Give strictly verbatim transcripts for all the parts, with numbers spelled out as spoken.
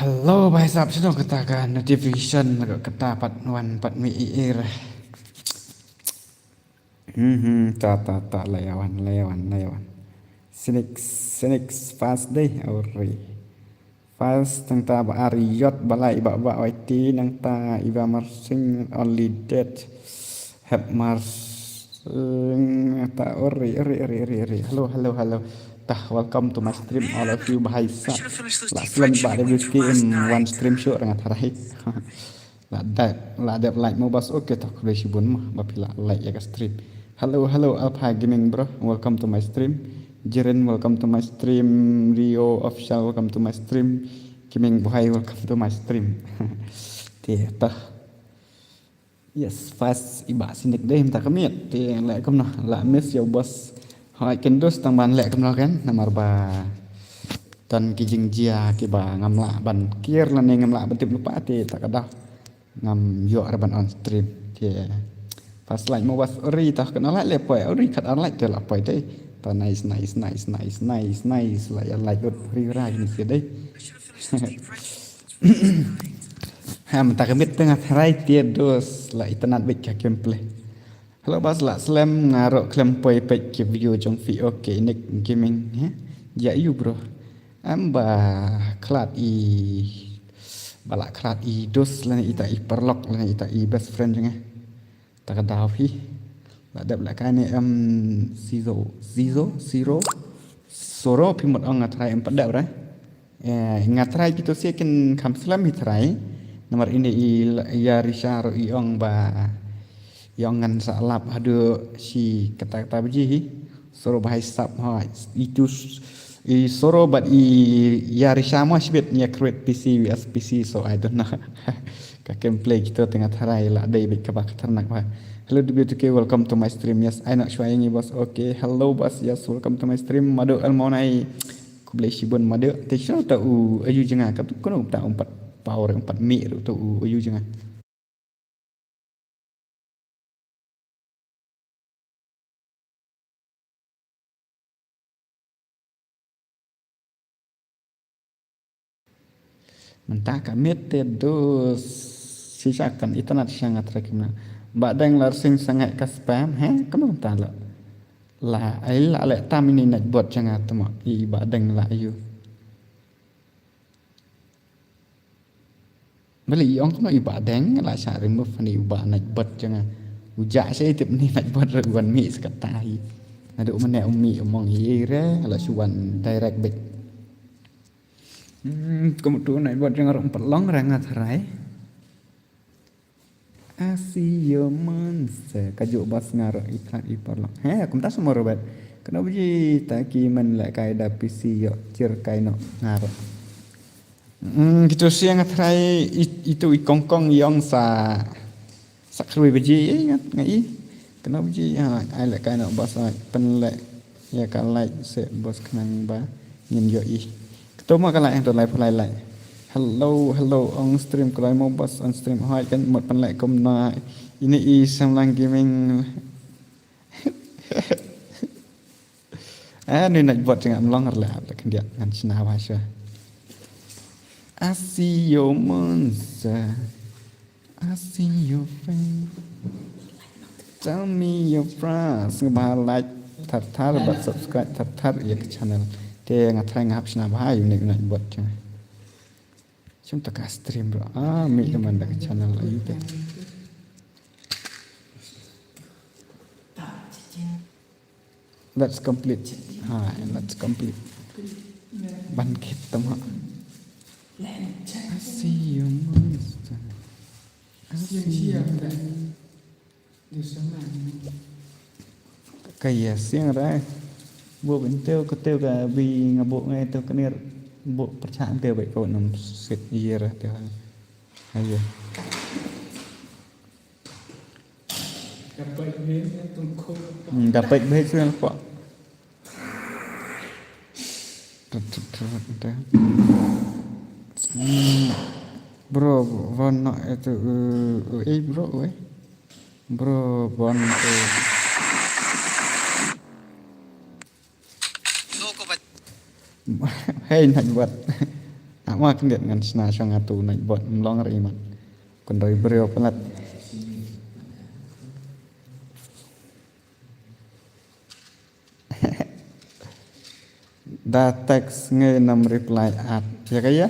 Hello, bhai sahab, shano kata ka notification, kata pat wan pat mih i ir. Hmm, hmm, ta, ta, ta, la ïa wan, la ïa wan, la ïa wan. Sinik, sinik, fast dei, ori. Fast, tang ta ba ar ïot ba lai ba ba waiti, nang ta iba marsing only dead. Hep marsing ta ori, ori, ori, ori, ori. Hello, hello, hello. Ta, welcome to my stream, all of you, bhai sahab. La slem ba W K M one stream show rangat harai. La dep, la dep like mo bas, okay, ta khublei shibun mo ba phi la like ïa ka stream. Hello, hello, Alpha Gaming bro, welcome to my stream. Jiren, welcome to my stream. Rio Official, welcome to my stream. Gaming Boy, welcome to my stream. Te ta. Yes, fast iba sinik dei mynta ka miet. Te leh kumno, la miss ïa u boss. Hoi, kin dus tang ban leh kumno kan, namar ba don ki jingjia kiba ngam lah ban kiar lane ngam lah ban tip lypa, te ta ka daw ngam ïoh re ban on stream. Te fast like mo bas, ori ta kano like le poi, ori kat ar like te la poi te. Ta nice, nice, nice, nice, nice, nice. La ïa like lut ri ra ni sih dei. Ha, mynta ka miet te nga tharai te dos la itynnad beit ka gameplay. Hello bas, la slem, nga ruh khlem poi peit ki video jong phi. Okay, Nick Gaming, he? Ïa ïu bro. Em ba khlad i, ba la khlad i dos lane ita i paralok lane ita i best friend jong nga. Ta ka daw hi. La dep la kai ne em Zizo, Zizo, Siro. Soro phi mut ong nga tharai em pat dep re. Eh, nga tharai kito sien kin kham slem hi tharai. Namar ine i la-, ïa Risha ruh i ong ba, i ong ngan sa lap haduh shi kata kata baji hi. Soro bhai sahab ha. Itu s-, i Soro bad i ïa Risha mo shibit ïa create P C versus P C, so I don't know. Ka gameplay kito te nga tharai la dei beit kaba khatarnak ba. Hello W T K, welcome to my stream. Yes, ai nok shuwa ïa ngi bas. Okay, hello bas. Yes, welcome to my stream. Madu Almonai. Khublei shibun Madu. Te shu ta u ayu jong nga, ka tu kano ta um pat power um pat mih ruh ta u ayu jong nga. Mynta ka miet te dos shisha kan itynnad sha nga trai kumne. Ba deng lar sing sangai ka spam, he? Kumno mynta lo? La ai la le tam ini Nightbot jong nga tmo i ba deng la ïu. Bale i ong kumno i ba deng la sha remove ni u ba Nightbot jong nga. U ja sha i tip ni Nightbot re wan mi sa kata hi. Naduh mynne u mi u mong i re la shu wan direct back. Hmm, kum tu Nightbot jong nga ruh em pat long re nga tharai. I see your monster. Kajuh bas nga ruh i khlad i paralok. He, kumta semua Robert. Kano baji ta ki men leh kai da P C ïoh jir kai noh nga ruh. Hmm, kito sien nga tharai i-, itu i kongkong i ong sa, sa khrui baji, eh, nga, nga i. Kano baji, ha, ai leh kai noh bas ai pynleh. Ïa ka like se bos khnang ba ngin ïohi. Kto ma ka like hangto lai pha lai like. Hello, hello, on stream kloi mo bos on stream. Hoi kan mut pynleh kumno. Ini i Samlang Gaming. Ah, ni Nightbot jong nga em long re la khyndiat ngan shna ba sha. I see your monster. I see your face. Tell me your price. Nga ba like thar thar bad subscribe thar thar ïa ka channel. Te nga tharai nga hap shna ba ïa u Nightbot jong nga. Shim ta ka stream bro. Ah, mi ka man da ka channel la ïu te. Let's complete. Ha, let's complete. Ban kit tam ha. I see you, monster. I see you. Ka ïa siang rai. Buh bin teo ka teo ka bi nga buh ngai teo ka nir. Buh perchan teo bai kau nam sit ïa ra teo. Ayo. Hmm, dapat baik sudah nampak. Hmm. Bro, bro, nak itu, uh, uh, eh, bro, eh. Bro, bon tu. Hey, nak buat. Ama khyndiat ngan shna shong atu naik bot mlong ri man. Kun roi briew palat. Da text ngi nam reply at. Ya kaya?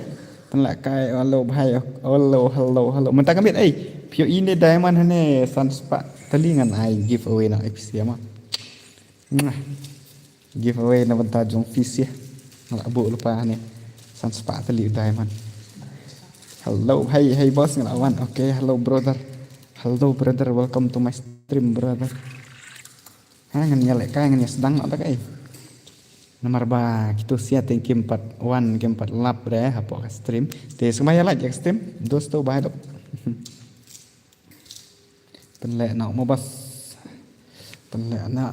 Pynleh kai hello bhai, hello, hello, hello. Mynta ka miet ei. Phi ïoh ine diamond hane san spah tylli ngan ai giveaway na F C ma. Nah. Giveaway na bynta jong F C. Nga la buh lypa hane. San spah tylli diamond. Hello, hey, hey boss, nga la wan. Okay, hello brother. Hello brother, welcome to my stream brother. Ha, ngan ïa leh kai, ngan ïa sdang noh da kai. Namar ba kito sia te kim pat wan, kim pat lap re hapoh ka stream. Te sngewbha ïa like ïa ka stream. Dosto bye dok. Pynleh noh mo bas. Pynleh noh.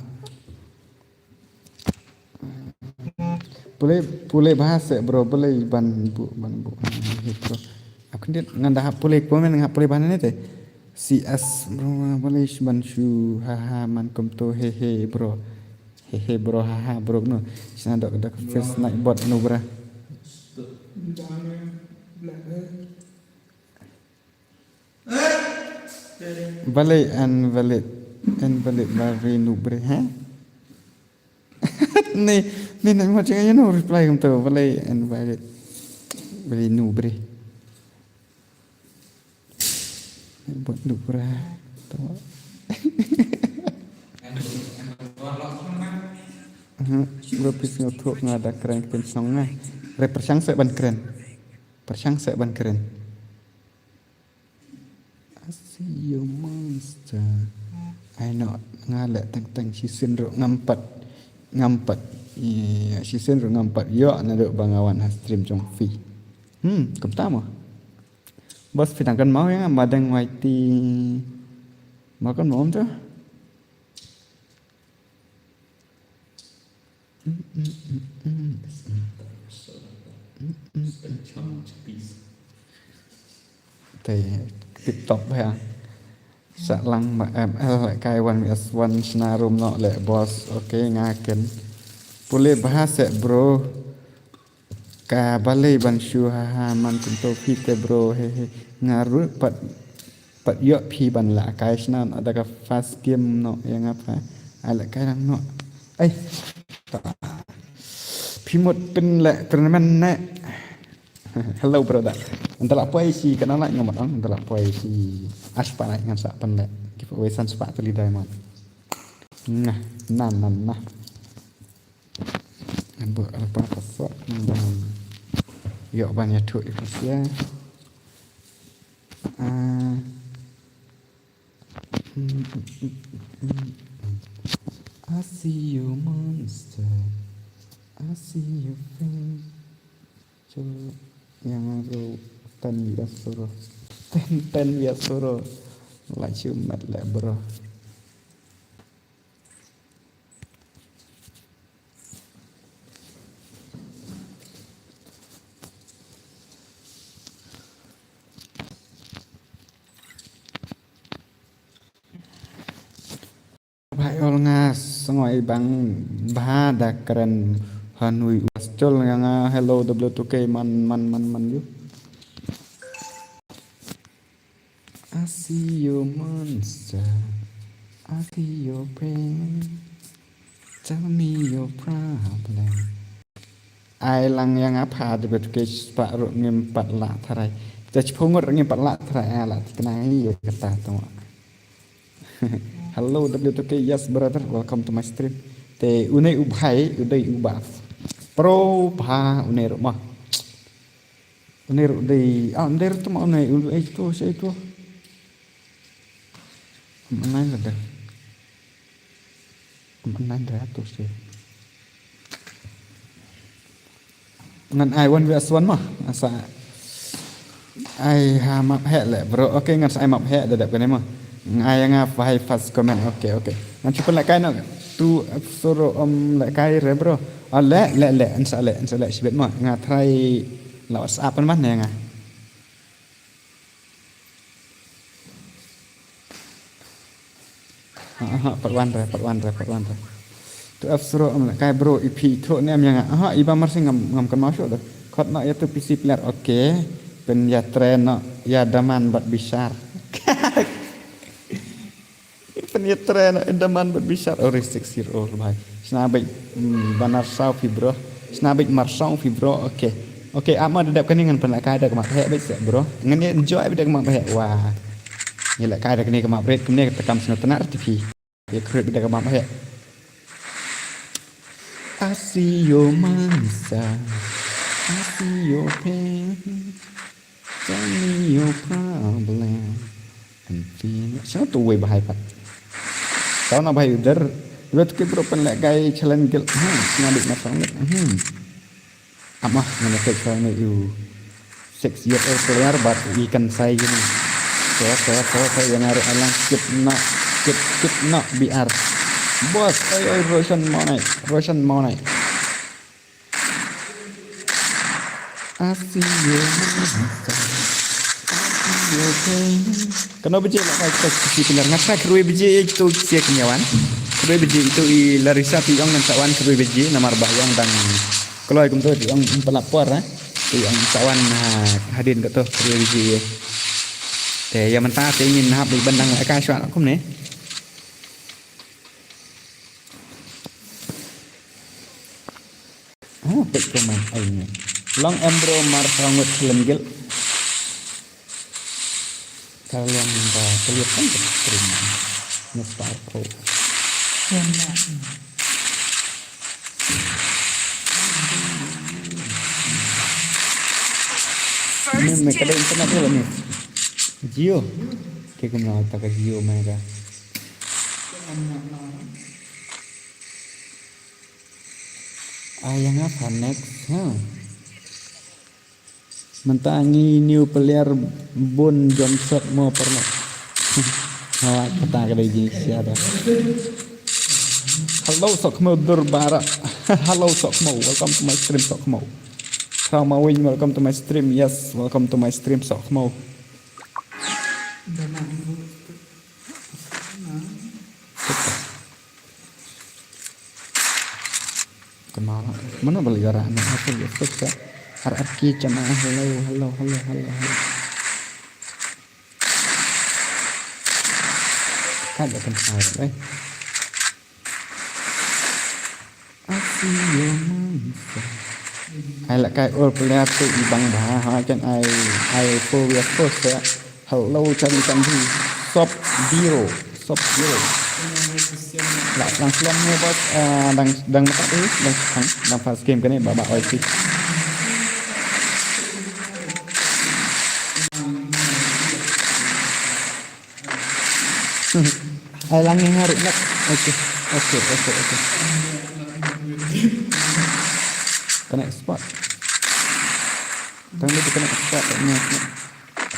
Pule, pule bha seh bro, pule ban bu, ban bu. He bro. Aku ngan dah pule komen, nga pule bha ne te. C S bro, pule ban shu, ha ha, man kumto, he he bro. He he bro, ha ha bro no. Sna dok dok face night bot no bra. Balei invalid, invalid ba ri nu bre, ha? Ni, ni nak mo chinga no reply kumto, balei invalid. Balei nu bre. Bot nu bre. To. Aha, bro, please nga thok nga da kren ktien shnong nga. Re pyrshang seh ban kren. Pyrshang seh ban kren. I see you monster. Ai noh, nga leh teng teng shisien ruh ngam pat. Ngam pat. Ïa, shisien ruh ngam pat. Ïoh naduh ba nga wan ha stream jong phi. Hmm, kumta mo. Bos phi dang kynmaw ïa nga, ma dang wai ti. Ma kynmaw mo tu. Te tip top ba. Sa lang ma M L kai one V S one sna room noh leh boss. Okay, nga ken. Pule bha seh bro. Ka balei ban shu ha ha man kumto phi te bro, he he. Nga ruh pat, pat ïoh phi ban lah kai sna noh da ka first game noh ïa nga pha. Ai lah kai lang noh. Ai. Phi mut pynleh tournament ne. Hello brother. Ynda lah poi shi kana lah nga mut ong, ynda lah poi shi. Ash pa nai ngan sa pynleh giveaway san spah tylli diamond. Nah, nah, nah, nah. Ngan buh lypa ka sok ngan ïoh ban ïathuh ïa ka sia. Ah. I see you monster. I see you friend. Chul yang ro ten bias suro. Ten, ten bias suro. Like you mad like bro. Bha ol nga sngew bang bha da kren hanui was chol nga nga hello W two K man man man man you. I see you monster. I feel your pain. Tell me your problem. Ai lang ïa nga pha de bet ke spah ruh ngim pat lah tharai. Te chiphu ngut ruh ngim pat lah tharai ai lah tikna ïa kata tu. Hello W two K, yes brother, welcome to my stream. Te une u bhai, une u ba. Pro pha une ruh mah. Une ruh dei, ah, une ruh tu ma une, une, eh, tu, siapa itu? Online lah dah. Online dah tu sih. Ngan ai one V S one mah, asa. Ai ha map heh leh, bro. Okay, ngan sa ai map heh da dep kane mah. Ngai nga pha hai first comment. Okay, okay. Ngan cuba leh kai no. Tu suro om leh kai re, bro. Ah, leh, leh, leh. Nsa leh, nsa leh sibet mah. Nga try la WhatsApp man ya nga. Aha, part one re, part one re, part one re. Tu F zero am leh kai bro, ipi tu ne am ya nga. Aha, iba mar sing ngam ngam kan masuk dah. Khot noh ïa tu P C player, okay. Pynïatrei noh ïa Daman bad Bishar. Pynïatrei noh ïa Daman bad Bishar. Oh, six year old bhai. Shna beit, hmm, ba nar saw phi bro. Shna beit mar saw phi bro. Okay. Okay, ap ma da dep kane ngan pynlehkai da ka map heh beit seh bro. Ngan ïa enjoy beit da ka map heh. Wah. Ngi lehkai da kane ka map rit kumne kata kam sngewtynnat te phi. Ïa khrip da ka map heh. I see your monster. I see your pain. Tell me your problem. And feel it. Sngewthuh wei bha pat. Tau na bha u der. Dua tu ki bro pynlehkai challenge guild. Hmm, sngewbha na song. Hmm. Ama, ngan tek sa ne u six year old player bad i kan sai gini. So, so, so, so, yang harus alang skip nak, skip, skip nak B R. Bos, oi, oi, Roshan Monai, Roshan Monai. I see you, I see you, baby. Kano baje la kai kita sisi pilar ngata kerui baje itu sia kenyawan. Kerui baje itu i Larissa ti ong ngan tawan kerui baje namar ba ong dang kloi kumto ti ong pelapor eh. Ti ong tawan ha hadin kato kerui baje. Te ïa mynta te ngin hap di bandang la kai shwa kumne. Ah, pek ko man ai ni. Long em bro mar sangut lem gil. Ka long ba kliat kan ka stream. Nge star ko. Ni me ka dei internet dulu ni. Jio. Ke kumno ta ka Jio me ka. Ai nga pha next ha. Mynta ngi new player bun jong shot mo pernah. Ha kata ka dei jingshare. Hello Sokmo Durbara. Hello Sokmo, welcome to my stream Sokmo. Trauma Win, welcome to my stream. Yes, welcome to my stream Sokmo. Kenal. Mana beli orang ni? Aku ya susah. R R K channel. Hello, hello, hello, hello, hello. Kan dah kenal, eh. I see your monster. Ai la kai ol player tu i bang bha ha kan ai ai four vs four sa. Hello Charlie Kanji. Sop Biro. Sop Biro. La lang slem ni bos, ah, dang dang makat eh, dang dang dang first game kane ba ba oi si. Ai lang yang harus nak. Okay, okay, okay, okay. Connect spot. Tang dia connect spot ni.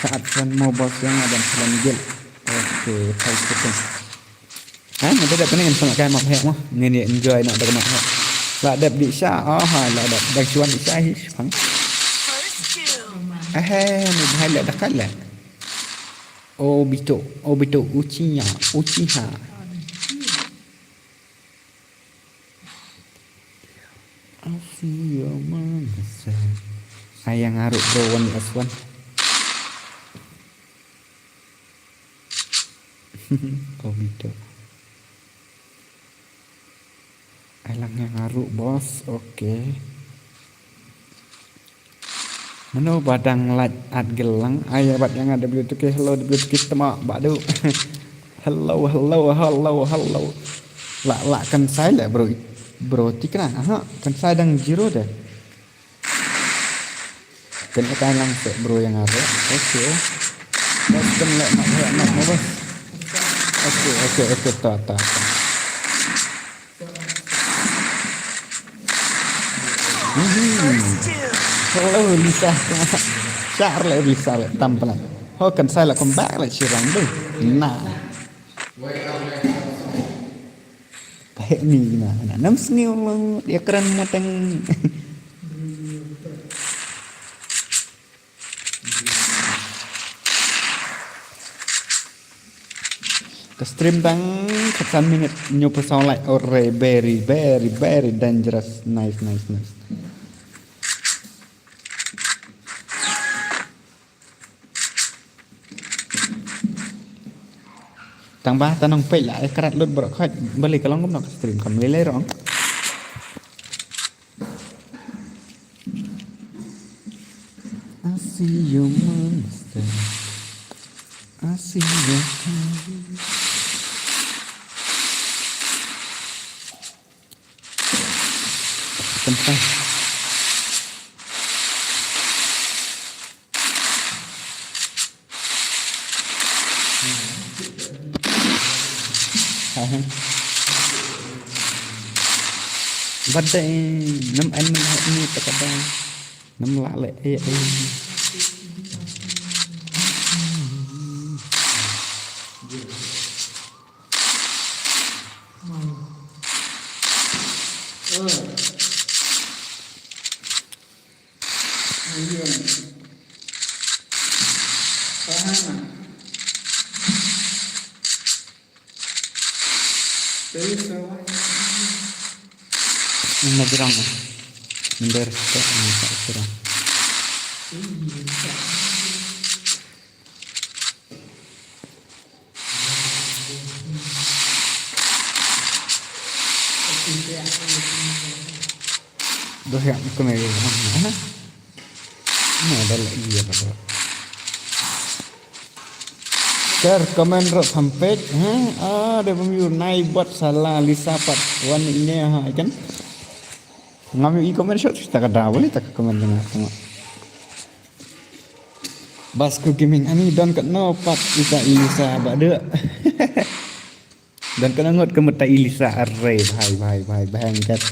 Saat friend mo bos yang ada friend guild. Okay, five second. Ha, nanti dah pening sama kai map hek mo. Ngin enjoy nak dah map hek. La dep di sha, oh ha, la dep dah cuan di sha hi, pang. Eh, ni bahai la dekat la. Obito, Obito, Uchinya, Uchiha. I see your monster. Ai yang aruk bro, one last one. Obito. Ai lang yang aruk bos, okay. Mano ba dang lait at gelang ai bad yang ada W two K, hello W two K tema badu. Hello, hello, hello, hello. La la kan sai le bro. Bro tikna. Aha, kan sai dang zero de. Kan atai lang se bro yang ada. Okay. Bas kan le mak le mak bas. Okay, okay, okay, ta ta ta. Hello Lisa. Share le Lisa le tam pala. Ho kan sai la come back le shirang deh. Nah. Pahek ni na na nam sniu lo dia keren mateng. Ka stream tang khatsan minit nyo phew saw like. Ore, very very very dangerous. Nice, nice, nice. Tang ba ta nang peit la, eh, krat lut bro khot, beli ka long kumno ka stream kam lele rong. I see you, monster. I see you. Tentang. Bad da nam en nam hak ni ta ka da nam la le e e. Majrang. Minder sa majrang. Doh ya kena ya. Nah, ada lagi ya, Pak. Share, comment, rot hampet. Ha? Ah, da bym ïoh nai bot sala Lisa pat wan ine ha kan. Ngam ïoh i comment shot ta ka da boleh ta ka comment dengan sama. Bas ku gaming ani don kat no pat ita Lisa ba de. Don kat no ngot ka mata Lisa arre bhai bhai bhai bhai angkat.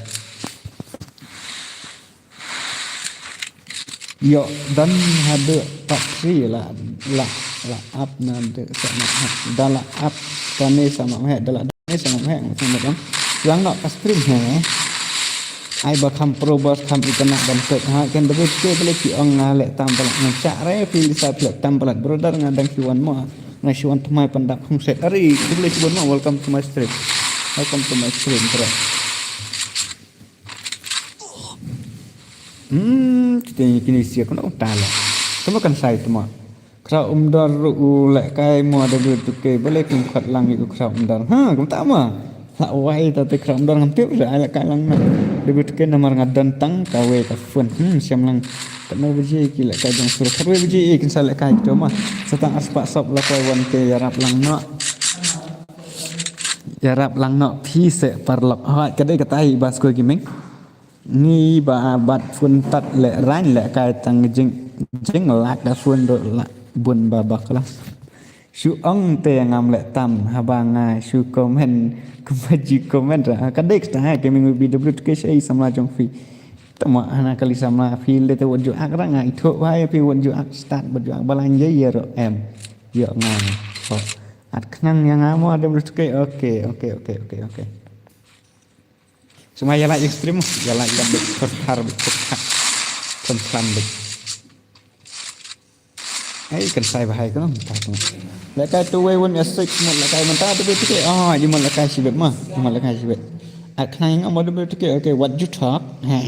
Yo, dan hade pat si la la la ap na de sa na da la ap kane sama meh da la ne sama meh sama dong. Lang nok ka stream he. Ai ba kham pro bos kham ikana ban pek ha kan da bek ke bele ki ong nga le tam balak ngan sa re pil sa pil tam balak brother nga dang ki wan mo. Nga shu wan tmai pandap hung set ari bele ki wan mo welcome to my stream. Welcome to my stream bro. Hmm, kita ni kini sia kena utala. Kamu kan sai tma. Khraw Umdor ruh u lehkai mo da bri tuke bale kum khat lang ïa u Khraw Umdor. Ha, kumta ma. La wai ta te Khraw Umdor ngam tip sa ai lehkai lang na. Da bri tuke namar nga don tang kawei ka phone. Hmm, siam lang. Katno baje ki lehkai jong sur khatwei baje kin sa lehkai kito ma. Sa tang ar spah sop la kwai wan ke ïarap lang noh. Ïarap lang noh phi se paralok. Hoi ka dei katai bas ko gaming. Ngi ba bat phone tat leh rang lehkai tang jing jing lak da phone ruh la bun ba bak la. Shu ong te ngam leh tam haba nga shu comment kumba ju comment ra. Ka dei kata ha gaming B W T K shei samla jong phi. Tama hana kali samla phi le te wat ju ak ra nga ithuh ba ïa phi wat ju ak start wat ju ak balang ïa ïa ruh em. Ïa nga. At khnang ïa nga mo W T K. Okay, okay, okay, okay, okay. Suma ïa la extreme ïa la ïa bit first har bit first har. Confirm bit. Ai kan sai bahai kan ta tu. Lehkai tu wei won ya six mo lehkai mynta tu bit ke. Ah, di mo lehkai sibet ma. Di mo lehkai sibet. Ak nai ngam mo tu bit ke. Okay, what you talk? Ha.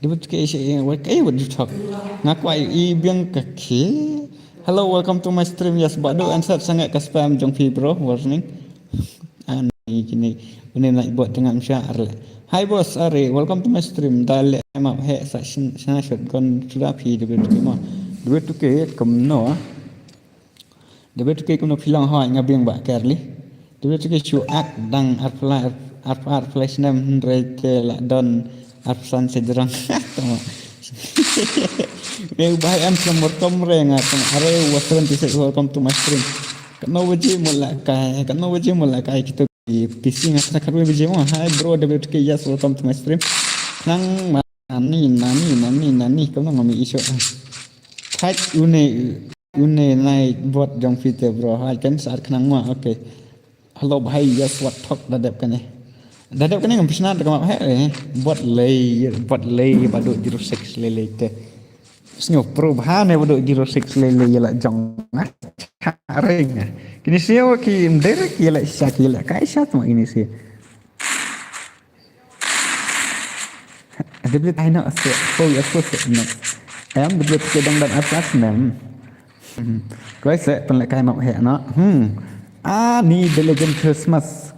Di bit ke si what eh what you talk? Nga kwai i biang ka ki. Hello, welcome to my stream. Yes, badu answer sangat ka spam jong phi bro. Warning. Ani kini une na bot tengah msha arle. Hi boss, are welcome to my stream. Dale map he sa shin shana shot gon suda phi debe tuke ma. Debe tuke kumno. Debe tuke kumno phi long hoi nga biang ba kerli. Debe tuke shu ak dang arpla arpla arpla snem hynrei te la don arpsan sejrong. Tama. Ne u bahai an slam morkom re nga tama. Are wa seventy six welcome to my stream. Kano baje mula kai, kano baje mula kai kita. P C nga kata kharwe baje mo. Hi bro, W T K, yes, welcome to my stream. Nang ma nani nani nani nani kamu nang ngami isu. Thait une une nai bot jong phi te bro. Hai kan sar khnang ma. Okay. Hello bhai, yes, what talk da dep kane. Da dep kane ngam pishna da kama he. Bot lei bot lei badu zero six lei lei te. Sngew pro bha ne badu zero six lei lei ïa la jong. Ring. Kini siew ki mder ki ïa la sha ki ïa la kai sha tma kini siew. Dibli tai no se ko ya ko se no. Em dibli ke dang dan atlas nem. Koi se pen le kai map he no. Hmm. Ah, ni The Legend Christmas.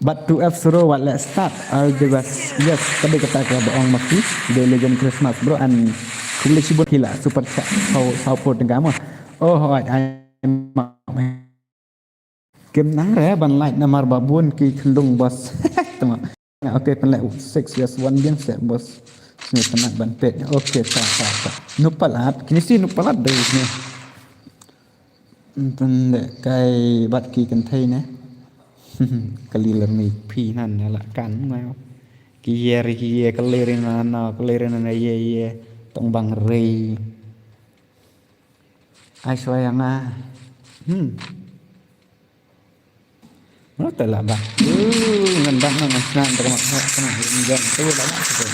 But two F zero, what, let's start. All the best. Yes, ka dei kata kaba ong ma phi. The Legend Christmas, bro, and khublei shibun ki la super chat. Saw, saw phew tyngka mo. Oh, hooid, ai ma. Kim nang re ban like namar ba bun ki khyllung, boss. Tama. Okay, pynleh six, yes, one biang seh, boss. Sngewtynnat ban peit. Okay, ta, ta, ta. Nop palat, kine shi nop palat dei ne. Pynleh kai bad ki kynthei ne. Kali ler ni phi nan ne la kan ngai. Ki ye ri ki ye, kali ri na na, kali ri na na ye ye. Tong bang rei. Ai shwa yang ah. Hmm. Mano te lah bang. Uh, ngan bang ngan snap dekat mak hek kena ngan jam tu lah bang tu.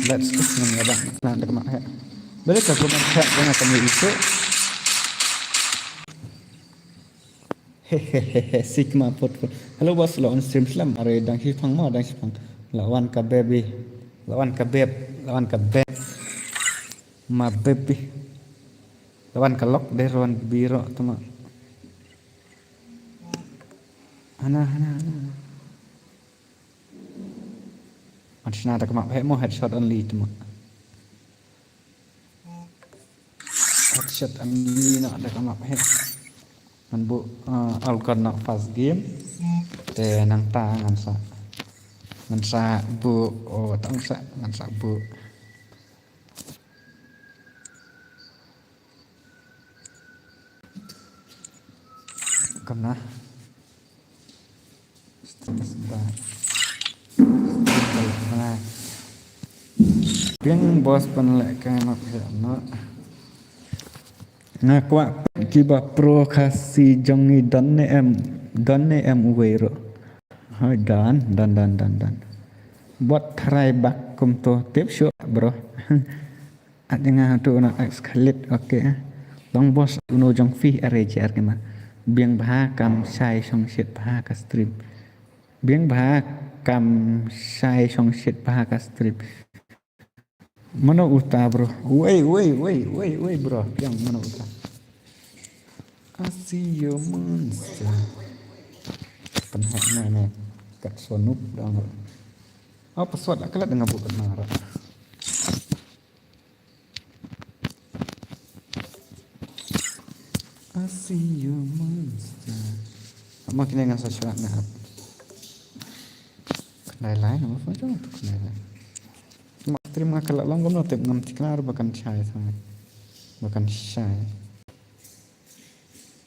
Let's go ngan bang snap dekat mak hek. Boleh ka ku mak hek kena kami itu. Hehehe, Sigma Put Put. Hello boss, lawan stream slam. Are dang shipang mo, dang shipang. Lawan ka baby. Lawan ka beb. Lawan ka beb. Ma baby. Lawan ka lok deh, lawan biro tama. Hana, hana, hana. An shna da kama phe mo, headshot only tama. Headshot only na da kama phe. Ngan bu, uh, alkon na first game. Te nang ta ngan sa. Ngan sa bu, oh, tang sa, ngan sa bu. Kam na. Biang boss pynleh kai mak ya na. Nga kwah kiba pro Khasi jong ngi don ne em, don ne em uwei ruh. Hoi don, don, don, don, don. Bot tharai bak kum to tip shuh bro. At nga tu na ex Khalid, okay. Long boss uno jong fi are jer kena. Biang bha kam shai shong shit bha ka stream. Biang bha kam shai shong shit bha ka stream. Mano uta bro? Wei, wei, wei, wei, wei bro. Biang mano uta? I see your monster. Pynhek ne ne. Kat sonup dang. Apa suat lah kelat dengan bukan marah. I see your monster. Ama kine ngan sa shwat na ap. Khnai lai, nama phone jong tu khnai lai. Cuma stream nga kala long gom no tip ngam tikna ru bakan shai sangai. Bakan shai.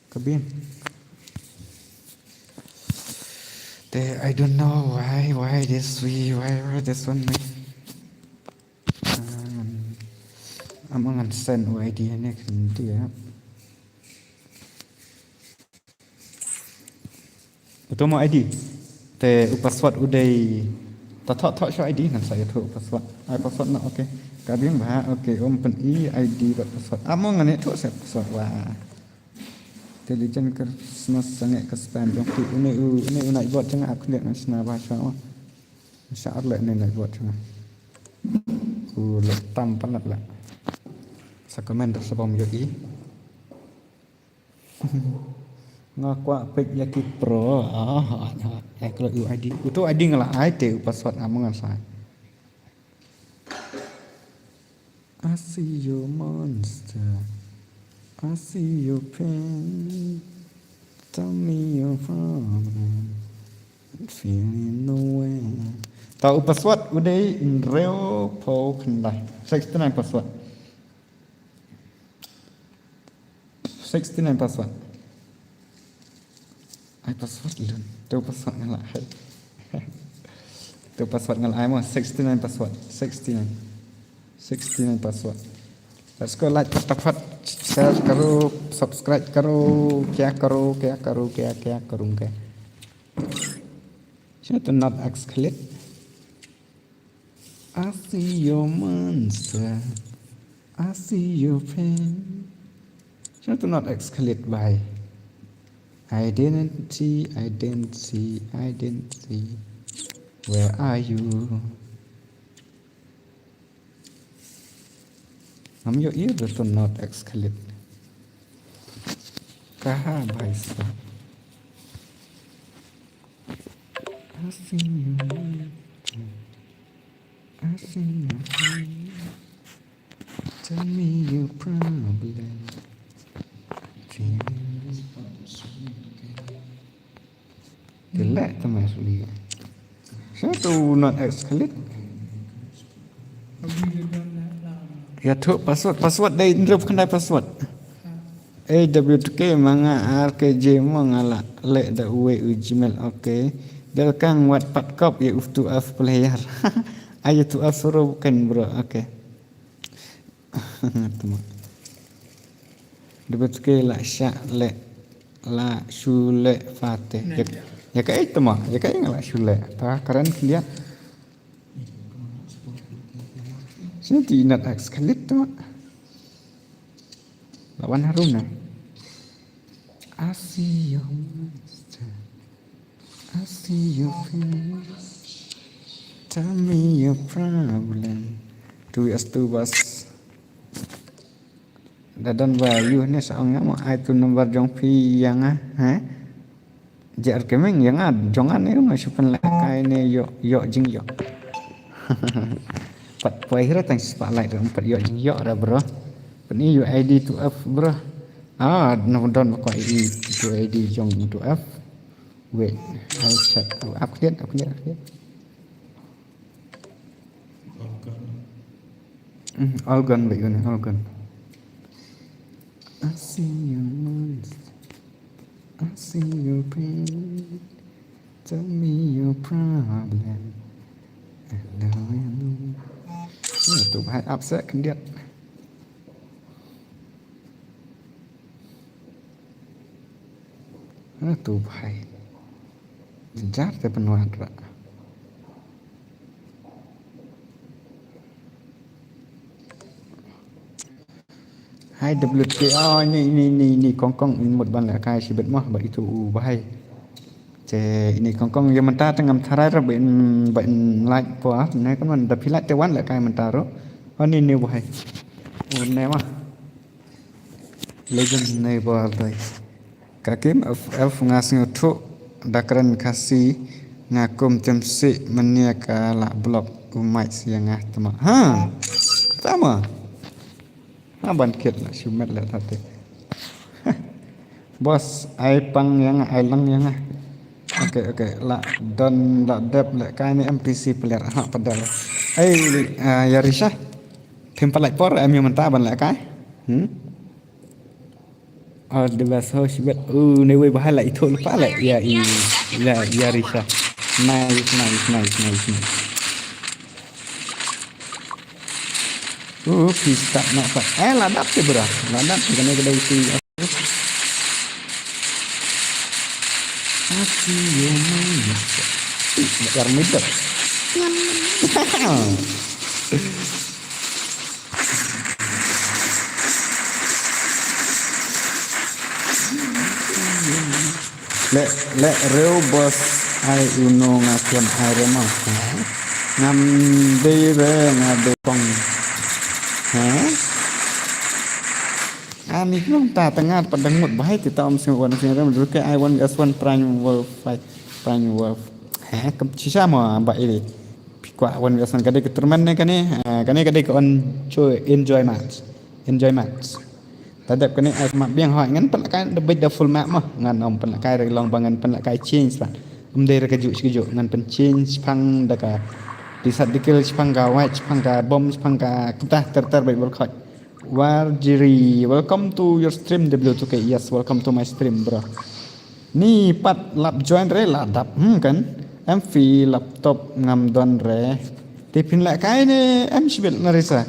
Kabin. Te, I don't know why, why this we, why, why this one me. Am ngan send u I D ne kan dia. Uto mo I D. Te u password u dei ta thoh thoh sha I D ngan sa ïathuh u password. Ai password na, okay. Ka biang bha, okay, um pyn i I D bad password. Am ngan ïathuh sa password wa. Te Legend Christmas sangeh ka spam jong ki une u, une u Nightbot jong nga ap khyndiat ngan shna bha sha. Sha ar leh ne Nightbot jong nga. U leh tam palat leh. Sa comment da sa bom ïohi. Nga kwah peit ïa ki pro. Ah, ah, ah, ai kloi u I D. Uto I D nga la ai te u password nga ma ngan sa. I see your monster. I see your pain. Tell me your problem. I'm feeling nowhere. Ta u password u dei hynriew phew khyndai. Sixty-nine password. Sixty-nine password. Ai password lun. Tu password nga la ai. Tu password nga la ai mo, sixty-nine password. Sixty-nine. Sixty-nine password. Let's go, like fatapat, share karo, subscribe karo, kya karo, kya karo, kya, kya karo, kya. Shano tu not X Khalid? I see your monster. I see your pain. Shano tu not X Khalid bhai? Identity, identity, identity. Where are you? Ngam ïohi ruh tu not X Khalid. Kaha bhai sah. I see you. I see you. Tell me your problem. Te leh te ma suli. Sha tu not excellent. Ya tu password, password dei ndrup kandai password. A W T K manga R K J manga la leh da uwe u Gmail, okay. Del kang wat pat kop ya uf tu F player. Ayo tu F suru kan bro, okay. Tuma. Debut ke la sha le la shu le fate. Ya, ya ka ai tuma, ya ka ai la shu le. Ta karen khliat. Sini ti inat ak sekali tuma. Lawan harum na. I see your monster. I see your face. Tell me your problem. Tu as tu bas. Da don ba yu ne sa ong ïa mo ai tu number jong phi ïa nga, ha? Jer kemeng ïa nga jong nga ne ma shu pynlehkai ne ïoh ïoh jingïoh. Pat poi hira tang spotlight ram pat ïoh jingïoh ra bro. Pyn i U I D tu F bro. Ah, no don ba ko i tu I D jong tu F. Wait, I'll check. Update, update, update. Mm, all gone, but you know, all gone. I see your monster. I see your pain. Tell me your problem. And now I know. Oh, tu bhai upset khyndiat. Ah, tu bhai. Jar te pynwad ra. Hai W T K, oh, ini, ini, ini, ini kongkong in mut ban lehkai shibit mo ba itu u bhai. Te ini kongkong ïa mynta te ngam tharai ra ba in, ba in like po, ah, ne kan man da phi like te wan lehkai mynta ro. Oh, ini, ini u bhai. Oh, ne ma. Legend neighbor dai. Ka kim F F nga sngewthuh da kren Khasi nga kum tem si menia ka la block u mic sia nga tama. Ha. Tama. Ha ban kit la shumet la tate. Boss, ai pang ïa nga, ai lang ïa nga. Okay, okay, la don la dep lehkai ne M P C player ha padal. Ai, ah, ïa Risha. Phim pat lait por em ïa mynta ban lehkai. Hmm? All the best ho shibit. Uh, ne wei bahai la ithuh lypa la. Ya i la ya Risha. Nice, nice, nice, nice, nice. Uh, please stop not stop. Eh, la dap te bro. La dap te kane ka dei ti. Aku yang mana? Yar midap. Le, le reu bos ai uno nga tuan ai rema. Ngam dei re nga dei kong. Ha? Ani kong ta tengah padang mut bahai kita om sing wan sing rem duke ai wan gas wan prime wolf fight prime wolf. Ha, kam shisha mo ba ili. Phi kwah wan ïa san ka dei ka tournament ne kane, ah, kane ka dei ka on cho enjoy match. Enjoy match. Ta dep kane as ma biang hoi ngan pynlehkai da bit da full map mo. Ngan ym pynlehkai re long ba ngan pynlehkai change pat. Ym dei re ka juh shi ka juh ngan pyn change pang da ka. Di sat dikil shi pang ka white shi pang ka bom shi pang ka kata ter ter bait bol khot. Warjiri, welcome to your stream W two K. Yes, welcome to my stream, bro. Ni pat lap join re la dap, hmm kan? Em phi laptop ngam don re. Te phin lehkai ne em shibit na Risa.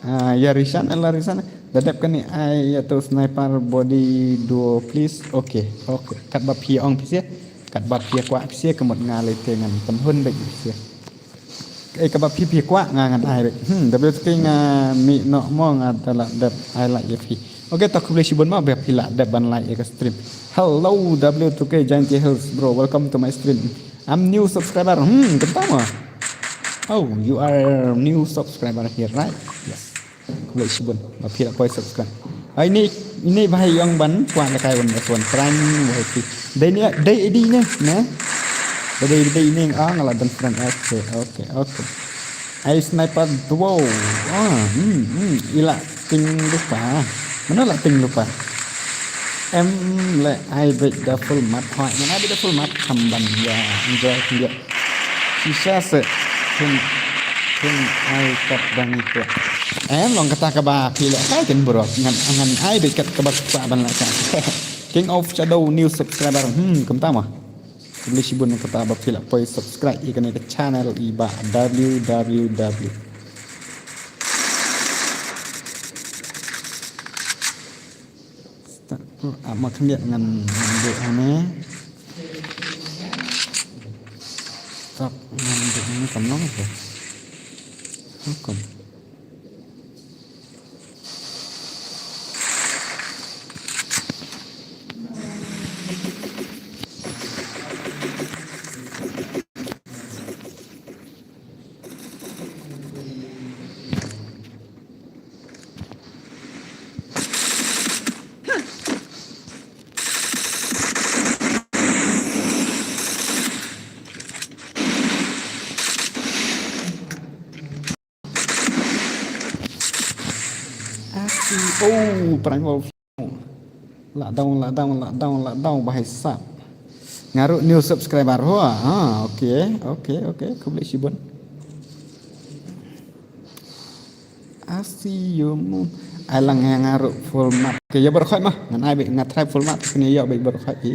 Ah, ya Risa ne la Risa ne. Da dep kane ai ya to sniper body duo please. Okay, okay. Katba phi ong phi sia. Katba phi kwah phi sia ka mut nga lei te ngan pynhun beit phi sia. Eh, kaba phi phi kwah nga ngan ai beit. Hmm, W T K nga mih noh mo nga da la dep ai like ïa phi. Okay, to khublei shibun mo ba phi la dep ban like ïa ka stream. Hello W T K Jaintia Hills bro, welcome to my stream. I'm new subscriber. Hmm, kata mo. Oh, you are new subscriber here, right? Yes. Khublei shibun ba phi la poi subscribe. Ai ni, ini bahai ong ban kwah la kai wan S one Prime wahai ki. Dei ni, dei ini ne, ne? Dei, dei ini, ah, nga la don friend. Okay, okay, okay. Ai sniper duo. Ah, hmm, hmm. I la ting lypa. Mano la ting lypa? Em le ai beit da full mat hoi. Ngan ai beit da full mat kham ban ïa enjoy khyndiat. Shisha se. Phin, phin ai kat dang ito. Em long kata kaba phi leh kai ken bro. Ngan, ngan ai beit kat kaba kwah ban leh kai. King of Shadow new subscriber. Hmm, kumta ma. Khublei shibun kata ba phi la poi subscribe ïa kane ka channel i ba W W W. Start. Ah, ma khyndiat ngan, ngan duk hangne. Stop, ngan duk hangne kam long te. Hukum. Asi. Oh, prank wall. Lockdown, lockdown, lockdown, lockdown, bahai sap. Nga ruh new subscriber ho. Ah, okay, okay, okay. Khublei shibun. Asi yo mu. Ai lang nga ruh full mat. Okay, ïa baroh khoit ma. Ngan ai beit nga try full mat. Kane ïa beit baroh khoit i.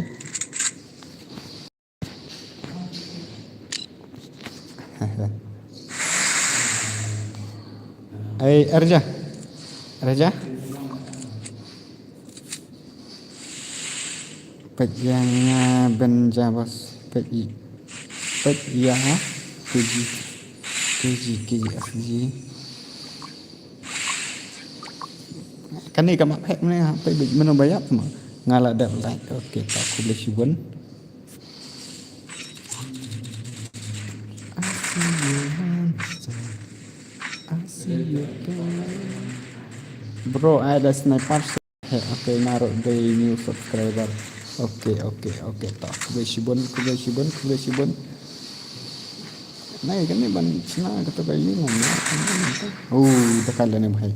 Ai, Raja. Raja. Peit ïa nga Ben Jabas. Peit i. Peit ïa ha. K G. K G, K G, F G. Kane ka map hack ne ha. Peit beit mano ba ïap ma. Nga la dep like. Okay, ta khublei shibun. I see you, monster. I see you, girl. Bro, ai da sniper. Hey, okay, nga ruh dei new subscriber. Okay, okay, okay. Ta khublei shibun, khublei shibun, khublei shibun. Nai kane ban shna kata ka ïing. Oh, da ka lane bhai.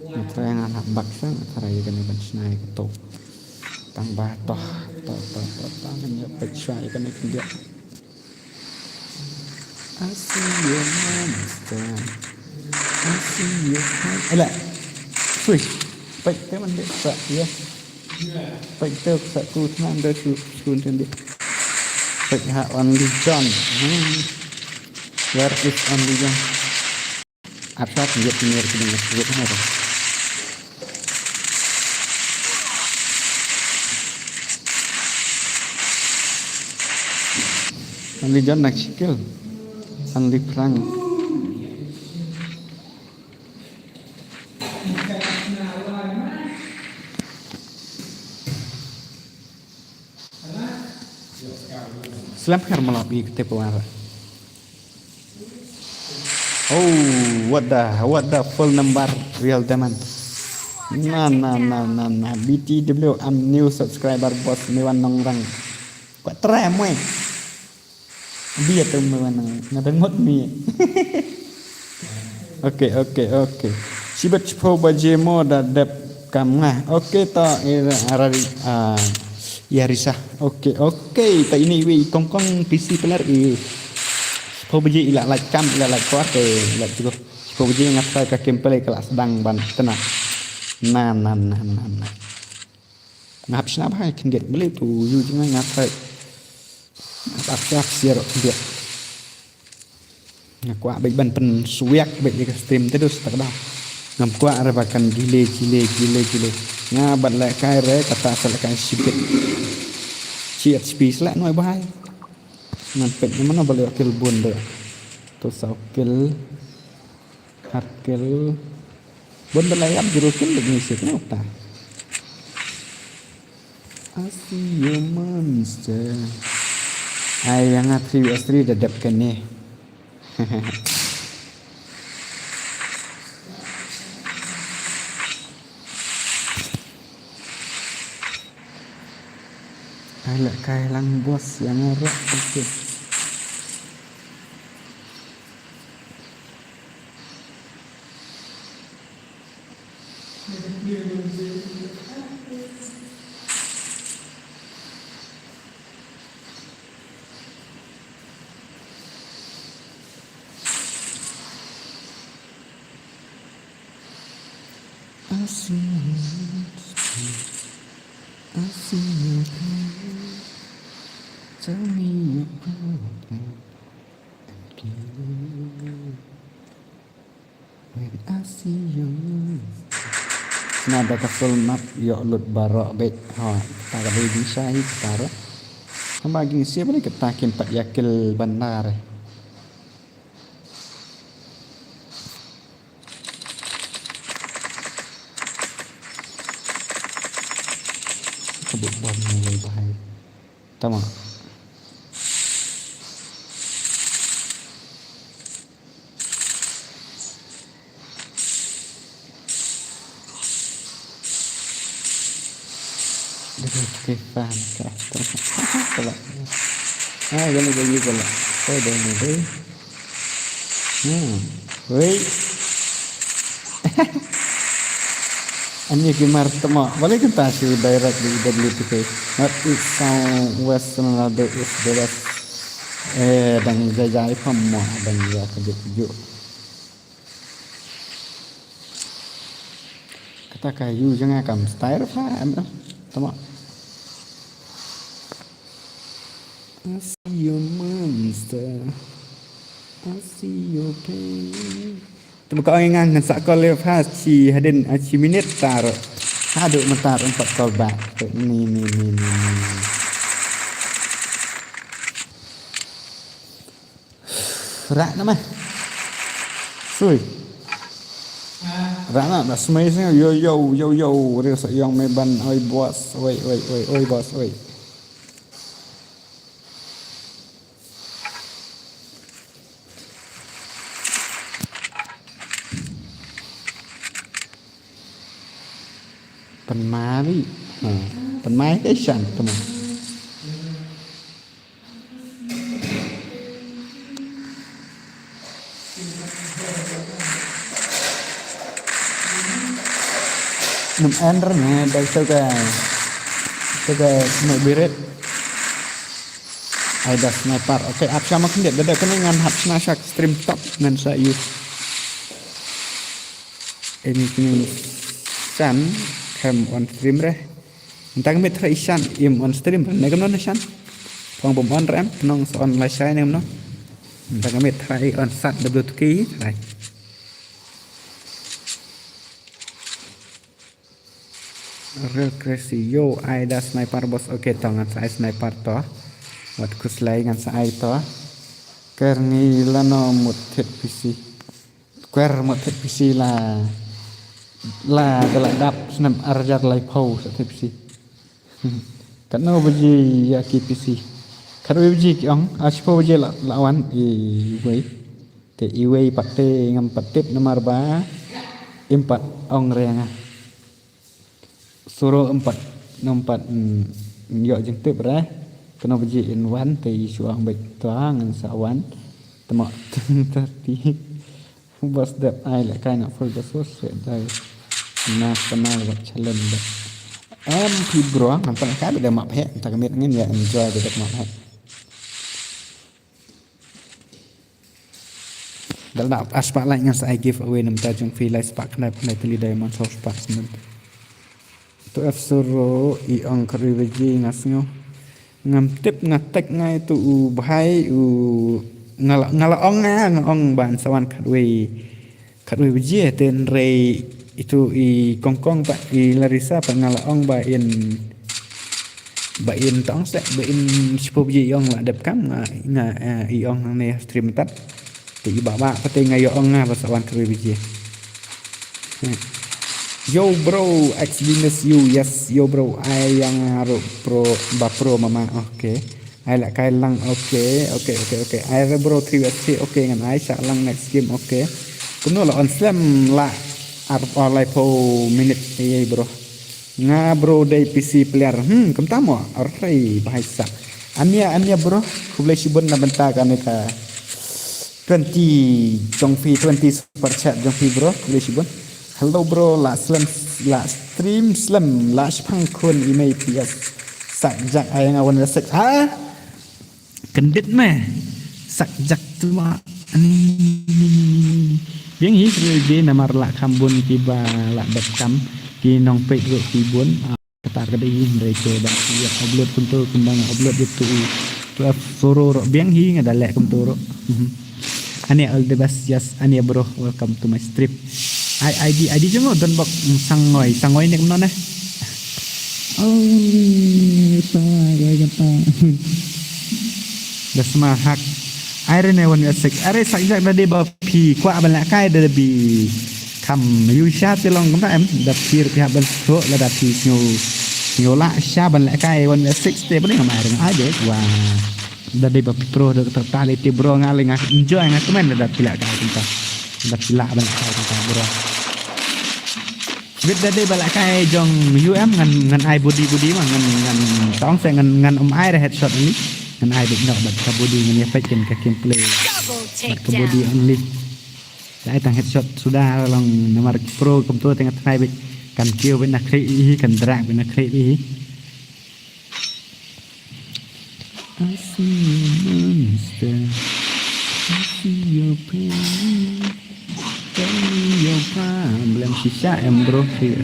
Nga try nga hap bak sa, nga try ïa kane ban shna ïa kato. Tang ba toh, toh, toh, toh, toh, ngan ïa peit shwa ïa kane khyndiat. I see you, monster. I see you, mon-, ela. Sui. Peit te man de sa, ïa. Peit te sa tu tna de su, su tna de. Peit ha Only John. Hmm. Where is Only John? Ap sat ngiat ngiat kini ngiat ngiat ngiat. Only John nak sikil. Only Frank. Slap her malap i kete pawara. Oh, what the, what the full number real diamond. Na, na, na, na, na. B T W, I'm new subscriber, boss, Mewan Nongrang. Kwa try mwe. Bia tu Mewan Nongrang. Nga dengot mi. Okay, okay, okay. Shibet shiphew baje mo da dep kam nga. Okay, ta ira arari, ah, ya risa. Okay, okay. Ta ini wi kong kong P C player i. Shiphew baje ila like kam, ila like kuat, eh, ila juga. Shiphew baje nga try ka gameplay ka la sdang ban tena. Na, na, na, na, na. Nga hap shna bha khyndiat beli tu yu jing nga try. Nga hap shna siar khyndiat. Nga kwah beit ban pynswiak beit ïa ka stream te dus tak da. Ngam kwah re ba kan delay, delay, delay, delay. Nga bat leh kai re kata sa leh kai shibit. Chi H P sa leh noi bha. Ngan peit ne mano ba leh kill bun de. To saw kill. Hat kill. Bun ba leh ap juru kill leh ni sik ne uta. I see you, monster. Ai, ïa nga three versus three da dep kane. Ai la kai lang bos yang arok. I see you. I see you. Tell me your problem. When I see you. Na da ka full map ïoh lut baroh beit. Ha, ta ka dei bishai ta ro. Hamba ging sia bani kata kin pat ïa kill bandar. Ka buk bom ni lai bahai. Tama. Dia kefan ka. Tama. Ah, gala gala gala. Oh, dah ni deh. Hmm. Wei. Ani ki mar tama. Balik kita si direct di W T K. Not it sound Western Ronaldo is the best. Eh, dang jajai pam mo dang ya kejut kejut. Kata ka yu janga kam style fa em. Tama. I see you monster. I see your pain. Tama ka ong ngan ngan sa call le fa chi hadin a chi minit tar. Haduh mentar empat call back. Ni ni ni ni ni. Rak na mah. Sui. Rak na na smai sing yo yo yo yo. Ri sa yong me ban oi boss oi oi oi oi boss oi. Penmari. Ha. Penmai ke shan teman. Num ender ne da to ka to ka no birit. Ai da sniper. Okay, ap sama kendit da da kena ngan hap sna shak stream top ngan sa use. Ini kini san kam on stream re. Entang mit tra isan im on stream re. Ne kam non isan. Pong bom on rem nong sa on lai sai ne kam non. Entang mit tra i on sat W T K trai. Real crazy yo ai da sniper boss. Okay to ngan sa ai sniper to. Wat kuslai ngan sa ai to. Ker ngi lano mut thit P C. Kwer mut thit P C la la da la dap snem arjar lai pau sa thit P C. Katno baji ya ki P C. Katno baji ki ong a chipo baji la la wan i wei. Te i wei pat te ngam pat tip namar ba im pat ong re nga. Suro empat empat yo jingtip re. Kena baji in wan te i shuang bek tuang ngan sa wan. Temo tati. Bos dep ai le kai na full bos bos se dai. Na kenal wat challenge dep. Em pi bro ngam pernah kai beda map he. Entah kemit ngin ya enjoy beda map he. Dal da as pak lai ngan sa ai giveaway nem ta jong phi lai spak khnai pnai teli diamond so spak snem. Tu F suro i ong kari baji nga sngew. Ngam tip nga tek ngai tu u bhai u ngala ngala ong nga nga ong ban sawan khatwei khatwei baji ten rei itu i kongkong pa i Larissa pa ngala ong ba in ba in tong se ba in sipo baji i ong la dep kam nga nga i ong ne stream tat. Te i ba ba pate nga yo ong nga ba sawan kri biji. Yo bro, X Venus you, yes, yo bro, ai yang aro pro ba pro mama, okay. Ai la kai lang, okay, okay, okay, okay. Ai re bro three S T, okay, ngan ai sa lang next game, okay. Kumno la on slam la ar lai po minute, eh bro. Nga bro dei P C player. Hmm, kumta mo. Alright, bahai sa. Ania, ania bro. Khublei shibun na bynta kane ka twenty jong phi, twenty super chat jong phi bro. Khublei shibun. Hello bro, la slem, la stream slem, la shipang khun i mei P S. Sak jak ai nga wan sek. Ha? Kyndit me. Sak jak tu ma. Ani. Biang hi kri je namar la kham bun ki ba la dep kam ki nong peit ruh ki bun. Ah, katar ka dei hi hynrei ke ba ki ïa upload kumtu kumba nga upload ïa tu. Tu ap soro ruh biang hi nga da leh kumtu ruh. Mhm. Ania all the best, yes, Ania bro, welcome to my stream. Ai, ID, ID jong nga don bok, mm, Sangoi, Sangoi ne kumno ne? Oh, ni, ta, ya, ya, ta. Da sma hak. Ai re ne wan ya sek. Are sak jak da dei ba phi kwah ban lehkai da bi kham yu sha te long kumta em. Da phi ruh phi hap ban suk la da phi sngew, sngew lah sha ban lehkai wan ya sek te ba dei ngam ai re ngam ai de. Wah. Da dei ba phi pro da ta ta le te bro nga le nga enjoy nga kmen da phi lehkai kumta. Da phi lah ban lehkai kumta bro. Bit da dei ba lehkai jong U M ngan, ngan ai body body ma ngan, ngan tong se ngan, ngan um ai re headshot ni. Ngan ai bit nok bad ka body ngan ïa peit ken ka gameplay. Bad ka body only. Da ai tang headshot suda long namar pro kumto te nga try bit. Kan kiew bit na khri hi, kan drag bit na khri hi. I see your monster. I see your pain. Tell me your problem. Shisha em bro. Shisha.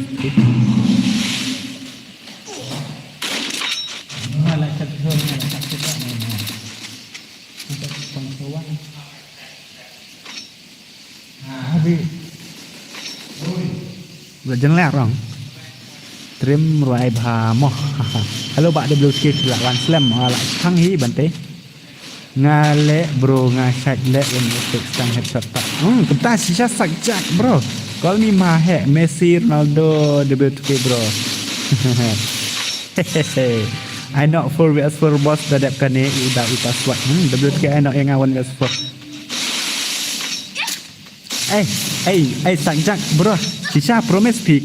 Ba jen ler rong. Trim ruai bha mo. Hello ba W T K la wan slem. Ah, la thang hi bante. Nga le bro nga shait le in epic sang headshot tak. Hmm, kumta shisha sak jak bro. Call me ma he Messi Ronaldo W T K bro. I know four versus four boss da dep kane u da u ta swat. Hmm, W T K I know ïa nga one versus four. Ei, ei, ei, sak jak, bro. Shisha, promise phi.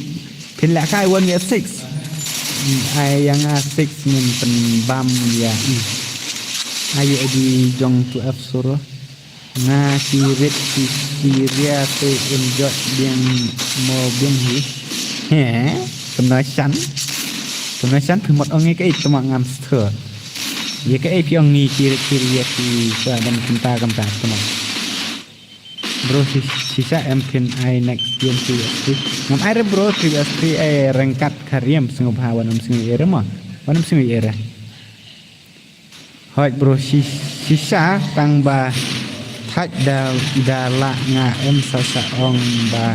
Phin lehkai one versus six. Ai, ïa nga six min pynbam ïa i. Ai, ïa di jong two F soro. Nga ki rit ki ki ria te in jot biang mo biang hi. He, kumno shan. Kumno shan phi mot ong ïa ka ei tma ngam stho. Ïa ka ei phi ong ngi ki rit ki ria ki sa ban kumta kumta tma. Bro, si, shisha em phin ai next game three versus three. Ngam ai re bro, three versus three ai rengkat ka riam sngewbha wan ym sngew ïa re mo. Wan ym sngew ïa re. Hoi bro, si, shisha tang ba thait da, da la nga em sa sa ong ba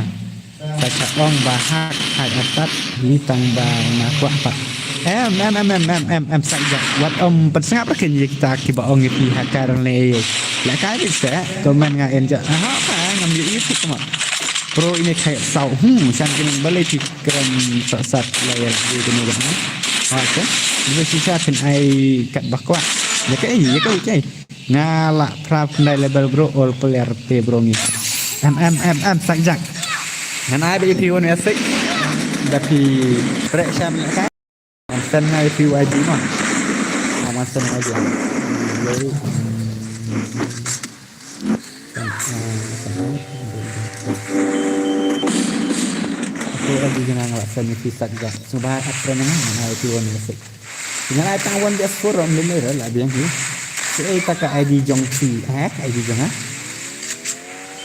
Sa ka ong ba hak hai atat ni tang ba na kwah pat. Em, em, em, em, em, em, em, sa ïa. Wat ym pynsngap ra kin ïa kita kiba ong ïa phi ha kar ne ïa. La kai bit sa, comment nga en ja. Aha, pa, ngam ïa ïa phi kama. Pro ini kai sau. Hmm, san kin balei phi kren sa sat la ïa ïa kini ïa. Ha, ka. Ni shisha phin ai kat ba kwah. Ïa kai, ïa kai, ïa kai. Nga la phra khyndai level bro, all player te bro ngi. Em, em, em, em, sak jak. Ngan ai ba ïa phi one versus six. Da phi prek sham ïa ka. Ngan send nga ïa phi Y G ma. Ngan send Y G. Yo. Aku lagi jangan ngelak send ïa phi sak jak. Sebab apa nama ngan ai phi one versus six. Ngan ai tang one versus four ram lem era la biang hi. Si ai ta ka I D jong phi. Eh, ka I D jong ha.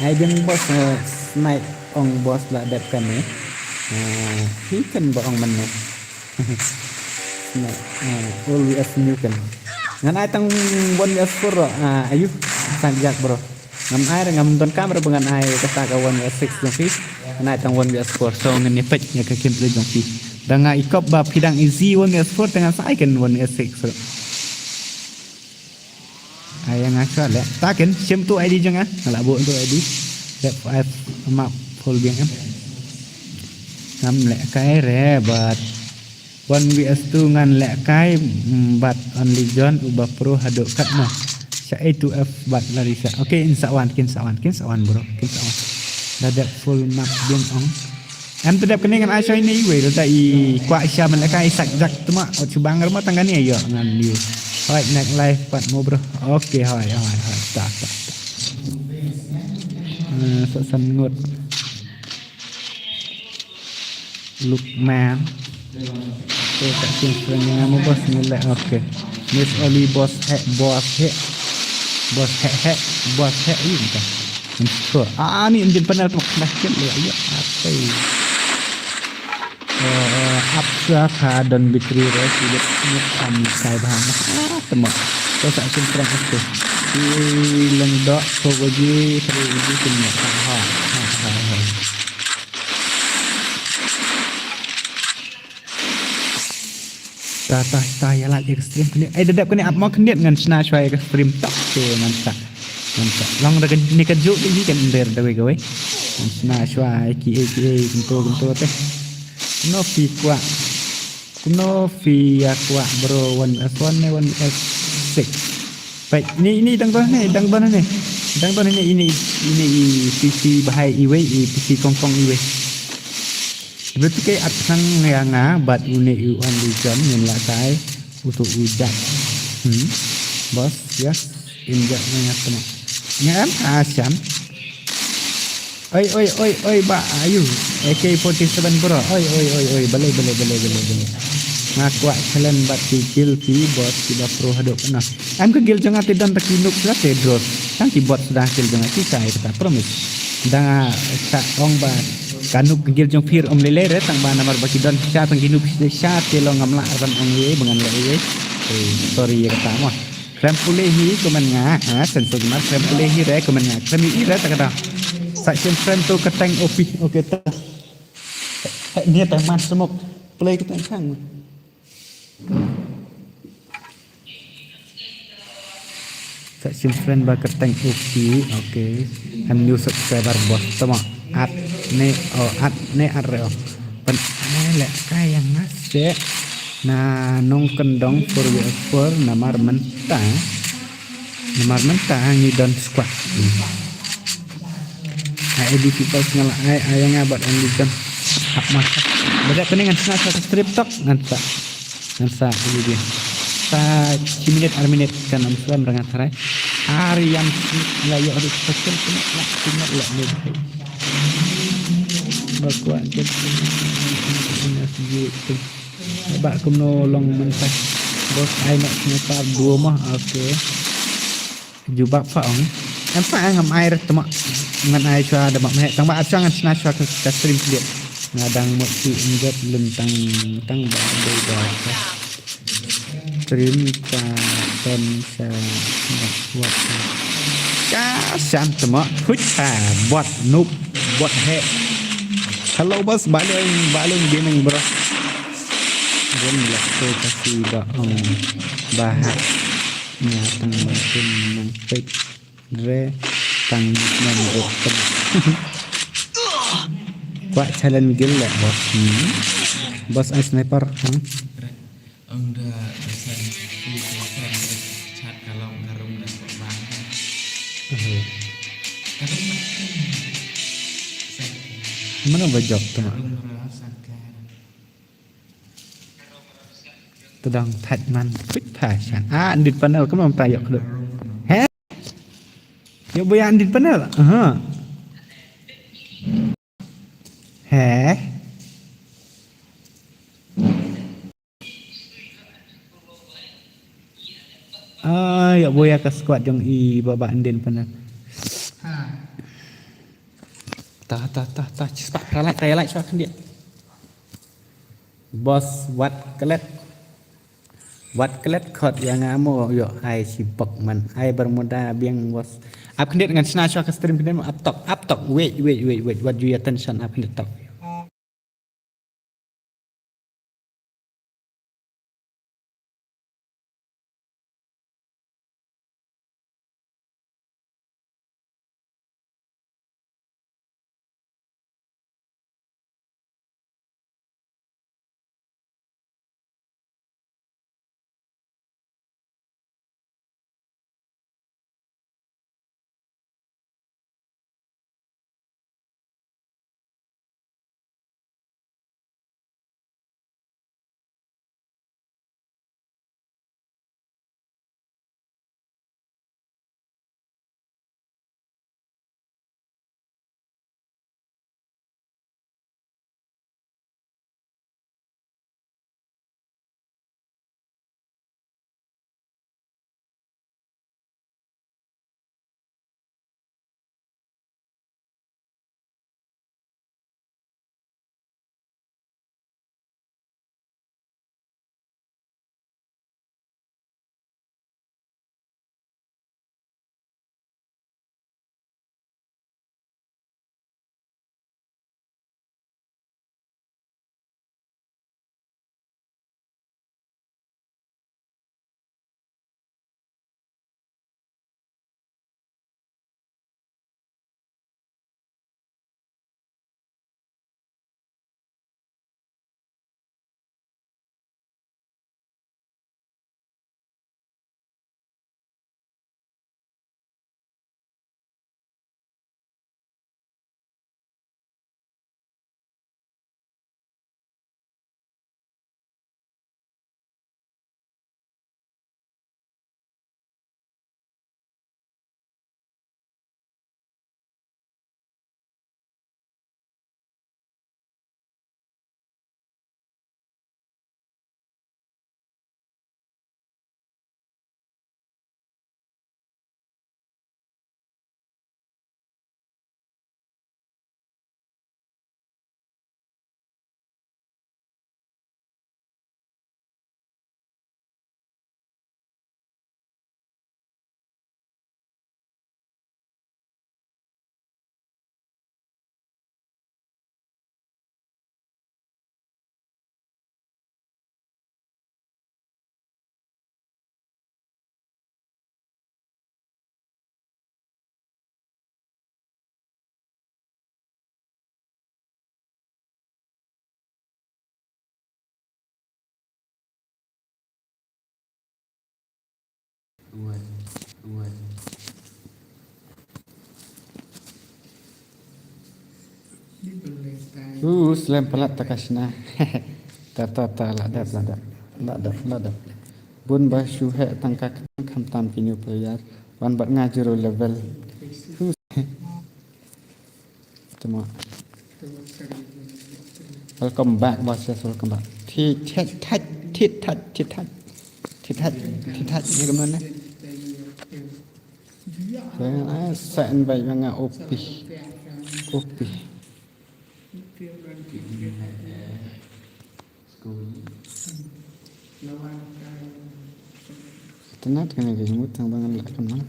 Ai biang boss, eh, snipe ong boss la dep kan ni. Eh, hi kan ba ong man ni. Snipe, eh, all V S new kan. Ngan ai tang one versus four, eh, ayu. Sang jak bro. Ngam ai re, ngam don kam re ba ngan ai kata ka one versus six jong phi. Ngan ai tang one versus four, so ngan ïa peit ïa ka gameplay jong phi. Da nga i kop ba phi dang easy one versus four, te ngan sa ai ken one versus six. So. Ai nga sa le. Ta ken shim tu I D jong nga. Nga la buh tu I D. Dep five map full biang em. Ngam lehkai re bad One V S two ngan lehkai, mm, bad Only John uba pro haduh katno. Sha A two F bad Larissa. Okay, in sa wan, kin sa wan, kin sa wan bro, kin sa wan. Da dep full map biang ong. Em te dep kane ngan ai shoi ne iwei, lada i kwah sha man la kai sak jak tuma, ot shubang rama tang kane ïoh ngan ïoh. Hoi, next live pat mo bro. Okay, hoi, hoi, hoi, ta, ta, ta. Eh, sa san ngut. Lukman. Okay, tak sien friend nga mo boss ni le, okay. Miss Oli boss he, boss he. Boss he, he, boss he, ini kan. Ensure. Ah, ni engine panel tu dah kit le. Ya, apa? Eh, apsa ka don battery re, sibit nyet am kai bahang. Ah, temo. Ko sa sim terang aku. Di lengdok ko bagi, seri uji kena. Ha, ha, ha, ha. Ta, ta, ta, ïa la ïa ka stream kane. Ai, da dep kane ap mo khyndiat ngan shna shwa ïa ka stream tok te ngan sa. Ngan sa. Long da kane ka juk ïa kan der da wei ka wei. Ngan shna shwa ïa ki, ïa ki, ïa ki, kumto, kumto te. Kumno phi kwah. Kumno phi ïa kwah bro, one S one ne one S six. Peit, ini, ini dang don ne, dang don ne. Dang don ne, ini, ini i P C bahai iwei, i P C kongkong iwei. Betul ke at sang ïa nga, bad une u Only John, ngin la kai, utu u jak. Hmm. Boss, yes, in jak nga tengok. Nga em, ah, sian. Oi, oi, oi, oi, ba, ayu. A K forty-seven bro. Oi, oi, oi, oi, balei, balei, balei, balei, balei. Nga kwah challenge bad ki guild ki boss ki ba pro haduh kane. Em ka guild jong nga te don ta ki noob la te draw. Tang ki bot suda guild jong nga ki sai ta promise. Da nga sa ong ba ka noob ka guild jong phi um lei lei re tang ba namar ba ki don sha tang ki noob sha te long ngam lah ban ong ye ba ngan leh ye. Eh, sorry ïa kata mo. Khlem pule hi comment nga, ha, sensor jemar khlem pule hi re comment nga. Khlem hi re ta kata. Sa sien friend to ka tank O P. Okay ta. Ni ta man smoke. Play ka tank sang. Sa sien friend ba ka tank O P. Okay. Am new subscriber boss tama. At ne o at ne at re o. Pan ne le ka ïa nga se na nongkyndong four V four namar mynta. Namar mynta ngi don squad. Ai di people nga la ai ai nga bad Only John. Hap masa. Bad kane ngan shna sa strip tok ngan sa. Ngan sa ini dia. Sa shi minit ar minit kan am suan rangat harai. Ar ïam la ïoh rit pecel kena la kena la ni. Ba kwah jep kena. Ba kumno long mynta. Bos ai mak sniper duo mah. Okay. Jubab fa ong. Em fa ngam ai ret tama. Ngan ai shwa da mak meh. Tang ba at shwa ngan shna shwa ka, ka stream kliat. Nga dang mut ki injot lem tang, tang ba dei da ka stream ka ton sa bak wat. Ka shan tama. Huch ha. Bot noob. Bot he. Hello bos. Balung, balung gaming bro. Gon lak tu kasi ba ong. Bahak. Nga tang makin nang pek. Re tang nang pek. Kwah challenge guild leh bos. Hmm. Bos ai sniper. Hmm. Ong da desan, desan chat kalau ngarum da korban. Mana ba jok tu mak? Tedang thait man pit pha shan. Ah, ndit panel ka mam ta yok dok. He? Yok boya ndit panel. Aha. He? Ah, yok boya ka squad jong i baba ndit panel. Ta ta ta ta chispa ralai ralai swa khndiat. Bos wat klet. Wat klet khot ïa nga mo ïoh ai shi bok man ai Bermuda biang bos. Ap khndiat ngan shna shwa ka stream khndiat mo ap tok ap tok wait wait wait wait wat ju ïa tension ap khndiat tok. Uh, slem palat ta ka shna. Ta, ta, ta, la dep, la dep. La dep, la dep. Bun ba shu heh tang ka khnang khamtam ki new player. Wan bad nga zero level. Huh. Tama. Welcome back, boss. Yes, welcome back. Thit, thit, thit, thit, thit, thit, thit. Thit, thit, thit, thit. Ni kumno ne? Sa, ah, sa en bai nga opi. Opi. Tynat kane ka jingmut tang ba ngan leh kumno.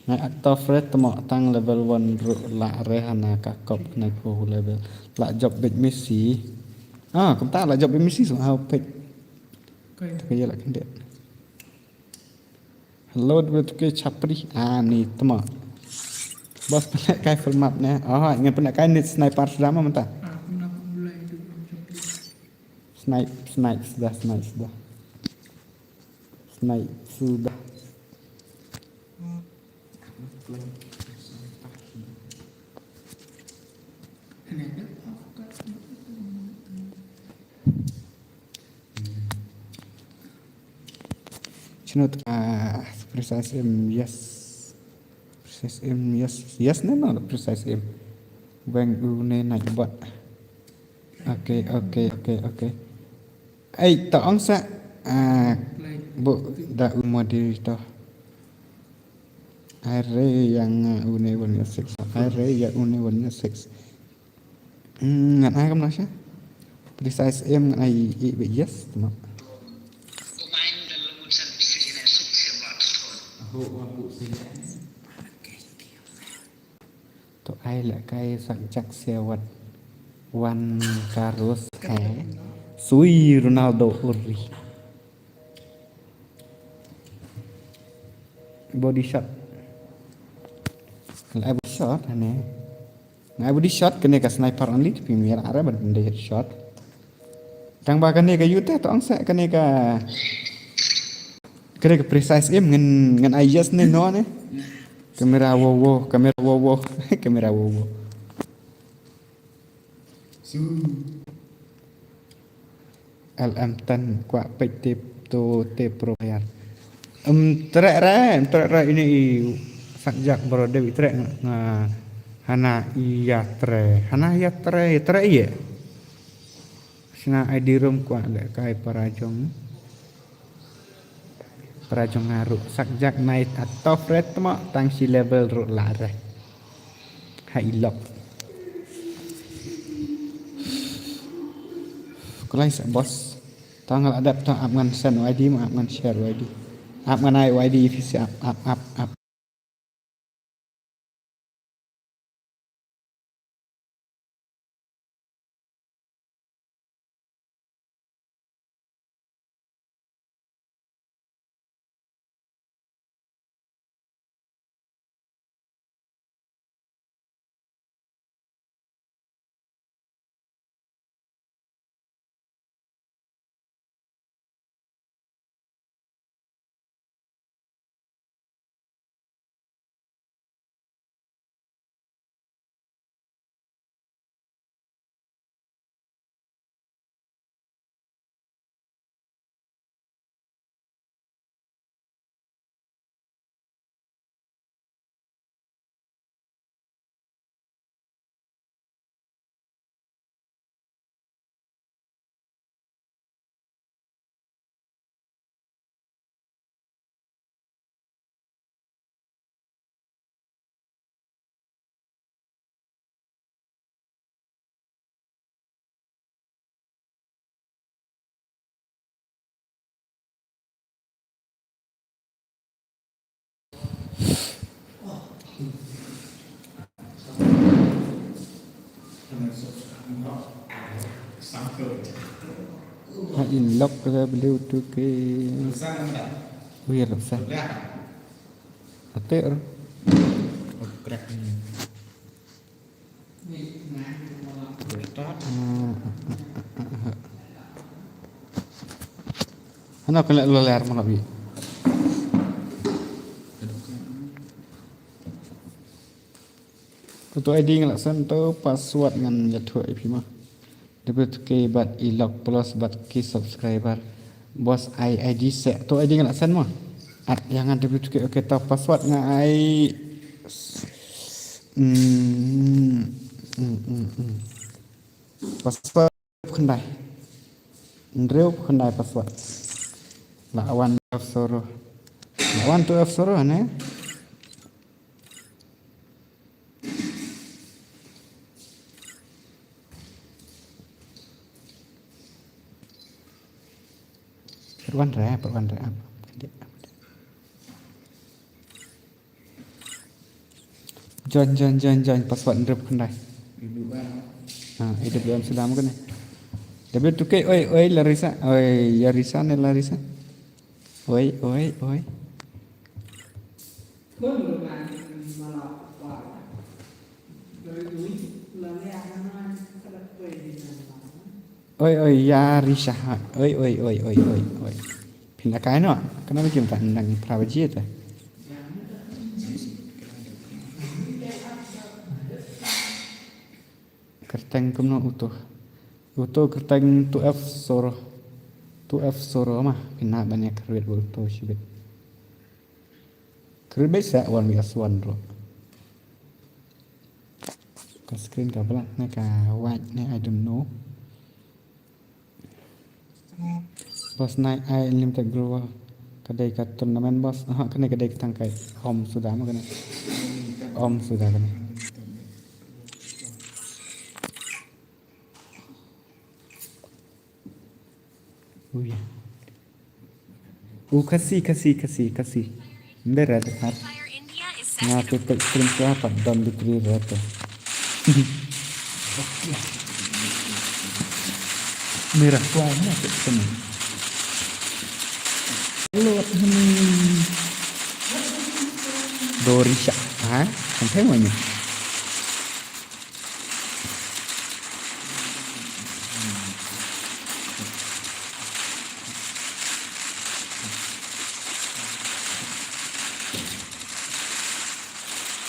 Ngai actor Fred tamo tang level one ruh la re hana ka kop kane ko level. La jop bit Messi. Ah, kumta la jop bit Messi so how pek. Ta ka ïa la khyndiat. Hello, dua tu ke chapri. Ah, ni tama. Boss pynleh kai full map ne. Oh, ngan pynleh kai ni sniper suda ma mynta. Snipe, snipe suda, snipe suda. Snipe suda. Shino ta, ah, precise aim, yes. Precise aim, yes. Yes ne no, precise aim. Weng u ne night bot. Okay, okay, okay, okay. Ei, to ong sa. Ah, bu da u moderator. Ai re ïa nga une one zero six. Ai re ïa une one zero six. Hmm, ngan ai kumno sha? Precise aim ngan ai i, i, yes, tama. To ai leh kai sak jak sia wat wan karus kai. Sui Ronaldo uri. Body shot. Leh body shot ane. Ngai body shot kane ka sniper only, tapi mira are ban body shot. Tang ba kane ka yute to ang se kane ka, kane ka precise aim ngan, ngan ai yes ne no ne. Kamera wo wo, kamera wo wo, kamera wo wo. Su. L M ten kwah peit te to te pro player. Em trek re, em trek re ini i sak jak bro Dewi trek nga hana iya tre, hana iya tre, iya tre iya. Sna I D room kwah leh kai para jong. Para jong nga ruh sak jak nai atof re tmo tang shi level ruh la re. Ha i lok. Kulai sa boss. Tang la dap tang ap ngan send Y D ma ap ngan share Y D. Ap ngan ai Y D phi sa ap ap ap ap. Ha in lok ka beliau tu ke. Ui, lok sa. Ater. Hana kena lo ler mana bi. Photo I D nga la send, to password ngan ïathuh ïa phi ma. W two K bad i lok plus bad ki subscriber. Boss, ai I D se. To I D nga la send ma. At ïa nga W two K, okay, to password nga ai. Hmm. Hmm, hmm, hmm. Password khyndai. Hynriew khyndai password. La wan F Soro. La wan to F Soro ne? Pat wan re, pat wan re. Join, join, join, join. Password hynriew khyndai. Ah, A W M suda mo kane. W two K, oi, oi, Larissa. Oi, Yarissa ne Larissa. Oi, oi, oi. Oi, oi, Yarissa. Oi, oi, oi, oi, oi, oi, oi. Phin la kai noh. Kane ba kim ta nang phra baje te. Kyrteng kumno uto? Uto kyrteng two F Soro. Two F Soro ma. Phin hap ban ïa create uto shibit. Create beit sa one V S one ruh. Ka screen ka blank ne ka white ne, I don't know. Boss, nai ai Unlimited Global. Ka dei ka tournament, boss. Aha, kane ka dei ka tang kai. Om suda mo kane. Om suda kane. Uya. U Khasi, Khasi, Khasi, Khasi. Mbera de khat. Nga te te krim kya pat don di kri rata. Mera kwa na te kena. Lo, hmm. Dorisha, ha? Sampai mana?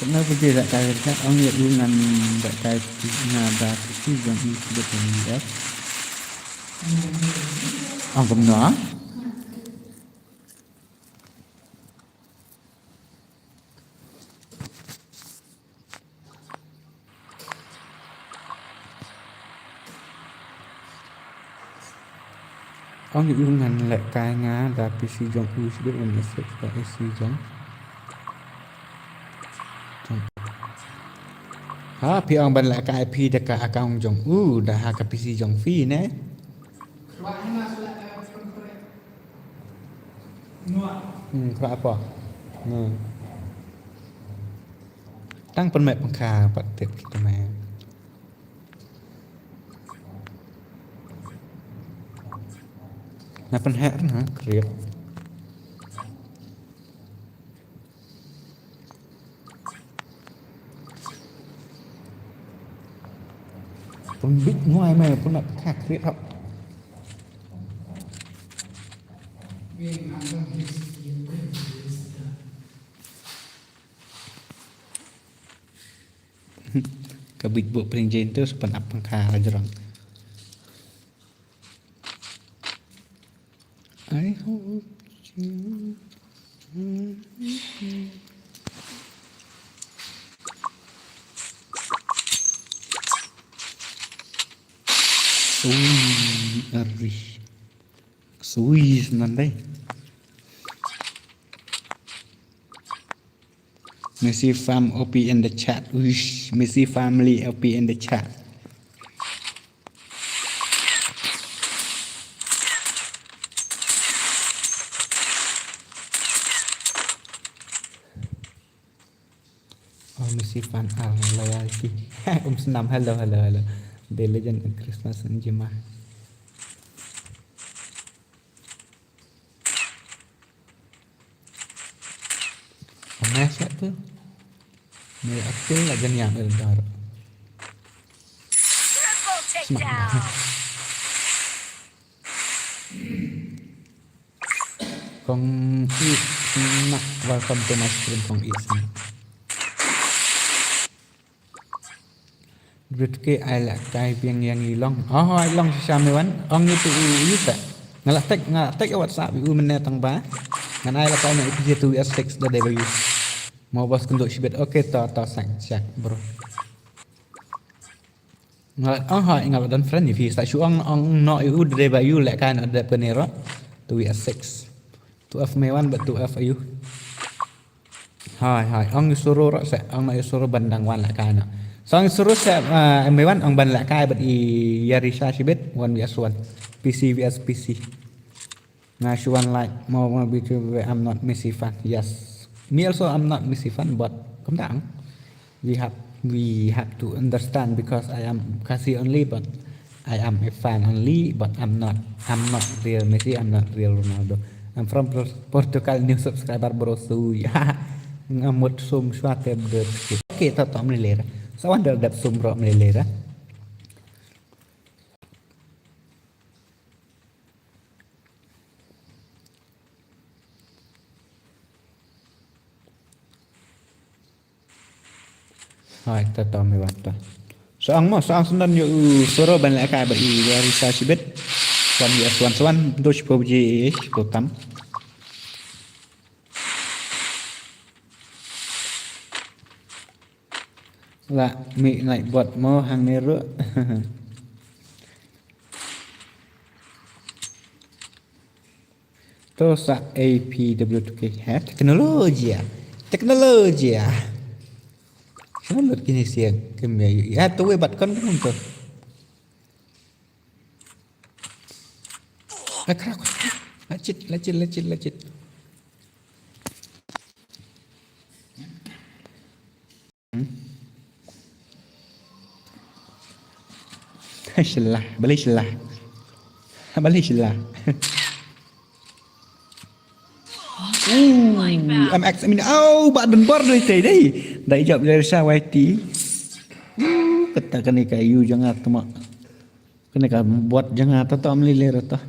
Kena pergi dak kai dak ong ïa u ngan dak kai na da tu jong i sibet ni dak. Ong kumno? Ong ïa u ngan leh kai nga da P C jong u shu dei ban message da P C jong. Jong. Ha, phi ong ban leh kai phi da ka account jong u da ha ka P C jong phi ne? Hmm, khrah apa? Hmm. Tang pynmih pangkha pat tip kita meh. Na pynheh na kriat. Pynbit nguai meh, pynmih pangkha kriat hok. Ka bit buk pring jin tu sepen ap pangkha la jrong. I hope you. Ui, arih. Sui nan dai. Messi fam O P in the chat. Uish, Messi family O P in the chat. Oh, Messi fan are loyalty. Um Snam, hello, hello, hello. The legend of Christmas and Jima. Masa tu. Ni akil la janiah el dar. Triple takedown. Kong Isna, welcome to my stream, Kong Isna. Bit ke ai la kai biang yang i long. Oh, ai long shisha me wan. Ong itu u u sa. Nga la tek, nga la tek WhatsApp u mene tang ba. Ngan ai la kai na itu je tu S six da dei ba u. Mau bos kendo shibit. Okay, to to sang check, bro. Nga la, oh, hai, nga la don friend ni phi. Sa shu ong ong no u da dei ba u le kai na dep ke nero. Tu S six. Tu F me wan, but tu F ayu. Hai hai, ong i suru ro se, ong i suru ban dang wan la kai na. Song i suru se, uh, me wan ong ban la kai, but i yari sha shibit, one V S one. P C V S P C. Nga shu wan like, mo mo B two, I'm not Messi fan. Yes. Me also, I'm not Messi fan, but come down. We have, we have to understand because I am Khasi only, but I am a fan only, but I'm not, I'm not real Messi, I'm not real Ronaldo. I'm from Por- Portugal, new subscriber, bro. So yeah. Ngamut sum shwa te bro. Okay, to to mlilera. So wonder that sum bro mlilera. Hai, ta ta me wat ta. Sa ang mo, sa ang senan yu soro ban le ka ba i ya risa sibit. Wan yu aswan swan, dos po ji, po tam. La, mi nai bot mo hang neru. To sa A P W two K. Ha, teknologi. Teknologi. Selamat kini siang. Kami ya, to we bat kon kun to. Akra ko. Lacit, lacit, lacit, lacit. Shelah, balik shelah. Balik shelah. Ooh, M X mini. Oh, bad dan bar dari tadi. Dari jawab dari sawai ti. Ooh, kata kena kayu jangan temak. Kena ka buat jangan tata melilir tata.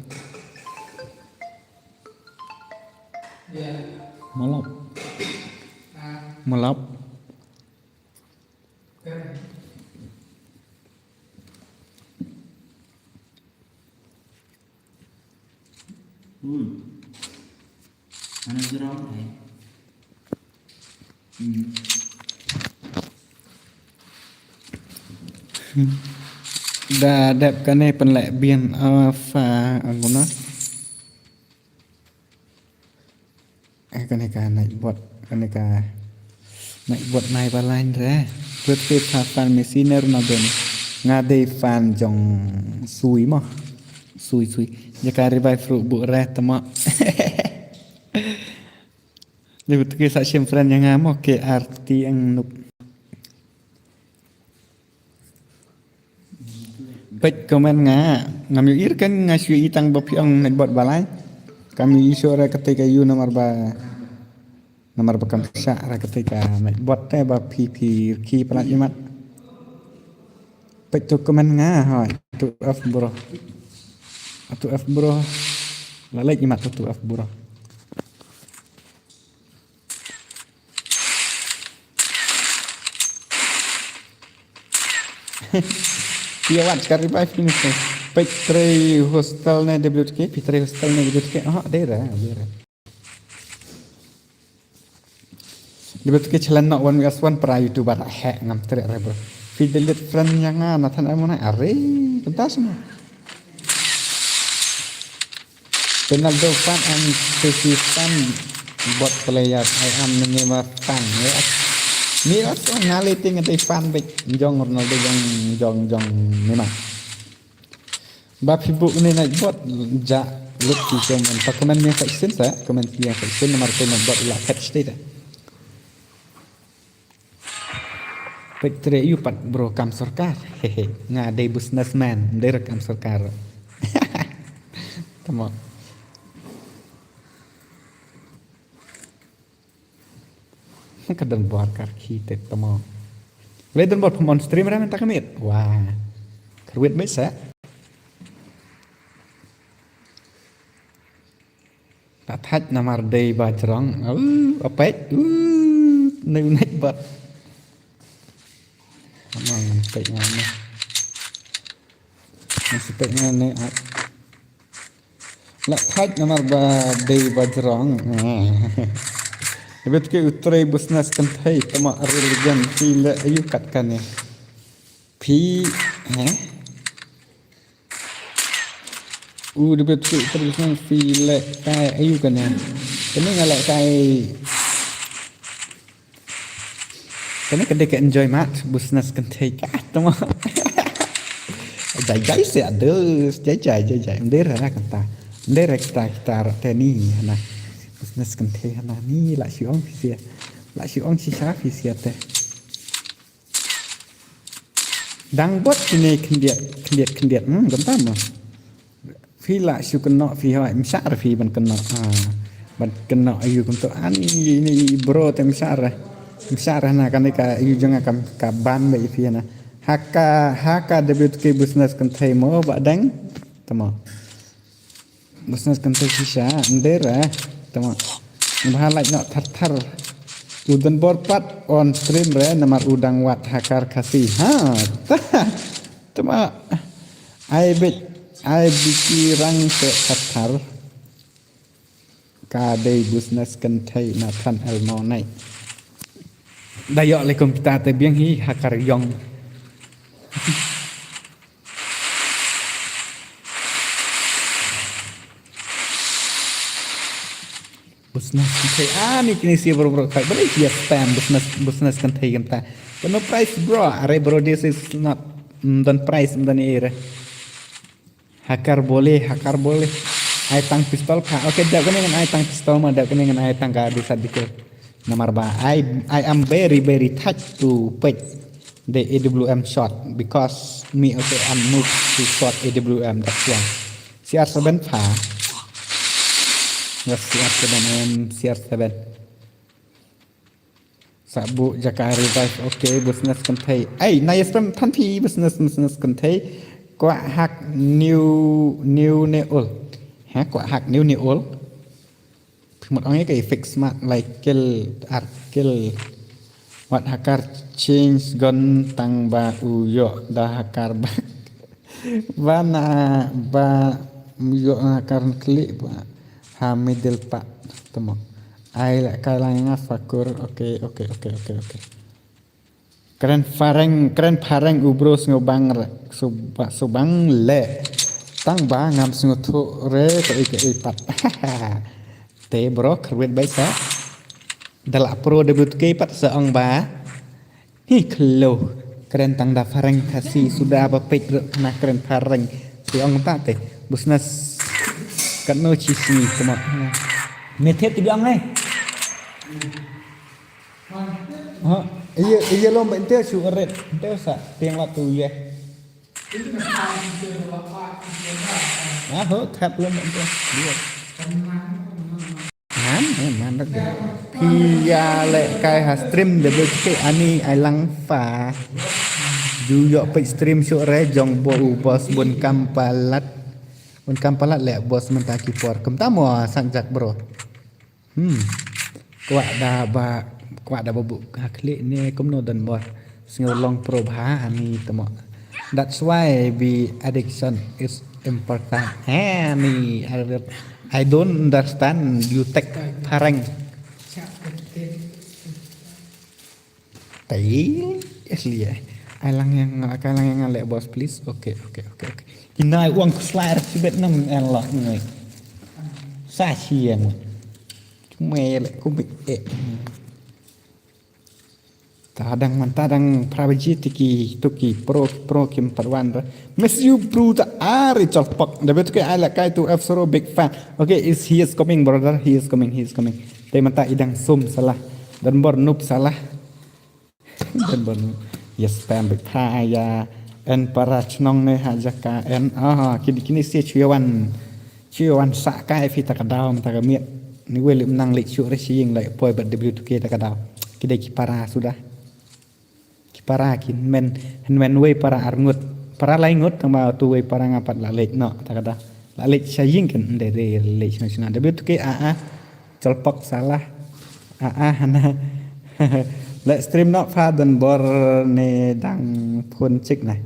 Malap. Malap. Ui. Mana jerang eh. Hmm. Da dep kane pynleh bian alpha anguna. Eh, kane ka nai bot, kane ka nai bot nai ba line re. Bot ke fan Messi ne Ronaldo ne. Nga dei fan jong sui mo. Sui sui. Jaka revive ru bu re tama. Ni bot ke sa shim friend yang nga mo ke arti ang nuk. Peit comment nga, ngam ïohi kan nga shu ïohi tang ba phi ong Nightbot ba lai. Kam ïohi shuh ra kata ka ïu namar ba, namar ba kam shah ra kata ka Nightbot te ba phi phi ki palat imat. Peit tu comment nga, hoi, tu F bro. Tu F bro. La leit imat tu F bro. Phi ïa wad ka revive ni mesti. Peit trei hostel ne W T K, phi trei hostel ne W T K. Ah, dei ra, dei ra. W T K challenge nok wan wi aswan para YouTuber he ngam trei re bro. Phi delete friend ïa nga na than ai mo na are. Pentas mo. Ronaldo fan and Messi fan, bot player, I am Neymar fan. Yes. Ni lah so ngali ting ati fan bek jong Ronaldo jong jong jong Neymar. Ba phi buk ni Nightbot ja lut phi comment. Pa comment ni faction sa, comment ni faction namar tu Nightbot la catch te da. Peit trei ïu pat bro kam sorkar. Hehe, nga dei businessman, dei re kam sorkar. Tama. Ka don bor kar ki te tama. Le don bor pom on stream ra men ta ka mit. Wah. Karwit mit sa. Ta thait namar dei ba jrong. Uh, apet. Uh, nai nai bat. Amang. Peit nga ne. Nga shu peit nga ne, ah. La thait namar ba dei ba jrong. Debit ke u trei business kynthei tama religion phi leh aïu kat kane. Phi, eh? U debit ke u trei business phi leh kai aïu kane. Kane nga leh kai Kane ka dei ka enjoy mat, business kynthei ka tama. Jai jai se adus, jai jai, jai jai. Ym dei ra kata. Ym dei ra kita, kita rot te ni, hana. Business kynthei hana ni, la shu ong phi sia. La shu ong shisha phi sia te. Dang bot kine khyndiat, khyndiat, khyndiat. Hmm, kynta mo. Phi la shu kynnoh phi hoi, ym shah re phi ban kynnoh. Ah, ban kynnoh aïu kumto. Ani, ini bro te ym shah re. Ym shah re na kane ka aïu jong nga ka, ka ban ba i phi na. Ha ka, ha ka W two K business kynthei mo ba dang. Tama. Business kynthei shisha, ym dei re. Tama. Ba ha lait noh thar thar. U Donbor pat on stream re namar u dang wad ha kar Khasi. Ha. Tama. Ai bit, ai bit ki rang te thar thar. Ka dei business kynthei na than el mo nai. Da ïoh le kum kita te biang hi ha kar yong. Business kynthei. Ah, ni kini si bro bro kai. Bro, yes, spam business, business kynthei kynta. But no price, bro. Are bro, this is not, mm, don price, mm, don ere. Hakar boleh, hakar boleh. Ai tang pistol ka. Okay, dep kane ngan ai tang pistol ma, dep kane ngan ai tang ka dusat dikit. Namar ba, I, I am very, very touched to put the A W M shot because me also I'm moved to shot A W M, that's why. C R seven pa. Yes, C R seven and C R seven. Sa bu jaka revive, okay, business kynthei. Ai, na yes pem than phi business, business kynthei. Kwah hak new, new ne ul. Ha, kwah hak new ne ul. Phi mut ong ïa ka fix mat, like kill, ar kill. Wat hakar change gun tang ba u ïoh da hakar ba. Ba na ba u ïoh hakar klik ba. Ha middle part tama. Ai la kai lang nga fakur. Okay, okay, okay, okay, okay. Kren phareng, kren phareng u bro sngewbang re, sngewba-, sngewbang le. Tang ba ngam sngewthuh re kaei kaei pat. Te bro kyrwit bai sa. Da la pro W two K pat sa ong ba. Hi klo. Kren tang da phareng Khasi suda ba peit re na kren phareng. Te ong ta te. Business. Katno chi sngi tama. Me thet ti biang ai. Ha, iya, iya lom ba inte shu ret. Inte sa tiang la tu ye. Ha, ho, tap lom ba inte. Iya. Man, eh, man rak. Phi ïa leh kai ha stream de bek ke ani ai lang fa. Ju ïoh peit stream shu re jong bo u boss bun kam palat. Bun kam palat leh boss mynta ki por. Kumta mo sak jak bro. Hmm. Kwah da ba, kwah da ba bu ha khlieh ne kumno don bor. Sngew long pro bha ani tamo. That's why be addiction is important. Ani, I don't understand you take phareng. Tail, asli eh. Ai lang ïa nga, kai lang ïa nga leh boss please. Okay, okay, okay, okay. Ina ai uang kuslai rak sibet nam en lah ngai. Sa siang. Cuma leh kumik eh. Tadang man tadang prabaji tiki tuki pro pro kim parwan ra. Miss you bro ta ari chalpak. Da betu ke ai la kai tu F zero big fan. Okay, is he is coming brother. He is coming, he is coming. Te mata idang sum salah. Dan bor nup salah. Dan ban, yes, pam bik pha ïa en para chnong ne ha jaka en. Ah, kini, kini si chuan. Chuan sa kai phi ta ka daw ta ka miet. Ni wel nang lek chu re si ying lek poi bat W two K ta ka daw. Ki dei ki para suda. Ki para ki men, men wei para arngut. Para lai ngut tang ba tu wei para nga pat la lek no ta ka daw. La lek sa ying kan de de lek sna sna. W two K a a. Chalpak salah. A a hana. Let's stream not father bor ne dang phone chick na.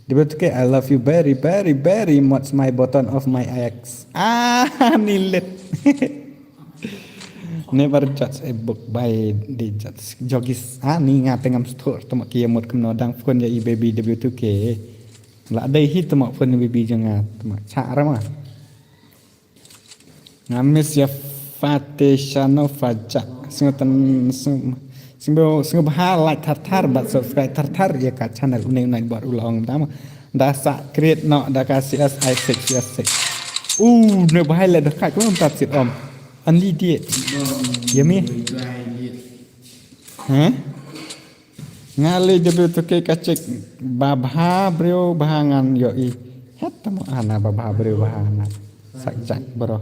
Dibe tu ke, I love you very, very, very much, my button of my ex. Ah, nilit. Never judge a book by the judge. Jogis. Ah, ni nga tengam stur tuma ki mut kumno dang phone ya i baby dibe tu ke. La dei hi tuma phone baby jong nga tuma cha rama. Nga miss ya Fateh Shano Faja. Singatan sing sing bha like thar thar bad subscribe thar thar ya ka channel une une bor ulong dama. Da sa create no da ka C S I six C S six. U ne bha le da ka ko ta sit om. An li die. Ya mi. Hah? Nga lei da beu tu ke ka chik ba bha breu bha ngan yo i. Het tamo ana ba bha breu bha na. Sak jak bro.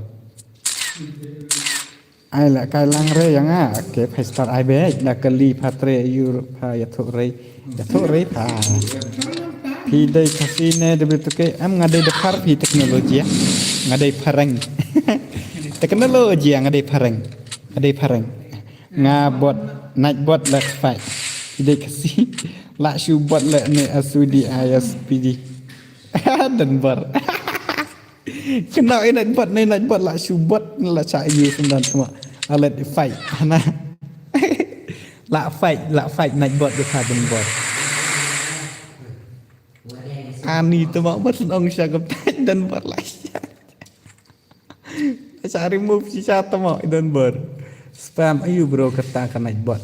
Ai la kai lang re yang a ke five star ai be da kali pha tre euro pha ya thu re. Ya thu re pha. Phi dei Khasi ne da beu tu ke em nga dei da phar phi teknologi ya. Nga dei phareng. Teknologi ya nga dei phareng. Nga dei phareng. Nga bot, night bot, let's fight. Idei Khasi. La shu bot le ne asudi I S P D. Dan bor. Kena i night bot ne night bot la shu bot la cha yu sundan tuma. Alet fight. Hana. La fight, la fight night bot de ka dan bor. Ani tuma bot ong sha gap dan bor la sha. Sa remove shisha tamo i don bor. Spam ayu bro kata ka night bot.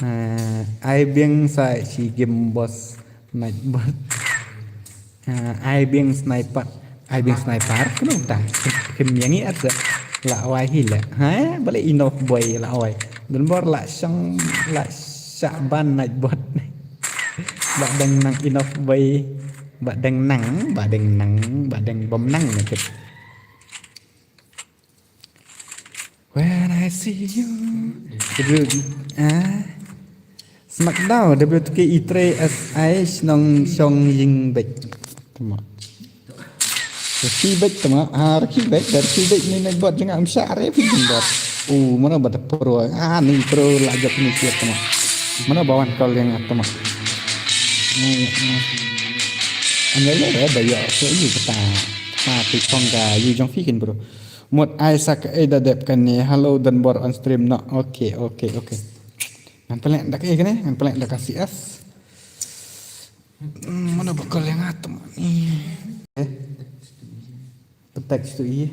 Ah, ai biang sa shi game boss night bot. Ah, ai biang sniper. Ai biang sniper kena ta. Kim yang i asa. La wai hi la. Ha, balik enough boy la wai. Don bor la shang la sha ban night bot. Ba dang nang enough boy. Ba dang nang, ba dang nang, ba dang bom nang na kit. When I see you. W, ah. Smack daw, W T K E three S I shnong shong ying bek. Tama. Rki bek tama, ah, rki bek, da rki bek ni na bot jeng am sha re phi jeng bot. U, mana bot pro, ah, ni pro la jok ni siap tama. Mana bawan kol yang tama. Ni, ni. Anya le re, ba yo, so yu kata. Ha, pi phong ga, yu jong phi kin bro. Mut ai sa ka ei da dep kane. Hello, Don Bor on stream. No, okay, okay, okay. Ngan pynleh da ka ei kane, ngan pynleh da ka C S. Hmm, mana bakal yang atom ni? Eh. Petak tu i.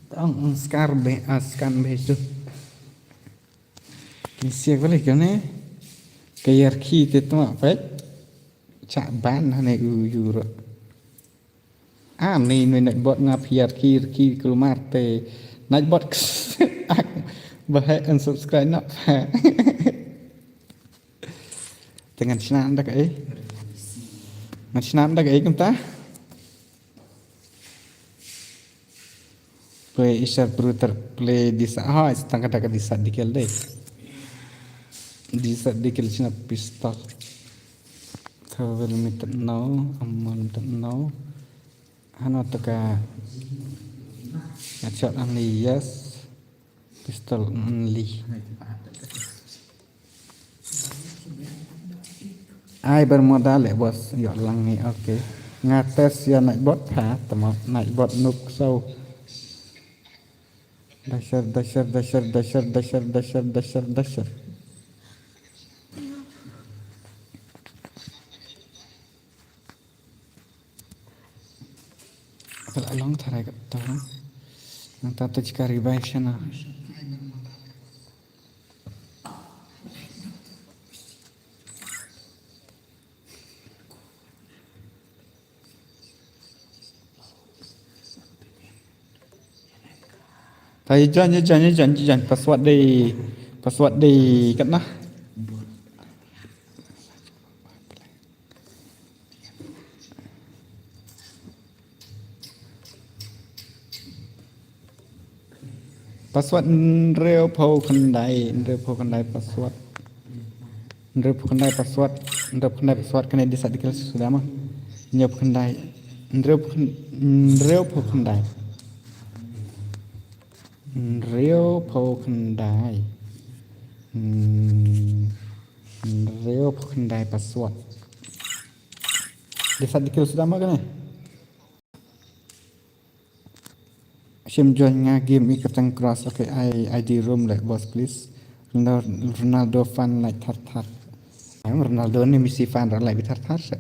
Tang skar be, ah, scan be tu. Ki siak balik kane. Kayar ki te tu apa? Chak ban hane u yuro. Ah, ni ni night bot nga phiar ki ki kulmar te. Night bot ak bahai unsubscribe na. Te ngan shna da ka ei. Ngan shna da ka ei kumta. Play isar brutal play disa ha tang ka da ka disa dikel dei. Disa dikel shna pistol. Travel limited now, ammo limited now. Hano taka. Headshot only, yes. Pistol only. Ai bermoda le bos, yo lang ni, okay. Nga test ya night bot ha, tama night bot nuk so. Dasher, dasher, dasher, dasher, dasher, dasher, dasher, dasher. Kala long tharai ka ta. Nang ta ta chika revive shana. Ta i jan, i jan, i jan, i jan. Password dei, password dei katna. Password hynriew phew khyndai, hynriew phew khyndai password. Hynriew phew khyndai password, hynriew phew khyndai password kane disa dikel suda ma. Hynriew phew khyndai, hynriew phew khyndai. Hynriew phew khyndai. Hynriew phew khyndai. Hmm. Hynriew phew khyndai password. Dei sat dei kill suda ma kane. Shim join nga game i kyrteng cross. Okay, ai ID room like boss please. Ronaldo, Ronaldo fan like thar thar. Ai Ronaldo ne Messi fan ra like thar thar se.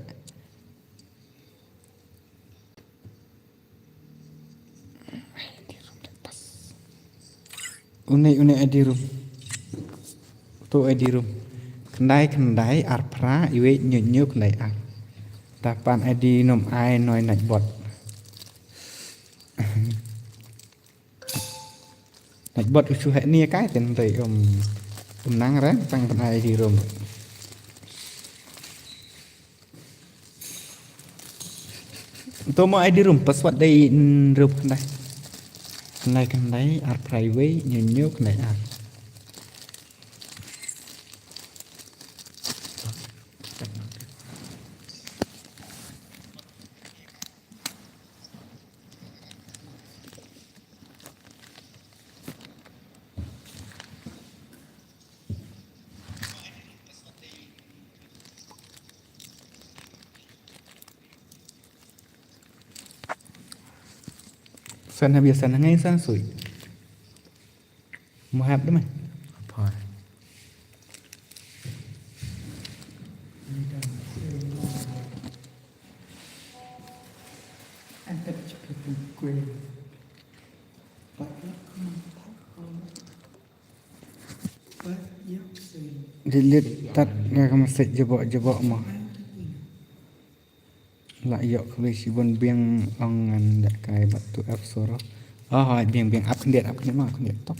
Une, une ID room. To ID room. Khyndai khyndai ar phra iwei hynñiew hynñiew khyndai ar. Da pan ID nym ai noi Nightbot. Nightbot u shu heh ni kai ten te um um nang re tang pan ID room. To mo ID room password dei hynriew khyndai. Khyndai khyndai ar phra iwei hynñiew hynñiew khyndai ar. San habia san ngai san sui. Mo hap de mai. Apa? Delete tat ka message jebok jebok mo. La ïoh khublei shibun biang ong ngan lehkai bad tu app soro. Oh, biang biang app khyndiat app khyndiat ma khyndiat tok.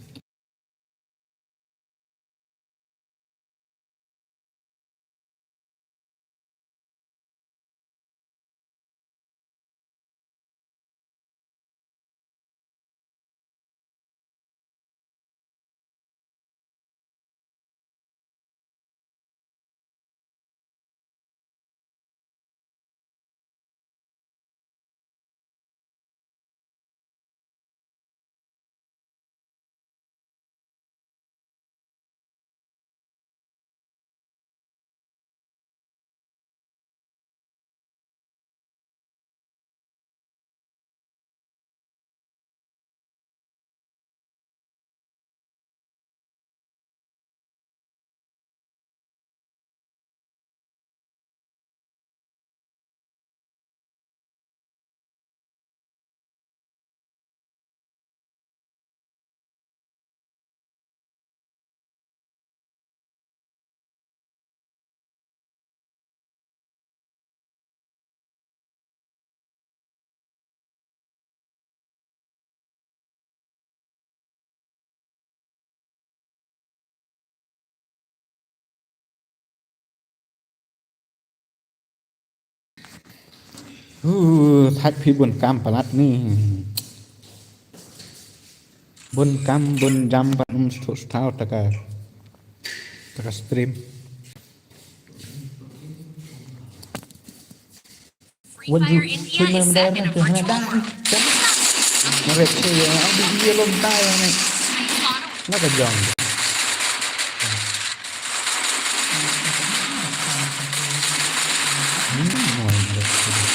Uh, thak phi bun kam palat ni. Bun kam bun jam ban um stu stau taka taka stream. Wan ju chui mem dar na tu hana dai. Meret chui ya abi iya lom dai ne. Na ka jong. Hmm, mo meret chui.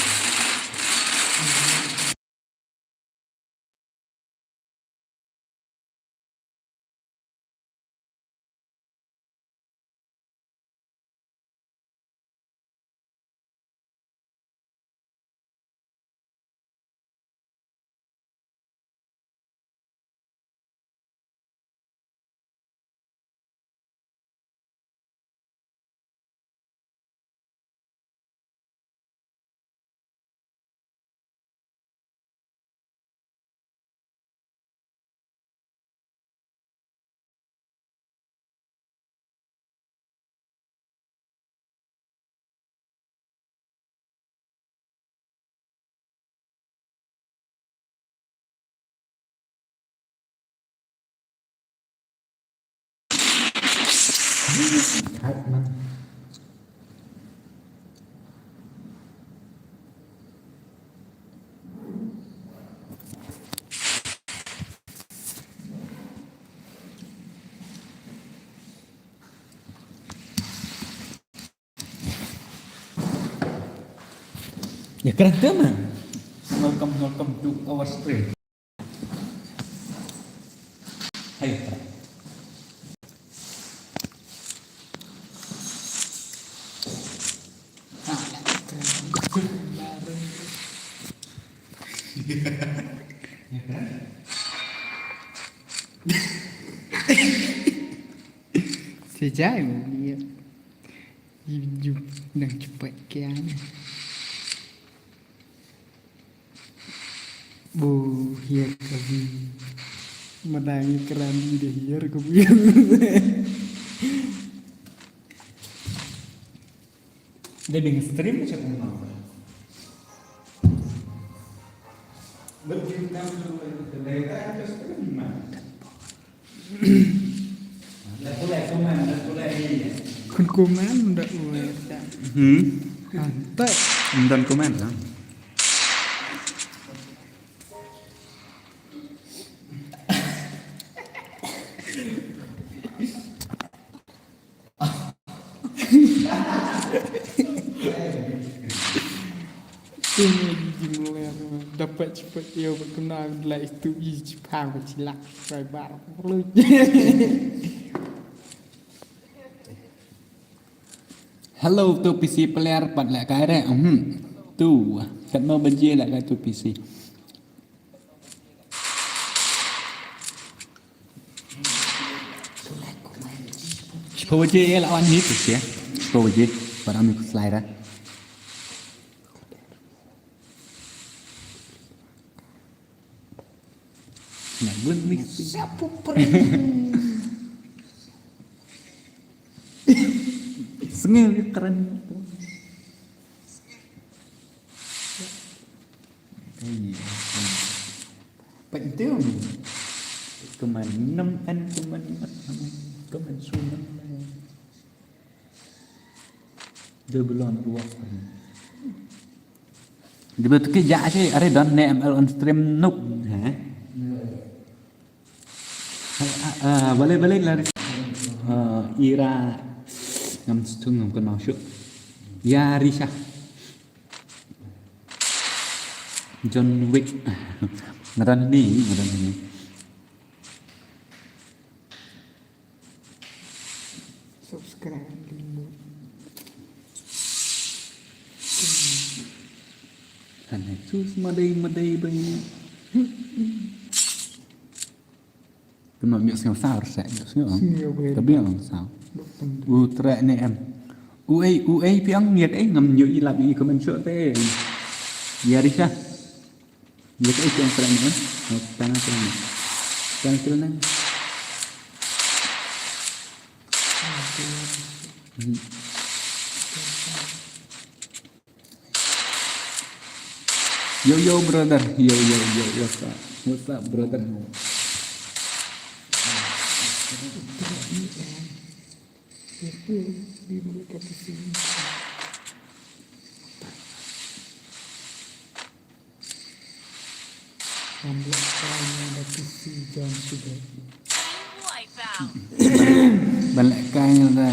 Ïa kren te ma. Welcome, welcome to our stream. Hai. Sejai mo ni. Yup, nang cepat kian. Bu hiar kabi. Madangi kerani deh hiar kabi. Dia dengan stream macam mana? Berjuta tu, stream mana? Khun comment da u wer da. Hmm. Anta. Ym don comment la. Dapat cepat ïa ba kena like tu i chipang ba chilak subscriber. Hello, tu P C player pat lehkai re. Mhm. Tu, katno baje lehkai tu P C. Shiphew baje la wan hi tu sia. Shiphew baje. Para mi ku slide ra. Nggak gue mix. Siapa pernah? Sengel dia keren. Penting. Kemen enam kan, kemen enam, kemen sembilan. Dia belum dua. Dia betul ke jak sih, are don ne M L on stream noob. Ha? Ah, ah, balik, balik lari. Ah, Ira. Ngam stung ngam kenal syuk. Ya, Risha. John Wick. Ngaran ni, ngaran ni. Subscribe dulu. Kan itu madai, madai banyak. Kena miak sengau sar sek, miak sengau. Sengau ber. Tapi yang sar. Dok tengah. U trek ne em. U ei, u ei piang miak ei ngam nyu i lap i komen syok te. Ya Risha. Miak ei piang trek ne em. Oh, tangan trek ne. Tangan trek ne. Hmm. Yo, yo, brother. Yo, yo, yo, yo, what's up? What's up, brother? Ban lehkai da, da P C jong u Shibet. Ban lehkai da,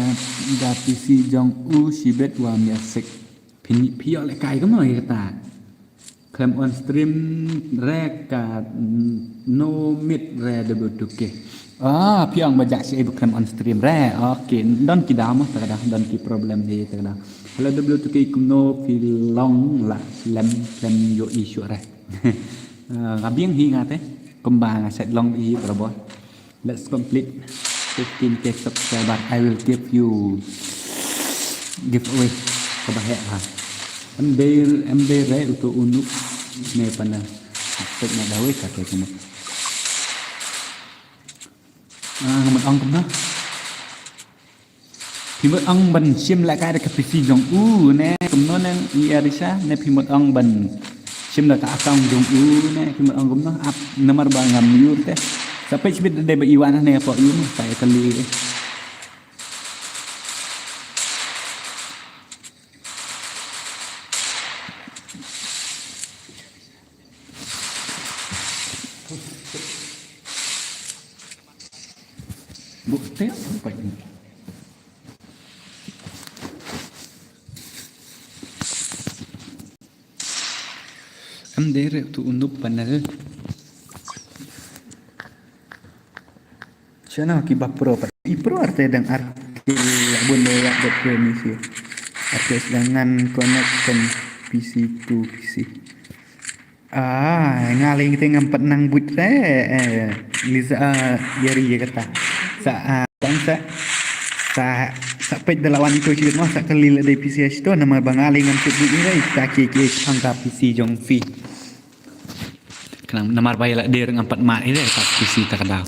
da P C jong u Shibet wa mia sek. Phi, phi ïoh lehkai kumno ïa kata. Khlem on stream re ka, mm, no mic re da bu tuke. Ah, phi ong ba jak shi ei ba khlem on stream re. Okay, don ki dam ta ka da, don ki problem de ta ka da. Hello W two K kumno phi long la lem lem ïohi shuh re. Ah, nga biang hi nga te. Kumba nga set long hi barabor. Let's complete fifteen K subscriber. I will give you giveaway. Kaba heh ha. Em dei, em dei re uto u noob ne pana. Tek na dawe ka te kumno. Ah, nga mut ong kumno. Phi mut ong ban shim lehkai da ka P C jong u ne kumno ne, i Arisha, ne phi mut ong ban shim da ka account jong u ne, phi mut ong kumno, ap namar ba ngam ïoh te. Sa page bit da dei ba i wan ne pok ïoh, sa ïa kali. Buk te apa ini? Dei re tu u Noob panel. Shano ki ba pro pat. I pro ar te dang ar ki la bun dei yak dot pro ni si. Ar te dang ngan connect kan P C to P C. Ah, nga lei te ngam pat nang buit re. Eh, Liza, ah, Yari ya kata. Sa, ah, bang sa. Sa, sa peit da lawan ito shi mo sa kali le dei P C to namar ba nga lei ngam tip buit re. Ta ki ki pang ka P C jong phi. Khnang namar ba ïa la der ngam pat mat ïa ka P C ta ka daw.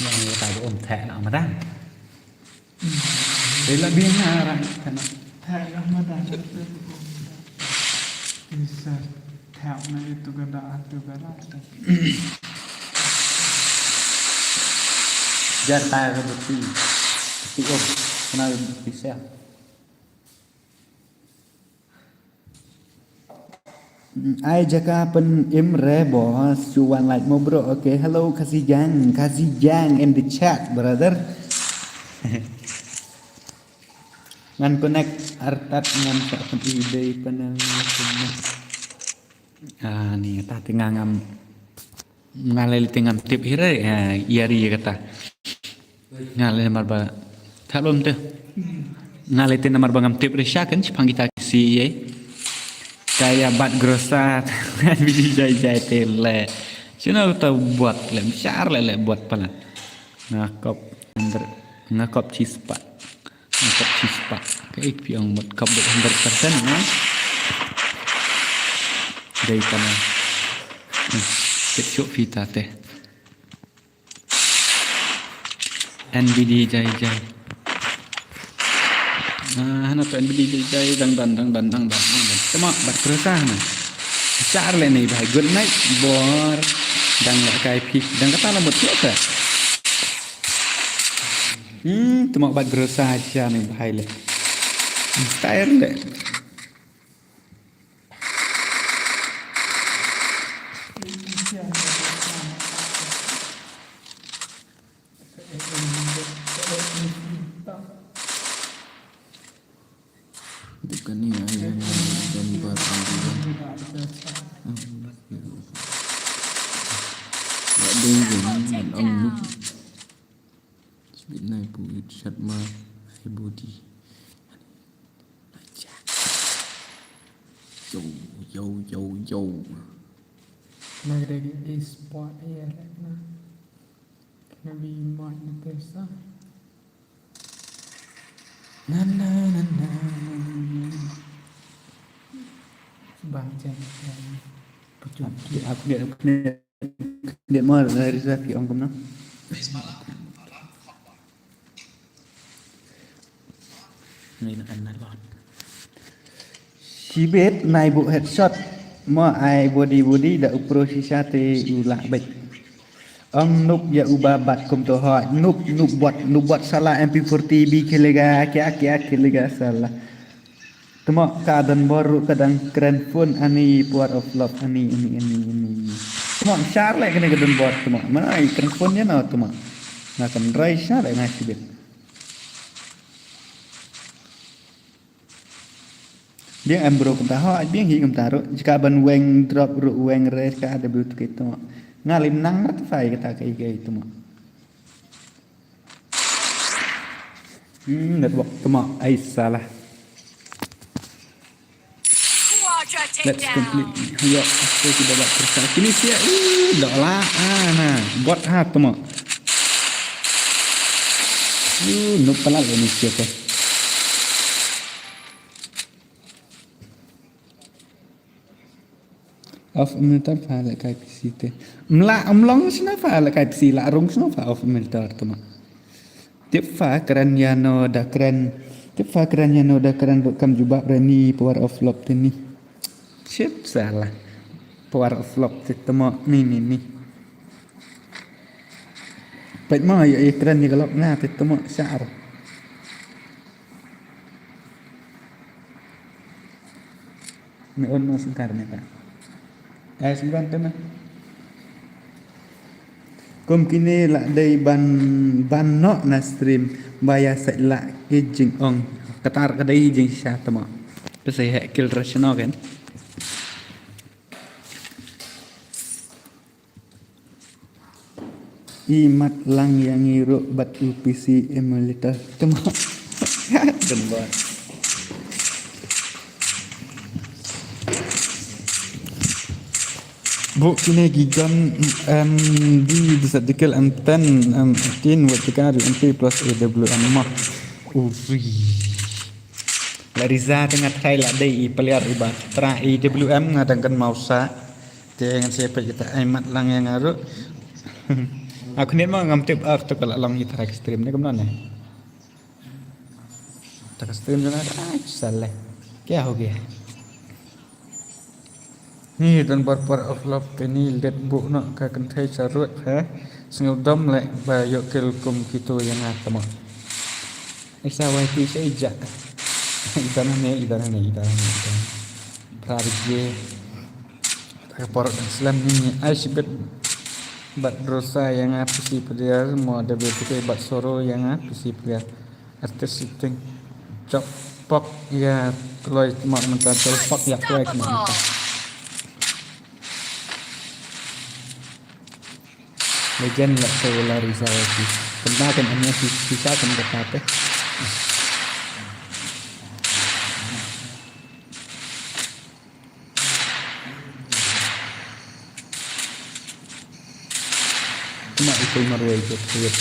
Yang ïa ka um theh na madan. Dei la biang na rang theh na. Theh na madan. Isa theh na itu gada atu gada. Jar ta ka beti. Beti um. Kena beti siap. Ai jaka pyn im re boss, shu wan like mo bro. Okay, hello Khasi Jang, Khasi Jang in the chat, brother. Ngan connect artat ngan sa pyn i dei panel ni pyn. Ah, ni ta te nga ngam. Nga lei te ngam tip hi re, eh, Yari ya kata. Nga lei namar ba. Tha lum te. Nga lei te namar ba ngam tip re sha kan shipang kita ki si ye. Kaya bat grosa. Bidi jai jai te le. Shano ta buat le, shar le le buat palat. Nga kop under, nga kop cheese pat. Nga kop cheese pat. Ka ik pi ong mut kop dek hundred percent na. Dei tana. Hmm, kit shuk fita te. N B D jai jai. Ah, hana to N B D jai jai dang dan dang dan dang dan dang dan. Tama bat terus ah na. Shar le ni bhai, good night bor. Dang la kai phi dang kata la mut shuk ta. Hmm, tama bat grosa sha ni bhai le. Style le. Dukani ai dan bar. Wa dei jeng ngan ong nuk. Sibit nai pu it shat ma ai body. Yo, yo, yo, yo. Na gre gi spot ya lek na. Kena bi mat na pesa. Na na na na. Bang chen. Puchuk. Update, update, update. Dia mar dari sa ki ong kumno. Ni na kan na lot. Shibit nai bu headshot. Mo ai body body da u pro shisha te u lah bek. Ong nuk ya uba bat kum to hoi. Nuk nuk bot nuk bot sala M P forty bi kilega kia kia kilega sala. Tuma ka don bor ruh ka dang kren phone ani Power of Love ani ani ani ani. Tuma shar le kane ka don bor tuma. Mana ai kren phone ya na tuma. Nga kan rai shar le nga sibit. Biang em bro kumta ho biang hi kumta ruh. Jika ban weng drop ruh weng res ka ada blue ticket tuma. Nga lim nang rat fai kata kai kai tuma. Hmm, network tuma ai salah. Let's complete. Yo, okay kita buat terus. Kini sia ih dah lah. Ah, nah, bot ha tuma. Yu, nuk palat ini sia ke. Off monitor fa la kai P C te. Mla mlong sna fa la kai P C la rung sna fa off monitor tuma. Tip fa kren ya no da kren. Tip fa kren ya no da kren ruh kam jubab re ni Power of Love te ni. Shit salah. Power of Love te tuma ni ni ni. Peit ma ya kren ni galok na te tuma shar. Me on no singkar me ka. Eh, singkar te me. Kum kine lah dei ban, ban noh na stream ba ïa sait lah ki jingong. Katar ka dei jingshisha tamo. Pese he kil rasno kan. I mat lang ïa ngi ruh bad u P C emulator. Tamo. Gambar. Bu kine ki gun, em, di bisa dikil M ten, M eighteen, vertical, U M P plus A W M mah. Uri. La Riza tengah try lah dei i player iba. Tra A W M nga dang kan mau sa. Te ngan siapa kita ai mat lang ïa nga ruh. Aku ni mau ngam tip ar tu kalau long kita stream ni kemana ni? Tak stream jong nga. Ai, salah. Kya ho gaya? Ni don bar Power of Love te ni let bu noh ka kynthei sharut ha. Sngewdom leh ba ïoh kill kum kito ïa nga tamo. Isa wai ti sa ija. Idan ne, idan ne, idan ne, idan. Pra rije. Ka por slem ni ai shibit. Bad Rosa ïa nga P C player mo da be te bad Soro ïa nga P C player. Artist shooting. Jop pok ïa kloi tma mynta, jop pok ïa kloi tma mynta. Legend lah tu La Riza lagi. Kena kan hanya si sisa kan kata teh. Tma ito marwei jot kuwit.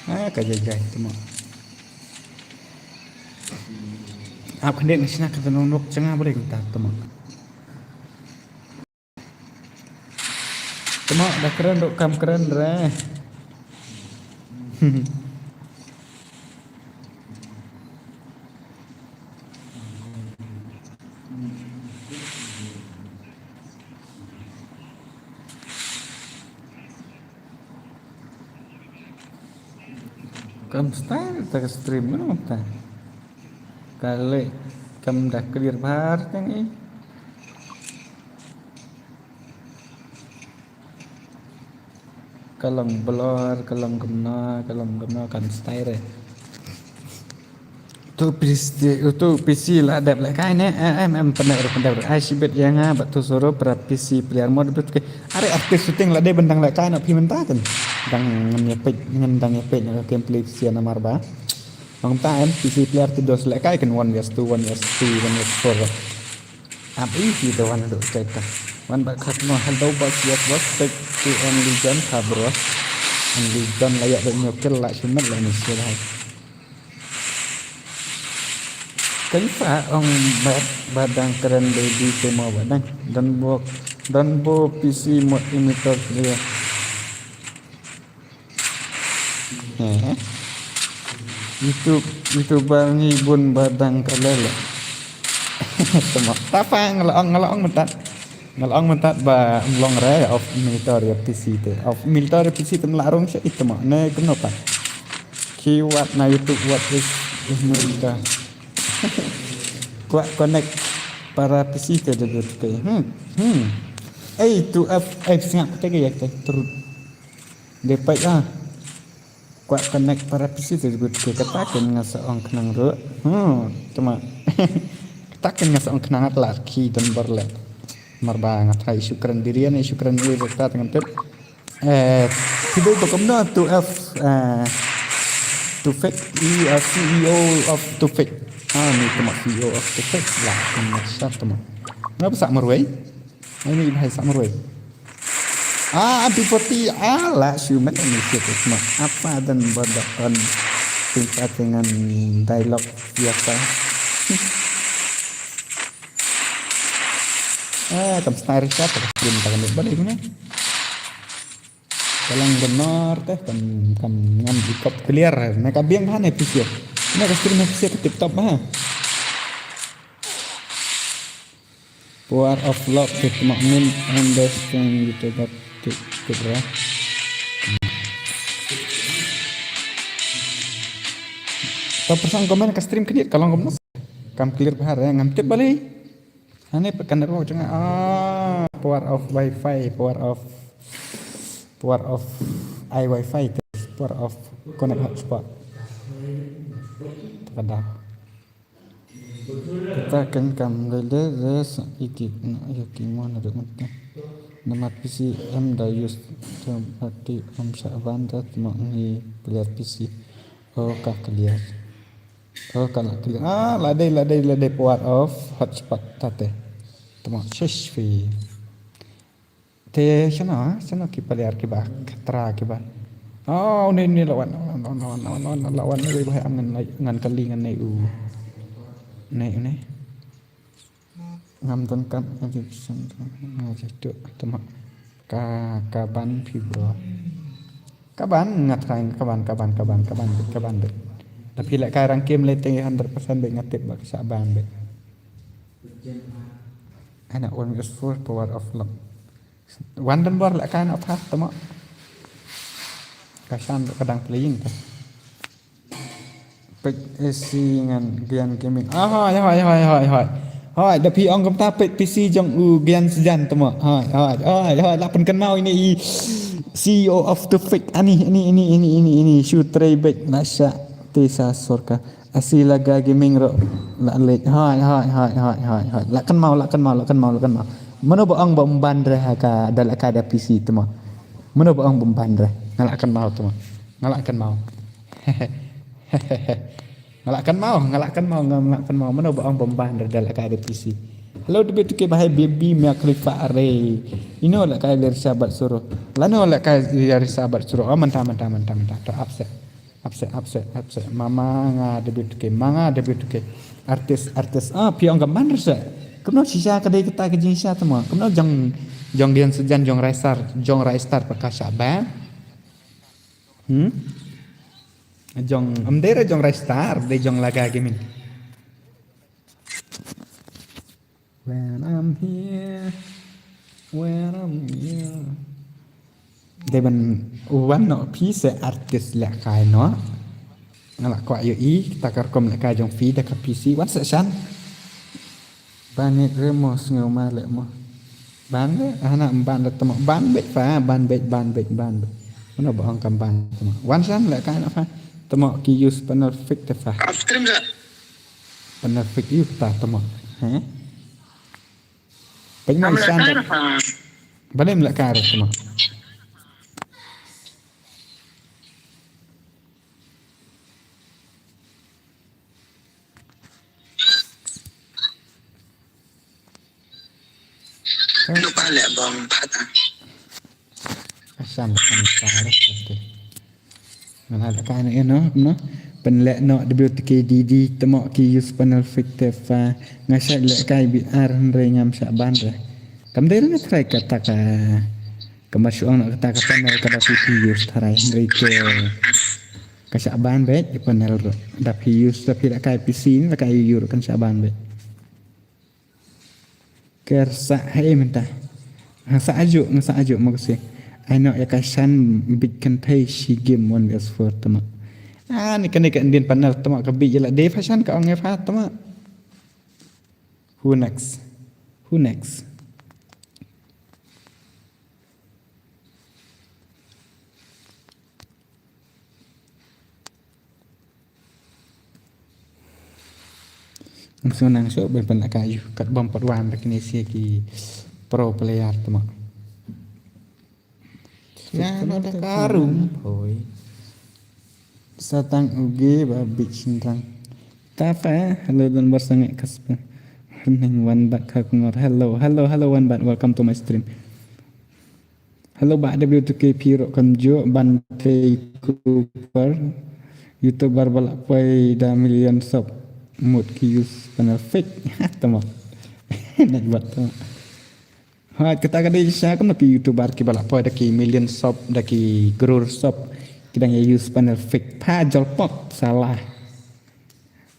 Ah, ka jai jai tma. Ap khnit ngi sna ka tnong nok changa bring ta tma. Tma da kren ruh kam kren re. Kam style ta ka stream no ta. Kale kam da clear bhar tang i. Ka long blur, ka long kumno, ka long kumno, kan style re. Tu P C, tu P C la dep lehkai ne, eh, em, em, pendek re, pendek re. Ai shibit ïa nga, bad tu Soro pra P C player mode bit ke. Are artist shooting la dep bendang lehkai na phi mynta kan. Dang ngan ïa peit, ngan dang ïa peit na gameplay P C namar ba. Nang ta em, P C player tu dos lehkai kan one versus two, one versus three, one versus four. Ap isi da wan duk cai ta. Wan ba khat no hello boss, yes boss, take to only John ka bro. Only John la yak duk nyokil la shumet la ni sir hai. Kan sa ong ba, badang keren baby te mo badang. Don bo, don bo P C mod imitor dia. Eh. YouTube, YouTuber ngi bun badang ka lele. Tama. Tapa ngala ong, ngala ong mynta. Ngala ong mynta ba mlong re of military P C te. Of military P C te mla rung sha itama. Ne kumno pa. Ki wat na YouTube what is, is military. Kwah connect para P C te de good te. Hmm. Hmm. Ei tu F, ei sngap te ke yak te. Terus. Dei peit ah. Kwah connect para P C te gut ke kata ken nga sa ong khnang ruh. Hmm, tama. Kata ken nga sa ong khnang at la ki don bor le. Mar ba nga try issue kren dirian, issue kren diri kata tengah tip. Eh, ki dei ba kumno tu F, eh, tu fake, i, eh, C E O of tu fake. Ah, ni tama C E O of tu fake. La, ni sa tama. Ngapa sa marwei? Ai ni bhai sa marwei. Ah, anti forty, ah, la shu met ni shu tu sma. Apa dan bodak on. Tingkat dengan dialog biasa. Ah, kam star shot, kam stream tak ni balik ni. Kalang benar teh, kam, kam ngam ikop clear. Na ka biang hane pisir. Na ka stream na pisir tip top ha. Power of love, tip mak min understand gitu, but tip, tip, ya. Ta pasang komen ka stream khnit ka long kumno. Kam clear bha re, ngam tip balei. Ani pat ka network jong nga. Ah, power off wifi, power off, power off ai wifi te, power off connect hotspot. Te ka da. Kata kan kam lele res iki na ya ki mo na duk mata. Namar P C em da use tem party om sa ban da mo ngi player P C. Oh, ka clear. Oh, ka la clear. Ah, la dei, la dei, la dei power off hotspot tate. Tama shish fi. Te shano, shano ki player ki ba khatra ki ba. Oh, ni, ni lawan, lawan, lawan, lawan, lawan, lawan, ni ba ngan, ngan kali ngan nei u. Nei u nei. Ngam donkam education. Nga jatuh tama. Ka, ka ban phi bro. Ka ban nga try ka ban, ka ban, ka ban, ka ban, ka ban be. Tapi leh kai rang kim le teng hundred percent be nga tip ba ka sa ban be. Ana one is four power of love. Wan dan bor leh kai na pha tama. Ka san ka dang playing ka. Peit A C ngan Gian Gaming. Ah, hoi, hoi, hoi, hoi, hoi. Hoi, da phi ong kumta peit P C jong u Gian Sjan tama. Hoi, hoi, hoi, hoi. La pynkynmaw ine i C E O of the fake. Ani, ani, ani, ani, ani, ani. Shu trei bek la sha te sa sorkar. A C Laga Gaming ro la leh. Hoi, hoi, hoi, hoi, hoi, hoi. La kynmaw, la kynmaw, la kynmaw, la kynmaw. Mano ba ong ba ym ban re ha ka da la ka da P C tama. Mano ba ong ba ym ban re. Nga la kynmaw tama. Nga la kynmaw. Nga la kynmaw, nga la kynmaw, nga la kynmaw. Mano ba ong ba ym ban re da la ka da P C. Hello, debit to ke bahai baby Mia Khalifa are. Ino la ka lir sabat suro. Lano la ka lir sabat suro. Oh, manta, manta, manta, manta. To upset. Upset, upset, upset. Mama nga debit to ke, manga debit to ke. Artist, artist. Ah, phi ong ka man re sa. Kumno shisha ka dei kata ka jingshisha tama. Kumno jong, jong Gian Sjan, jong Raistar, jong Raistar pa ka sa ban. Hmm? Jong, am dei re jong Raistar, dei jong Laga Gaming. When I'm here, when I'm here. Dei ban wan noh phi sa artist leh kai noh. Nga la kwah ïohi kita ka rukom leh kai jong phi da ka P C wan sa shan. Ban nit re mo sngew ma leh mo. Ban re, hana ban re tama ban bek pha, ban bek, ban bek, ban bek. Mano ba ong kam ban tama. Wan shan leh kai noh pha. Tama ki use panel fake te pha. Off stream sa. Panel fake ïa kata tama. He? Peit ma i shan. Balei ym leh kai re tama. Lupa leh bong pata. Asam kan kare pati. Nga la ka ne no no. Pynleh noh W T K D D tama ki use panel fake te pha. Nga sa leh kai B R hynrei ngam sa ban re. Kam dei nga try kata ka. Ka mar shu ong noh kata ka panel ka da phi use tharai hynrei te. Ka sa ban beit ka panel ro. Da phi use da phi leh kai P C ni leh kai ïa u ro kan sa ban beit. Ker sa hei mynta. Ha sa ajo, nga sa ajo mo kasi. Ai no ïa ka shan bit kan thei shi game one versus four tama. Ah, ni kane ka Indian panel tama ka bit ïa la dei fashion ka ong ïa fa tama. Who next? Who next? Ngam sngewthuh shuh ban pynlehkai ïa u kat bym pat wan da kine shi ki pro player tama. Nga no da ka rum hoi. Sa tang u ge ba bit shynrang. Tafa, hello don bar sangeh kaspa. Hynning wan bat ka kungor. Hello, hello, hello wan bat. Welcome to my stream. Hello ba W two K P ro kamjuh ban tei Cooper. YouTuber ba la poi da million sub. Mut ki use panel fake. Tama. Net bat tama. Ha, kata ka dei sha kumno ki YouTuber ki ba la poi da ki million sub, da ki crore sub. Ki dang ïa use panel fake. Pha jol pok salah.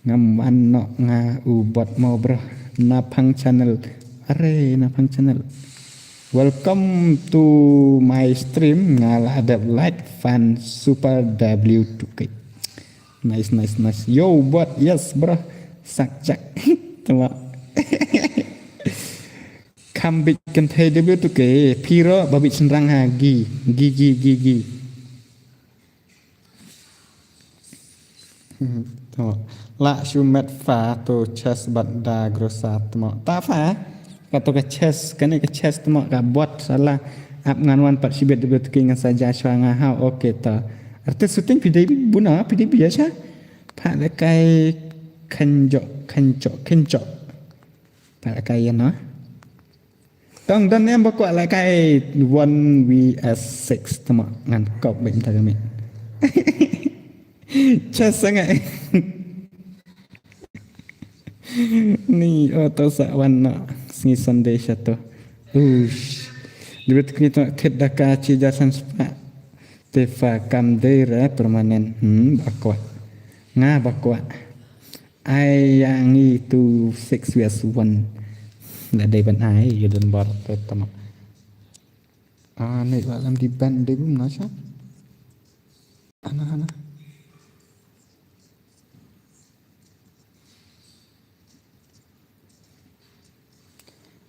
Ngam wan noh nga u bot mo bro. Naphang channel. Are, Naphang channel. Welcome to my stream. Nga la dep like fan super W two K. Nice, nice, nice. Yo, bot, yes, bro. Sak chak. Tama. Kham bit kynthei debut tu ke, phi ruh ba bit shynrang ha gi, gi, gi, gi, gi. To, la shu met pha to chess bad da grosa tmo. Ta pha, ka to ka chess, kane ka chess tmo ka bot sala. Ap ngan wan pat shibit debut tu ke ngan sa ja shwa nga ha, okay ta. Artis shooting phi dei buna, phi dei bia sha. Pha da kai kynjo, kynjo, kynjo. Pha da kai ya no. Tang don em ba kwah la kai one V S six tama ngan kop bem ta kami. Chas sangat. Ni auto sa wan na sngi Sunday satu. Ush. Dibet kini tu thit daka ci jasan sepak. Tefa kam dei re permanen. Hmm, bakwa. Nga bakwa. Ai yang itu six vs one. La dei ban ai yu don bar te tama. Ah, ni ba lam di ban dei bum na sha. Ana ana.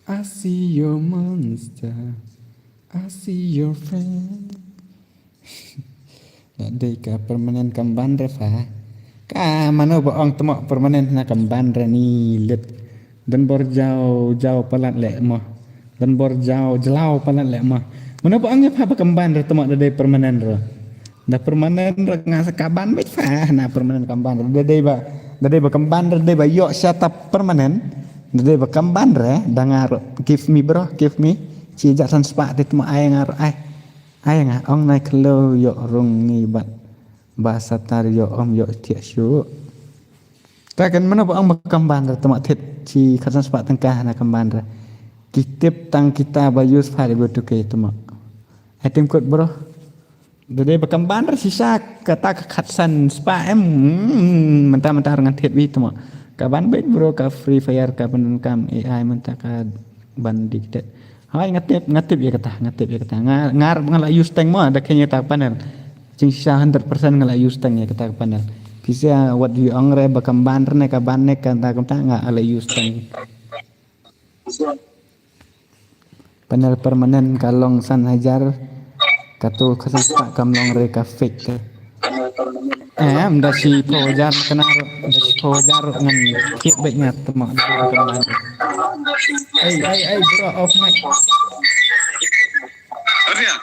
I see your monster. I see your friend. Dak dei ka permanent kam ban re fa. Ka mano ba ong tmok permanent na kam ban re ni lit. Dan bor jau jau palat le mo. Dan bor jau jlau palat le mo. Mano ba ong ya fa ba kam ban re tmok dak dei permanent re. Da permanent re nga sa ka ban bit fa na permanent kam ban re. Dak dei ba dak dei ba kam ban re dei ba yok sha ta permanent. Dak dei ba kam ban re da nga ro give me bro give me. Ci jak san spa ti tmok ai nga ro ai. Ai nga ong nai khlo yok rung ngi bat. Ba satar yok om yok tiak shu. Ta kan mano ba ong ba kam ban re tmok thit ci khatan spa tengkah na kam ban re. Kitip tang kita ba use fa de go to ke tmok. Ai tim kut bro. Dei ba kam ban re sisa kata ka khatan spa em. Hmm, mentah mentah orang thit wi tmok. Ka ban bit bro ka Free Fire ka ban kam A I mentah ka ban diktet. Hai ngatip ngatip ya kata ngatip ya kata nga ngar nga la use teng mo da kenya ta panel. Jing sha hundred percent nga la use teng ya kata panel. Pisa wat yu ong re ba kam ban re ne ka ban ne ka ta kam ta nga la use teng. Panel permanent ka long san hajar. Ka tu ka sa kam long re ka fake. Em da shi phajar ka na ro da shi phajar ngan kit bek ngat ma. Ai ai ai bro off mic. Arya.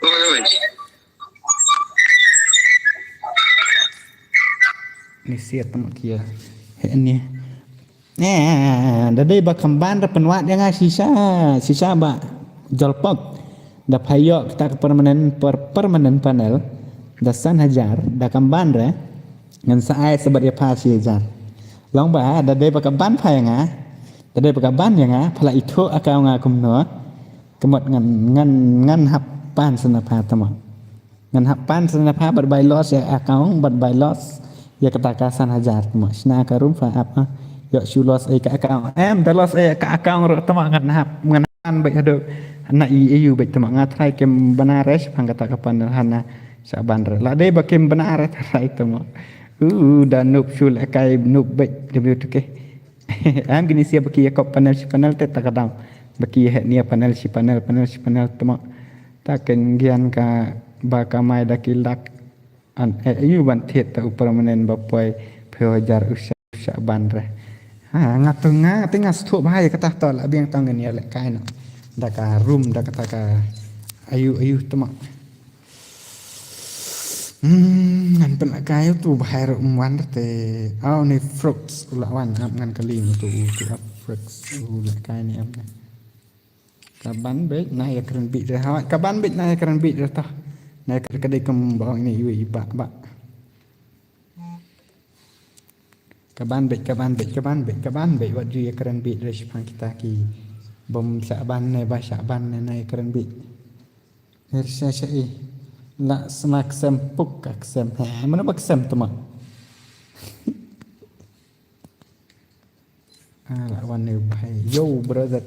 Oi oi. Ni siat ma kia. He ni. Eh, da dei ba kam ban re pynwad ïa nga shisha, shisha ba jolpok. Da pha ïoh kita ka permanent per, permanent panel da san hajar da kam ban re ngan sa ai sa bad ïa pha shi hajar. Long ba da dei ba ka ban pha ïa nga, da dei ba ka ban ïa nga pha la ithuh aka nga kumno. Ka mut ngan ngan ngan hap pan sa na pha tama. Ngan hap pan sa na pha bad bai loss ïa account bad bai loss ïa kata ka san hajar tama. Shna ka room fa ap ha. Ïoh shu loss ïa ka account. Em da loss ïa ka account ro tama ngan hap ngan pan bai haduh. Na i iu bai tama nga try kim bana re shapang kata ka pan hana sa ban re. La dei ba kim bana re try tama. U da nup shu le kai nup bai debut ke. Am gini sia baki ya kop panel si panel te takadam. Baki he nia panel si panel panel si panel tama. Taken gian ka ba ka mai da ki lak an eh yu ban thiet ta u permanent ba poi phew hajar u sha u sha ban re. Ha nga tu nga te nga sthu bha ïa kata to la biang tang ngan ïa leh kai no. Da ka room da kata ka ayu ayu tama. Hmm ngan pynlak kai tu bha ru um wan te. Au ni fruits u la wan ap ngan kali tu tu ap fruits u leh kai ni am. Ka ban bit na ïa kren bit re ha ka ban bit na ïa kren bit re ta. Na ïa kren ka dei kum ba ong ini yu i ba ba. Ka ban bit ka ban bit ka ban bit ka ban bit wat ju ïa kren bit re shipang kita ki bom sha ban ne ba sha ban ne na ïa kren bit. Her sha sha i la sma ksem puk ka ksem he mana ba ksem tama. Ala wan ne bhai yo brother.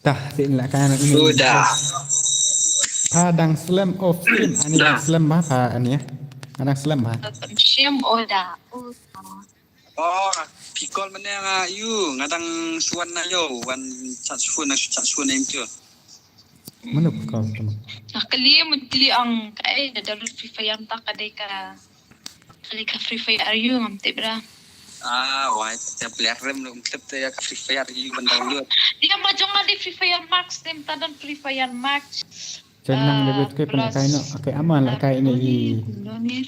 Tah, te in la ka na ini. Uda. Pha dang slem off stream, ani dang slem ba pha ani. Nga dang slem ba. Shim uda. Oh, phi call mane nga ïu, nga dang shuan na ïu, wan chat shuan na chat shuan na ïu. Mano phi call tu? Nga kali mun kali ang kai da download Free Fire ta ka dei ka. Kali ka Free Fire ïu ngam tip ra. Ah, wai, ta player rem lo klip ta ya ka Free Fire ïu ban download. Dia ma jong nga di Free Fire Max tem ta don Free Fire Max. Chen nang le bet ke pynlehkai noh. Okay, aman lehkai ini i.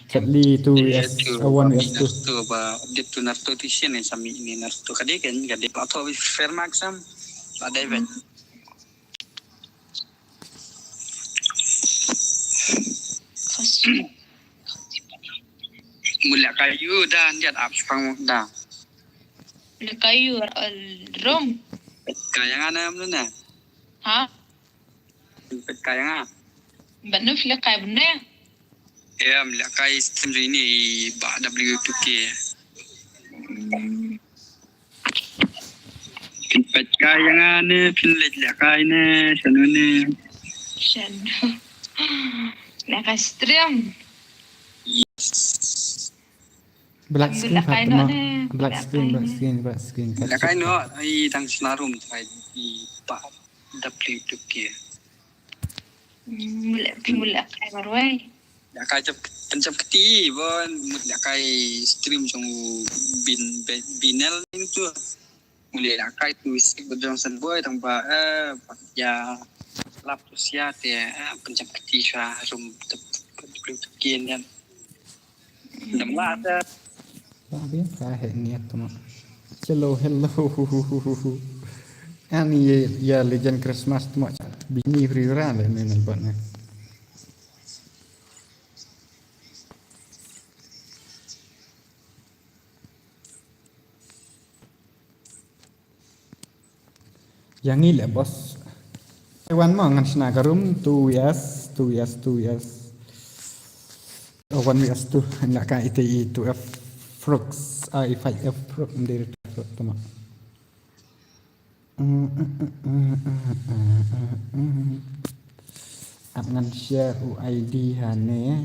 Chat li tu yes, one yes tu. Naruto ba update tu Naruto tu sien ni sami ini Naruto. Kadi kan, kadi pa to Free Fire Max am. Ada event. Mula kayu dah, dia ap sepang dah. Mula kayu, eh, rom. Kaya ngana mula na. Ha? Pynpeit kai nga. Bad nu phi lehkai bynne? Em, lehkai stream jong ini i Bah W two K. Hmm. Pynpeit kai nga ne, phin leit lehkai ne, shano ne. Shano. Lehkai stream. Yes. Black screen pha tama. Black screen, black screen, black screen. Lehkai noh, i dang sna room, i Bah W two K. Mula, mula kai marwai. Lehkai jap, pynjap kti, bon, mut lehkai stream jong bin, binel ning tu. Mula lehkai tu sik bad jong san boy tang ba, eh, ya, lap tu sia te, eh, pynjap kti sha room, W two K nian. Dam la ta. Ba bi ka he niat tama. Hello, hello. Ani ye ya Legend Christmas tama. Bini free ra le ne ne bot ne. Yang ngi le boss. Wan mo ngan shna ka room two yes, two yes, two yes. Oh, one yes two. Nda ka ite i two F Frogs. Ah, i five F Frog. Mdiri two F Frog tama. Ap ngan share u I D ha ne.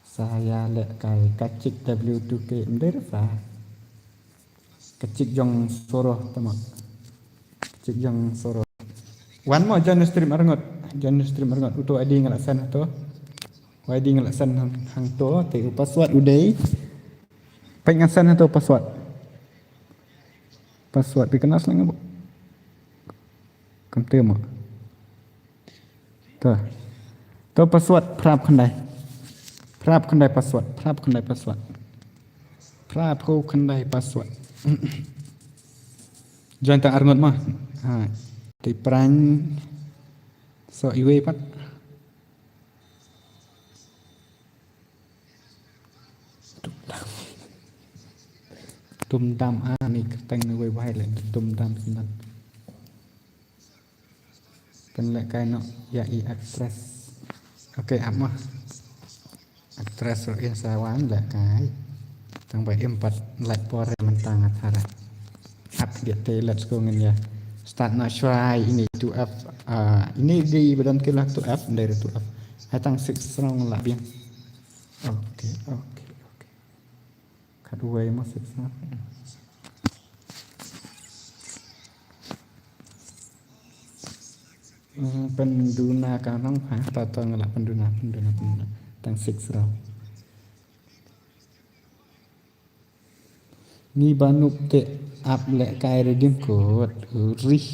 Sa ya lehkai ka chik W two K mdiri sa. Ka chik jong Soro tama. Ka chik jong Soro. Wan mo join stream arngut. Join stream arngut. Uto I D nga la send to. U I D nga la send hang, hang to. Te u password u dei. Peit ngan send to password. Password pi kena sleng bo. Kam te mo. To. To password phra phew khyndai. Phra phew khyndai password, phra phew khyndai password. Phra phew khyndai password. Join ta arngut ma. Ha. Te prank. So iwei pat. Tum dam ani kyrteng ne wei wei le tum dam sinan. Pynlehkai noh ïa i actress. Okay, ap ma. Actress ruh in sa wan lehkai. Tang ba im pat lait por mynta nga tharai. Ap dia te let's go ngin ïa. Start noh shuwa ini two F, ah, ini di badan kila two F, dari two F. Hai tang six round lah biang. Okay, okay, okay. Khat wei mo six na. Hmm, pynduna ka nong pha, ta to nga la pynduna, pynduna, pynduna. Tang six round. Ngi ba nup te ap lehkai redeem code. Urih.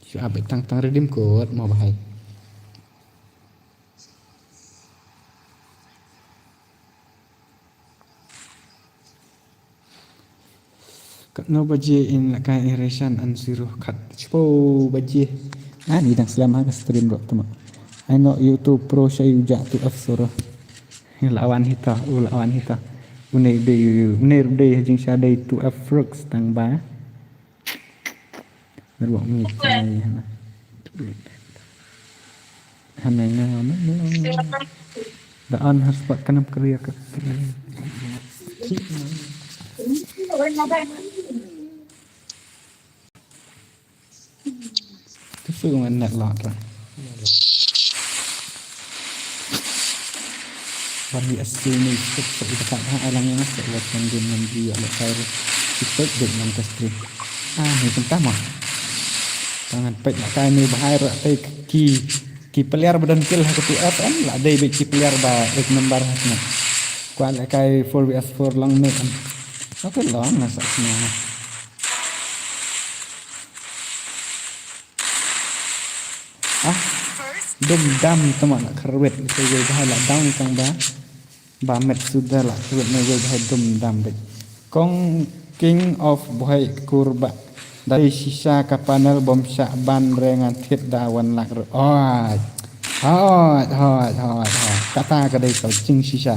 Shu ap tang tang redeem code mo bahai. Katno baje in lehkai i Reshan an siru khat shiphew baje. Ani dang slem ha ka stream ruh tama. Ai no YouTube Pro sha u ja tu F Soro. La wan hita, u la wan hita. Une dei, une dei jingshadei tu F Frooks tang ba. Ruh ngi tai hana. Hana nga ma. Da an hotspot kanam kriya ka. Tu ngan net lot ra. Wan di asil ni suk suk ida ka ha alang yang suk wat kan din nan di ala kair. Suk dek nan ka stream. Ah, ni kenta ma. Tangan pek la kai ni bahai ra te ki ki player ba don kill ha ka tu F M la dei bek ki player ba ek number ha sna. Kwa la kai four V S four long ni kan. Okay long na sa sna. Ah, dum dam tama la kharwet ito wei bahai la down tang ba. Ba met suda la kharwet ne wei bahai dum dam bek. Kong King of Bohai Kurba. Dei shisha ka panel bom shah ban re ngan thied da wan lak re. Oi. Hoi, hoi, hoi, hoi. Kata ka dei ka jing shisha.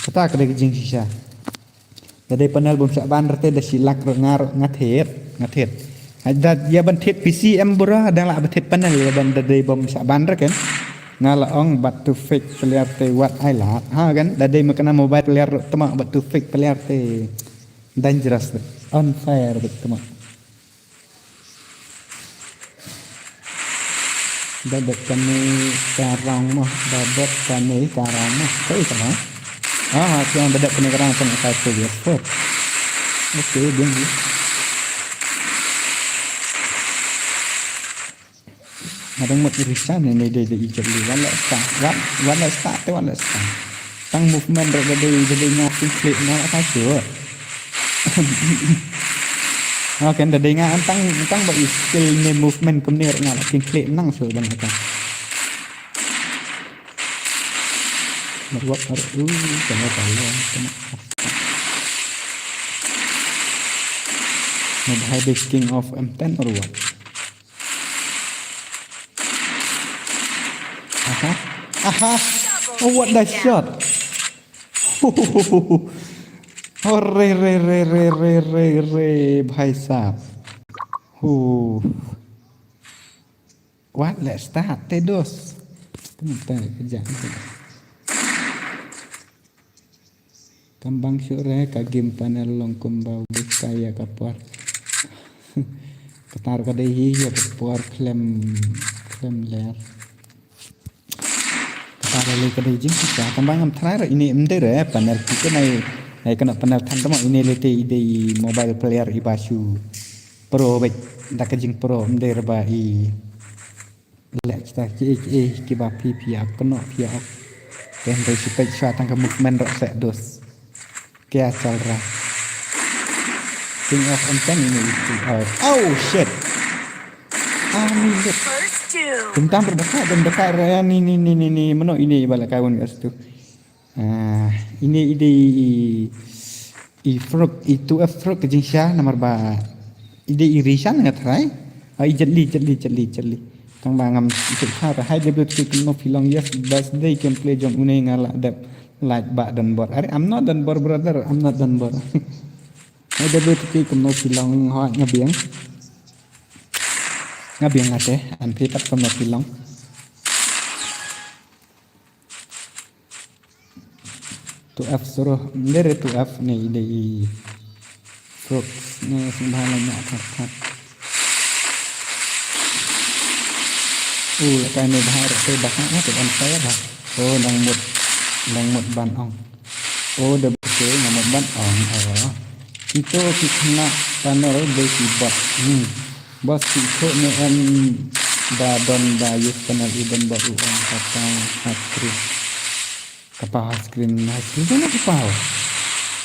Kata ka dei ka jing shisha. Da dei panel bom shah ban re te da shi lak re nga re nga thied, nga thied. Hai da ya ban thied P C em bura da la ba thied panel ya ban da dei bom shah ban re kan. Nga la ong bat tu fake player te wat ai lak. Ha kan da dei ma kena mobile player re tama bat tu fake player te. Dangerous bek. Unfair bek tama. Ba dep kane ka rong mo, ba dep kane ka rong mo. Ka i ka rong. Ah, ha, siang ba dep kane ka rong tang ka tu dia. Okay, dia ni. Madang mut irisan ni dei dei ijat li. Wan la start, wan, wan la start, te wan la start. Tang movement re dei dei dei nga ping klik nga la ka sure. Okay, da dei nga antang antang ba i skill ne movement kumne re nga la ping klik nang sure ban ka. Network ar u kana kana kana. Mobile King of M ten or what? Aha. Aha. Oh, what the shot? Oh, re, re, re, bhai sahab. Oh. What, let's start. Te dos. Te, te, kejap. Kam bang shuh re ka game panel long kumba u dei ka ïa ka por. Katar ka dei hi ïa ka por khlem khlem ler. Katar ka dei ka dei jing ka kam bang ngam try re ini em dei re panel ki ka nai nai kana panel than tama ini lete i dei mobile player i ba shu pro bek da ka jing pro em dei re ba i. Leh kita ki ki ki ba phi phi ak kno phi ak. Ken dei si pek sha tang ka movement ro se dos. Kya chal raha? King of Anten ini itu. Oh, oh shit. Ah, ni lit. First two. Dum tam ber dekat, dum dekat raya ni ni ni ni ni meno ini bala kawan kat situ. Ah, ini ide i i frog i tu F frog ka jingsha namar ba ide i rishan nga try. Ah, i jatli jatli jatli jatli. Tang ba ngam sik ha hai de blut ki no filong yes bas de kem play jong une nga la dep like ba don bor. Are I'm not don bor brother, I'm not don bor. Hai de blut ki no filong ha nga biang. Nga biang ate an phi tak no filong. Tu F suruh ndere tu F ni ide i fruits ni sembah la nyak thak thak. U la kai ni bahar tu bahar ni tu on fire ha. Oh dang mut dang mut ban ong. Oh da bese nga mut ban ong oh. Ito ki kena panel de ki bot. Hmm. Bos ki ito ni em da don da use panel i don bot u ong kata hard screen. Kapa hard screen, hard screen tu na kapa.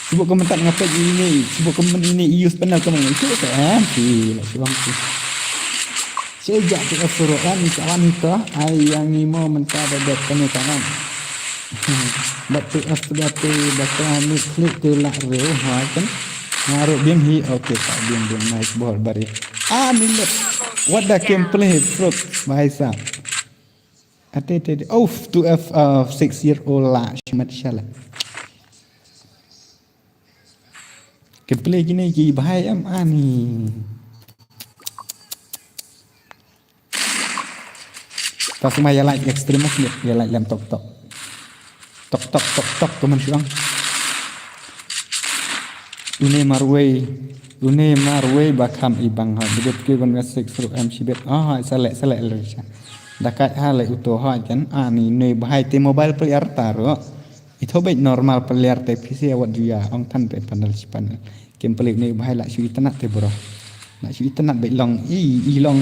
Sibuk ka mentat ngapet ini, sibuk ka men ini i use panel ka men itu tu em si la suang tu. Sejak tu suruh kan ni kawan itu ai yang imo mentat da dot kami tangan. But tu as tu dati baka ni klik tu la reu ha kan. Ngaruh biang hi okay tak biang biang nice ball bari. Ah ni lep. What the gameplay bro. Bhai sahab. Ate ate ate. Oh, two F uh, six year old la shmat shala. Ke play kine ki bahai am ani. Ta sma ya like extreme ni ya like lem tok tok. Tok tok tok tok teman surang. Une marwei, une marwei ba kham i bang ha. Bidit ke gon ga sik sru em shibit. Ah, ha, sa leh, sa leh leh sha. Da kat ha leh uto ha jan. Ah, ni, ni bahai te mobile player taro. Ito bek normal player te P C awat juya. Ong tan te panel si panel. Gameplay ne bahai la shu itynnad te bro. La shu itynnad bek long. I, i long,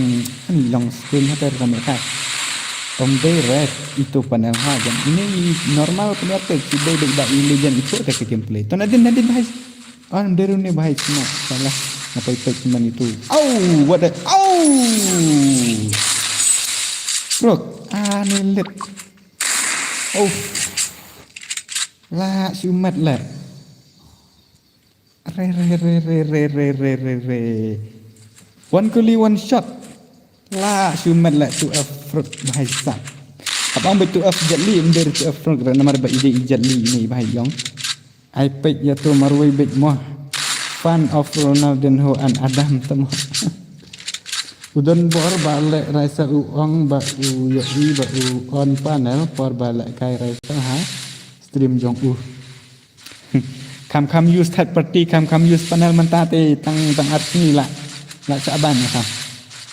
i long screen ha te rame kai. Om dei red ito panel ha jan. Ini normal player te si dei bek ba i legend ito te ke gameplay. To nadin, nadin bahai. An deru ne bahai sima. Salah. Apa itu cuman itu. Au, what the, au. Bro, ah, ni lit. Oh. La, sumat la. Re, re, re, re, re, re, re, re, re. One kuli, one shot. La, sumat la, tu F fruit bahai sap. Apa ang tu F jatli, em deru tu F fruit, namar ba ide i jatli ini bahai yong. Ai peit ïa tu marwei beit mo. Fan of Ronaldinho and Adam tamo. U don bor ba leh raisa u ong ba u ïohi ba u on panel por ba leh kai raisa ha stream jong u. Kham kham use third party, kham kham use panel mynta te tang tang arsi la. La chaban ya ka.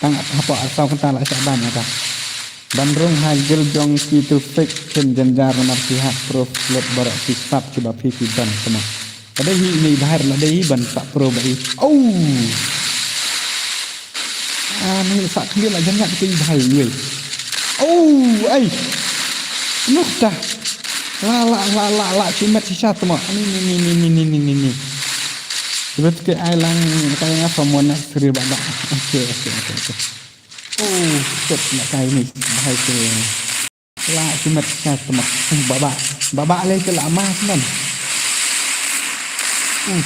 Tang hapoh arsaw kynta la shah ban ata. Ban rung ha gil jong ki tu fake kin jynjar namar ki hap pro lut baroh ki sap ki ba phi ki ban tamo. Ka dei hi nei bahar la dei hi ban sap pro ba hi. Au. Ah, ni sap khlieh la jynjar ki bahar wei. Au, ai. Nuk ta. La la la la la ki met shisha tamo. Ni ni ni ni ni ni ni ni. Terus ke ai lang kai nga someone next reel ba ba. Okay, okay, okay, okay. Oh, shit, nak kai ni. Bahai ke. La ki met shisha tamo. Ba ba. Ba ba le ke la mas man. Uh.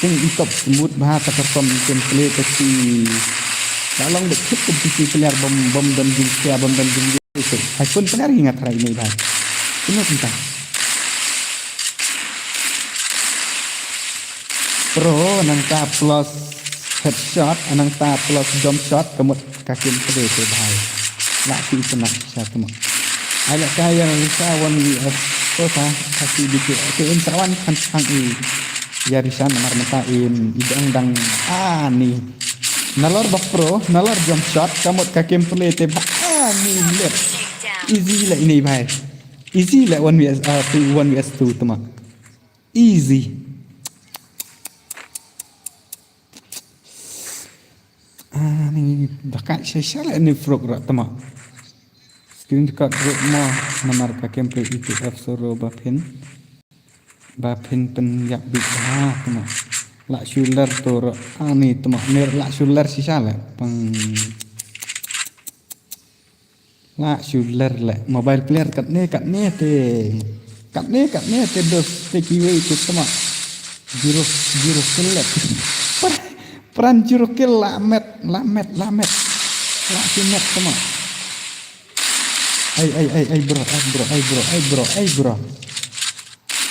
Ting itop smooth bah ta ka som gameplay ka si. La long bek khit ka bisi player bom bom don jing sia bom don jing. Ai pun player ingat rai ni bah. Kena tentang. Pro nangta plus headshot, nangta plus jump shot, ka mut ka kin pede te bhai. La ki itna sha tamo. Ai la ka ïa risa one V S. Ko sa, ka ki dikit. Ke in sa wan kan sang i. Ïa risa namar mata in i dang dang. Ah, ni. Nalor ba pro, nalor jump shot, ka mut ka kin pede te bhai. Ah, ni lep. Easy la ini bhai. Easy la one V S, ah, two, one V S two tamo. Easy. Ah, ni dah kat shisha la ni frog rat tamo. Screen record frog mo namar ka kempe itu F soro ba phin. Ba phin pynïap bit ha tamo. La shuler tu ro ani tamo. Ni la shuler shisha la. Pang. La shuler le mobile player katne katne te. Katne katne te dos te kiwei te tama. Zero zero kill le. Pran zero kill la met la met la met. La shu met tama. Ai ai ai ai bro ai bro ai bro ai bro ai bro.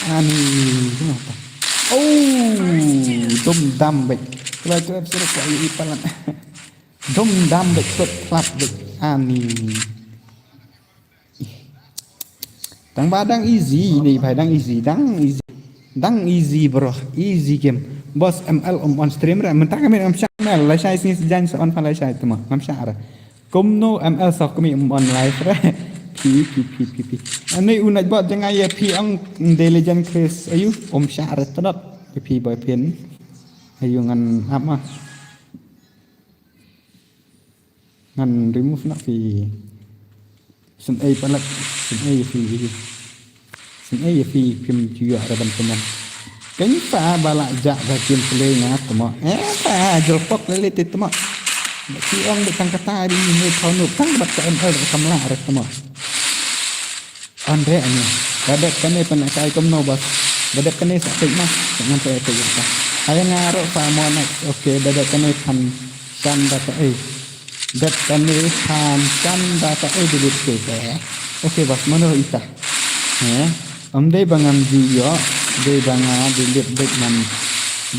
Ani kenapa? Oh, dum dam baik. Kalau itu suruh kau ipalan. Dum dam bek sut klap bek ani. Tang ba dang easy ni bhai dang easy dang easy. Dang easy bro, easy game. Boss M L um on stream re mynta kami ngam shah M L la shai sini sejan sa on pha la shai tama ngam shah re. Kumno M L sa kami um on live re. Pi pi pi pi pi. Ani unat bot jangai ya pi ang de legend Chris ayu um shah re tadot. Pi boy pin. Ayu ngan apa? Ngan remove na phi. Sum ei palat. Sum ei phi. Sum ei phi phim ju ïa ra ban teman. Kan pa ba la ja ba kin play nga tamo. Eh pa jol pok lele te tamo. Ki ong de tang kata ri ni thau nu tang bat ka M L kam la ra tamo. Andre ani. Ba dep kane pan kai kumno bas. Ba dep kane sa pek ma. Sa ngan pek pek ita. Ai nga ro pa mo next. Okay, ba dep kane pan san ba ka ei. Dep kane pan san ba ka ei debit ke ka. Okay bas mano ita. He. Am dei ba ngam ju yo. Dei ba nga debit dek man.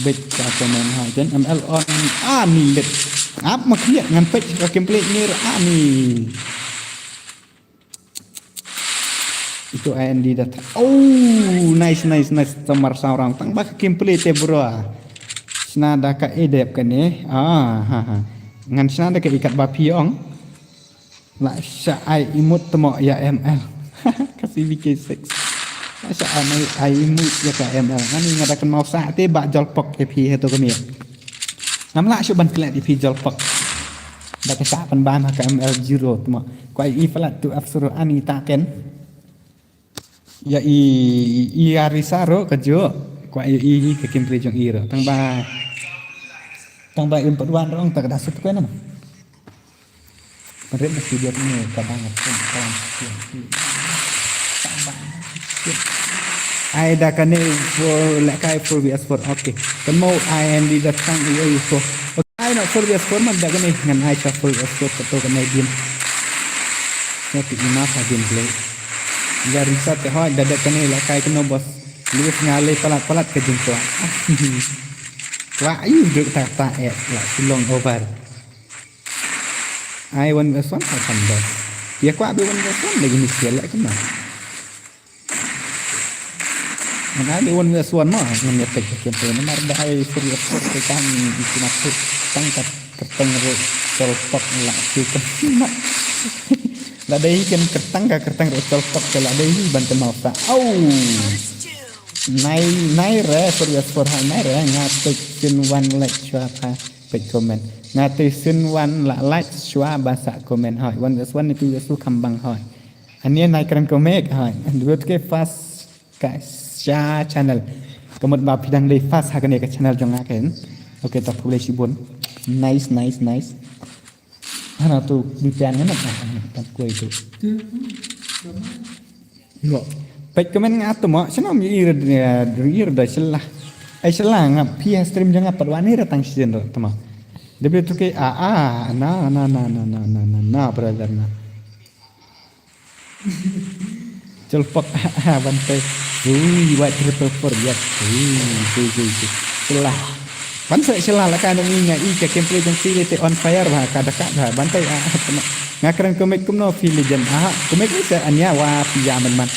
Bek ka komen ha. Jen M L on. Ah, ni let. Ap ma khniat ngan pek ka kemplek ni ah ni. Itu I N D da. Oh, nice, nice, nice. Tamar saurang. Tang ba ka gameplay te bro. Shna da ka edep kane. Ah, ha, ha. Ngan shna da ka ikat ba phi ong. La sha ai imut temo ya M L. Ka C V K six. La sha ai, ai imut ya ka M L. Ngan nga da kan mau sa te ba jolpok ya phi heto kane. Ngam lah shu ban klet ya phi jolpok. Da ka sa pan ban ha ka M L zero temo. Ko ai i palat tu afsuru ani taken. Ya i, i ari saro ka jo. Ko ai i ka gameplay jong i ro. Tang ba, tang ba im pat wan rong ta ka da sut ko nam. Rit na studio ni ka bang pun kawan. Ai da kane for lehkai four V S four. Okay. Kan mau I N D da tang i ai four. Okay, ai na four V S four man da kane ngan ai sa four V S four ka to kane game. Ya ti ima sa game play. Ya risa te hoi da da kane lehkai kano boss. Lius ngalai palat-palat ka jingkwa. Wa yu duk ta ta eh la sulong over. Ai one versus one ka kan best. Ya kwah be one versus one lagi ni sia lek kena. Mana be one versus one mah ngan ya tek tek tek namar da ai four versus four ke kan isu nak tang kat kerteng ro sol pok la si kan. La dei kan kerteng ka kerteng ro sol pok ke la dei ban kenal sa. Au. Nai nai re four versus four hai nai re nga tek sin one like shwa pha. Page comment. Nga te sin wan la like shwa ba sa comment hoi. Wan wan itu itu kambang hoi. Ania nai kren comment hoi. Dua ke fast ka sha channel. Kamut ba pidang dei fast ha kane ka channel jong nga ken. Okay, ta pule shibun. Nice, nice, nice. Hana tu di pian ngana ta tan kuai tu. Lo. Pek komen nga tu mo, sino mi ir ir da sila. Ai sila nga pia stream jong nga pat wani ra tang sien ro tu mo. Debi tu ke a a na na na na na na na na brother na. Celpot a a bantai. Ui, white triple four ya. Ui, ui, ui, ui. Sila. Ban sa sila la ka nang inga i ka gameplay jong si te on fire ba ka da ka ba bantai a. Nga kren komik kumno fi legend. Aha, komik ni sa ania wa pi ya man man.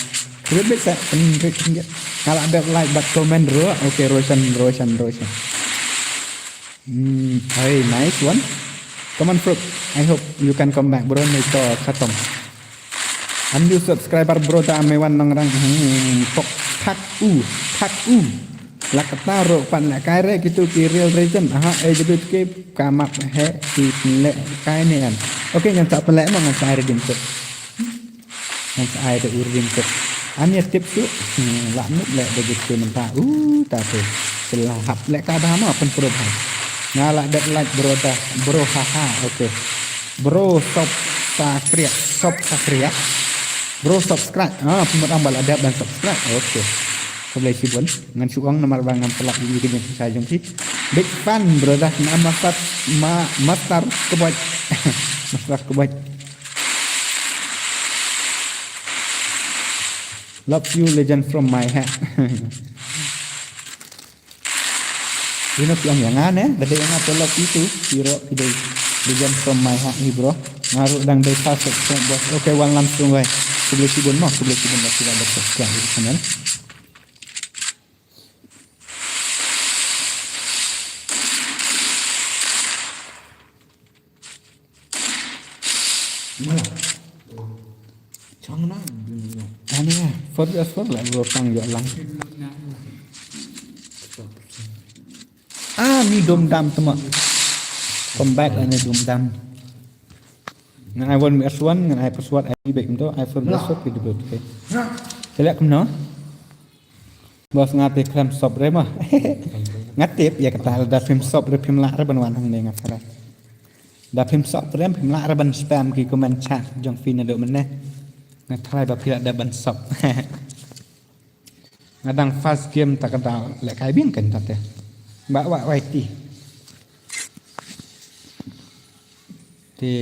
Komik bit sa pen rit rit. Ngala dep like bat comment ro. Okay, Roshan, Roshan, Roshan. Hmm, hey, nice one. Come on, Fruit. I hope you can come back, bro. Ni to khatam. Am new subscriber bro ta me wan nang rang hmm pok thak u thak u. Lak kata ro pan lak kai re kitu ki real reason. Aha, eh jebit ke kamat he ki lek kai ne an. Okay, ngan sa pelek mo ngan sa ai redeem code. Ngan sa ai de redeem code. An ya tip tu. Hmm, lak nuk lek de gitu menta. Uh, ta tu. Selah hap lek ka dah mo pun pro bhai. Nga lak det like bro ta. Bro haha. Okay. Bro sop sakriat, sop sakriat. Bro subscribe. Ah, pun mut ang ba la dep ban subscribe. Okay. Khublei shibun. Ngan shu ong namar ba ngam pelak ïa ki jingpynsah jong ki. Big fan brother. Na master ma master kebot. Master kebot. Love you legend from my heart. Ino ki ong ïa nga ne, da dei ïa nga to love you too. Ki ro ki dei legend from my heart ni bro. Nga ruh dang dei perfect friend boss. Okay, wan lam sung wei. Khublei shibun mo, khublei shibun ba sila da subscribe ïa channel. Mala. Chang na. Ani ya, four versus four lah bro tang yo lang. Ah, ni dum dam tu mak. Comeback lah ni dum dam. Ngan ai one versus one, ngan ai password ai back tu, ai four versus four pi debut. Okay. Select kumno? Bos nga te khlem sop re ma. Nga tip ïa kata da phim sop re phim lah re ban wan hangne nga tharai. Da phim sop re phim lah re ban spam ki comment chat jong phi naduh mynne. Nga tharai ba phi lah da ban sop. Nga dang fast game ta ka da leh kai biang kan ta te. Ba wa wai ti. Te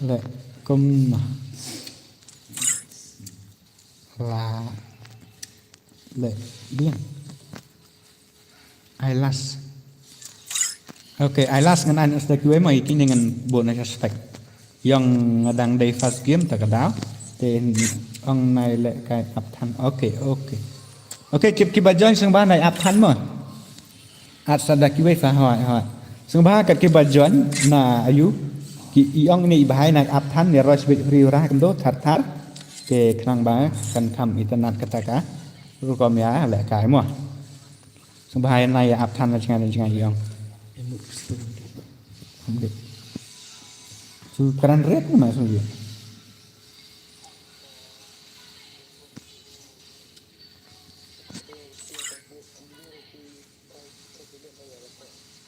leh kum la leh biang. Ai las. Okay, ai las ngan an stack wei mai kini ngan bonus stack. Yang ngadang dei fast game ta ka da. Te Ong nai leh kai ap than. Okay, okay. Okay, ki, kiba join sngewbha nai ap than mo. At sa da kiwei sa hoi, hoi. Sngewbha kat kiba join na ayu. Ki i ong ni i bhai nai ap than ne rush bit hri hra kumto thar thar. Te khnang ba kan kham internet kata ka rukom ïa leh kai mo. Sngewbha nai ap than na jngai na jngai i ong. Su kran ret ma su ye.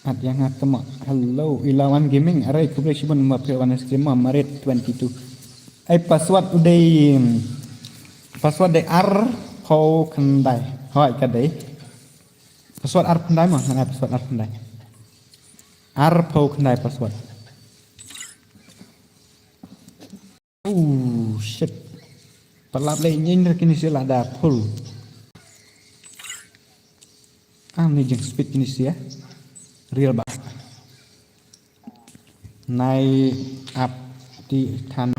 At ïa nga tma. Hello, Ilawan Gaming. Arai, khublei shibun ma phi wan stream ma Marit twenty two. Ai password u dei, password dei ar phew khyndai. Hoi ka dei. Password ar phew khyndai ma, nga password ar phew khyndai. Ar phew khyndai password. Oh shit. Palap leh nyin ra kini sila da full. Am ni jing speed kini sia. Real ba. Nai ap ti than.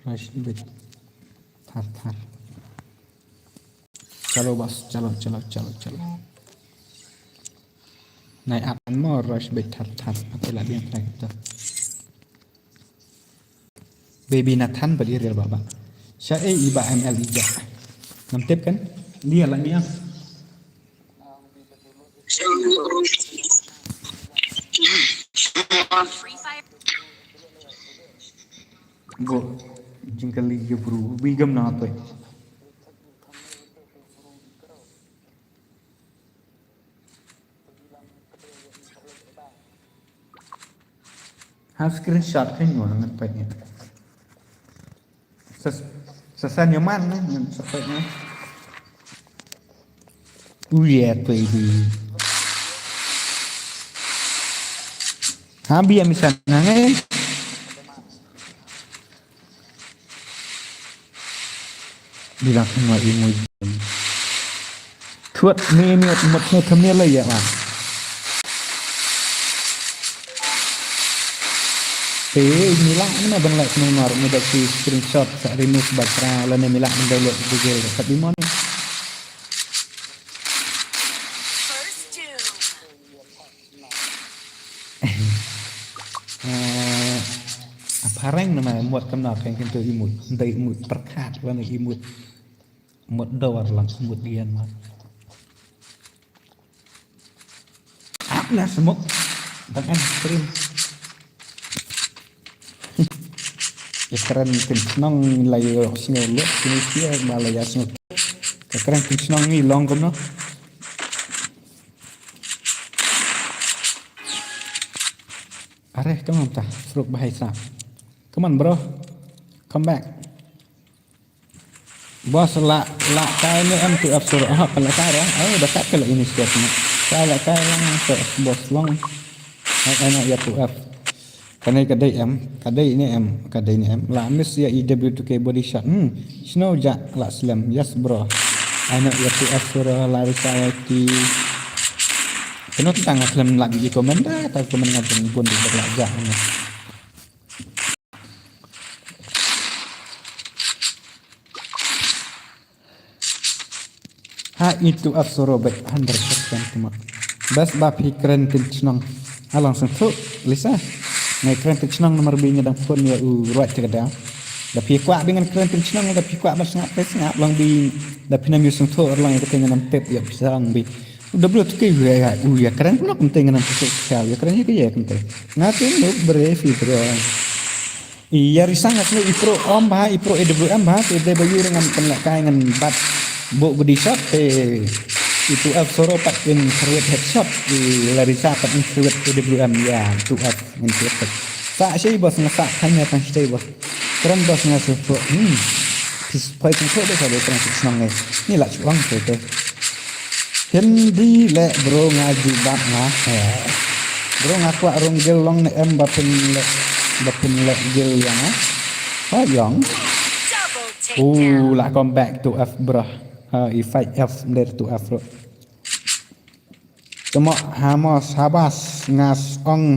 Rush bit. Thar thar. Chalo boss, chalo, chalo, chalo, chalo. Nai ap mo rush bit thar thar. Ate la biang thar kita. Baby Nathan bad Iriel baba. Sha e i ba M L i ja. Nam tip kan? Dia la miang. Go. Jingkali ya bro. Bigam na toy. Ha screenshot kan mo ngan pait ni. Sas sasan yo man na ngan sa pait ni. Uye toy di. Ha bi amisan na ngai. Bilang semua ilmu. Thuat ni ni mut ni thumbnail la ya lah. Te ni lah ni ban lah nang mar ni da ki screenshot sa remove background la ni lah ban download Google kat di mon. First doom. Eh, a phareng namar mut kam na phareng kyntu i mut, dei i mut pyrkhat wan i mut, mut dawar lang mut dian ma. Ap na smok bang an krim. Ya kren kin snong la yo sngo lo kini sia ma la ya sngo. Ka kren kin snong ni long kumno. Are, come on ta, Fruk bahai sa. Come on bro. Come back. Boss la la kai ne em tu F sur ha pala kai ra. Oh, da kat kala ini siap ni. Kai la kai lang sa boss long. Ai ai na ya tu F. Kanai kadai em, kadai ne em, kadai ne em. La miss ya E W two K body shot. Hmm. Snow ja la slam. Yes bro. Ai na ya tu F sur la risai ti. Kena tentang film lagi di komen dah, tak komen ngajeng pun di berlak ja. Ha itu asoro bet hundred percent kuma. Bas ba phi kren tin chnong. Alang sengthu Lisa. Ngai kren tin chnong nomor bi ngadang phone ya u ruat cakada. Da phi kwah bi ngan kren tin chnong da phi kwah ban sngap pe sngap lang bi da phi nam yu sengthu erlang ya kata ngan nam tip ya phi sang bi. Da bro tu ke ya u ya kren pun aku mesti ngan nam sengthu ya kren ya ke ya kente. Ngati nuk bre fi bro. Iya risang ngat snu i pro om ba i pro A W M ba te dei ba yu ngan pynlehkai ngan bat bok gudi shot te itu F soro pat in khrwet headshot i la risa pat in khrwet A W M ya itu F ngan khrwet. Sa shi bos nga sa khanya tang shi bos. Kren bos nga su pro. Hmm. Pis pai tu pro dei sa dei kren tu snang ngai. Ni la chuang te te. Hindi le bro nga jubab nga. Eh. Bro nga kwah rung gil long ne em ba phin le ba phin le gil yang ah. Ha yong. Ooh, la come back to F bro. Ha i fight F der to F bro. Temo hamo sabas ngas ong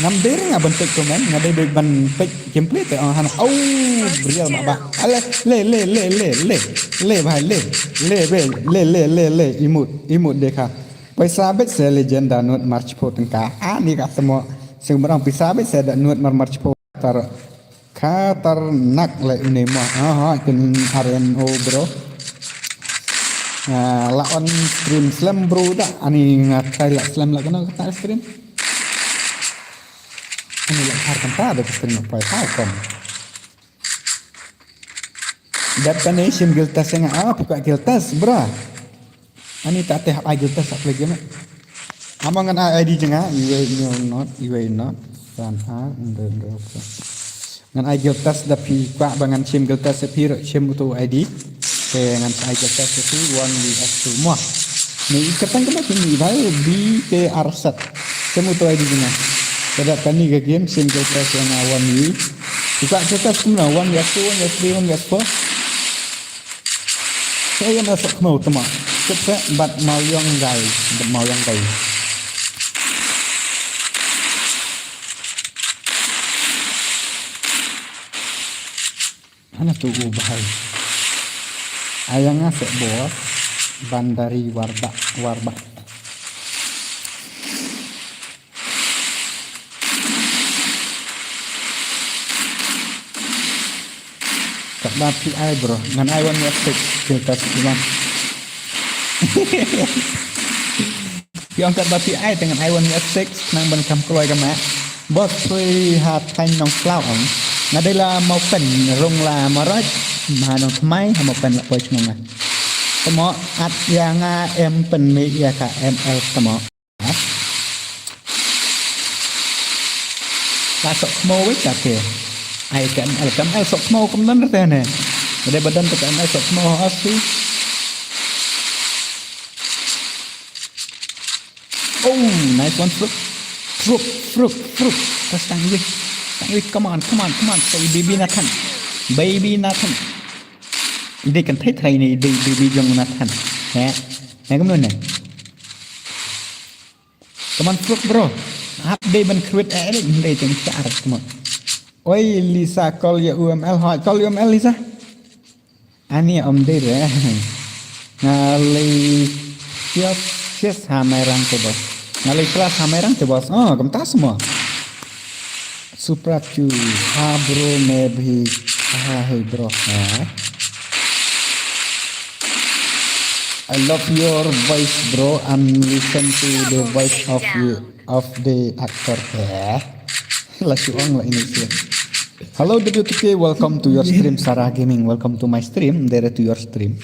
Ngam dei re nga ban peit comment, nga dei ban peit gameplay te, oh, hana, oh, real ma ba. Ale, le, le, le, le, le, le, bhai, le, le, be, le, le, le, le, imut, imut dekha. Paisa beit se legend da nud mar chipho tyngka. Ani ka tmo, sing barang paisa beit se da nud mar mar chipho. Tar, khatarnak le une mo. Aha, kin R N O, bro. Ah, la on stream slem, bro, da. Ani nga try la slem la kano kata stream. Ani la har kanta da stream na pai tau kom. Dep kane shim guild test nga, ah, phi kwah guild test, bro. Ani ta te hap ai guild test ap lagi ma. Ama ngan ai I D jong nga, iwei nyo not, iwei not, san ha, ndo, ndo, ndo. Ngan ai guild test da phi kwah ba ngan shim guild test da phi ruh shim uto I D. Te ngan ai guild test da phi one V S two mo. Ni katang kena phi ni bhai B K R set. Shim uto I D jong nga. Te da kani ka game shim guild test jong nga one V. Phi kwah guild test kumno one V S two, one V S three, one V S four. Te ïa ma sok khmau tama. Sukse bad Mawiong Gai, bad Mawiong Gai. Hana tu u bahai. Ayanga se bos, Bandari Warba, Warba. Kat ba phi ai, bro, ngan ai one F six, filter six one. Phi ong kat ba phi ai te ngan ai one F six, nang ban kam kloi ka ma. Bos, phi ha thaiñ Nongklaw ong. Nga dei la Mawpen, rung la Maraj, ma Nongthymmai, ha Mawpen la poi chnong nga. Tamo, at ïa nga em pynmih ïa ka M L tamo. La sok khmo wei ka ke. Ai ka M L, ka M L sok khmo kum nan rete ne. Dei ba don ka M L sok khmo ha si. Oh, nice one, Fruk. Fruk, Fruk, Fruk. Pas tang wei. Tang wei, come on, come on, come on. Say baby Nathan. Baby Nathan. Ide kan thai thai ni, ide baby jong Nathan. He. He, kamu ne. Come on, Fruk, bro. Hap dei ban create eh, dei, dei teng char mo. Oi, Lisa, call ïa U M L, hoi, call U M L, Lisa. Ani om dei re. Nga lei sias, sias ha Mairang te boss. Nga lei class ha Mairang te boss. Oh, kumta semua. Supra chu. Ha bro, maybe. Ha, hey bro. Ha. I love your voice, bro, and listen to the voice of you, of the actor. Eh. La shu ong la ini sih. Hello W two K, welcome to your stream, Sarah Gaming. Welcome to my stream, there to your stream.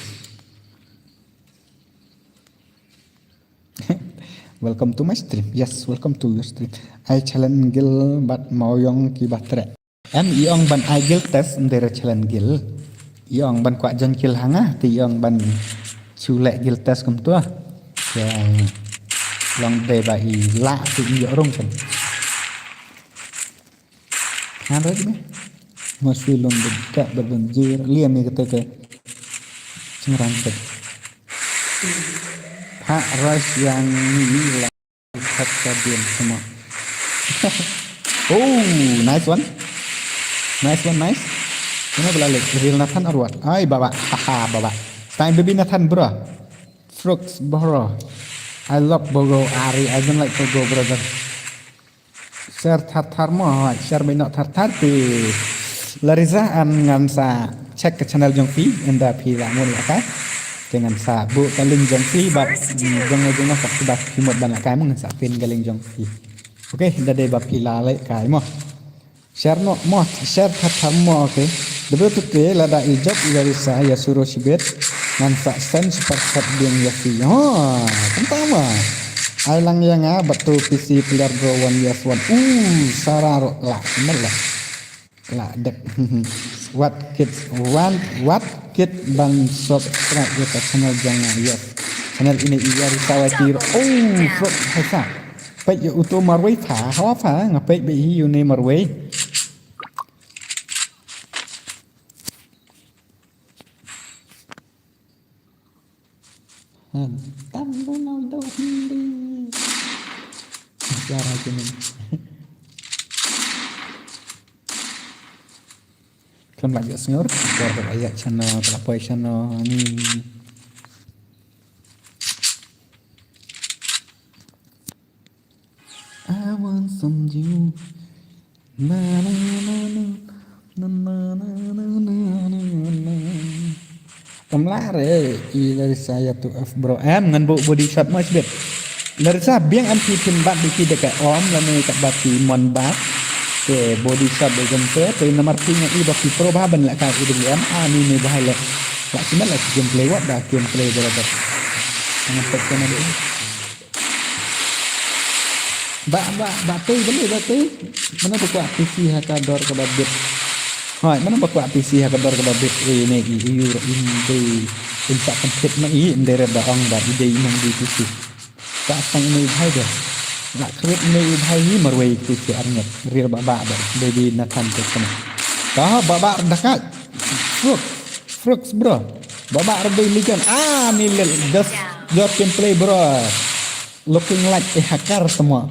Welcome to my stream. Yes, welcome to your stream. I challenge Gil but Mawiong ki batre. Em i ong ban ai guild test, em dei re challenge Gil. I ong ban kwah join guild ha nga, te i ong ban shu leh guild test kumta. Ya, long dei ba i lah te i ïoh rung kan. Han roi me. Masih long dei ka berbanjir. Liam ni kata ke. Chengrang ke. Ha ras yang ni lah. Khat ka biang semua. Oh, nice one. Nice one, nice. Mana bela lek? Real Nathan Arwat. Ai, baba. Haha, baba. Time baby Nathan, bro. Frooks, bro. I love Bogo Ari. I don't like Bogo, brother. Share thar thar mo, share bino thar thar pi. Larisa an ngan sa check ka channel jong phi, ynda phi la mon la ka. Te ngan sa buh ka link jong phi, bad, mm, jong jong ka, bad phi mut ban la ka mo ngan sa pin ka link jong phi. Okay, da dei ba phi la leh kai mo. Share noh mo, share thar thar mo, okay. Debe tu te lada i jop i Larisa ïa suro shibit. Ngan sa send super chat biang ïa phi. Ha, kumta mo. Ai lang ïa nga bad tu P C player bro, one yes one. Uh, Sarah ro la, mel la. La dek. Wat kit, wan, wat kit ban subscribe ïa ka channel jong nga, yes. Channel ine i Larisa Y T. Oh, frog, hai sa. Peit ïa uto marwei pha, hawa pha, nga peit beit hi ïa une marwei. Hantam Ronaldo Hindi. Bicara je ni. Kan lagi senior, biar dak ayat channel, tak apa channel ni. I want some you. Na, na, na, na. Na, na, na, na, na, na, na. Em lah re, i Larisa ïa tu F bro. Em, ngan buh body shot mo shibit. Larisa biang em phi phin bat di ki deka om, lane ka bat ki mon bat. Ke body shot de jempe, te namar phi nga i ba phi pro ba ban la ka i de em, ani ne ba le. La ki la ki gameplay wat da gameplay de la bat. Ngan tek kena de. Ba, ba, ba tei beli, ba tei. Mana ba kwah P C ha ka dor kaba bit. Hoi, mana ba kwah P C ha ka dor kaba bit. Eh, ne i, i, i, i, i, in sa kan tip ma i, in dere ba ong ba i dei i nang di P C. Ka sang ne i bhai de. Nak krit ne i bhai hi marwei P C arnget. Real ba ba ba, dei di Nathan te kena. Ka ba ba dakat. Fruk, fruks bro. Ba ba rebe ligan. Ah, ni lel. Just, just gameplay bro. Looking like a hacker semua.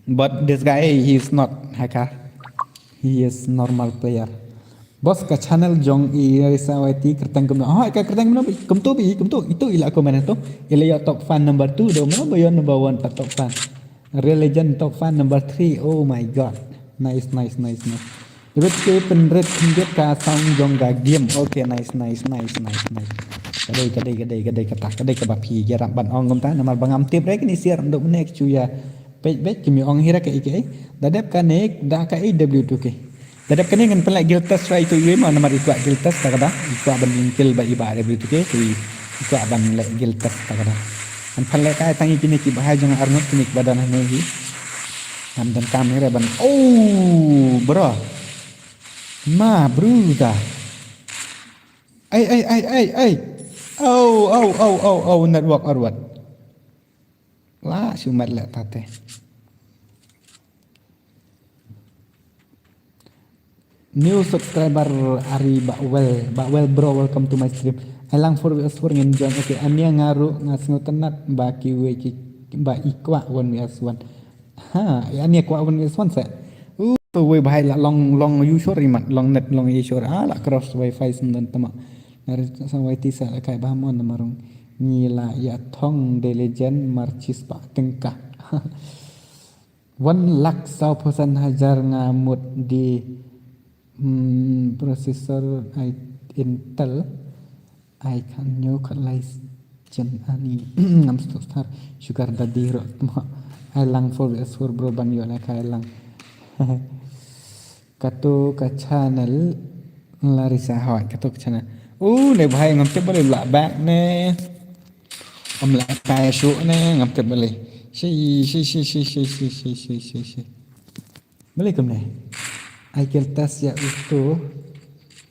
But this guy, he is not hacker. He is normal player. Boss ka channel jong i Larisa Y T kerteng kumno. Oh, ka kerteng kumno, kumto bi, kumto. Itu ila komen itu. Ila ïa top fan number two do, mana ba ïa number one pa top fan. Real Legend top fan number three. Oh my god. Nice, nice, nice, nice. Debit ke penrit khyndiat ka sound jong ka game. Okay, nice, nice, nice, nice, nice. Kadei, kadei, kadei, kadei, kata, kadei kaba phi ïarap ban ong kumta, namar ba ngam tip re kini siar nduk ne kchu ïa. Peit, peit, kimi ong hi ra ka i ka i. Da dep kane, da ka i W two K. Da dep kane ngan pynleh guild test ra itu i ma namar i kwah guild test ta ka da. I kwah ban kill ba i ba W two K, i kwah ban leh guild test ta ka da. Ngan pynleh kai tang i kine ki bahai jong arngut kine ki ba don hangne hi. Ngam don kam hi re ban. Oh, bro. Ma, bro da. Ai, ai, ai, ai, ai. Oh, oh, oh, oh, oh, network arwat. La, sumat leh tate. New subscriber Ari Bawel. Bawel bro, welcome to my stream. Ai lang for viewers for ngin join. Okay, ania nga ruh nga sngewtynnat ba kiwei ki ba i kwah one V S one. Ha, ïa ni kwah one V S one se. Uh, to wei bhai la long, long ïa shuh i mat, long net long ïa shuh. Ah, la cross wifi sendon tama. Ngar sa wai ti sa la kai ba mon na marung. Ni la ïa thong de legend marchis pa tengka. One lakh saw phew san hajar nga mut di, hmm, processor ai Intel. Ai khan nyo khat lai jen ani ngam stok star sugar daddy ro mo. Ai lang four V S four bro ban yo na kai lang. Kato ka channel Larissa Hawai, kato ka channel. U ne bhai ngam tip bale la back ne. Am la kai shu ne ngam tip bale. Shi, shi, shi. Bale kumne. Ai kel tas ïa uto.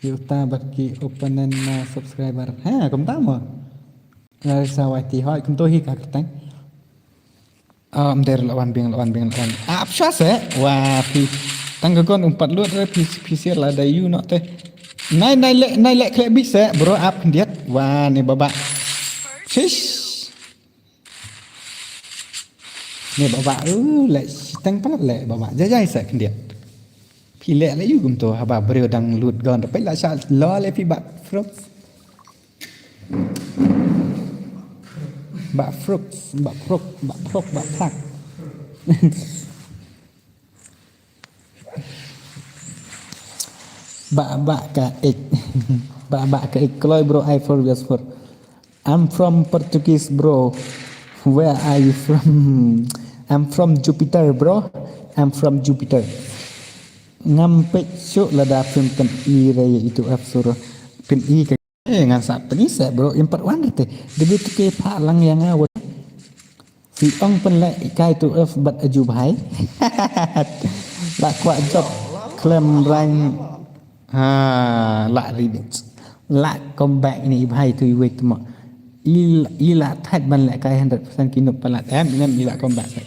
Ïa uta bad ki opponent na subscriber. Ha, kumta mo. Larissa Hawai ti hoi kumto hi ka kertang. Am der lawan bing lawan bing lawan. Ap sha se. Wa phi. Tang ka kon umpat lut re phi phi sir la da yu no te. Nai nai le nai le kle bi se bro ap khyndiat. Wa ne baba. Shish. Ne baba u le tang pala le baba. Jajai se khyndiat. Phi le le yu kumto haba briew dang lut gon. Pela sha lo le phi bak fruk. Bak fruk, bak fruk, bak fruk, bak fruk. Bak bak ka ik. Bak bak ka ik kloi bro I four V S four. I'm from Portuguese bro. Where are you from? I'm from Jupiter bro. I'm from Jupiter. Ngam peit shuh lada phim pyn-i re ïa itu F sura. Pyn-i ka Eh, ngan sa pynïaseh bro, im pat wan rite. Debe tu ke pha lang ïa nga wat. Phi ong pynleh kai tu F bad aju bhai. La kwah job khlem rang. Ha, la revenge. La comeback ini i bhai tu i wei tu mo. I la thait ban leh kai hundred percent ki nup palat em inem i la comeback.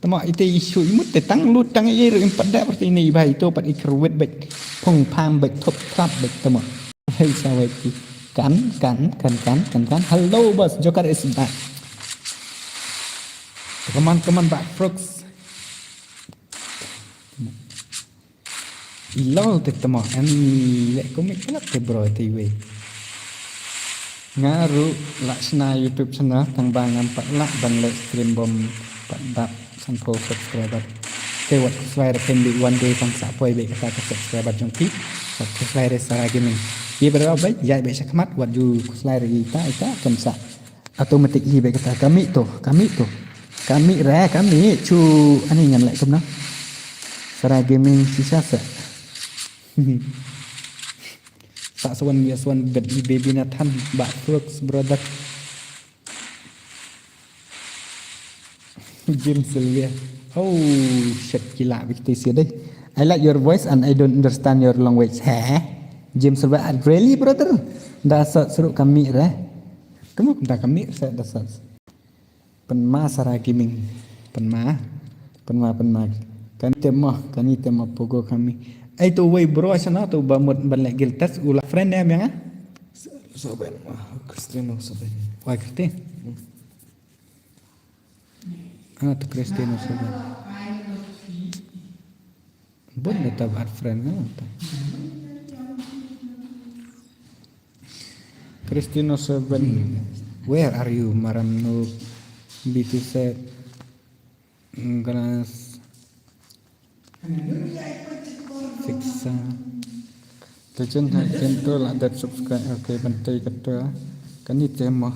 Tama ite isu imut te tang lut tang ye ru impat da pasti ini ibai ito pat ikrwit bek. Pung pam bek top trap bek tama. Hai sawai ti. Kan kan kan kan kan kan. Hello boss, Joker is back. Come on, come on back, Brooks. Lol te tama ani le komik kelak te bro te wei. Nga ruh la shna YouTube channel tang ba ngam pat lah ban leh stream bom pat dap sanphew subscriber. Te wat khuslai re ken bi one day kan sa poi beh kata ka subscriber jong phi. Wat khuslai re Sara Gaming. Ye bro bai jai beh shakhmat wat ju khuslai re ita ita kan sa. Automatic hi beh kata kami tu, kami tu. Kami re, kami cu ani ngan leh kumno. Sara Gaming sisa sa. Tak sewan ya sewan bet i baby Nathan bak Brooks brother. Jim Sylvia. Oh shit, kila bik te sia deh. I like your voice and I don't understand your language. Heh? Jim Sylvia, really brother? Da sa seru kami re. Kamu da kami sa da sa. Pynma Sara Gaming. Pynma. Pynma pynma. Kani te mo, kani te mo pogo kami. Ai tu wei bro asana tu ba mut ban leh guild test ula friend em yang ah. Soben. Cristiano Soben. Wai Cristiano. Ah tu Cristiano Soben. Bun da ta bad friend nga ta. Cristiano Seven, where are you? Maram no B T Z, Glass, Fixa. Legend ha kento la dep subscribe. Okay, ban tei kento. Kani te mo.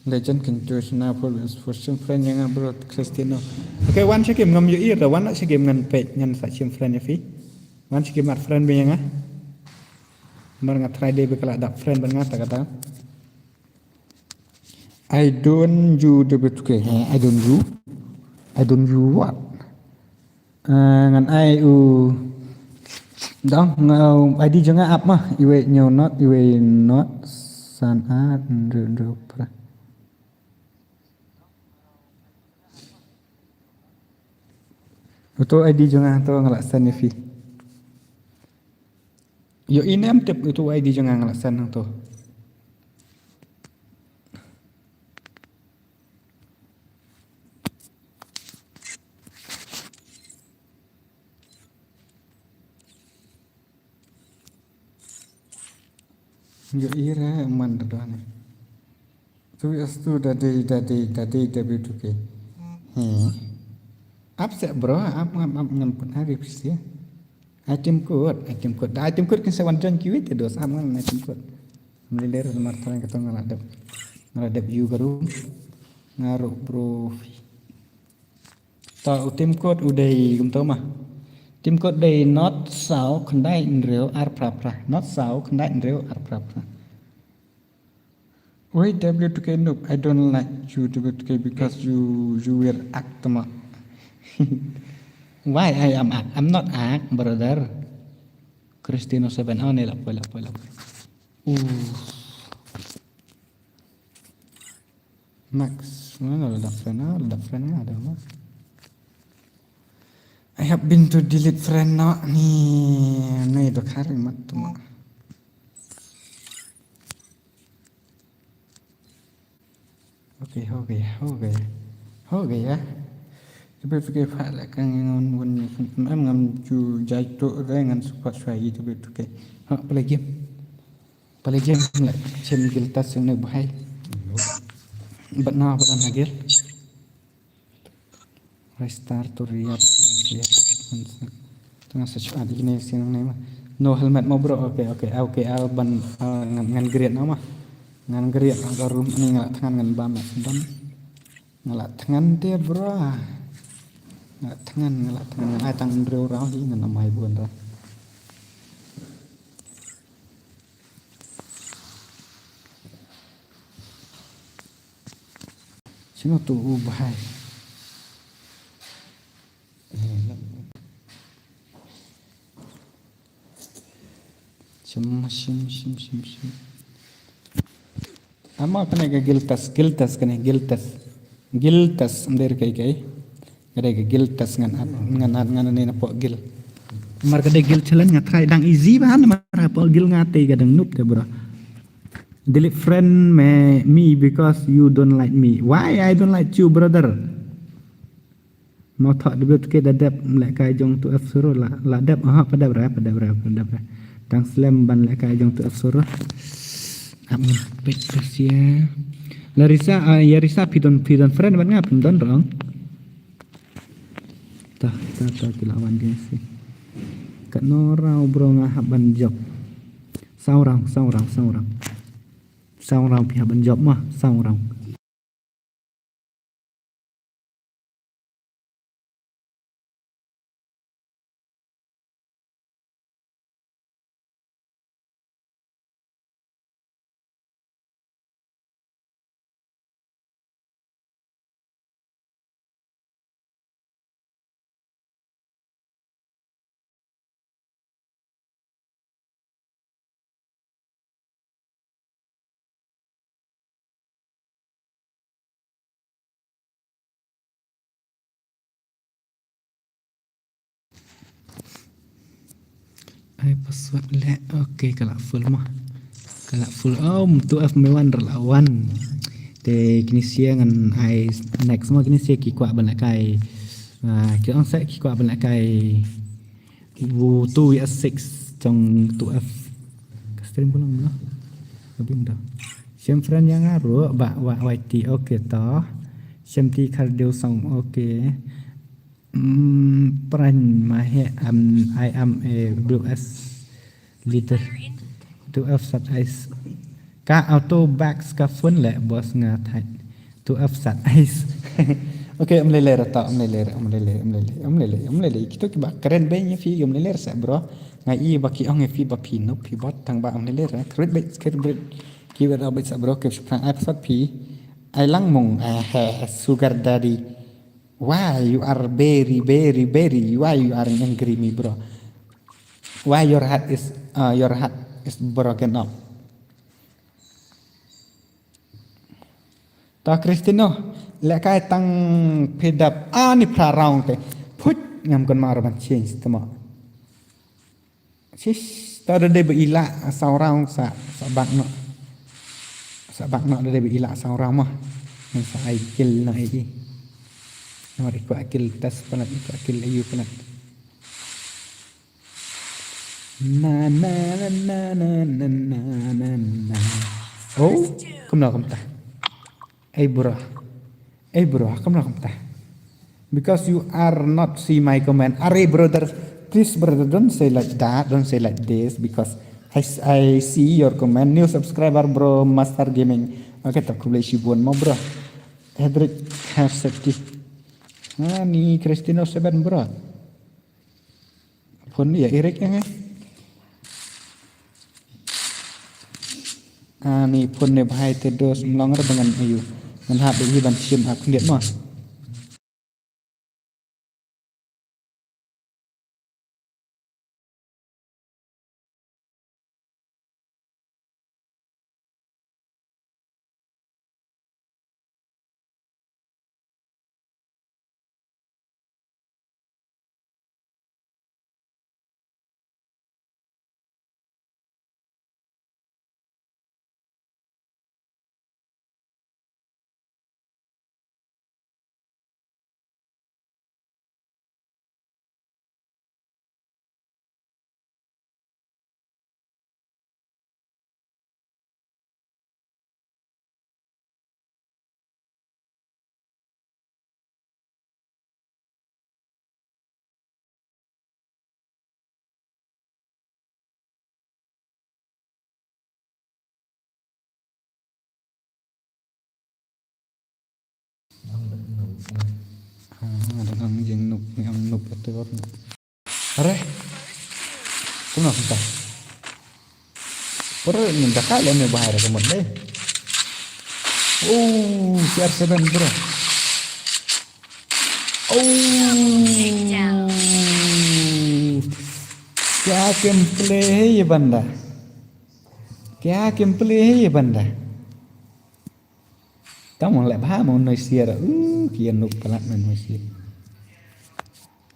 Legend kento sna for for sim friend yang bro Cristiano. Okay, wan shakim ngam yo ir da wan shakim ngan page ngan sa sim friend ya fi. Wan shakim mat friend bi yang ah. Mar nga try dei ba ka la dap friend ban nga ta kata. I don't you dei ba tu ke, eh, I don't you. I don't you what? Eh, ngan ai u dang nga I D jong nga ap ma iwe nyo not iwe not san a ndu ndu pra. Uto I D jong nga to nga la send ïa phi. Yo inem tip uto I D jong nga nga la send hangto. Yo ira man da done. Tu as tu da dei da dei da dei da bitu ke. He. Ap se bro, ap ap ap ngam pun hari pisia. Item code, item code. Da item code kin se wan join kiwi te dos ap ngan item code. Mliler mar tang ka tong ngala dep. Ngala dep yu garu. Ngaru bro. Ta u tim kot u dei kumto ma. Tim kot dei not saw khyndai hynriew ar phra phra. Not saw khyndai hynriew ar phra phra. Wait, W two K noob, I don't like you, W two K, because you you wear act ma. Why I am act? I'm not act, brother. Cristiano seven, oh, ni la poi la poi la poi. Uh. Max, mana la dak friend ah, la dak friend ah, ada ma. I have been to delete friend no ni ni dokhar mat tu ma. Okay, ho gaya, ho gaya. Ho gaya. Ibe fikir fa la kan ngon won ni em ngam ju jai tu re ngan support shwa i tu be tu ke. Ha, play game. Pale game la chem gil tas ne bahai. Bat na badan hagil. Restart to react. Tengah search ad ini sini ne ma. No helmet mo bro. Okay, okay, okay. Al ban ah, ngan ngan geriat nama. Ngan geriat ka room ni ngan thangan ngan bam dan. Ngan la thangan te bro. Ngan la thangan ngan la thangan ngan ai tang hynriew rau hi ngan amai bun ra. Sino tu u bahai. Shim shim shim shim shim. Ama kane ka giltas giltas kane giltas giltas nder kai kai. Ka dei ka giltas ngan at ngan at ngan ne na pok gil. Mar ka dei gil challenge nga try dang easy ba han mar pok gil nga te ka dang noob te bro. Delete friend me, me because you don't like me. Why I don't like you, brother? Mo thok debut ke da dep lehkai jong tu F suru la la dep ha pa dep ra pa dep ra pa dep ra. Tang slem ban lehkai jong tu F suru. Ap ngan pet kasia. Larisa, ah, Yarisa pidon pidon friend ban nga pidon rong. Tah, tah, tah, ki la wan ding si. Kat no rau bro nga hap ban job. Saw rau, saw rau, saw rau. Saw rau phi hap ban job mah, saw rau. Ai password le. Okay, ka la full ma. Ka la full. Oh, tu F me wan la wan. Te kini sia ngan ai next ma kini sia ki kwah ban lehkai. Ah, ki ong sa ki kwah ban lehkai. Wo tu ya six jong tu F. Ka stream pulang ma. Ka bing dah. Shem friend yang aru ba wa Y T. Okay toh. Shem ti cardio song. Okay. Mm, pran ma he am I am a W S leader. W S sat ice. Ka auto back ka phone le boss nga thai. W S sat ice. Okay, um lele rata, um lele, um lele, um lele, um lele, um lele. Kito ki ba keren be nya fi um lele sa bro. Nga i ba ki ong fi ba fi no fi bot tang ba um lele ra. Kret be kret be. Ki ba da be sa bro ke shprang ai pasat fi. Ai lang mong eh eh, sugar daddy. Why you are very, very, very, why you are angry me, bro? Why your heart is, uh, your heart is broken up? Ta Kristino, lehkai tang pidap ani pra raung te. Put ngam kon mar ban change tama. Sis, ta da dei ba ila saw rau sa sa bak no. Sa bak no da dei ba ila saw rau mah. Ngan sa ai kil no ai i. Namar i kwah kil tas palat, i kwah kil ayu palat. Na, na, na. Oh, kumno kumta. Ei bro. Ei bro, kumno kumta. Because you are not see my comment. Are brother, please brother, don't say like that. Don't say like this because I, I see your comment. New subscriber, bro, Master Gaming. Okay, tak khublei shibun mo bro. Hedrick have safety. Ani Cristiano seven bro. Phone ïa Eric ïa nga. Ani phone ne bhai te dos mlong re ba ngan ayu. Ngan hap ïa ban shim ap khyndiat mo. Ah, ada nang jeng nuk, nang nuk betul. Are. Kumno kumta. Por ni dakal ni bahaya kamu deh. Oh, C R seven bro. Oh. Kya gameplay hai ye banda? Kya gameplay hai ye banda? Tang mo leh bha mo noisier. Uh, ki ïa nuk palat mo noisier.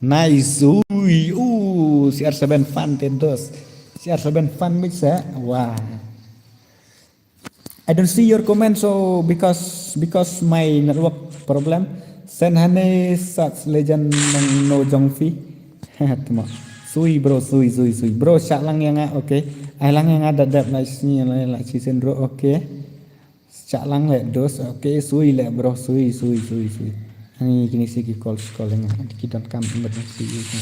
Nice. Ui, uh, C R seven fan te dos. C R seven fan mix eh. Wah. I don't see your comment so because because my network problem. Sen hane such legend nang no jong fi. Tuma. Sui bro, sui, sui, sui. Bro, shah lang ïa nga, okay. Ai lang ïa nga da dep la sni la la chi sen bro, okay. Shah lang leh dos, okay, sui leh bro, sui, sui, sui, sui. Ani kini si ki call, call ïa nga. Ki don kam emergency ïa nga.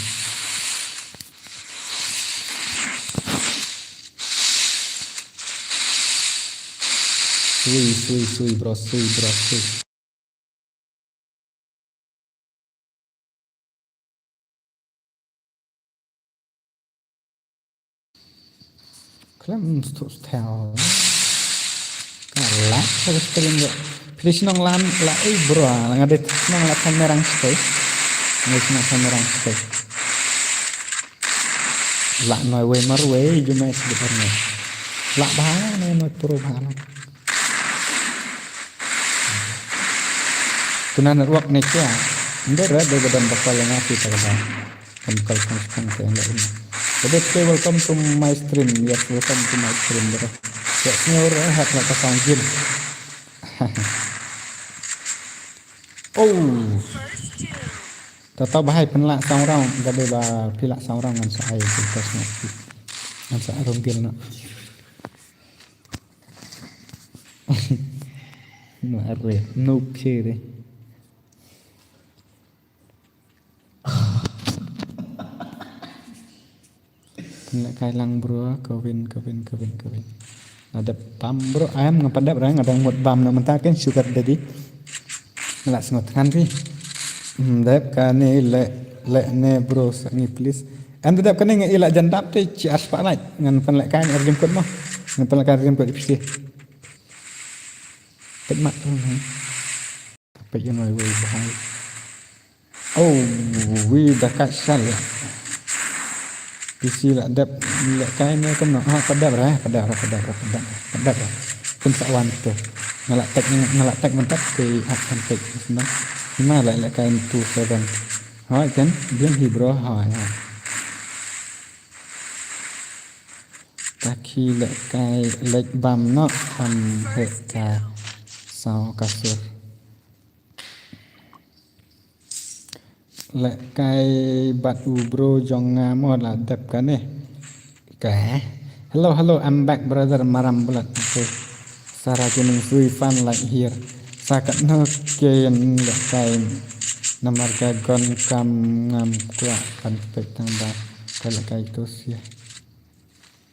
Sui, sui, sui, bro, sui, bro, sui. Khlem stu stel. Ka la ka stream ro. Phi shnong lan la ei bro, la nga dei shnong la Thaw Merang stai. Nga shnong Thaw Merang stai. La noi wei mar wei ju mai sdit ar noi. La bha noi noi pro bha la. Tuna network ne kya? Ndor ra de gadan bakal nga ti ta gadan. Kan kal kan kan ke anda ini. Jadi, okay, welcome to my stream. Yes, welcome to my stream, bro. Ya, senior, eh, hak nak pasang game. Oh. Tata bahai pynlah sound round, gabe ba pynlah sound round ngan sa ai pyntas na. Ngan sa room gil na. Mare, noob che re. Pynlehkai lang bro, kawin, kawin, kawin, kawin. Nga dep bam bro, ayam nga pat dep ra, nga dang mut bam na mynta kan sugar daddy. Nga la sngot thngan phi. Hmm, dep kane leh, leh ne bro sa ngi please. Em dep kane nga ila jan dap te chi ar spah like. Ngan pynlehkai ar game code mo. Ngan pynlehkai ar game code phi. Pet mat tu ni. Pet yang wei wei bahai. Oh, wi da ka sal ya. Pisi la dep lehkai ne kumno. Ah, padap ra, padap ra, padap ra, padap ra, padap ra. Kun sa wan tu. Nga la tek, nga la tek mynta ke ah kan tek. Sembang. Ima la lehkai tu seven. Hoi kan, biang hi bro, hoi, hoi. Ta ki lehkai leh bam noh, am heh ka saw ka sur. Lehkai bad u bro jong nga mo la dep kane. Okay. Hello, hello, I'm back, brother Maram Blood. Okay. Sarah Gaming Sui fan like here. Sa katno keiñ lehkai namar ka gon kam ngam kwah ban peit tang da ka lehkai to sia.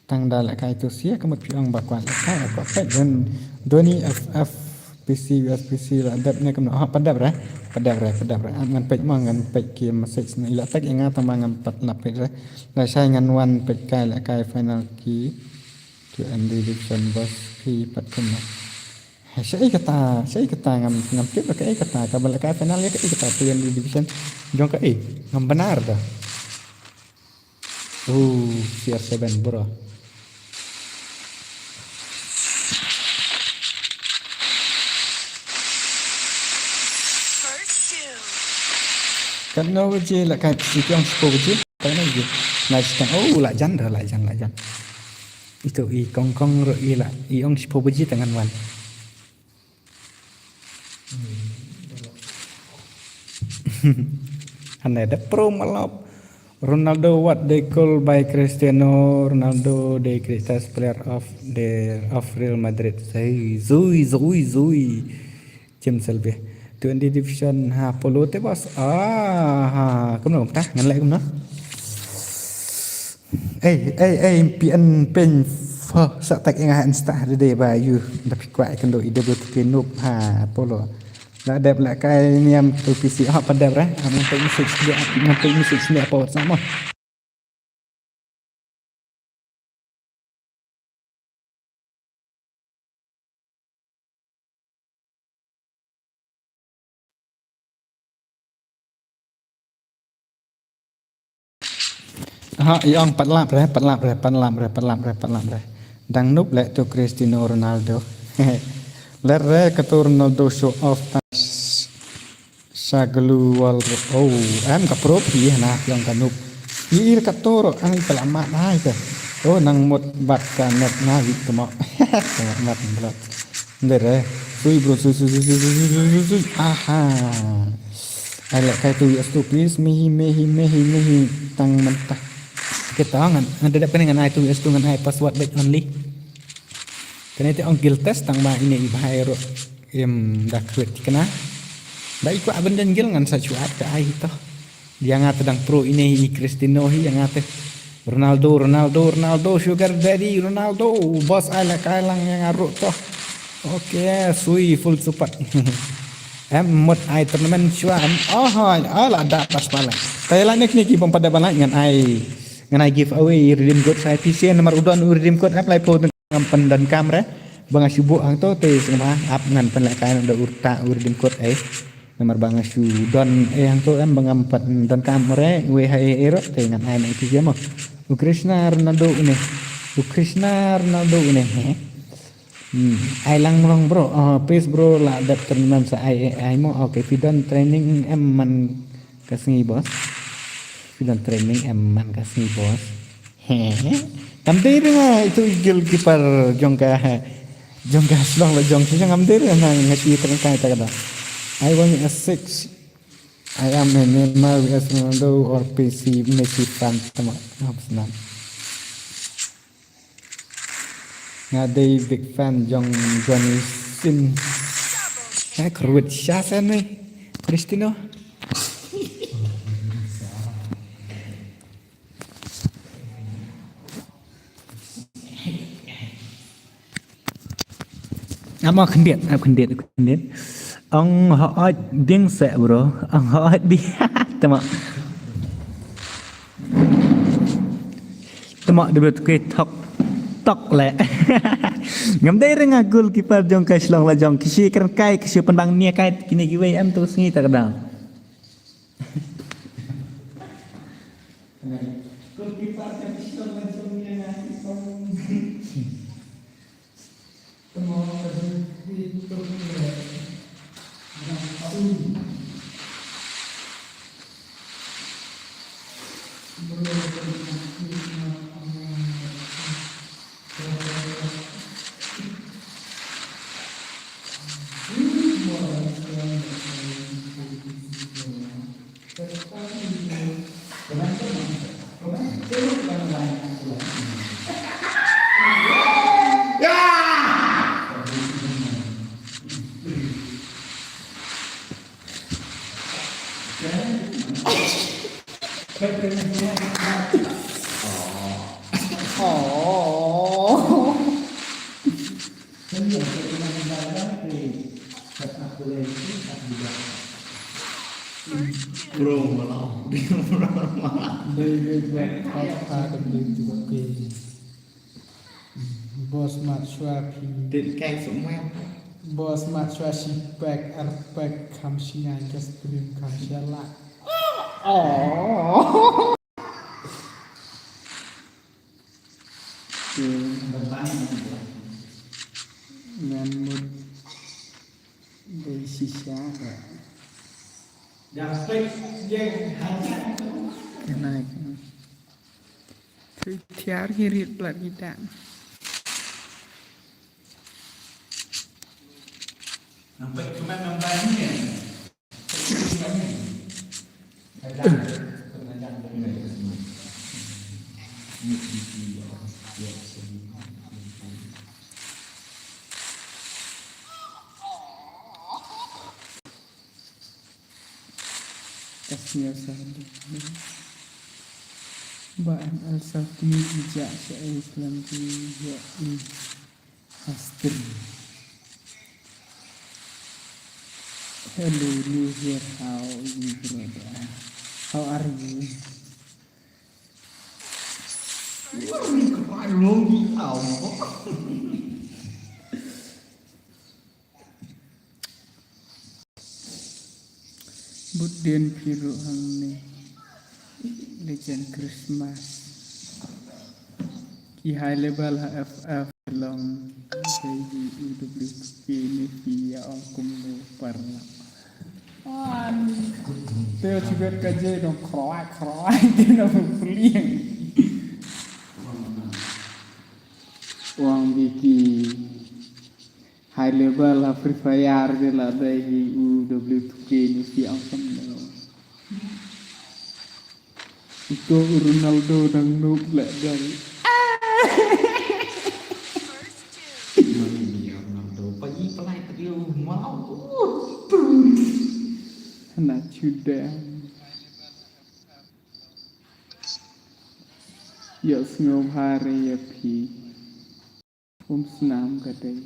Tang da lehkai to sia ka mut phi ong ba kwah lehkai, kwah peit don Doni F F P C U S P C la dep ne kumno. Ah, pat dep re. Pat dep re, pat dep re. Ah, ngan peit mo, ngan peit ki message ne. I la tag ïa nga tang ba ngam pat la peit re. Lashai ngan wan peit kai lehkai final ki. Two N D Division boss phi pat kumno. Hai, shaei kata, shaei kata ngam, ngam tip ba kaei kata, kaba lehkai final ïa kaei kata two N D Division. Jong kaei, ngam bynnar da. Oh, C R seven, bro. First doom. Katno baje lehkai, i ong shiphew baje. Katno baje. Nice kan. Oh, la jan da, la jan, la jan. Ito i kongkong ruh i la, i ong shiphew baje te ngan wan. Hane da pro malop. Ronaldo, what they call by Cristiano Ronaldo, the greatest player of the, of Real Madrid. Zui, zui, zui, zui. James Elbe. Two N D Division ha Polo te boss. Ah, ha. Kumno kumta? Ngan leh kumno? Ei, ei, ei, P N pin. Foh, sa tak ïa nga ha Insta ha dei ba ïu da phi kwah ïa kynduh i W T P noob ha Polo. La dep lehkai niam tu P C. Ah, pat dep re. Ah, ngan peit message dia, ngan peit message dia pa WhatsApp mo. Ha, i ong pat lap re, pat lap re, pat lap re, pat lap re, pat lap re. Dang noob leh tu Cristiano Ronaldo. Ler re katu Ronaldo show off ta. Saglu wal. Oh, em ka pro phi hana phi ong ka noob. Ïa i re ka toro ang ka la mat nai ka. Oh, nang mut bat ka net na wi tmo. Ka mat blood. Ndere. Sui bro, sui, sui, sui. Aha. Ai lehkai tu ïa stu please. Mehi, mehi, mehi, mehi. Tang mentah. Kita ngan, ngan dedap kane ngan ai tu ïa stu ngan ai password back only. Kane te ong guild test tang ba ine i bhai ruh. Im da khwit kane. Da i kwah ban jan guild ngan sa shuat ka ai hi to. Ïa nga te dang pro ine hi Cristiano hi ïa nga te. Ronaldo, Ronaldo, Ronaldo, sugar daddy, Ronaldo. Boss ai lehkai lang ïa nga ruh to. Okay, sui full support. Em mut ai tournament shuwa em. Oh, ai la da pas pala. Te la nek ni ki bom pada bala ngan ai. Ngan ai giveaway redeem code sa P C namar u don u redeem code em lai po. Ngam pyndonkam re ba nga shu buh hangto te sngewbha ap ngan pynlehkai da u rta u redeem code eh. Namar ba nga shu don eh hangto em ba ngam pyndonkam re wei ha eh eh ruh te ngan ai na iphi mo. U Krishna Ronaldo une. U Krishna Ronaldo une he. Hmm. Ai lang long bro. Oh, please bro la dep tournament sa ai ai mo. Okay, phi don training em man ka sngi boss. Phi don training em man ka sngi boss. He, he. Kam dei re nga itu goalkeeper jong ka, jong ka Shillong la jong shisha ngam dei re nga nga shi tren kai ta ka da. I want a six. I am a Neymar V S Ronaldo or P C Messi fan tama. Ngam snam. Nga dei big fan jong Johnny Sin. Nga kyrwit sha sen ni. Cristiano. Amo khyndiat, amo khyndiat, khyndiat. Ong hooid ding se bro. Ong hooid ding. Tama. Tama de bet ke tok tok le. Ngam dei re nga goalkeeper jong ka Shillong la jong ki shi kren kai ki shi pynbang nia kai kine kiwei em tu sngi ta ka dang. Goalkeeper ka Shillong la jong nia nga ki song. Oh. Bro, malah. Dei dei dei. Boss Mat Shwa phi. Dit kai sum wem. Boss Mat Shwa shi pek ar pek kham shingai ka stream kham shala. Oh. Ngan mut dei shisha da. Kenai. Tui tiar hi rit blat hi da. Ka sñiaw sa hadien. Ba em el sa kmie i ja sha Islam ki ya i Astri. Hello, New Year, how are you, brother? How are you? Bud dien phi ruh hangne. Legend Christmas. Ki high level ha F F long. Dei hi U W K ne phi ya ong kumno paralok. An. Te chibet ka je dong kroi kroi te na phuliang. Wang biki. High level ha Free Fire de la dei hi U W two K ne phi ong kumno. Ito u Ronaldo dang noob la dei. Mani ni Ronaldo pa i pelai trio mau. Na chuda. Ya sngob hari ya phi. Um snam ka dei.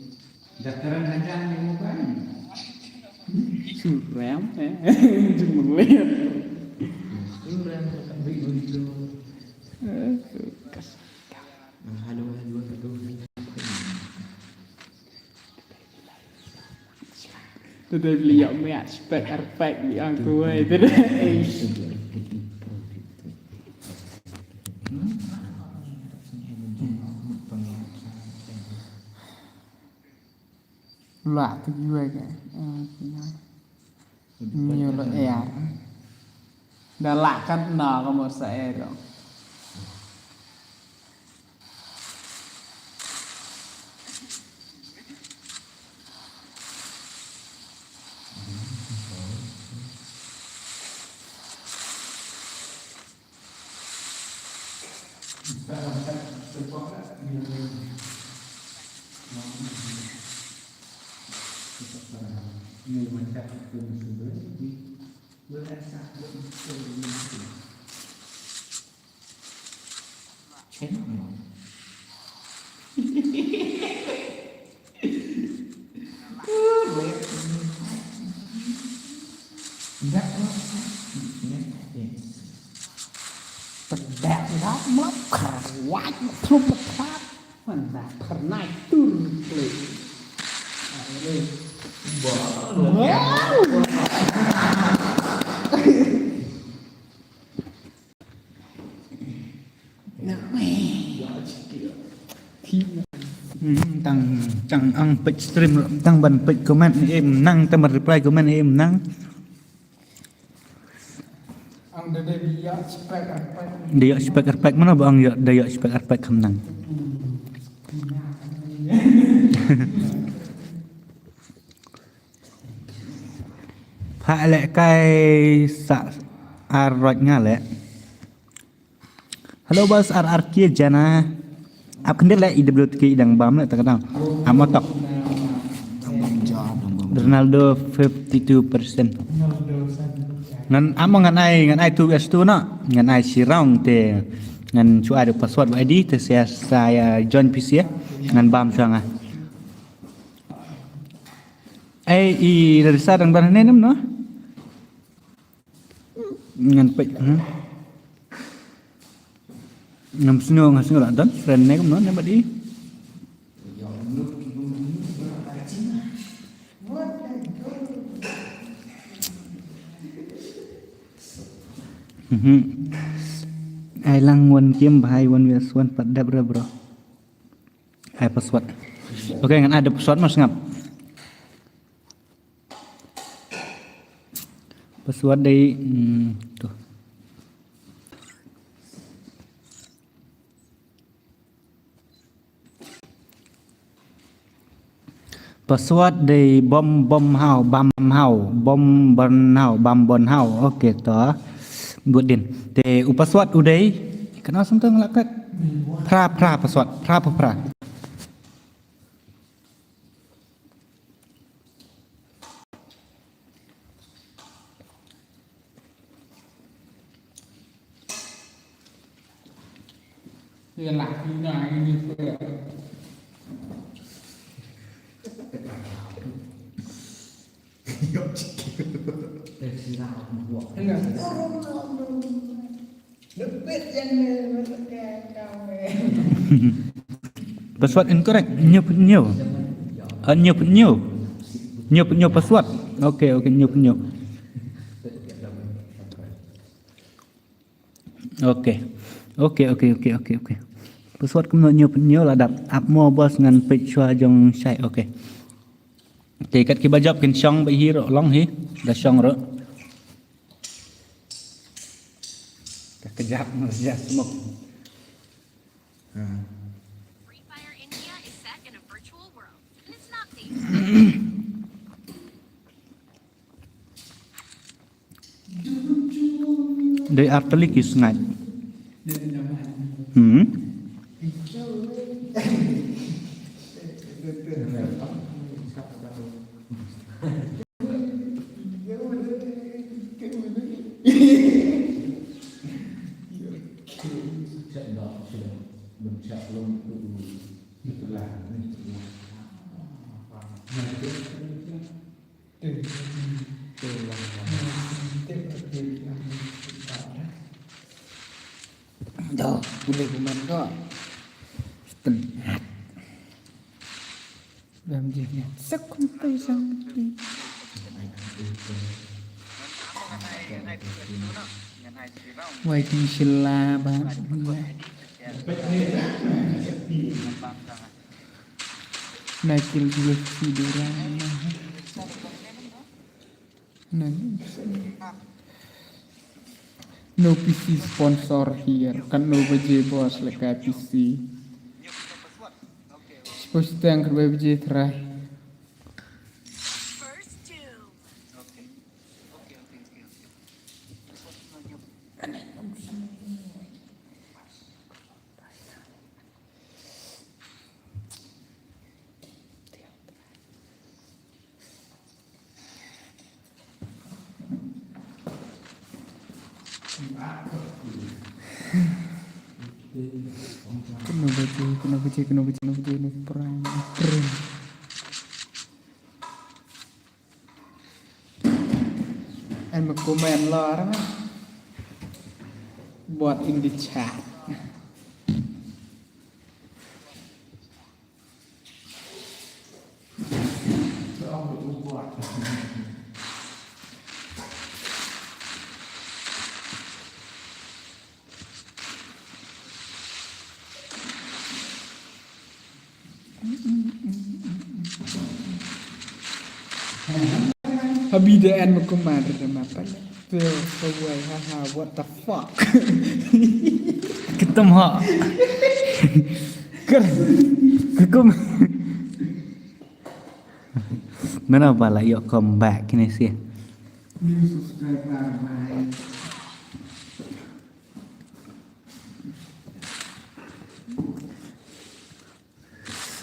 Dakaran hajan ni mo kan? Suram eh. Jumlet. Suram ka bi muncul. Eh, kas- Ah, halo, halo, halo, halo. Te dei bli ïoh match pack ar pack ïa tu wei te dei. La tu wei ke. Ñu lo er. Da la kat na ka mo sa er. Hmm, tang, tang ang peit stream, tang ban peit comment ni em nang, tang ban reply comment ni em nang. Ang da dei ïa spek ar pek. Da ïa spek ar pek mana ba ang ïa, da ïa spek ar pek kham nang. Pha leh kai sa ar rot nga leh. Hello boss, ar ar kia jana. Ap khyndiat leh, I W T K i dang bam leh ta ka dang. Ap ma tok. Ronaldo fifty two percent. Ngan am ngan ai, ngan ai tu wes tu na. Ngan ai shi round te ngan shu ai da password ba I D te sia sa ïa join P C ïa. Ngan bam shuwa nga. Ai i dari sa dang ban ne nem no. Ngan pek. Hmm. Ngam sngew, ngam sngew la don friend ne kumno ne bad i. Mhm. Ai lang wan kim bhai wan wias wan pat dep re bro. Ai password. Okay, ngan ai da password mas ngap. Password dei, hmm, tu. Password dei bom bom hau bam hau bom bon hau bam bon hau. Okay to. But din. Te u password u dei. Kana senteng lakat. Phra phra password. Phra phra phra. Password incorrect. New, new. Ah, new, new. New, new password. Okay, okay, new, new. Okay. Okay, okay, okay, okay, okay. Password kumno new, new la dap. Ap mo bos ngan peit shuwa jong shai. Okay. Te kat kiba jop kin shong ba hi ro long hi. Da shong ro. Ka kejap ngerja smoke. Ha. Free Fire India is set in a virtual world, and it's not safe. Dei artalik is ngai. Hmm. Dah, boleh kuman kau. Setengah. Bam je ni. Sekuntai sang di. Wai di sila ba. Nakil dua si dura. No P C sponsor here. Kan no baje bos leka P C. Supposed to kan baje try. Kena baca, kena baca, kena baca, kena baca, kena perang, perang. Em komen lor ma. Buat in the chat. Habi da en ma kumar da ma pala. Pil kawai, haha, what the fuck. Kitum ha. Ker. Kikum. Mana bala yok comeback kini sih. New subscriber, bye.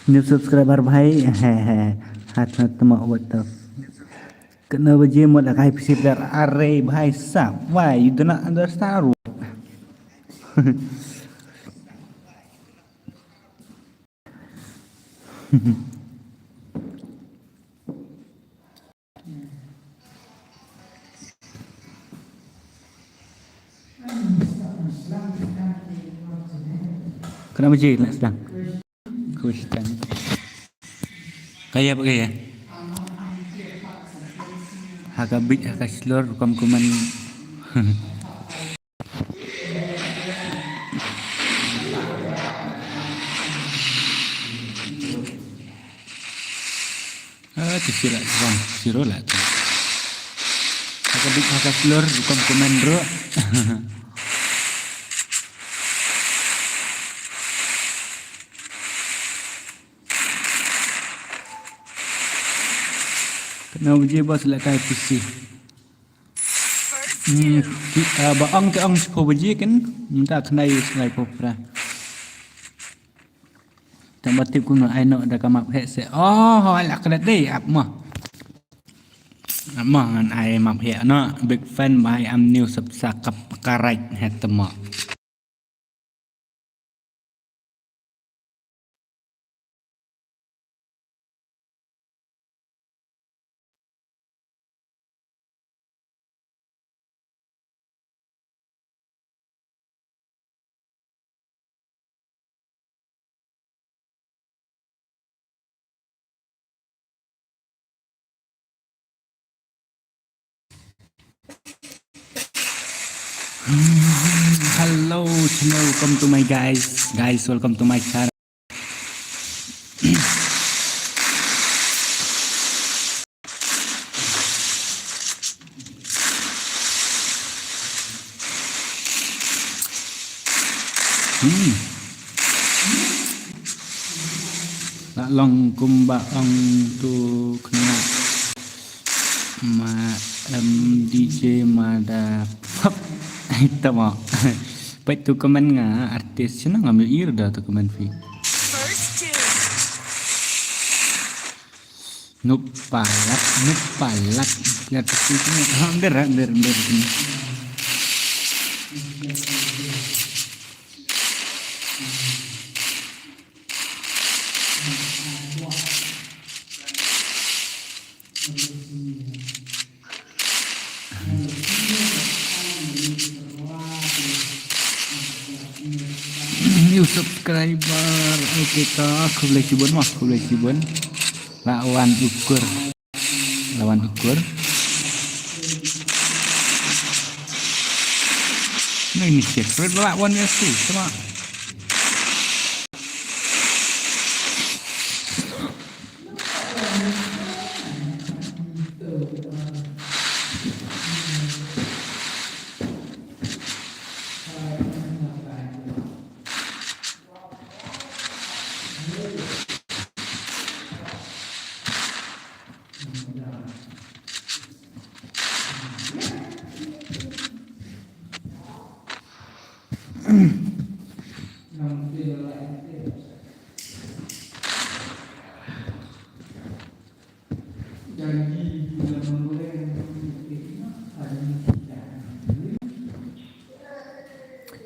New subscriber bhai. Hat hat tama what the f-, Katno baje mo da kai pisi player? Are bhai sahab, why you do not understand? Katno baje la sdang? Question. Ka ïa ba ka ïa. Ha ka bit ha ka shlur rukom kumne. Ah, tu sila rukom, siro la tu. Ha ka bit ha ka shlur rukom kumne ruh. Katno baje ba sila kai pisi? Hmm, ki, ah, ba ong te ong shiphew baje kan, mynta khnai sila kai pura. Tang ba tip kumno ai noh da ka map heh se. Oh, ala ka dei ap mo. Ap mo ngan ai map heh noh. Big fan ba ai am new subscriber heh te mo. Hello, channel, welcome to my guys. Guys, welcome to my channel. Hmm. La long kumba ong tu kena ma, em, D J ma da pop. Ai tama. Peit tu comment nga artis sina ngam ïohi da tu comment phi. Nup palat, nup palat. Ya tu tu. Ha, nder, nder, nder. New subscriber. Okay, ta khublei shibun, ma khublei shibun. La wan ukur. La wan ukur. Nah, ini secret la wan ya sih, sama.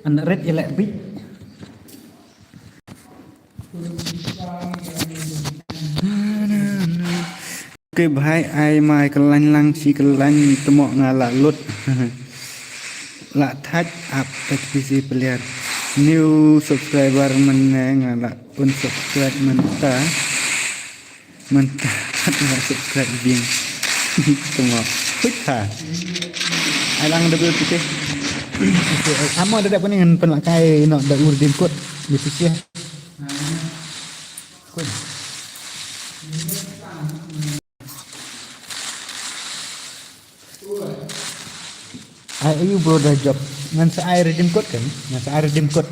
An ret ïa leh bit. Okay bhai, ai mai kyllain lang shi kyllain, tymok nga la lut. La thait ap H P C player. New subscriber mynne nga la unsubscribe mynta. Mynta nga subscribe biang. Tengok. Huit ha. Ai lang double putih. Amo da da puni ngan pynlak kai noh da u redeem code. Ni putih. Koi. Ai ayu bro da job. Ngan sa ai redeem code kan? Ngan sa ai redeem code.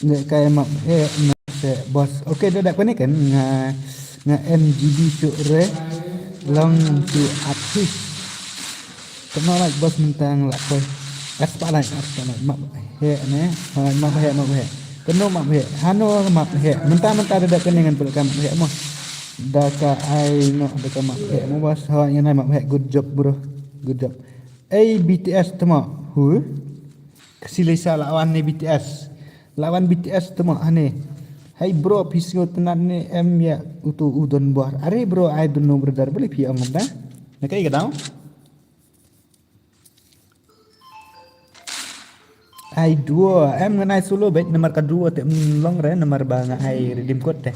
Nge kai map he na se boss. Okay, da da kone kan nga, nga N G B shu re long shu artist. Kano like boss mynta ngan like boy. Ar spah like, ar spah like. Map heh ne. Ha, map heh, map heh. Kano map heh. Hano map heh. Mynta, mynta da dep kane ngan pynlong map heh mo. Da ka ai no, da ka map heh mo boss. Ha, ngan ai map heh. Good job bro. Good job. Ei B T S tama. Hu. Ka Silesa la wan ne B T S. La wan B T S tama hane. Hai bro, phi sngewtynnat ne em ïa uto u Don Bor. Are bro, I don't know brother. Balei phi ong kumta? Na kaei ka daw? Ai duo, em ngan ai solo beit namar ka duo te, mm, long re namar ba nga ai redeem code te.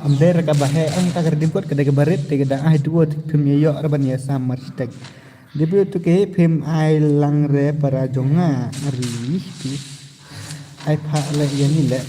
Em dei re kaba heh, em ka redeem code ka dei kaba rit te ka dang ai duo te phim ïa ïoh re ban ïa sam mar shitek. Dei beit tu ke phim ai lang re para jong nga ari tu. Ai pha le ïa ni le.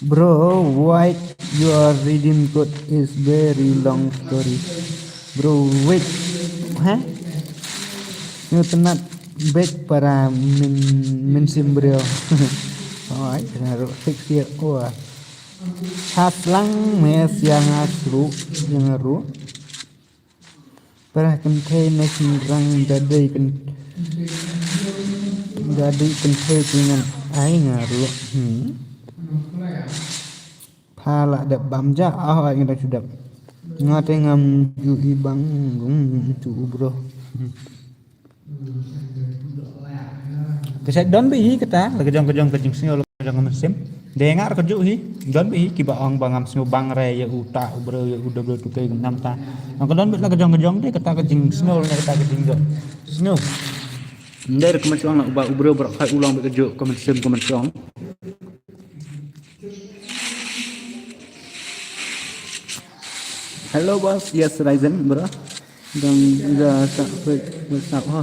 Bro, wait, your redeem code is very long story. Bro, wait. Ha? Sngewtynnat beit para myn, mynsiem briew. Oi, nga ruh fix ïa u. Haslang mes ïa nga sru, ïa nga ruh. Para kynthei ne shynrang da dei kyn-, da dei kynthei ki ngan ai nga ruh. Hmm. Pha la dep bam ja, ah, ai nga dang shu dep. Nga te ngam ju i bang, gum ju u bro. Hmm. Ka sa don beit hi kata, la ka jong ka jong ka jingsngew, la ka jong ka mynsiem. Dei nga ruh ka juh hi, don beit hi kiba ong ba ngam sngew bang re ïa uta u briew ïa u W two K kumta. Nga ka don beit la ka jong ka jong dei kata ka jingsngew ne kata ka jingjuh. Sngew. Dei ruh ka mynsiem la uba u briew baroh kai u long beit ka juh ka mynsiem ka mynsiem. Hello boss, yes Ryzen bro. Dang da sa peit WhatsApp ha.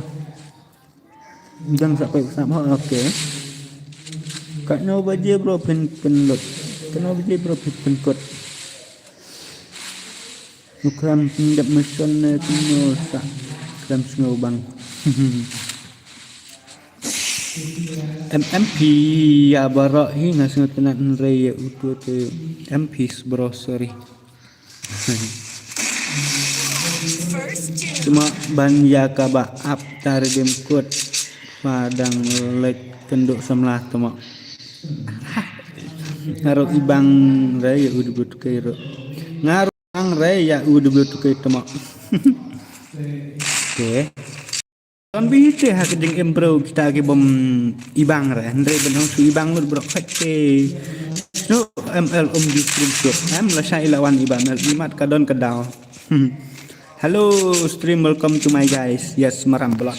Dang sa peit WhatsApp ha, okay. Katno baje bro pyn pynlut. Katno baje bro pyn pynkut. Nukram pyndep mission ne kynno sa kram sngew bang. M M P ïa baroh hi nga sngewtynnat hynrei ïa uto te M Ps bro, sorry. Cuma ban ïa kaba ap ta redeem code pha dang leit kynduh samla tama. Nga ruh i bang re ïa u W two K ruh. Nga ruh i bang re ïa u W two K tama. Okay. Don beit hi te ha ka jingim briew kita ki bym i bang re. Hynrei ban ong shu i bang lut bro khat te. Snu M L um ju stream suk. Em lashai la wan i bang M L i mat ka don ka daw. Hello stream, welcome to my guys. Yes, maram blot.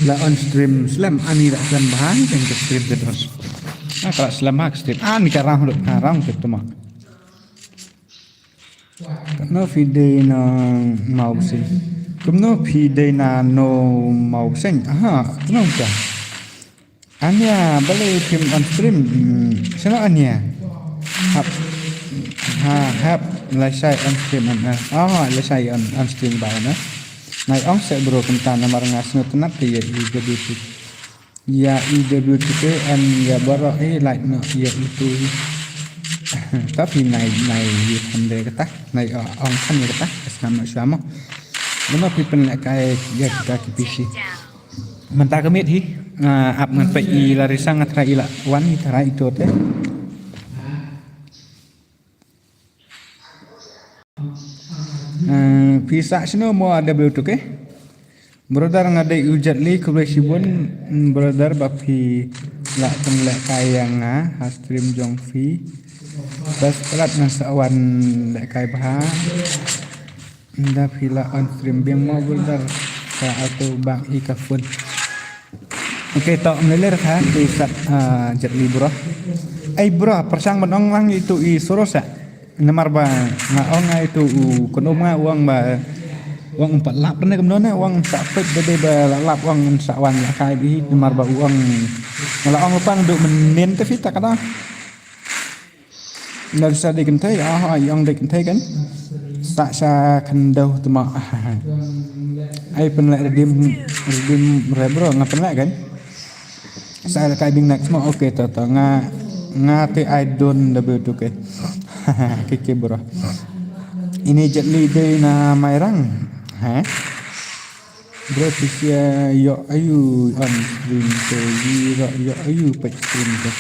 La on stream slem, ani la slem bha, kan ka stream ka terus. Ah, ka la slem ha ka stream. Ani ka rang lut, ka rang ka tuma. Kumno phi dei na Mawbseiñ? Kumno phi dei na no Mawbseiñ? Aha, kumno ka? Ania, balei phim on stream? Hmm, sino Ania? Hap. Ha, hap, lashai on stream on. Ah, lashai on, on stream ba na. Nai ong se bro kumta namar nga sngewtynnat te ïa i W T K. Ïa i W T K em ïa baroh i like no ïa itu. Tapi nai, nai ïa kham de kata, nai, uh, ong kham ïa kata, es kham no shwa mo. Lama pi pen lek kai ïa kita ki P C. Mynta ka miet hi, uh, ap ngan peit i Larissa nga try i la wan i try i to te. Eh, phi sah shano mo W two K? Brother nga dei u Jet Li, khublei shibun, mm, brother ba phi la pynlehkai ïa nga ha stream jong phi. Best palat ngan sa wan lehkai bha. Nda phi la on stream biang mo brother. Ka auto bang i ka phone. Okay, to mleler ka ti sat, ah, Jet Li bro. Ai bro, pyrshang ban ong lang itu i Soros ya. Namar ba nga ong nga itu u kynum nga u ong ba u ong um pat lap ne kumno ne u ong sa peit ba dei ba la lap u ong sa wan la kai bi namar ba u ong nga la ong pang du mynnin te phi ta ka da. Nda sa dei kynthei, ah, ah, i ong dei kynthei kan. Sa sa khyndew tma. Ai pynleh redeem, redeem re bro nga pynleh kan. Sa la kai bing next mo, okay to to nga, nga te I don't W two K. Kiki bro. Ini Jet Li dei na Mairang. Ha? Bro phi ïoh aïu on stream te, ïoh aïu peit stream te.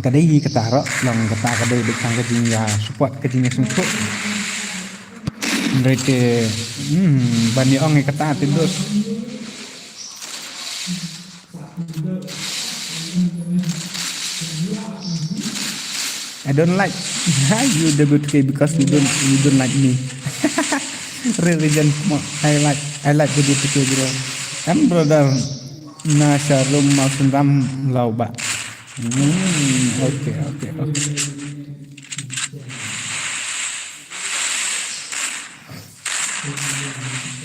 Ka dei kata ruh long kata ka dei beit tang ka jingïa support ka jingïa sngewthuh. Hynrei te, hmm, ban ïa ong ïa kata te dos. I don't like you W two K because you don't, you don't like me. Real reason mo, I like, I like W two K bro. Em brother na sharum mau sendam lau ba. Hmm, okay, okay, okay.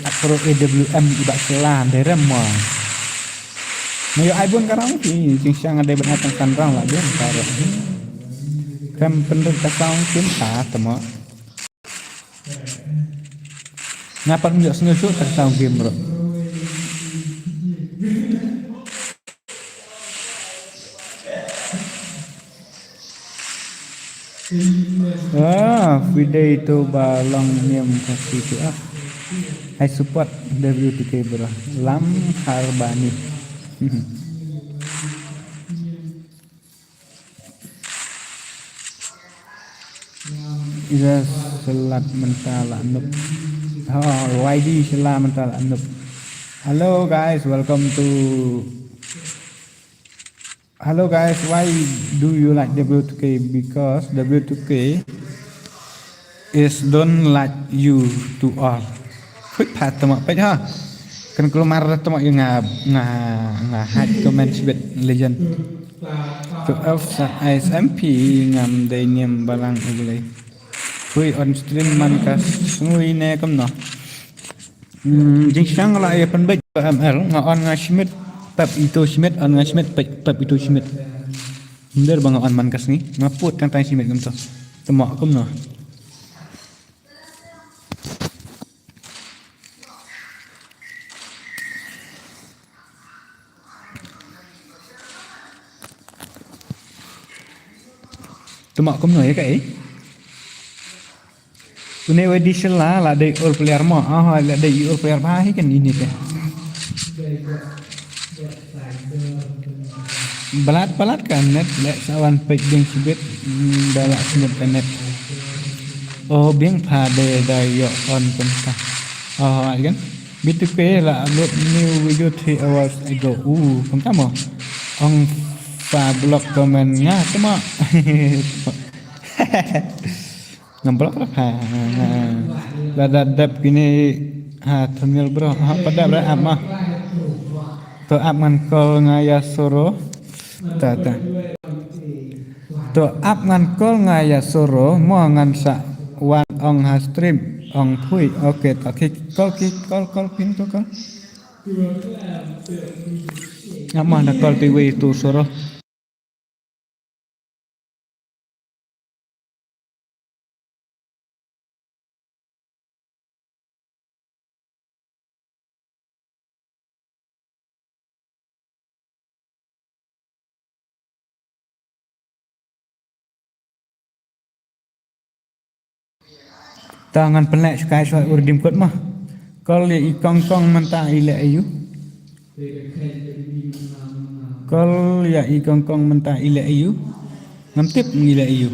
Akro A W M i ba sela derem mo. Mayo ai bun karang ki jingshang ade ban atang sanrang la bun karo. Kam pendek kasang kim ta temo. Ngapa ngi sngewsuk kasang kim bro. Ah, phi dei tu ba long niam Khasi tu ah. I support W two K bro. Lam Harbani. Ïa sela mynta la nup. Oh, Y D sela mynta la nup. Hello guys, welcome to Hello guys, why do you like W two K? Because W two K is don't like you to all. Hui pha tama pek ha. Kan keluar tama ïa nga nga nga hide comment sibit legend. To F sa I S M P ngam dei niam balang ublei. Hui on stream man ka sngui ne kumno. Hmm, jingshang la ïa pynbeit ba M L nga on nga Schmidt pep itu Schmidt on nga Schmidt pep, pep itu Schmidt. Nder ba nga on man ka sngi nga put tang tang Schmidt kumto. Temo kumno. Temo kumno ïa ka eh. Une wei di sela la dei ur player mo. Ah, la dei ur player ba hi kan ini te. Balat balat kan net lek sawan pek ding sibit. Hmm, da la sibit ka net. Oh, biang pha de da yo on pun ka. Oh, ai kan. B two K la upload new video three hours ago. Uh, kumta mo. Ong fa block comment nga temo. Ngam block lah ha. Lada dep kine ha thumbnail bro. Ha pada bro ap ma. To ap ngan call nga ïa Soro. Ta ta. To ap ngan call nga ïa Soro mo ngan sa wan ong ha stream ong phui. Okay to ki call ki call call pin to call. Ap ma na call ti wei tu Soro. Ta ngan pynleh shukai shuwa u redeem code ma. Call ïa i kong kong mynta i leh aïu. Call ïa i kong kong mynta i leh aïu. Ngam tip i leh aïu.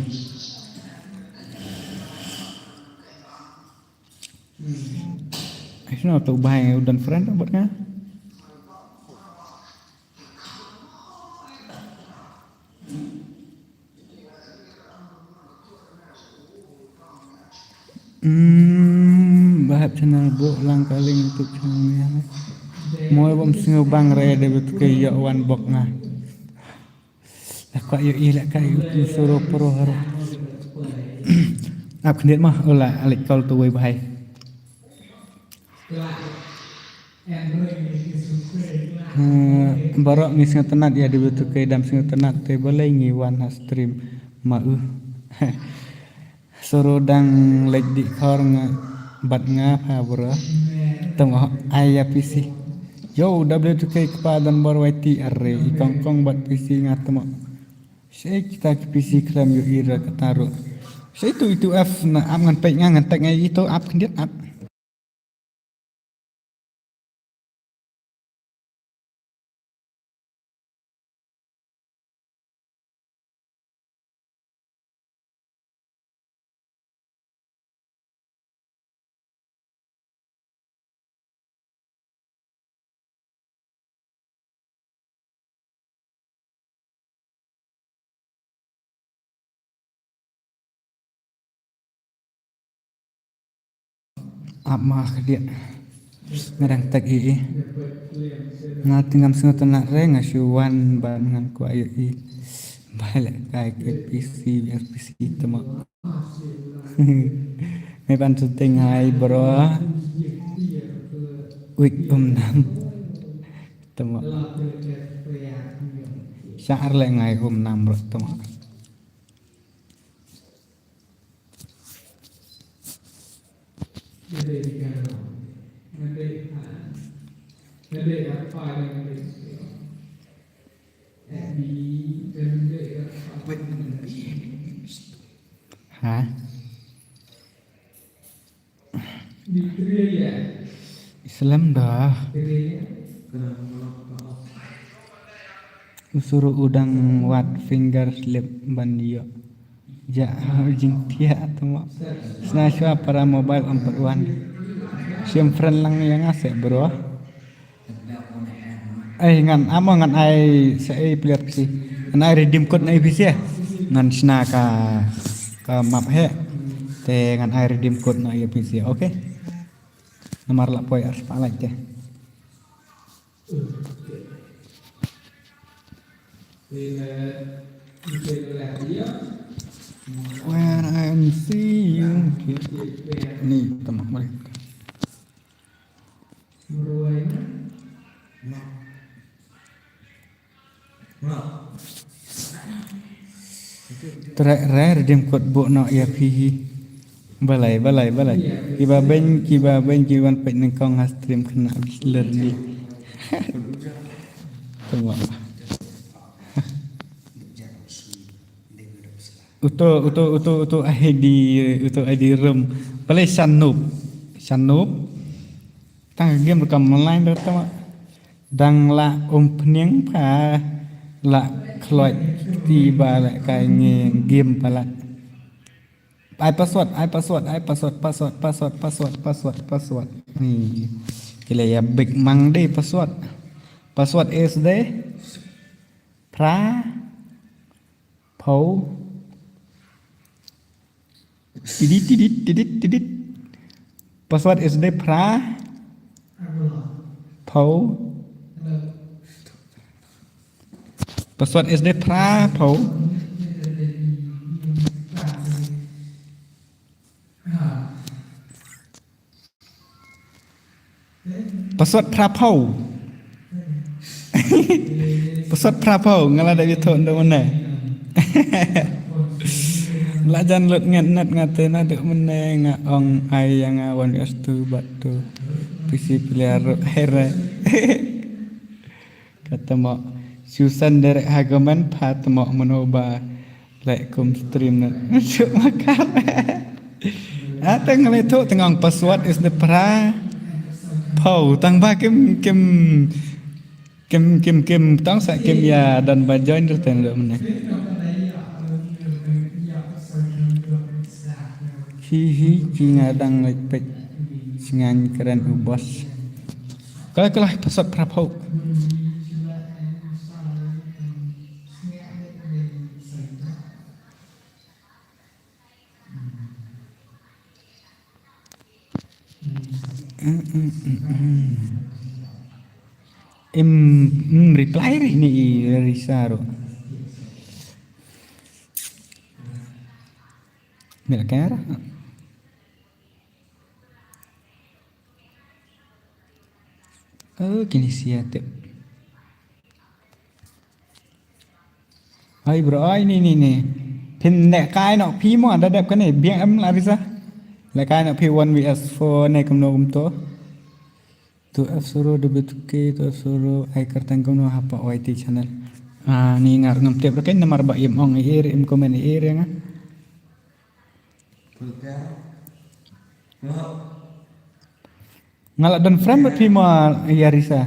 Ai sno to u bai u don friend bad nga. Channel buh lang ka link YouTube channel ni. Mo bam sngew bang re de bet ke yo wan bok nga. Lah ka yo i lah ka yo tu suro pro haro. Ap khyndiat mah ula alik kol tu wei bahai. Eh, baroh ngi sngewtynnat ïa de bet ke dam sngewtynnat te balei ngi wan ha stream ma u. Suru dang leit dih khor nga bad nga pha bro. Temo ai ïa P C. Yo, W two K kpa don bor Y T are i kong kong bad P C nga temo. Sei kita ki P C khlem ïohi ra kata ruh. Sei tu itu F na ap ngan peit nga ngan tek nga itu ap khyndiat ap. Ap ma khadit. Nga dang tak i i. Nga te ngam sngewtynnat re nga shu wan ban ngan kwah ïohi. Bai leh kai ke P C, P C temo. Me ban tu teng hai bro. Wik um nam. Temo. Sha ar leh ngai um nam bro temo. Ha? Islam dah. U suruh u dang wad finger slip ban ïoh. Ja, jingtiak temo. Sna shuwa para mobile em pat wan. Shim friend lang ïa nga seh bro. Ai ngan amo ngan ai sa ai player P C. Ngan ai redeem code na A P C eh. Ngan shna ka ka map he. Te ngan ai redeem code na A P C. Okay. Namar la poi ar spotlight te. When I see you. Ni temo balik. Treh re redeem code buh noh ïa phi hi. Balei balei balei. Kiba beiñ kiba beiñ kiba wan peit nyngkong ha stream khynnah bislur ni. Tengok. Uto uto uto uto I D uto I D room. Balei shan noob. Shan noob. Tang game ruh kam online ruh tama. Dang la um pniang pha la khloit ti ba la kai nge game pha la. Ai password, ai password, ai password, password, password, password, password, password. Ni. Kile ya big mang de password. Password is de pra pau. Tidit, tidit, tidit, tidit. Password is de pra pau. Password is de pra pau. Password pra pau. Password pra pau nga la da bit thon da mana. La jan lut ngat nat nga te na da mana nga ong ai ya nga wan S two bat tu. P C player ru here. Kata mo Susan derek hagoman pat mo mano ba. Like kum stream na. Suk makar. Ata ngalai tu tengah password is the pra. Pau tang ba kim kim kim kim kim tang sa kim ya dan ba join tu ten lo mana. Hi hi ki ngadang like pek. Singan keren u bos. Kalau kalau password pra pau. Mm, mm, mm, mm. Im, mm, reply ri ni i Risa ro. Mira cara. Oh, kini sia tip. Ai bro, ai ni ni ni. Phin lehkai noh phi mo da dep kane biang em la Risa. Lehkai noh phi one V S four ne kumno kumto. Tu F Suro de betuke, tu F Suro ai kyrteng kumno hapa Y T channel. Ah, ni ngar ngam tip reken namar ba im ong ir, im komen ir ya nga. Nga la don friend bad phi mo, ïa Risa.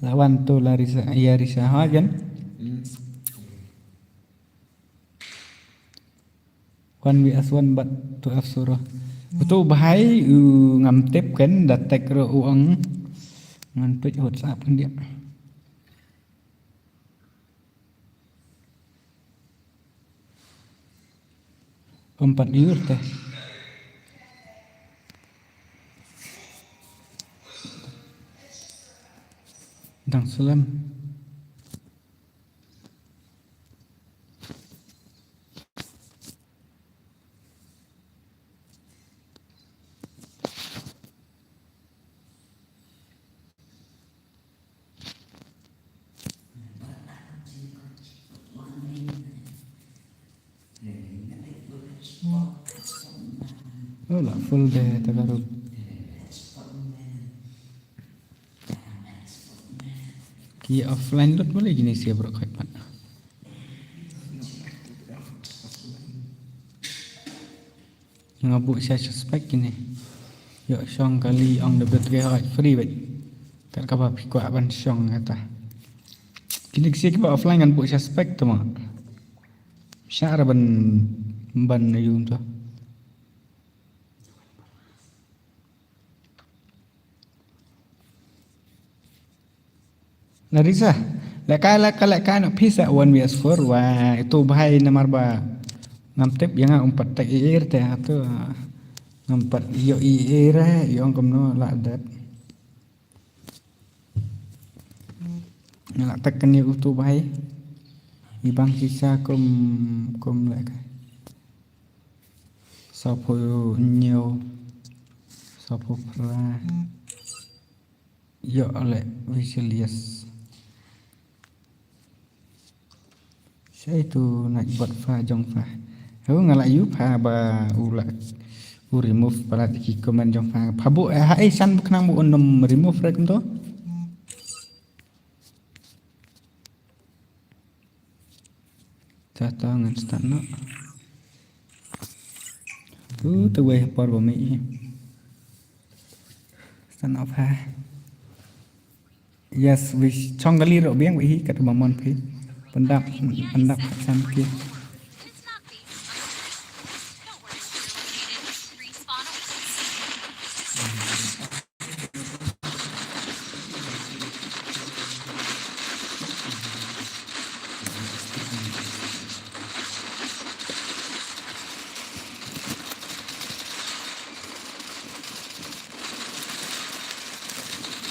La wan tu la Risa, ïa Risa ha jan. One V S one bad tu F Suro. Tu bahai u ngam tip ken da tek ro u ong. Ngan tuj WhatsApp ken dia. Empat liur teh. Dang slem. Oh, la full de ta ka ruh. Ki offline lut mule kine sia bro khoi pat. Nga buh sha suspect kine. Ïoh shong kali ong da bet ke hoi free bet. Kat kaba phi kwah ban shong kata. Kine ki sia kiba offline ngan buh sha suspect tu ma. Shah ra ban, ban na yum tu. Larisa, lehkai, lehkai, lehkai noh pisa one V S four, wa itu bahai namar ba ngam tip ïa nga um pat tek i ir te ha tu, ngam pat ïoh i ir, ïoh kumno la dep. Nga la tek kane utu bahai. I bang shisha kum, kum lehkai. Saphew hynñiew. Saphew phra. Ïoh leh Visual, yes. Shai tu naik bot pha jong pha. Heu nga la ïoh pha ba u la u remove palat ki comment jong pha. Pha buh, eh, ha ei san ba khnang ba un nym remove rek kumto. Ta ta ngan start noh. Tu tu wei por ba mei. Start noh pha. Yes, wi chong kali ruh biang wi hi kat ba mon phi. Pyndap, pyndap khat san ki.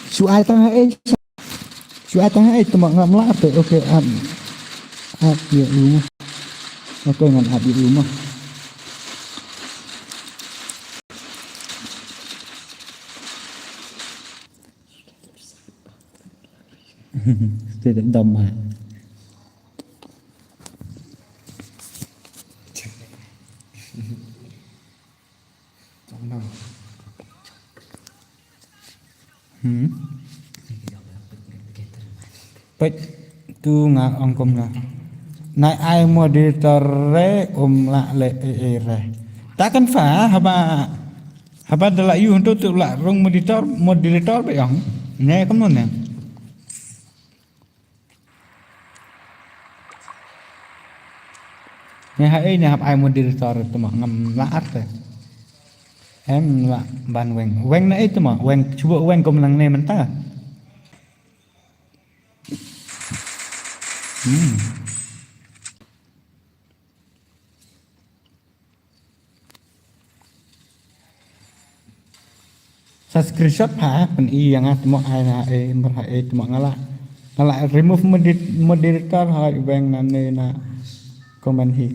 Shu ai tang ha ei. Shu ai tang ha ei, tuma ngam lah te. Okay, ap. Ap ïa u ma. Okay, ngan ap ïa u ma. Te dom ma. Hmm. Peit tu nga ong kumno. Nai ai moderator re um lah leh ei ei re. Ta kan pha haba, haba da la ïoh tu tu lah rung moderator, moderator ba ong. Ne kumno ne. Ne ha ei ne hap ai moderator tu ma ngam lah ar te. Em lah ban weng. Weng na ei tu ma, weng cuba weng kum nangne mynta. Hmm. Ta screenshot pha, pyn-i ïa nga tmo ai na e, mer ha e tmo nga la. Nga la remove modi-, moderator ha weng na ne na comment hi.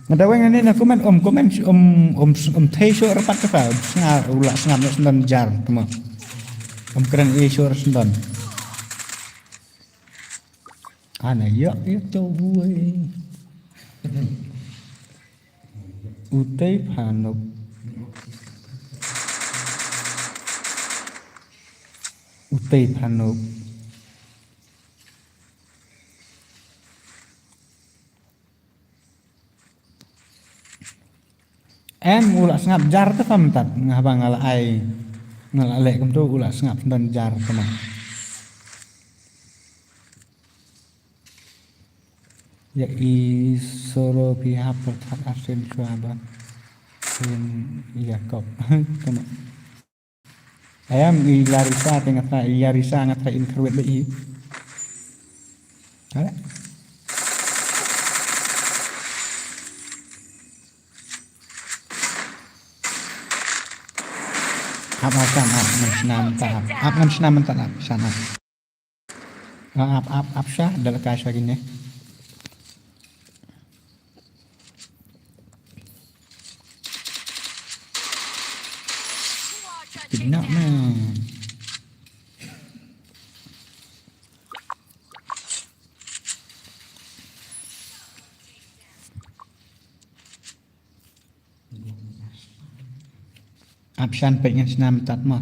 Nga da weng na ne na comment, um comment, um, um, um thei shuh rapat ka pha. Snga u la sngap na sendon jar tmo. Um kren e shuh sendon. Ana ïa ïa to buai. Utei phanuk. Utei phanuk. Em u la sngap jar te pha mynta nga haba nga la ai. Nga la leh kumto u la sngap sendon jar te ma. Ïa i soro phi hap pyrthat arsien shuwa ba. Ïa Jakob. Te ma. Ayam i Larisa te nga try, i Larisa nga try in kyrwet ba i. Ada. Ap ap ap ap ngan snam ta ap. Ap ngan snam ta ap sana. Ap ap ap sha da la ka sha kine. Kidnap man. Ap shan peit ngan snam tat ma.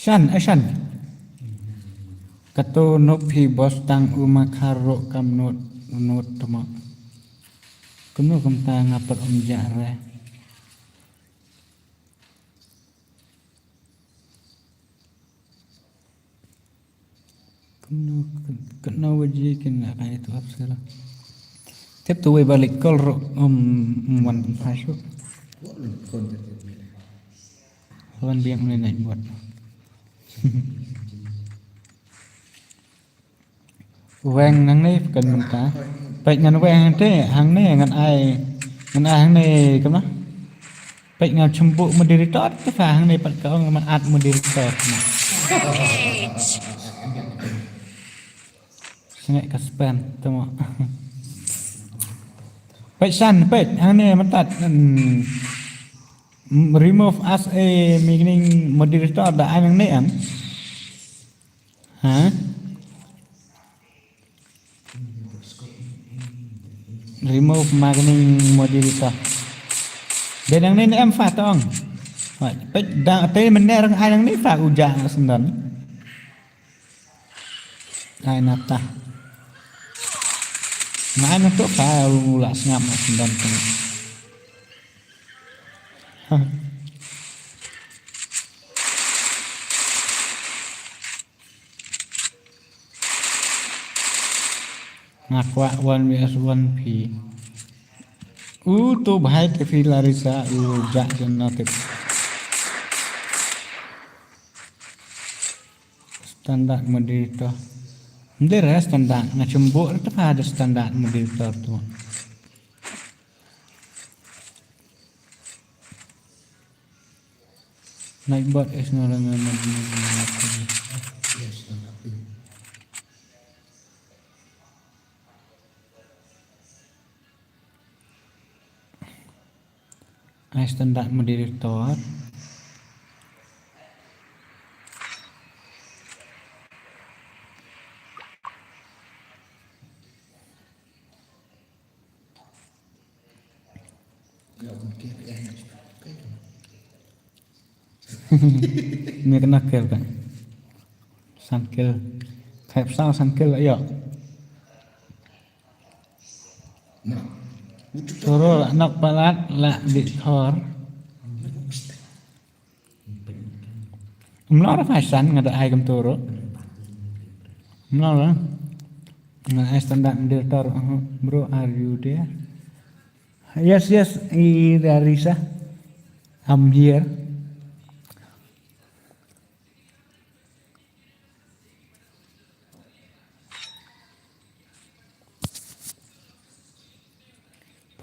Shan, eh, shan. Kato nop hi bos tang u ma khar ro kam not, not tmo. Kumno kumta nga pat um jah re. Kumno, katno baje kin la kai tu apsara. Tep tu wei balik kol ro, um, um, wan phasu. Wan biang ne nai buat. Weng nangne kan mynta. Peit ngan weng te, hangne ngan ai, ngan ai hangne kama. Peit ngan chembuk moderator te pha hangne pat ka ong ngan add moderator. Sngek ka spam temo. Peit san, peit hangne mynta. Hmm. Remove as a magning moderator da ai nangne em. Ha? Remove magning moderator. Dei nangne ne em pha tong. Hoi, peit da te mynne rang ai nangne pha u ja nga sendon. Ai nata. Nga ai nata pha u la sngap nga sendon tong. Ha. Nga kwah one versus one phi. U to bhai te phi Larisa u ja jan na te. Standard moderator. Dei re standard, nga chim bok re te pa da standard moderator tu. Nightbot is no longer moderator. Ai standard moderator. Ni kena kill kan. San kill. Kayak pesawat san kill, ayo. Toro lah nak palat lah di thor. Mlor Faisan nga da ai kam toro. Mlor lah. Nga ai standard moderator. Uh, bro, are you there? Yes, yes, i Risa. I'm here.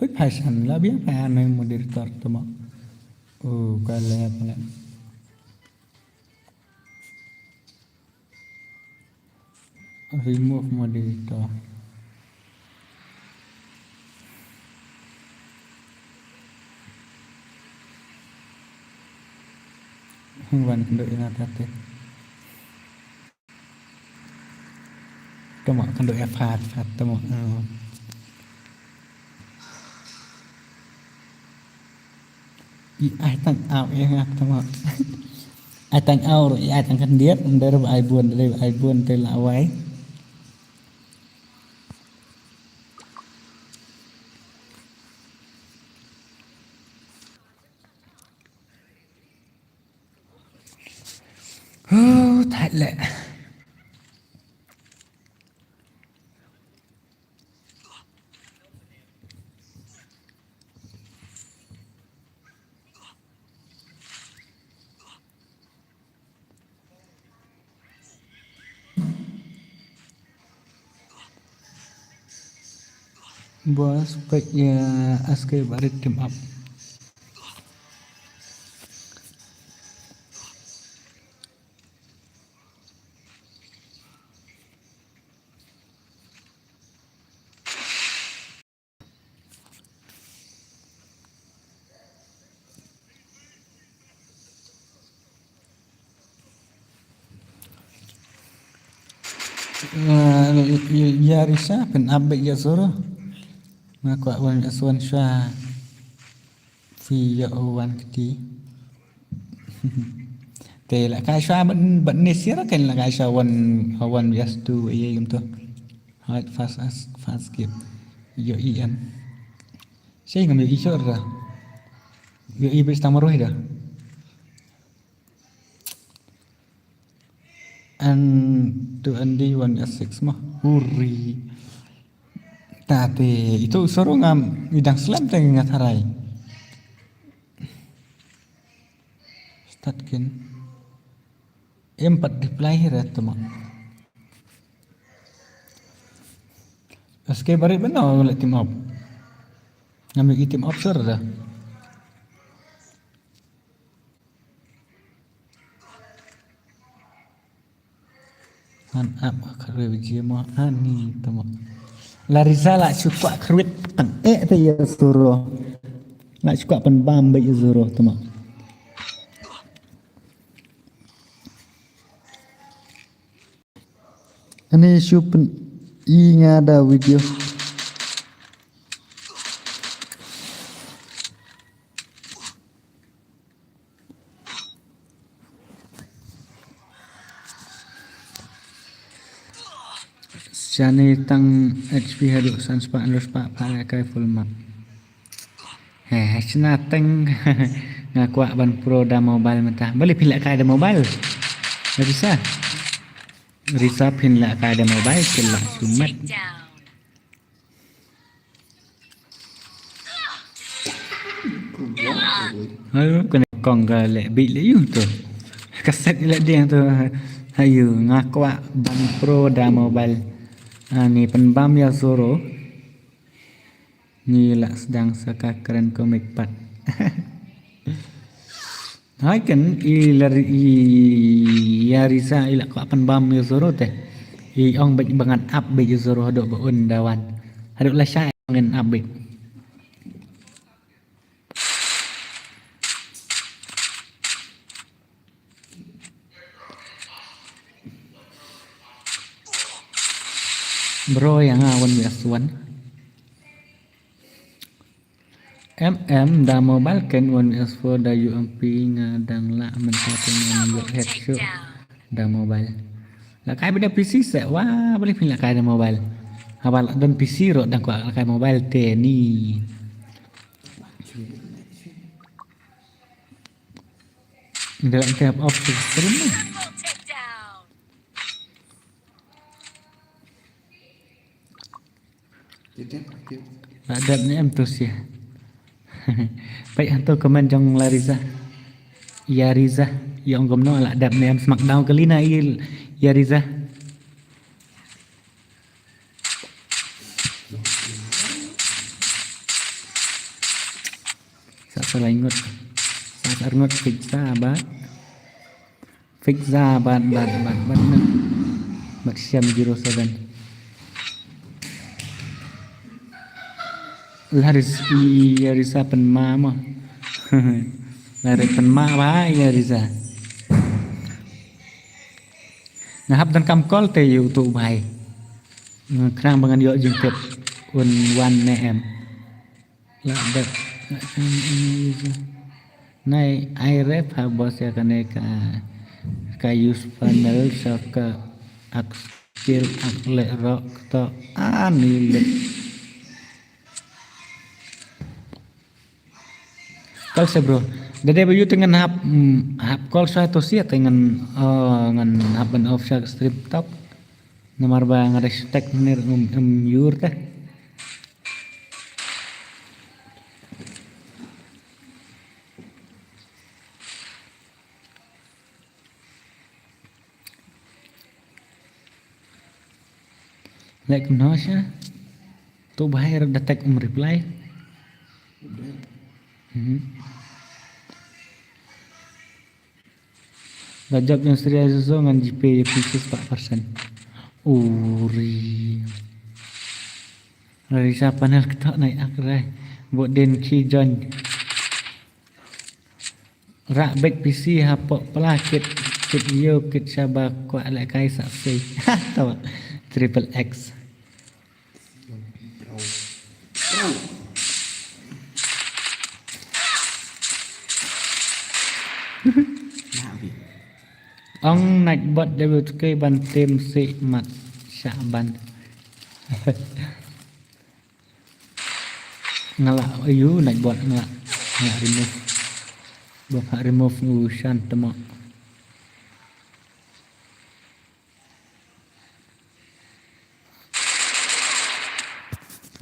Put Faisan lah biar pa ane moderator tu mo. Oh, kala pala. Remove moderator. Hung wan kendo ina tate. Tama kendo ya fat fat tama. I ai tang au ya ngak tama. Ai tang au ro i ai tang kan diet, ndar ba ai bun, ndar ba ai bun te la wai. Huh, thait leh. Boss, pek ya aske barit team up. Eh, ya Risa, pyn ap beit ya Zoro. Nga kwah wan ya suan sha. Phi ïoh wan kti. Te la kai sha ban ban ne sir kan la kai sha wan wan bias tu ye yum tu. Hide fast as fast skip. Ïoh i em. Sei ngam ïoh i sor da. Ïoh i bis tamaroh da. And to Andy one S six mah. Hurry. Tate itu suruh ngam idang slem te nga tharai. Start kin. Em pat reply hira tuma. Aske barit bynta le team up. Ngam ïoh i team up sir da. Han ap ka review mo ani tama. La Risa la shu kwah kruit tang eh te ya Zoro. La shu kwah pynbam ba ya Zoro tama. Ani shu pyn i nga da video. Shane tang H P haduh san spah, hynriew spah, pha kai full mark. He, shna teng nga kwah ban pro da mobile mynta. Balei phi la kai da mobile? Risa. Risa phin la kai da mobile, phin la sumet. Ayo, kane kong ka leh bit leh yu tu. Ka set leh diang tu. Hayu, nga kwah ban pro da mobile. Ani pynbam ïa Zoro. Ngi la sdang sa ka kren komik pat. Hai kan i lar i ïa Riza i la kwah pynbam ïa Zoro te. I ong bad ba ngan ap bad ïa Zoro haduh ba un da wan. Haduh la shai ngan ap bad. Bro ïa nga one vs one. M M da mobile kan one vs four da U M P nga dang lah mynta te nga ïoh headshot da mobile. La kai bad da P C se wa bali phin la kai da mobile. Haba la don P C ro dang kwah la kai mobile te ni. Nda la tap off stream ni. La dep ne em tu sia. Peit hantu comment jong la Riza. Ïa Riza, ïa ong kumno la dep ne em smackdown kali na ïa Riza. Sa sa lai ngut. Sa sa ngut pizza ba. Pizza bad bad bad bad na. Bad Siam zero seven. Laris i Yarisa pynma mo. Laris pynma ba Yarisa. Nga hap dan kam kol te yu tu bai. Nga khnang ba ngan ïoh jingtip un wan ne em. La dep. Nai ai rep ha bos ïa kane ka ka use panel sa ka ak skill ak le rok to ani le. Kol se bro. Dade ba yu te ngan hap mm, hap kol sa to sia te ngan oh, ngan hap ban off sa stream top. Namar ba nga da stek nir um um yur te. Lek noh sha. Tu bahai da tek um reply. Mhm. Ba jop yang serius so ngan jipe ya pieces pak persen. Uri. Risa panel ketok naik akrai. Bok den ki jon. Rak bek P C ha pok pela kit kit yo kit shaba kwak lek kai sa sei. Tawa. Triple X. Ong naik bot debut ke ban tim si mat syak ban. Ngala ayu naik bot ngala ngala remove. Bok ha remove ngu shan temak.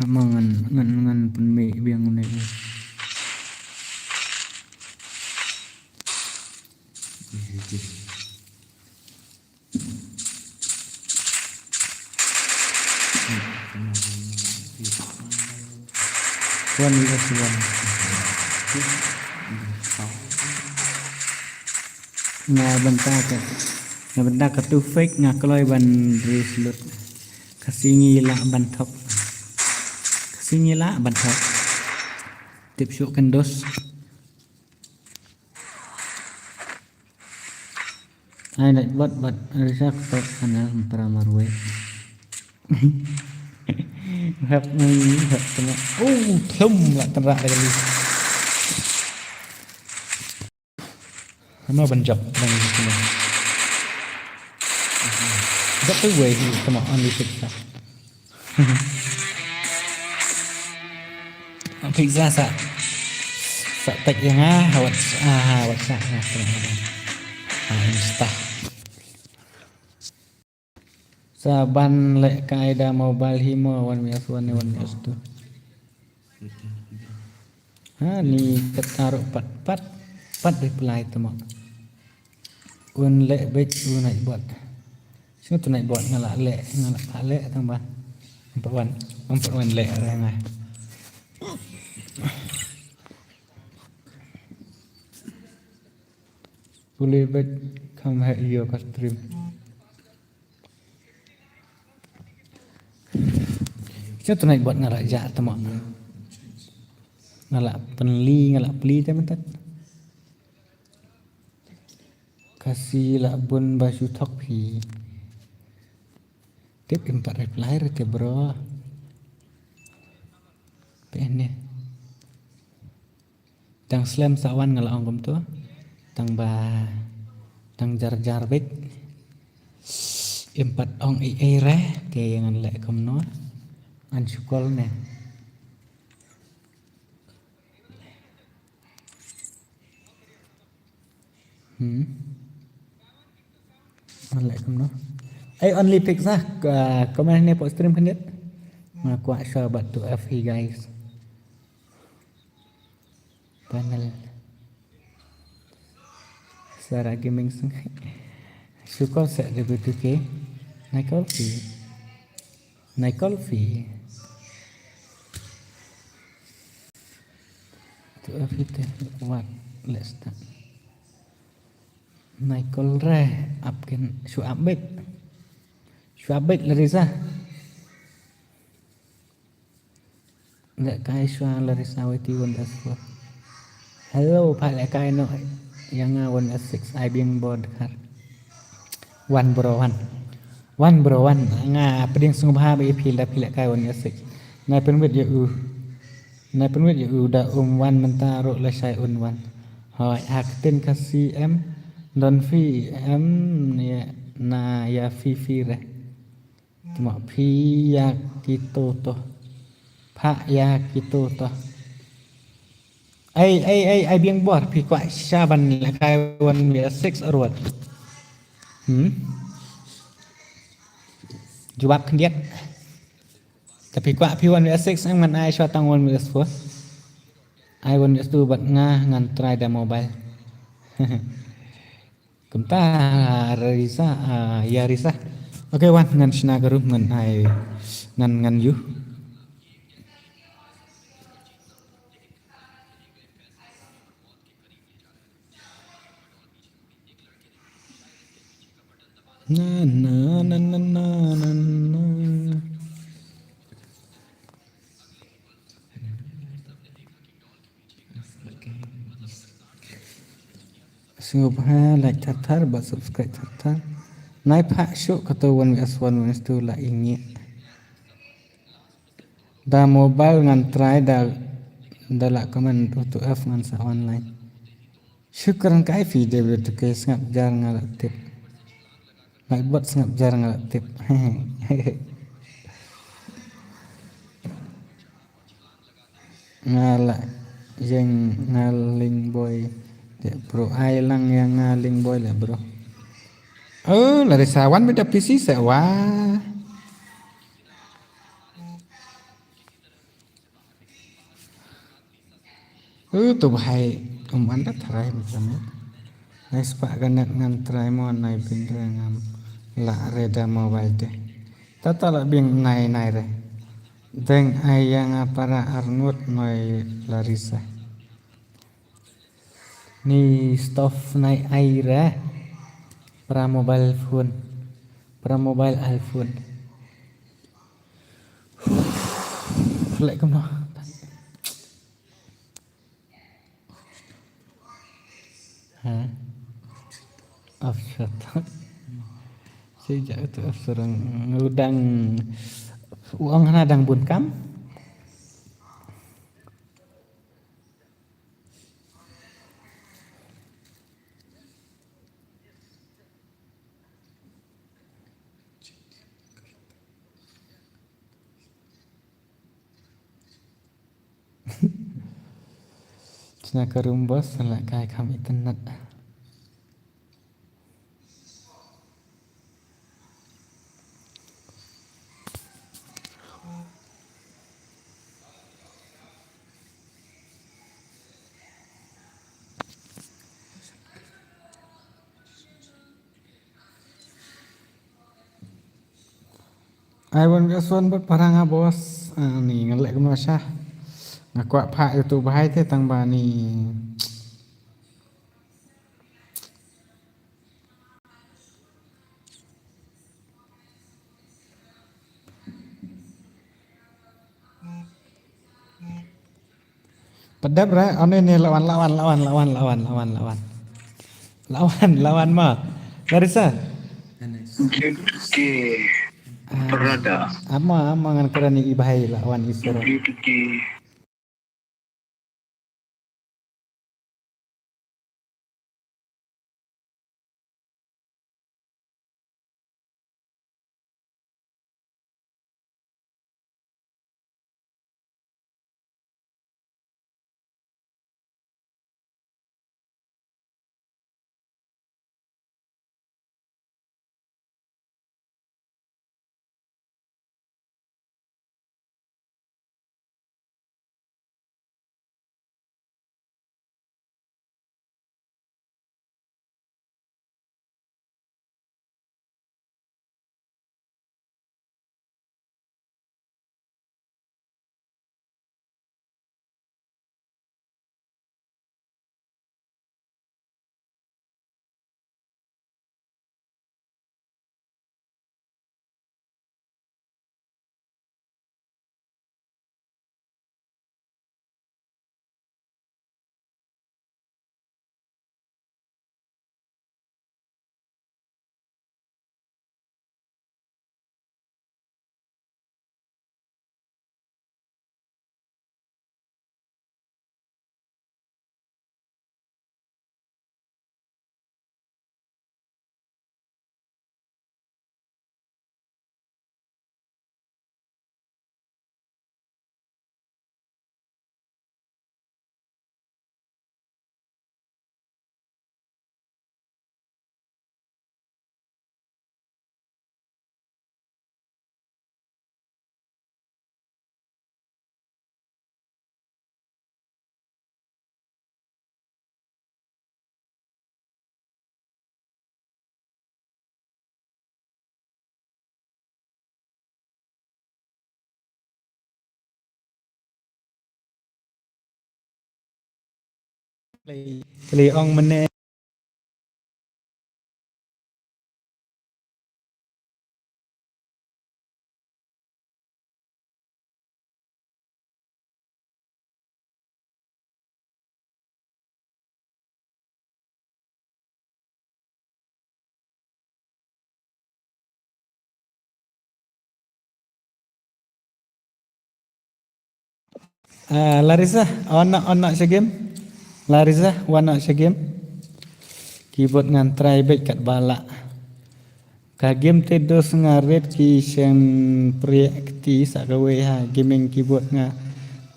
Ama ngan ngan ngan pynmih biang ne. One vs one. Nga bynta ka nga bynta ka tu fake nga kloi ban ris lut. Ka singi la ban thok. Ka singi la ban thok. Tip syuk kendos. Ai nai bot bot risa ketok kana para marwei. Hap nai hap kena. Oh, plum la tenrak lagi. Ano ban jop nang kena. Jop tu wei kena only six. Pizza sa sa tek yang ah hawat ah hawat sa ah tengah hawat ah insta. Sa ban lek kai da mobile hi mo wan mias wan ni wan mias tu. Ha ni ketar pat pat pat reply tu mo. Un leh beit u Nightbot. Shu tu Nightbot nga la leh, nga la leh tang ba. Empat wan, empat wan leh re nga. Pule beit kham ha ïa ka stream. Shu tu Nightbot nga la jah tama. Nga la pynli, nga la pli te mynta. Khasi la bun ba shu thok phi. Tip im pat reply re te bro. Pene. Tang slem sa wan nga la ong kumto. Tang ba, tang jar jar beit. Im pat ong ei ei re te ngan leh kumno. Ngan shu call ne. Hmm. Ngan leh kumno. Ai only pick sa, uh, comment ne pok stream khyndiat. Nga kwah shuwa bad tu F hi guys. Panel. Sarah Gaming seng. Shu call sa de betu ke. Nai call phi. Nai call phi. Tu F hi te wat let's start. Nai call re ap ken shu ap beit. Shu ap beit Larissa. Lehkai shuwa Larissa wei ti one S four. Hello, pha lehkai noh ïa nga one S six ai biang bor dkhar. Wan bro wan. Wan bro wan. Nga pdeng sngewbha ba ïa phi lada phi lehkai one S six. Nai pynwit ïa u. Nai pynwit ïa u da um wan mynta ruh lashai un wan. Hooid ha ktien Khasi em don phi em ïa na ïa phi phi re. Tma phi ïa kito to. Pha ïa kito to. Ai ai ai ai biang bor phi kwah sha ban lehkai one V six ruh. Hmm. Jubab khyndiat. Te phi kwah phi one V six em ngan ai shuwa tang one V four. Ai one V two bad nga ngan try da mobile. Kumta Risa, ah, ïa Risa. Okay wan ngan shna ka room ngan ai ngan ngan ïuh. Na na na na na na na. Sngewbha like thar thar bad subscribe thar thar. Nai phah shuh kato one V S one one V S two la ïngit. Da mobile ngan try da, da la comment U two F ngan sa online. Shukran ka ai phi de bro tu ke sngap jar nga la tip. Nai bot sngap jar nga la tip. Nga la ïeng nga ling boi. De bro ai lang ïa nga ling boi le bro. Oh, la Risa wan beit da P C se wa. Uh, tu bhai um anda try macam ni. Nai spah ganet ngan try mo nai bing re ngam la reda mobile te. Tata la bing nai nai re. Deng ai ïa nga para arngut noi Larisa. Ni stuff nai ai re. Para mobile phone. Para mobile iPhone. Lek kumno. Ha? Offshot. Sejak tu offshot udang. Uang hana dang bun kam. Chna ka room boss la kai kham internet. Ai wan ka son bad parang a boss. Ah, ni ngan leh kumno sha. Nga kwah phah ïa utu u bhai te tang ba ni. Pat dep re, oh, ni, ni, la wan, la wan, la wan, la wan, la wan, la wan, la wan. La wan, la wan ma. Larissa. Jeki Ah, Prada. Ama, ama ngan kren i bhai la wan i sero. Jeki. Kali ong mene. Ah, Larissa, wan noh, wan noh sha game. Larissa, wan noh sha game. Keyboard ngan try beit katba lah. Ka game te dos nga rit ki shen priak kti sa kawei ha gaming keyboard nga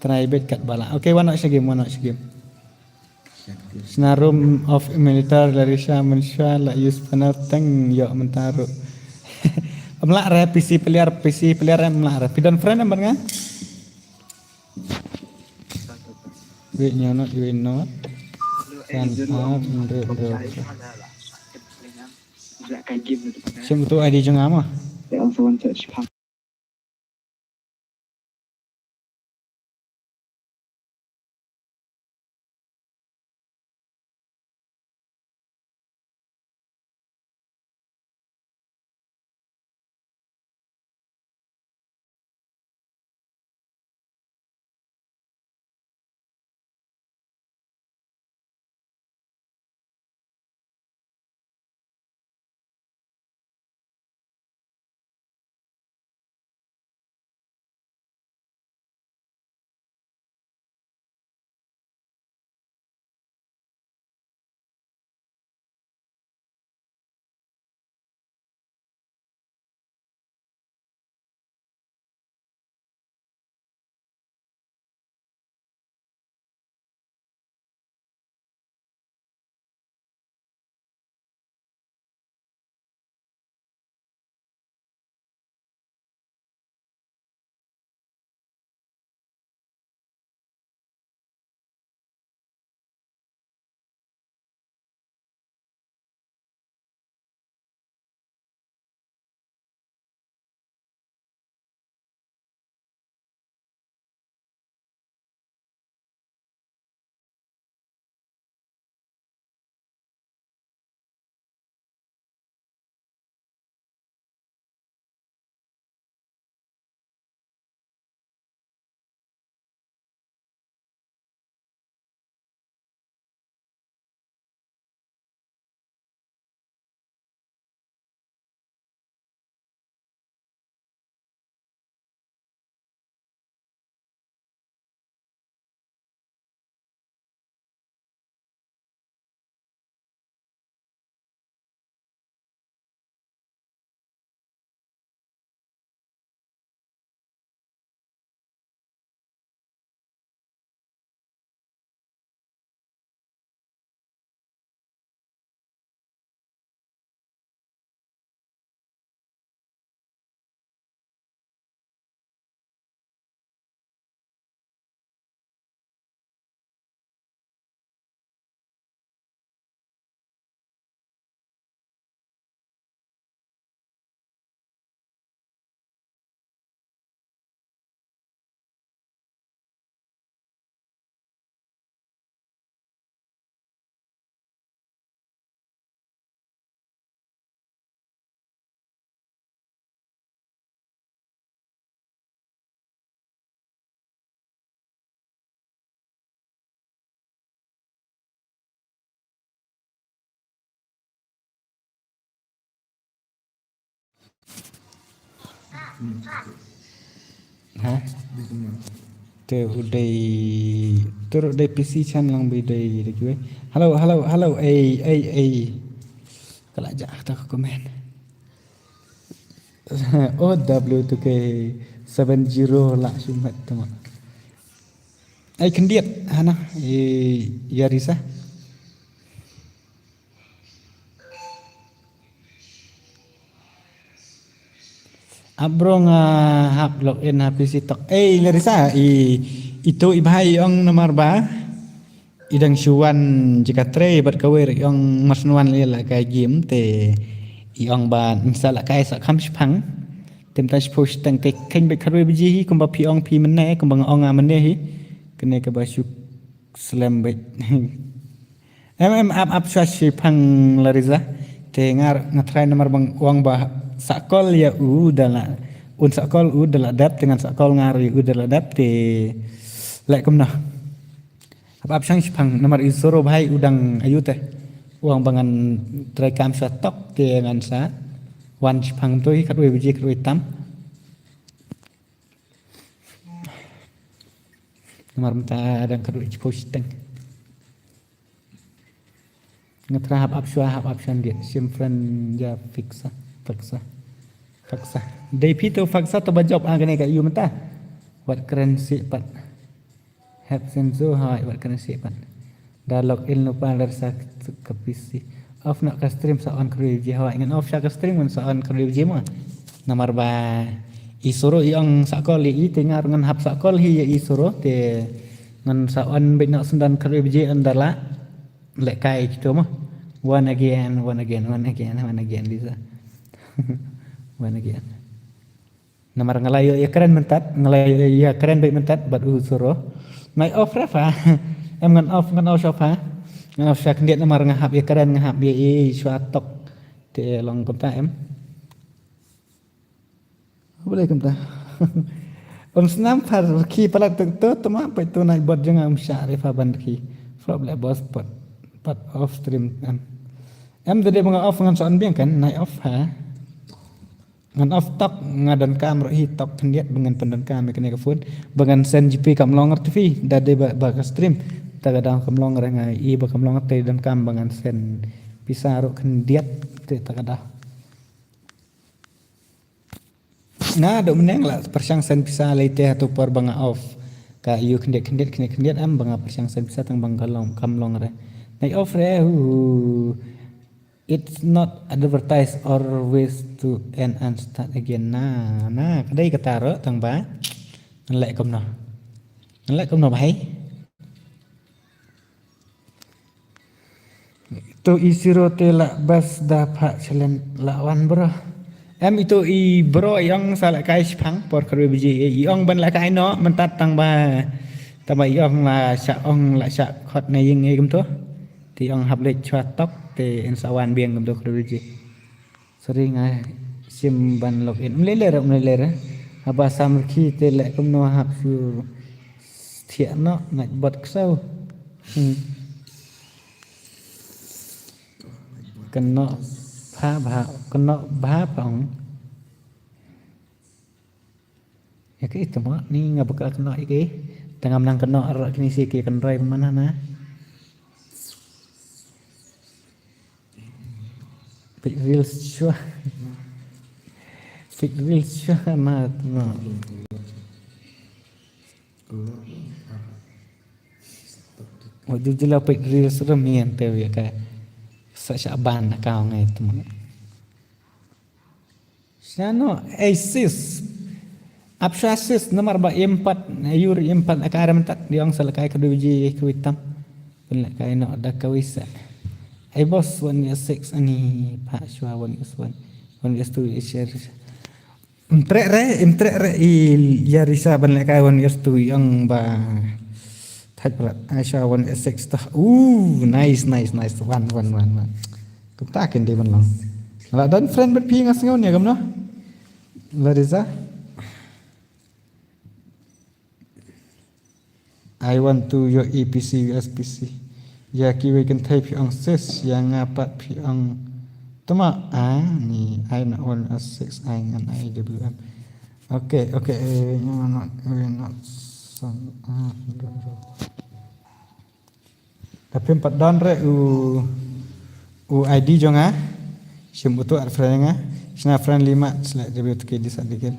try beit katba lah. Okay, wan noh sha game, wan noh sha game. Sna room of emulator Larissa mynshuwa la use panel teng ïoh mynta ruh. Em lah re P C player, P C player em lah re. Phi don friend em bad nga? Wait, no, not, wait, not. Fan up, nre, nre. Sim tu I D jong nga mo. Ha? Te u dei, te u dei P C channel lang, ba dei da kiwei. Hello, hello, hello, ei, ei, ei. Ka la jah ta ka comment. O W two K seven zero la shu met tama. Ei, khyndiat hana, ei, Yarisa. Ap bro, nga hap log in ha P C tok. Ei, Larisa, i, itu i bha i ong namar ba i dang shu wan jaka trei bad kawei ruh i ong mar shu wan leh la kai game te i ong ba nsa la kai sa kham shipang. Te mynta shiphew shiteng te khein bad khatwei baje hi kumba phi ong phi mynne kumba nga ong nga mynne hi. Kane kaba shu slem bad. Em, em, ap, ap, shwa shipang Larisa. Te nga, nga try namar bang ong ba sa call ïa u da la, un sa call u da la dep, te ngan sa call nga ruh ïa u da la dep, te leh kumno. Ap, ap, shang shipang namar i Suro bha i u dang ayu te. Ong ba ngan try kam shwa tok, te ngan sa wan shipang to hi khatwei baje khatwei tam. Namar mynta dang khatwei shiphew shiteng. Nga try hap ap shwa, hap ap shwa ndiat. Shim friend ïa Fixa, Fixa, Fixa. Dei phi to Fixa to ba jop ha kane ka ïu mynta. Wat kren sih pat. Hep senso hai wat kren sih pat. Da log in lypa Larisa ka P C. Off noh ka stream sa on khatwei baje, hooid ngan off shwa ka stream ngan sa on khatwei baje mo. Namar ba i Suro i ong sa call ïa i te nga ruh ngan hap sa call hi ïa i Suro te ngan sa on beit noh syndon khatwei baje ynda la lehkai kito mo. One again, one again, one again, one again, Lisa. One again. Namar nga la ïoh ïakren mynta, nga la ïoh ïakren beit mynta bad u Suro. Nai off re pha. Em ngan off, ngan off shwa pha. Ngan off shwa khyndiat namar nga hap ïakren, nga hap ïa i shwa tok. Te long kumta em. Balei kumta. Um snam pha rkhie palat to, to, to ma peit to nai bot jong nga um shah re pha ban rkhie. Flop leh boss pat, pat off stream em. Em da dei ba nga off ngan sa on biang kan, nai off ha. Ngan off tok, nga donkam ruh hi tok khyndiat ba ngan pyndonkam ïa kane ka phone. Ba ngan send G P kam long ruh te phi, da dei ba, ba ka stream. Ta ka dang kam long ruh nga i ba kam long te donkam ba ngan send pisa ruh khyndiat te ta ka dang. Nga dok mynne la pyrshang send pisa lei te ha tu por ba nga off. Ka ïu khyndiat khyndiat khyndiat khyndiat em ba nga pyrshang send pisa tang ba nga long kam long re. Nai off re hu. It's not advertise or waste to end and start again. Na na ka dei kata ruh tang ba. Ngan leh kumno. Ngan leh kumno bhai. Ito i Suro te la bas da pha challenge la wan bro. Em ito i bro i ong sa la kai shipang por kharwe biji i ong ban la kai no mynta tang ba tang ba i ong la sha ong la sha khot na ying e kumto. Te i ong hap leit chwa tok te in sa wan biang kumto kharwe biji. Sorry nga shim ban log in. Um lei lei re, um lei lei re. Haba sam rkhi te leh kumno hap shu thiah noh ngat bot ksew. Hmm. Kynnoh bha bha, kynnoh bha bha ong. Ïa ki tymmen ni nga bakla kynnoh ïa ki. Tang ngam nang kynnoh arok kini si ki kynroi pynban hana. Peit reels shuwa. Peit reels shuwa ma, ma. Wa ju jela peit reels rem ïa te ïa ka. Sa sha ban ka ngai tu ma. Shano, ei sis. Ap shuwa sis namar ba im pat, yur im pat aka rem tat, di ong sa lakai ka dui ji ka witam. Pun lakai no da ka wisa. Ei boss, one is six ani, pa shuwa one is one. One is two is share. Im trek re, im trek re, i ya risa ban lakai one is two yang ba. Thaj pala, ai shuwa one is six tah. Ooh, nice, nice, nice. One, one, one, one. Kumta kin dei ban long. La don friend bad phi nga sngew nia kumno? Larisa. I want to your A P C, U S P C. Ya kiwei kynthei phi ong sis, ya nga pat phi ong tama a ni I na one S six I ngan I W M. Okay, okay, eh, no, no, eh, no, son, ah, da phim pat don re u, u I D jong nga. Shim uto ar friend nga. Shna friend lima, sle de biut ke di sa dikit.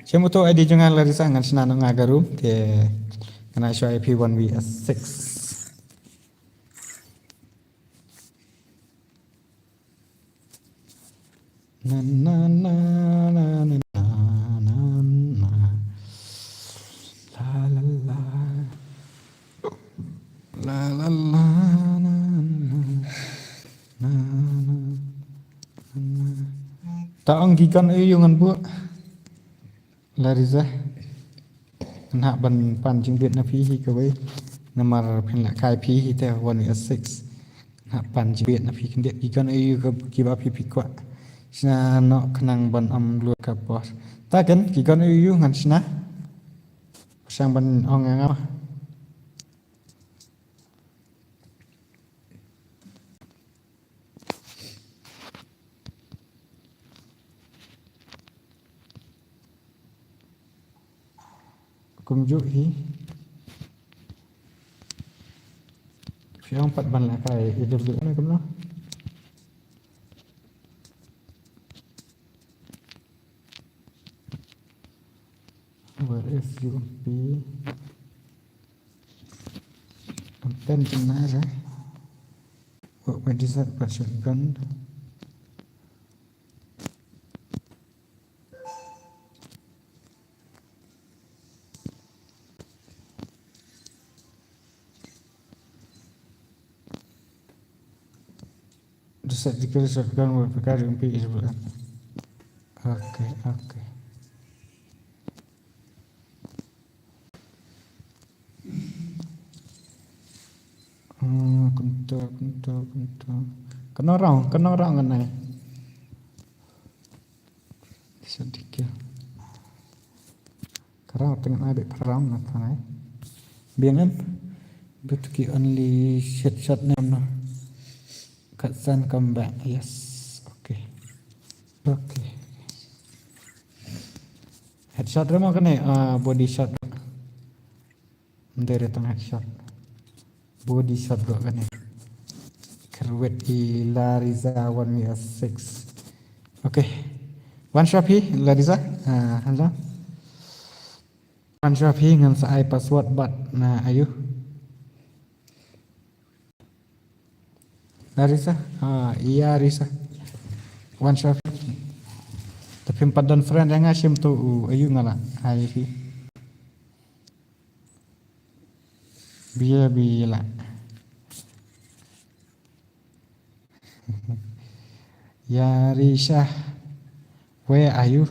Shim uto I D jong nga Larissa ngan shna no nga garum te ngan shuwa I P one V S six. Na, na, na. La, la, la. La, la, la, na, na. Na, na, na. Ta ong ki gun aiu ngan buh. Larissa. Nga hap ban pan jingbit na phi hi kawei. Namar phin lehkai phi hi te one V S six. Nga hap pan jingbit na phi khyndiat ki gun aiu ka kiba phi phi kwah. Shna noh khnang ban ym lut ka por. Ta ken ki gun aiu ngan shna. Shang ban ong nga. Kumjuh hi. Phi ong pat ban lehkai A W M kumno? Where is U M P? Content in there, eh? What, what is that? What shotgun? Just set the shotgun will pick up U M P is. Okay, okay. Hmm, kumto, kumto, kumto. Kano rong, kano rong ngan ai. Sedikit. Ka rong teng ai bit parong na tangai. Biang em. But ki only shot shot nem no. Cut sound come back. Yes. Okay. Okay. Headshot re mo kane, ah, body shot. Ndere tang headshot. Body shot go kane. Kyrwet i Larissa one V S six. Okay. Wan shwa phi Larissa. Ah, hello. Wan shwa phi ngan sa ai password bad na aiu. Larissa, ah, iya Larissa. Wan shwa phi. Te phim pat don friend ïa nga shim tu u aiu nga la. Ai phi. Bia bia la. Larissa. Where are you?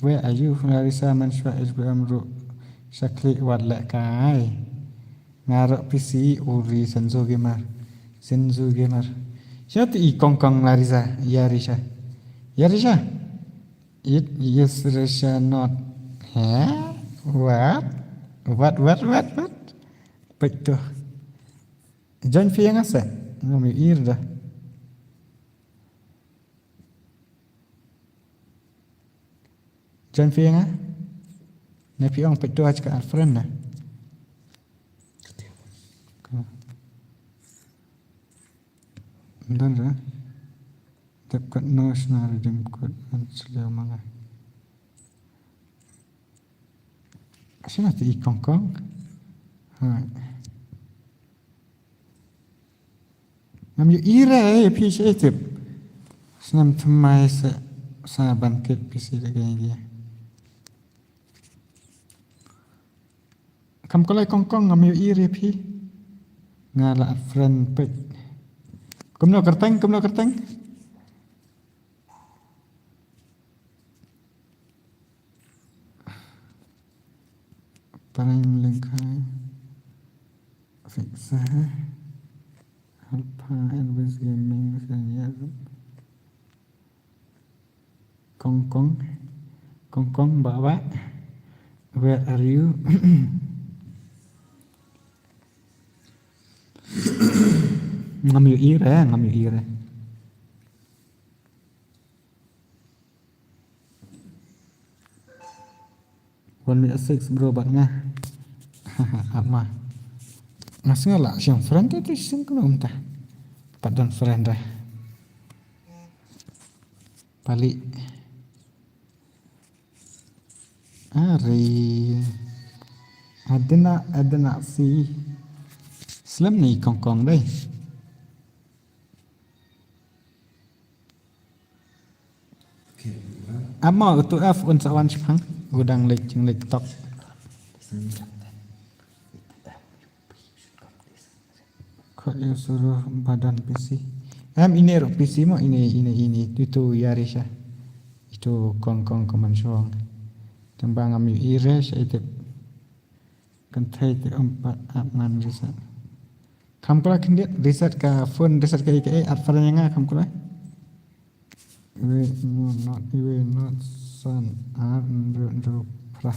Where are you? Larissa man shwa H B M ruh. Shakli wat lehkai. Nga ruh P C uri Senzo Gamer. Senzo Gamer. Shati i kongkong Larissa. Larissa. Larissa. It is Russia not. Huh? What? What, what, what, what? Peit tu. Join phi ïa nga se. Ngam ïohi re da. Join phi ïa nga. Ne phi ong peit tu ha ka friend na. Don re. Dep kat no shna redeem code ngan shliew ma nga. Shim te i kongkong. Hai. Ngam ïohi re, eh, phi shu tip. Snem thymmai sa, sa ban kit phi shu da kane. Kam ko lai kongkong ngam ïohi re phi. Nga la friend peit. Kumno kyrteng, kumno kyrteng. Parang lengkai. Fix, eh. Alpha Elvis Gaming, Sanya. Kongkong. Kongkong, Baba. Where are you? Ngam ïohi re, ngam ïohi re. One minute six bro bad nga. Ap ma. Nga sngew la shu friend te te shu kumno mynta. Pat don friend re. Pali. Are. I did not, I did not see. Slem ni kong kong dei. Ap ma utu F un sa wan shipang. U dang leit jingleit tok. Khot ïa u suruh ba don P C. Em ine ruh P C mo ine ine ine itu ïa ri sha. Itu kong kong ka man shong. Tang ba ngam ïohi re sha itep. Kynthei te um pat ap ngan reset. Kham kula khyndiat reset ka phone reset ka ïa ka ap friend ïa nga kham kula. Iwe not iwe not san ar nru nru pra.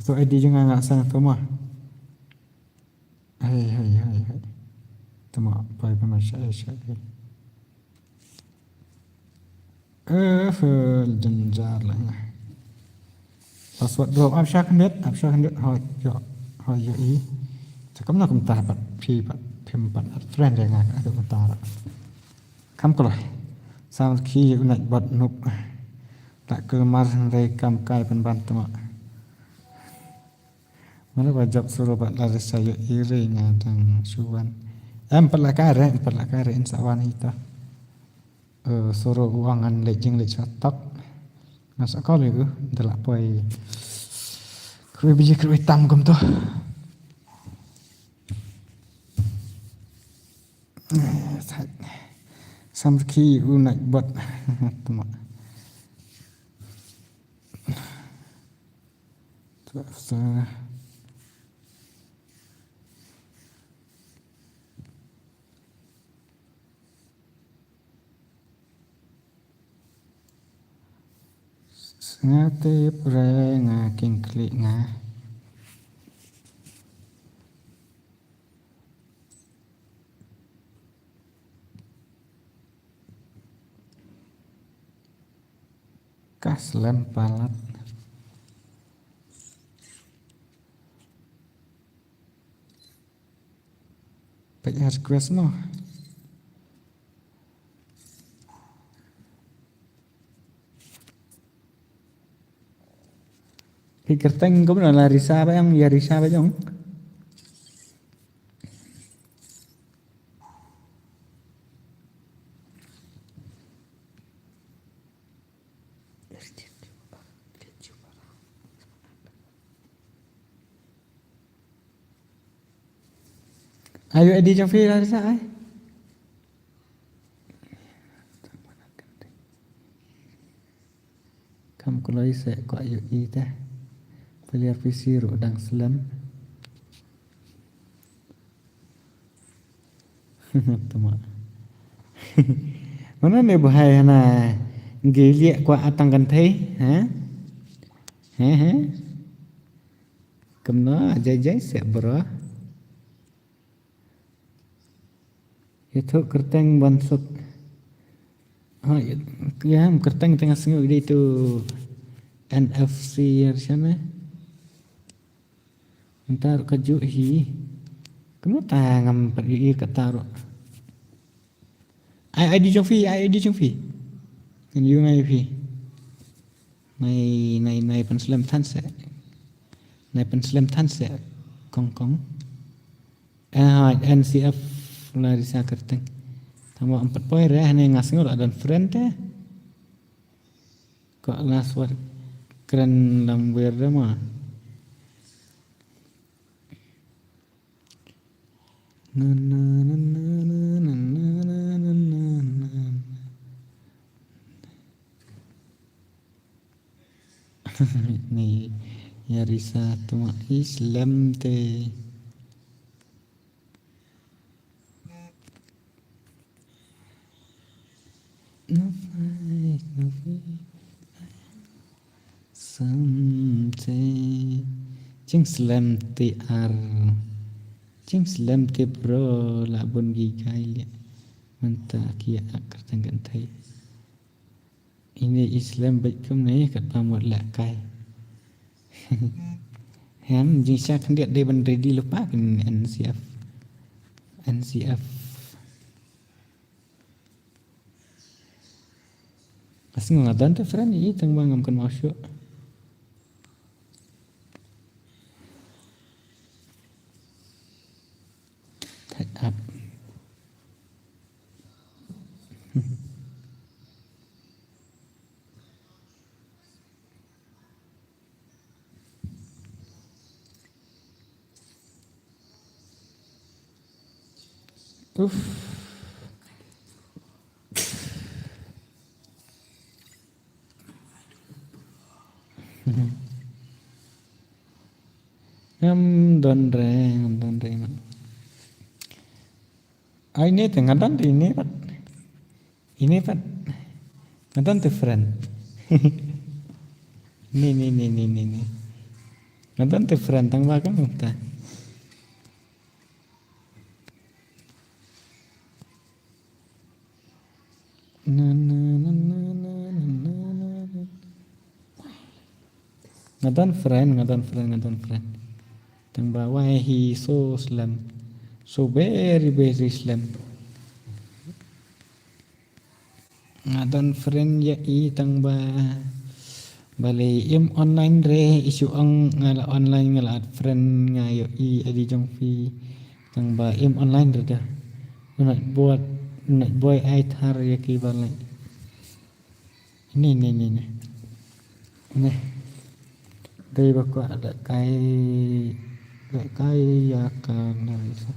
So I D jong nga nga san to ma. Hai hai hai hai. Tama pai pama sha sha. Eh, eh, jynjar la nga. Password bro ap sha khyndiat ap sha khyndiat hoi yo hoi yo i. Te kumno kumta pat phi pat phim pat add friend ïa nga ka kumta ra. Kham kula. Sam ki u nait bot nup. La kulmar hynrei kam kai pynban tama. Mano ba jop suru bad la resa ïohi re nga dang shu wan. Em pat la kai re em pat la kai re in sa wan ita. Eh, suru u ong ngan leit jingleit sha tok. Nga sa call ïa u da la poi. Khrui biji khrui tam kumto. Eh, sa- Samrki u nait bot. Tama. Twelve sa. Nga tip re nga king klik nga. Ka slem palat. Peit ha request mo. Phi kyrteng kumno la Risa ba ong ïa Risa ba ong. Ayu edi jong phi la Risa ai. Kam kloi se ko ayu i te. Peliar P C ruh dang slem. Tama. Mana ne buhai hana ngi liak kwah atang kan thei, ha? He he. Kumno jai jai se bro. Ïathuh kyrteng ban suk. Ha, ïa, ïa, kyrteng teng nga sngew dei tu N F C ïa shane. Ntar ka ju hi. Kumno ta ngam pat ïa kata ruh. Ai ID jong phi, ai ID jong phi. Ngan ïa ngai phi. Nai nai nai pynslem than se. Nai pynslem than se. Kong kong. Eh, N C F la Risa kyrteng. Tang ba em pat poi re hane nga sngew la don friend te. Ko last word kren lam wer re ma. Na na na na na na na na na na. Ni ïa Risa tuma i slem te. Sam te. Jingslem te ar. Jingslem te bro la bun ki kai le. Mynta ki ïa ak kyrteng kan thei. Ine i slem bad kumne katba mut lehkai. Hem, jingshisha khyndiat dei ban ready lypa kin N C F. N C F. Nga sngew nga don te friend ïa i tang ba ngam kynmaw shuh. Thait ap. Uf. Ngam don re, ngam don re, man. Ai, ine te nga don te ine pat. Ine pat. Nga don te friend. Ni, ni, ni, ni, ni, ni. Nga don te friend tang ba kam ta. Na, na, na. Nga don friend, nga don friend, nga don friend. Tang ba why he so slem. So very, very slem. Nga don friend ïa i tang ba. Balei im online re, i shu ong nga la online, nga la add friend, nga ïohi I D jong phi. Tang ba im online re da. Nat bot, nat boi ai thar ïa ki balei. Ni, ni, ni, ni. Ni. Dei ba kwah da kai, da kai ïa ka na isa.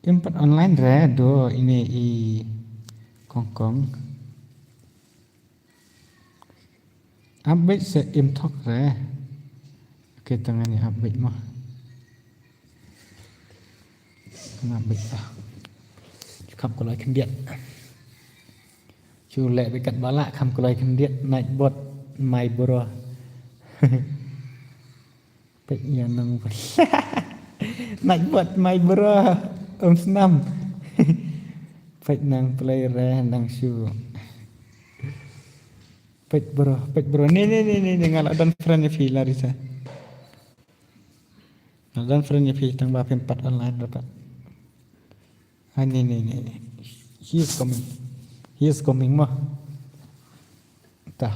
Im pat online re do ine i kongkong. Update se im thok re. Okay, tang ngan ïa update mo. Update ah. Kham kloi khyndiat. Shu leh bad katba lah kham kloi khyndiat, Nightbot my bro. Peit ïa nang. Nightbot my bro. Ym snam. Peit nang play re nang shu. Peit bro, peit bro. Ni, ni, ni, ni, ni, nga la don friend ïa phi Larissa. Nga la don friend ïa phi tang ba phim pat online re pat. Ah, ni, ni, ni, ni. He is coming. He is coming mo. Ta.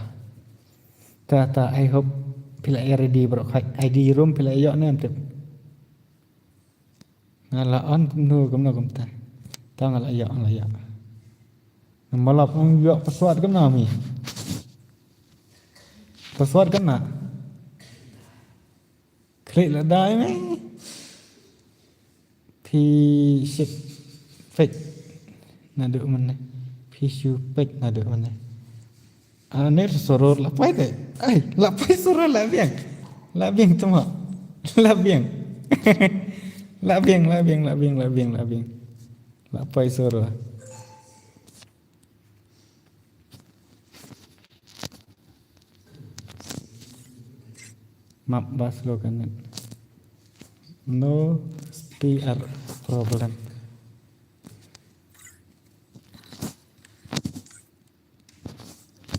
Ta, ta, I hope phi la ready bro. Khai I D room phi la ïoh ne em tip. Nga la on kumno, kumno kumta. Ta nga la ïoh, nga la ïoh. Nga la ïoh password kumno mi. Password kumno. Klik la dai me. Phi shu peit naduh mynne. Phi shu peit naduh mynne. Ani soror la poi te. Ai, la poi soror la biang. La biang tama. La biang. La biang, la biang, la biang, la biang, la biang. La poi soror. Map ba slow ka net. No speed problem.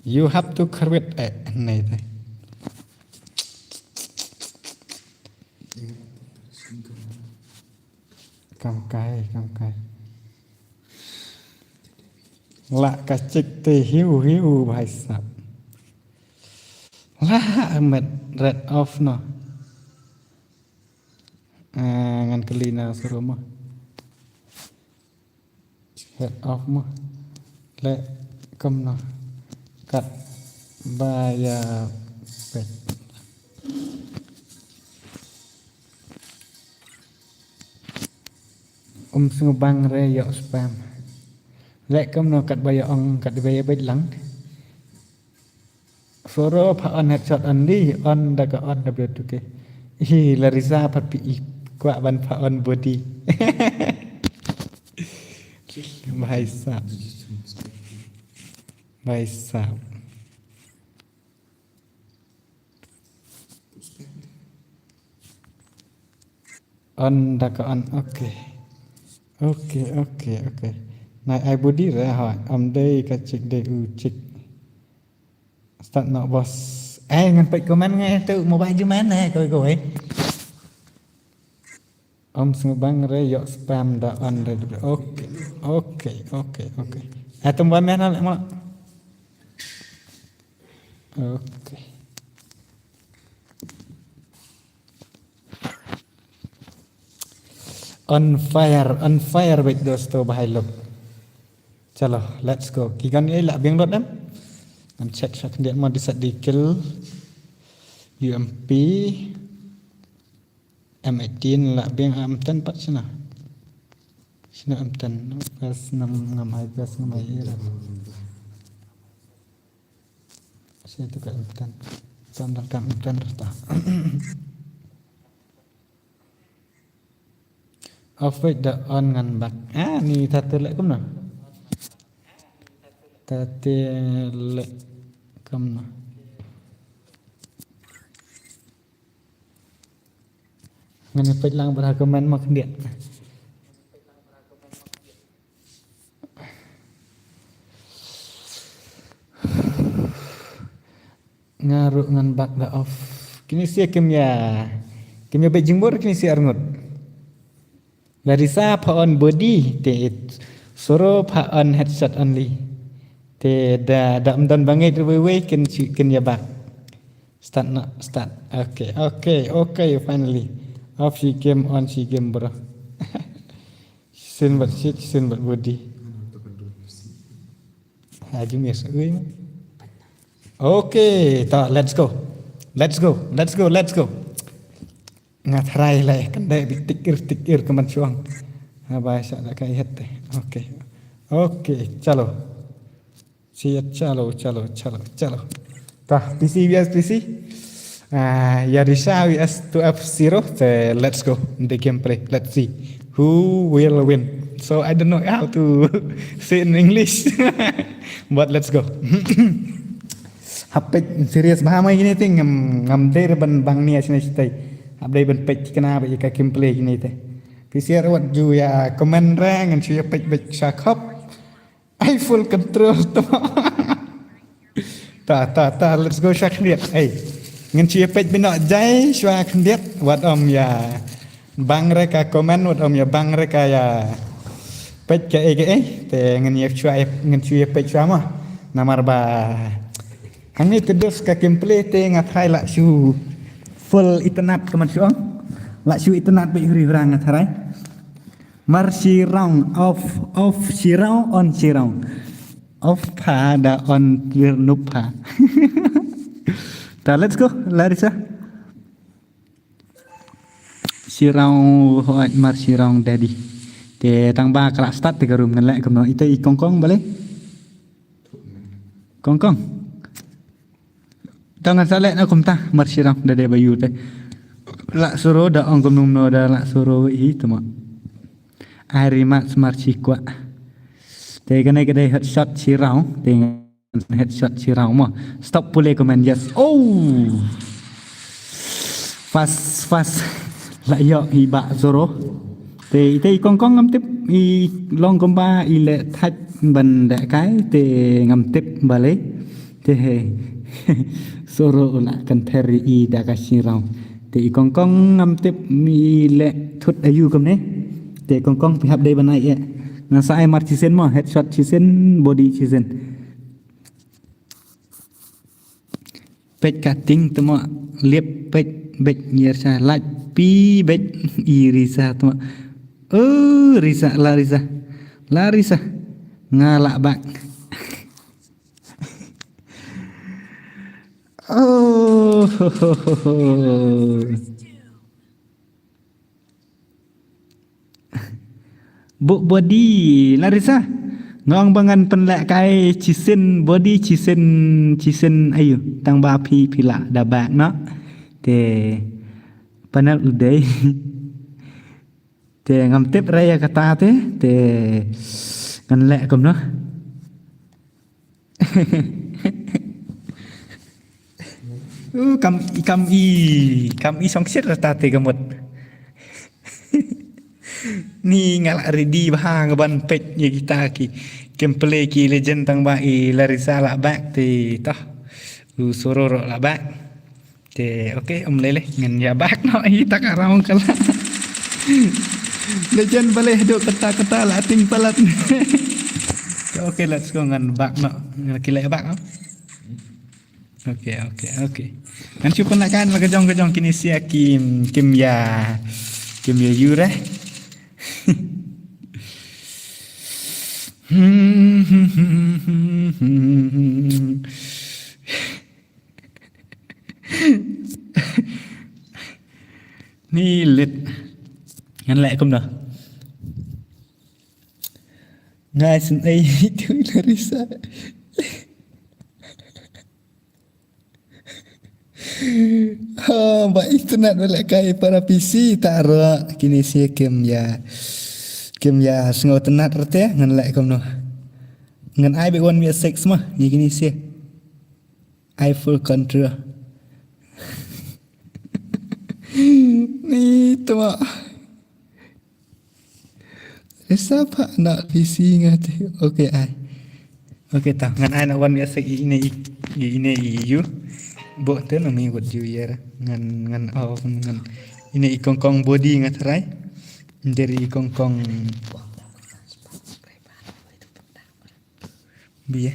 You have to create a, eh, nei te. Kam kai, kam kai. La ka chik te hiu hiu bhai sab. La met red off no. Ah, ngan kylli na suru mo. Head off mo. Le kumno. Kat ba ïa pet. Um sngewbang re ïoh spam. Le kumno kat ba ïa ong kat ba ïa beit lang. Soro pha on headshot only, on da ka on da bro tuke. Hi Larissa pat pi i kwah ban pha on body. Bhai sahab. Bhai sahab. On da ka on, okay. Okay, okay, okay. Nai ai body re ha, am dei ka chick dei u chick. Start noh boss. Eh, ngan peit comment ngai tu mobile ju man eh, koi koi. Om sngewbang re ïoh spam da on re. Okay, okay, okay, okay. Eh, tum ba men ale mo. Okay. On fire, on fire beit dosto bahai lok. Chalo, let's go. Ki gan ei la biang lot em. Ngam check check dia mo di sat di kill. U M P. M eighteen la biang am ten pat sina. Sina am ten. Best nam ngam hai best ngam hai ira. Sina tu ka am ten. Tan dal kam am ten rata. Off wait da on ngan bak. Ah, ni ta te lek kumno. Ta te lek kumno. Ngan peit lang bra comment ma khyndiat. Nga ruh ngan bak da off. Kine sia kim ïa, kim ïa beit jingbor kine sia arngut. Larissa pha on body te it. Soro pha on headshot only. Te da da mdon bangeit ruh wei wei kin chi kin ïa bak. Start na start. Okay, okay, okay, finally. Off si game, on si game, bro. Sin bat shit, sin bat body. Ha ju miss ui. Okay, ta let's go. Let's go. Let's go. Let's go. Nga tharai lai kan dei bi tik ir tik ir ka man shuang. Ha ba sha da kai het te. Okay. Okay, chalo. Si chalo, chalo, chalo, chalo. Ta P C V S P C. Ah, Yarisha V S two F zero. Te let's go. The gameplay. Let's see who will win. So I don't know how to say in English. But let's go. Hap peit serious bha mai kine te ngam ngam dei re ban bang nia shine shitai. Hap dei ban peit kina ba ïa ka gameplay kine te. Pisiar wat ju ïa comment re ngan shu ïa peit beit sha khop. Ai full control tu. Ta ta ta let's go sha khyndiat. Ai. Ngan shu ïa peit beit noh jai shuwa khyndiat wat ym ïa bang re ka comment wat ym ïa bang re ka ïa peit kaei kaei te ngan ïa shuwa ngan shu ïa peit shuwa ma. Namar ba hangne te dos ka gameplay te nga tharai la shu full itynnad ka man shu ong. La shu itynnad beit huri hura nga tharai. Mar shirong off off shirong on shirong. Off pha da on wir nup pha. Ta let's go Larissa. Shirong hoi mar shirong daddy. Te tang ba kala start te ka room ngan leh kumno ita i kongkong bale. Kongkong. Tang ngan sa leh na kumta mar shirong daddy ba yu te. La suro da ong kumno da la suro i tuma. Ai rimat mar shi kwa. Te kane ka dei headshot shirong te. Headshot shirong mo. Stop pule comment yes. Oh. Fast fast. La ïoh i ba zoro. Te ite i kongkong ngam tip i long kumba i leh thait ban deh kai te ngam tip bale. Te zoro u la kan pher i da ka shirong. Te i kongkong ngam tip i leh thut ayu kumne. Te kongkong phi hap dei ban ai eh. Ngan sa ai mar chisen mo headshot chisen body chisen. Peit ka ting tuma liep peit beit nyer sa lait pi beit i risa tuma. Oh risa la risa la risa nga la bak. Oh. Buk body Larissa. Ngong ba ngan pynleh kai chisin body chisin chisin ayu tang ba phi phi la da bak no. Te panel u dei. Te ngam tip re ïa kata te te ngan leh kumno. Uh, kam kam i kam i song shit rata te ka mut. Ni nga la ready bha nga ban peit ïa kita ki. Kim play ki legend tang ba i Larissa la back te toh. U Soro ruh la back. Te okay, ym lei lei ngan ïa back noh ïa kita ka round ka la. Legend balei haduh katta katta la ting palat. Te okay, let's go, ngan back noh. Ngan ki leh back noh. Okay, okay, okay. Ngan shu pynlehkai na ka jong ka jong kine sia kim, kim ïa, kim ïa ïur eh. Ni lit. Ngan leh kumno? Nga sngewthuh Larissa. Ha, ba internet ba lehkai para P C taro kine sia kim ïa, kim ïa sngewtynnat rte, ngan leh kumno? Ngan ai beit one V six ma ïa kine sia. Ai full control. Ni tuma. Esa pa na P C nga te. Okay, ai. Okay, ta ngan ai na one V six ine i, ine i yu. Bo te na mi wat yu yer. Ngan, ngan, oh, ngan. Ine i kongkong body nga try. Dari i kongkong. Bia.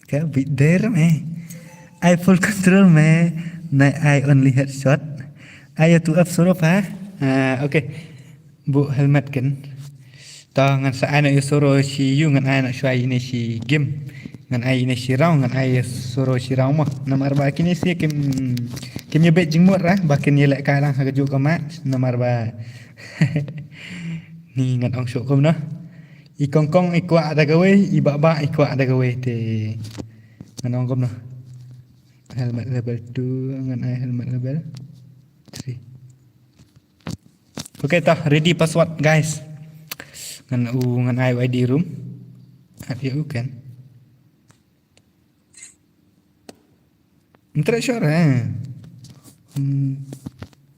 Ka bit der me. Ai full control me. Nai ai only headshot. Ai tu up Soro pa. Ah, okay. Bu helmet kan. Ta ngan sa ai na ïa Soro shi yu, ngan ai na shuwa ine shi game. Ngan ai ine shi round, ngan ai ïa Soro shi round mo. Namar ba kine sia kim, kim ïa beit jingmut ra ba kin ïa lehkai lang ha ka juh ka mat. Namar ba ni ngan ong shuh kumno. I kongkong i kwah da kawei, i bahbah i kwah da kawei te. Ngan ong kumno. Helmet level two, ngan ai helmet level three. Okay, ta ready password, guys. Ngan u, ngan ai u I D room. At ya u kan. Ntre sure. Hmm.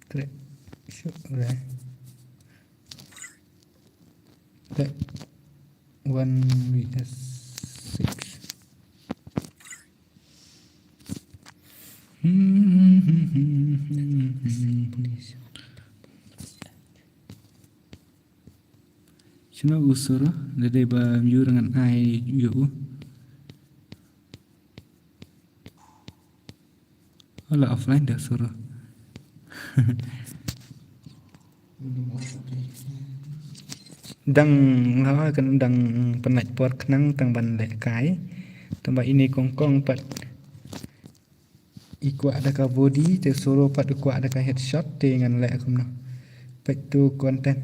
Ntre sure. Te one V S six. Shino u Soro, da dei ba ym ïur ngan ai ïa u. Wala offline da Soro. Dang, ha, kan dang pynlait por khnang tang ban lehkai. Tang ba ine kongkong pat i kwah da ka body, te Soro pat i kwah da ka headshot, te ngan leh kumno. Peit tu content.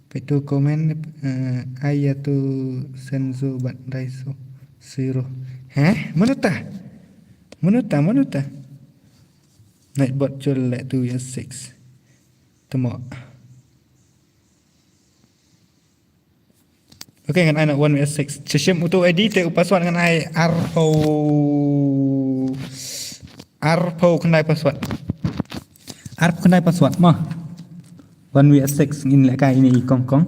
Peit tu comment, eh, ai ïa tu Senzo bad Daiso Siro. Heh? Mano ta? Mano ta? Mano ta? Nightbot chul leh tu ïa six. Temo. Okay, ngan ai na one V S six. Chashim utu I D te u password ngan ai arphew, arphew khyndai password. Arphew khyndai password mo. One V S six ngin lehkai ine i kongkong.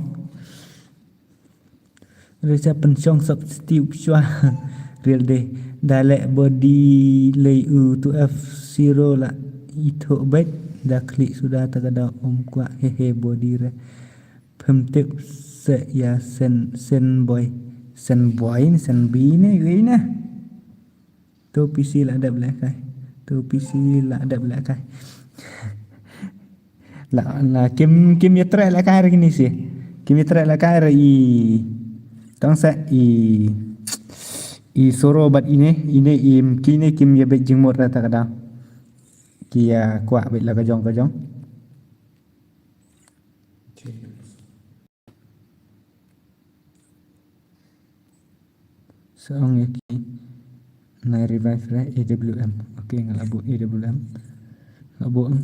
Risa pynshong substitute shuwa. Real day. Da leh body lei u tu F zero la ithuh beit. Da khlieh suda ta ka da um kwah hehe body re. Phim tip se ïa sen, sen boy. Sen boy ne sen bi ne wei na. To P C la dep lehkai. To P C la dep lehkai. La, la kim, kim ïa treh lehkai re kine si. Kim ïa treh lehkai re i. Tang se i. I Soro bad ine, ine i kine kim ïa beit jingmut re ta ka da. Ki ïa kwah beit la ka jong ka jong. Sa ong ïa ki nai revive re A W M. Okay, nga la buh A W M. Nga buh ang.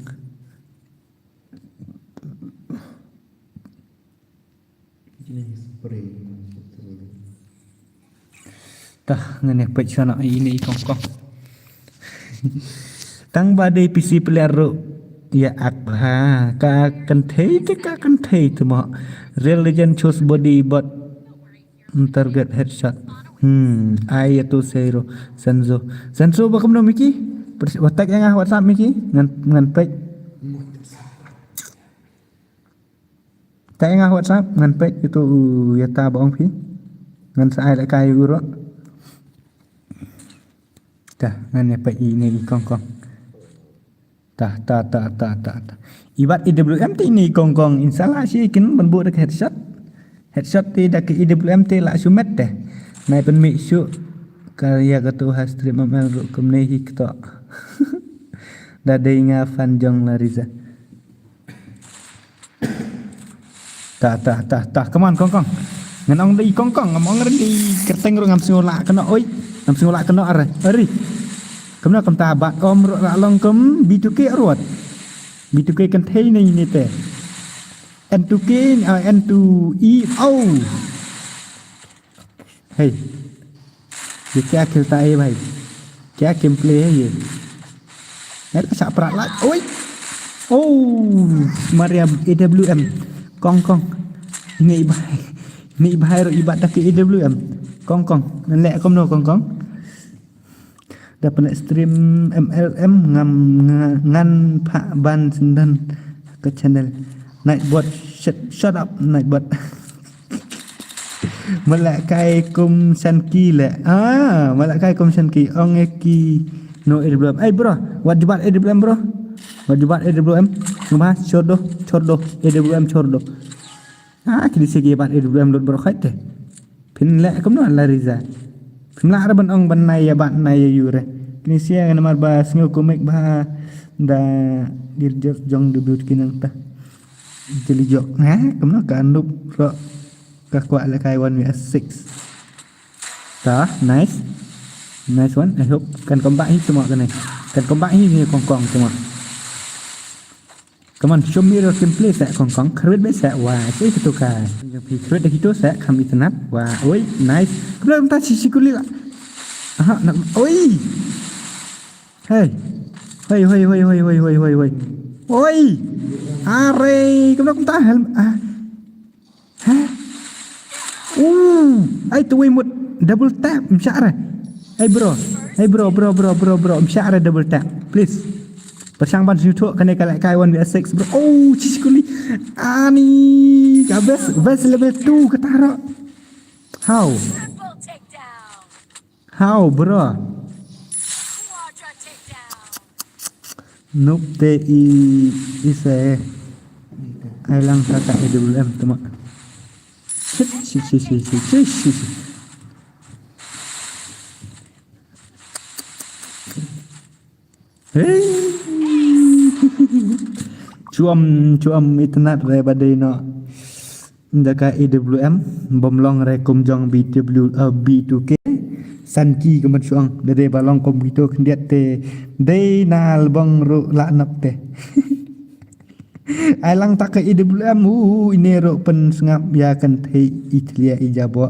Tah, ngan ïa peit shano ine i kongkong. Tang ba dei P C player ruh. Ïa ak ha ka kynthei te ka kynthei te mo. Real Legend choose body bot target headshot. Hmm, ai ïa tu Seiro. Senzo. Senzo ba kumno Miki? Pers-, ba tag ïa nga WhatsApp Miki. Ngan, ngan pek. Tag ïa nga WhatsApp, ngan pek ïa tu ïa ta ba ong phi. Ngan sa ai la kai ïa u ro. Ta, ngan ïa pek ine i kongkong. Ta, ta, ta, ta, ta, ta. I bat A W M te ine i kongkong, inshallah shi kin ban buh da ka headshot. Headshot te da ka A W M te la shu met te. Nai pynmih shu ka ïa ka tu ha stream M L ruh kumne hi kto. Da dei nga fan jong la Riza. Ta, ta, ta, ta, come on, kongkong. Ngan ong dei kongkong, ngam ong dei kyrteng ruh ngam sngew lah kano, oi. Ngam sngew lah kano are. Ari. Kumno kumta bat om ruh la long kum B two K ruh. B two K kynthei ne ini te. N two K, ah, N two E, oh. Hey, ये क्या खेलता है भाई? क्या गेम प्ले है ये? Nai la sah prak la. Oi. Oh, Maria A W M. Kong kong. Ine i bhai. Ine i bhai ruh i bat da ka A W M. Kong kong. Ngan leh kumno kong kong. Da pynleh stream M L M ngam nga-, ngan phah ban syndon ka channel. Nightbot, shut, shut up, Nightbot. Malak kai kum Shanky le. Ah, malak kai kum Shanky. Ong e ki no A W M. Hey bro, wat jubat A W M bro. Wat jubat A W M. Ngba chordo, chordo, A W M chordo. Ah, kini sigi bat A W M lut bro khait te. Phin leh kumno la Riza. Phim lah re ban ong ban nai ïa bat nai ïa yu re. Kini sia namar ba sngew kumik ba da dir jok jong dubut kinang ta. Jeli jok. Ha, kumno ka Anup ro ka kwah leh kai one V six. Ta, nice. Nice one. I hope kan combat hi semua kane. Kan combat hi ni kong kong semua. Come on, show me your gameplay sa kong kong. Khrwit be sa wa, sa itu ka. Khrwit dah itu sa, kham itynnad. Wa, oi, nice. Kemla ta si si kuli la. Aha, nak, oi. Hey. Hoi, hoi, hoi. Oi. Are, kemla ta helm. Ah. Ha? Uh, ai tu wei mut double tap mshah re. Ai bro. Ai bro, bro, bro, bro, bro. Mshah re double tap. Please. Pyrshang ban shu thok kane ka leh kai one v six bro. Oh, chichkuli. Ani ka best, best level two ka taro. How? How, bro? Noob te i, i se. Ai lang sa ka A W M tu ma. Shit, shit, shit. Hey. Chuam, chuam itynnad re ba dei no. Da ka A W M bym long re kum jong B W, eh, B two K. San ki ka mat shuang da dei ba long kum kito khyndiat te dei na lbong ruh la nap te. Ai lang ta ka A W M u ine ruh pynsngap ïa kynthei i thlia i jabo.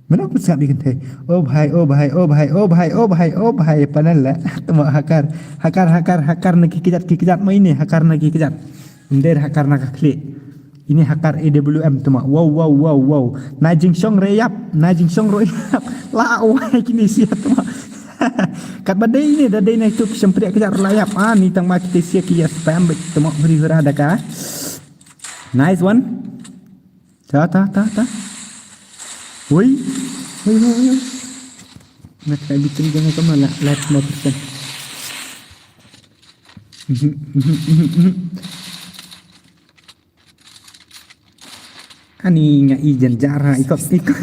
Mano pynsngap ïa kynthei. O bhai, o bhai, o bhai, o bhai, o bhai, o bhai panel la. Tuma hakar, hakar, hakar, hakar na ki kjat, ki kjat ma ine hakar na ki kjat. Ym dei hakar na ka khlieh. Ini hakar A W M tuma. Wow, wow, wow, wow. Na jingshong re ïap. Na jingshong re ïap. La wai kini sia tuma. Katba dei ini da dei na itu ki shympriah kjat la ïap. Ah, ni tang ma kita sia ki ïa spam bit tuma huri hura da ka. Nice one. Ta, ta, ta, ta. Woi. Woi, woi, woi. Na ka bitin jong ka ma la, la mo persen. Ani nga i jan jara ikop ikop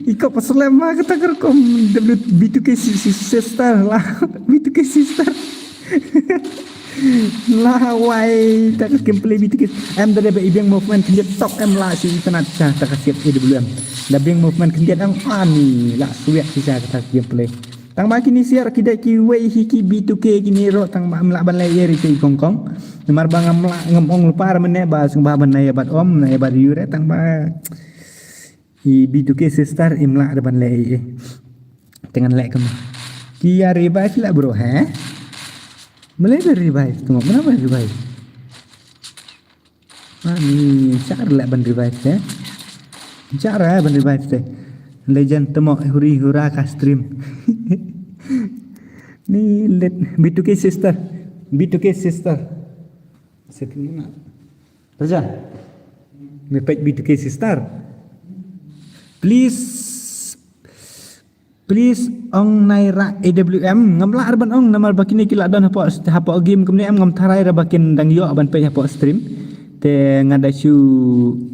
ikop paslem ma kata ka rukom W B two K si, si sister la B two K sister. La wai ta ka gameplay B two K em da dei ba i biang movement khyndiat tok em la si internet sa ta ka siap A W M. Da biang movement khyndiat ang ani la swiak si sa kata ka gameplay. Tang ba kini siar ki dei ki wei hi ki B two K kini ro tang ba mla ban lei eri te kong kong. Namar ba ngam la ngam ong lupa ra mene ba sung ba ban nai bat om nai bat yure tang ba i B two K sister im la ra ban lei e. Tengan lei kam. Ki ya revive la bro he. Mele ba revive tu mana ba revive. Ani, share leh ban revive te. Share eh ban revive te. Legend temo huri hura ka stream. Ni let B two K sister. B two K sister. Setting mana? Raja. Me page B two K sister. Please. Please ong nai rah A W M, ngam lah ruh ban ong namar ba kine ki la don hapoh, hapoh game kumne em, ngam tharai ruh ba kin dang ïoh ban peit hapoh stream. Te nga da shu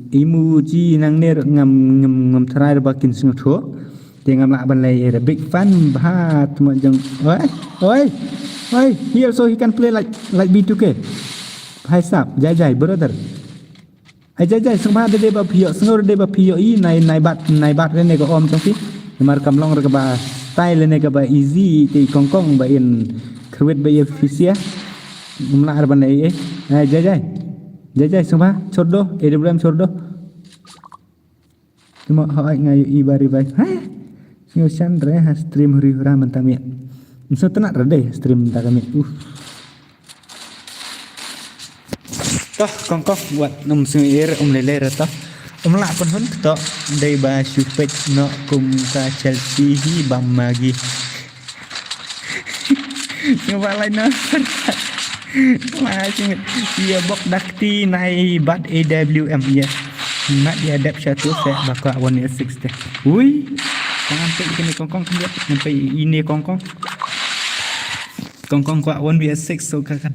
emoji nangne ruh ngam, ngam, ngam tharai ruh ba kin sngewthuh. Te ngam lah ban leh ei ruh, big fan bha tmo jong. Oi, oi, oi, he also he can play like, like B two K. Bhai sahab, jai jai brother. Ai jai jai, sngewbha da dei ba phi ïoh, sngew da dei ba phi ïoh i nai, nai bat, nai bat lane ka om jong phi. Namar kam long ruh kaba style lane kaba easy te i Kongkong ba in kyrwit ba i phi sia. Ngam lah ruh ban leh ei. Ai jai jai. Jai jai, sngewbha, chordo, A W M chordo. Temo hooid nga ïoh i ba revive. Hai. Sngewshan re ha stream huri hura mynta miet. Ym sngewtynnat re dei ha stream mynta ka miet. Uh. Toh, Kongkong, wat ym sngew ïeit, ym lei lei re toh. Ym lah pynhun toh, dei ba shu peit noh kum ka Chelsea hi bam magi. Sngewbha lai noh. Wah, sngewbha. Ïa bok da kti nai bat A W M ïa. Nat ïa dep sha tu se ba kwah one eight six te. Ui. Ngan peit kine Kongkong khyndiat, ngan peit ine Kongkong. Kongkong kwah one V S six, so ka, ka,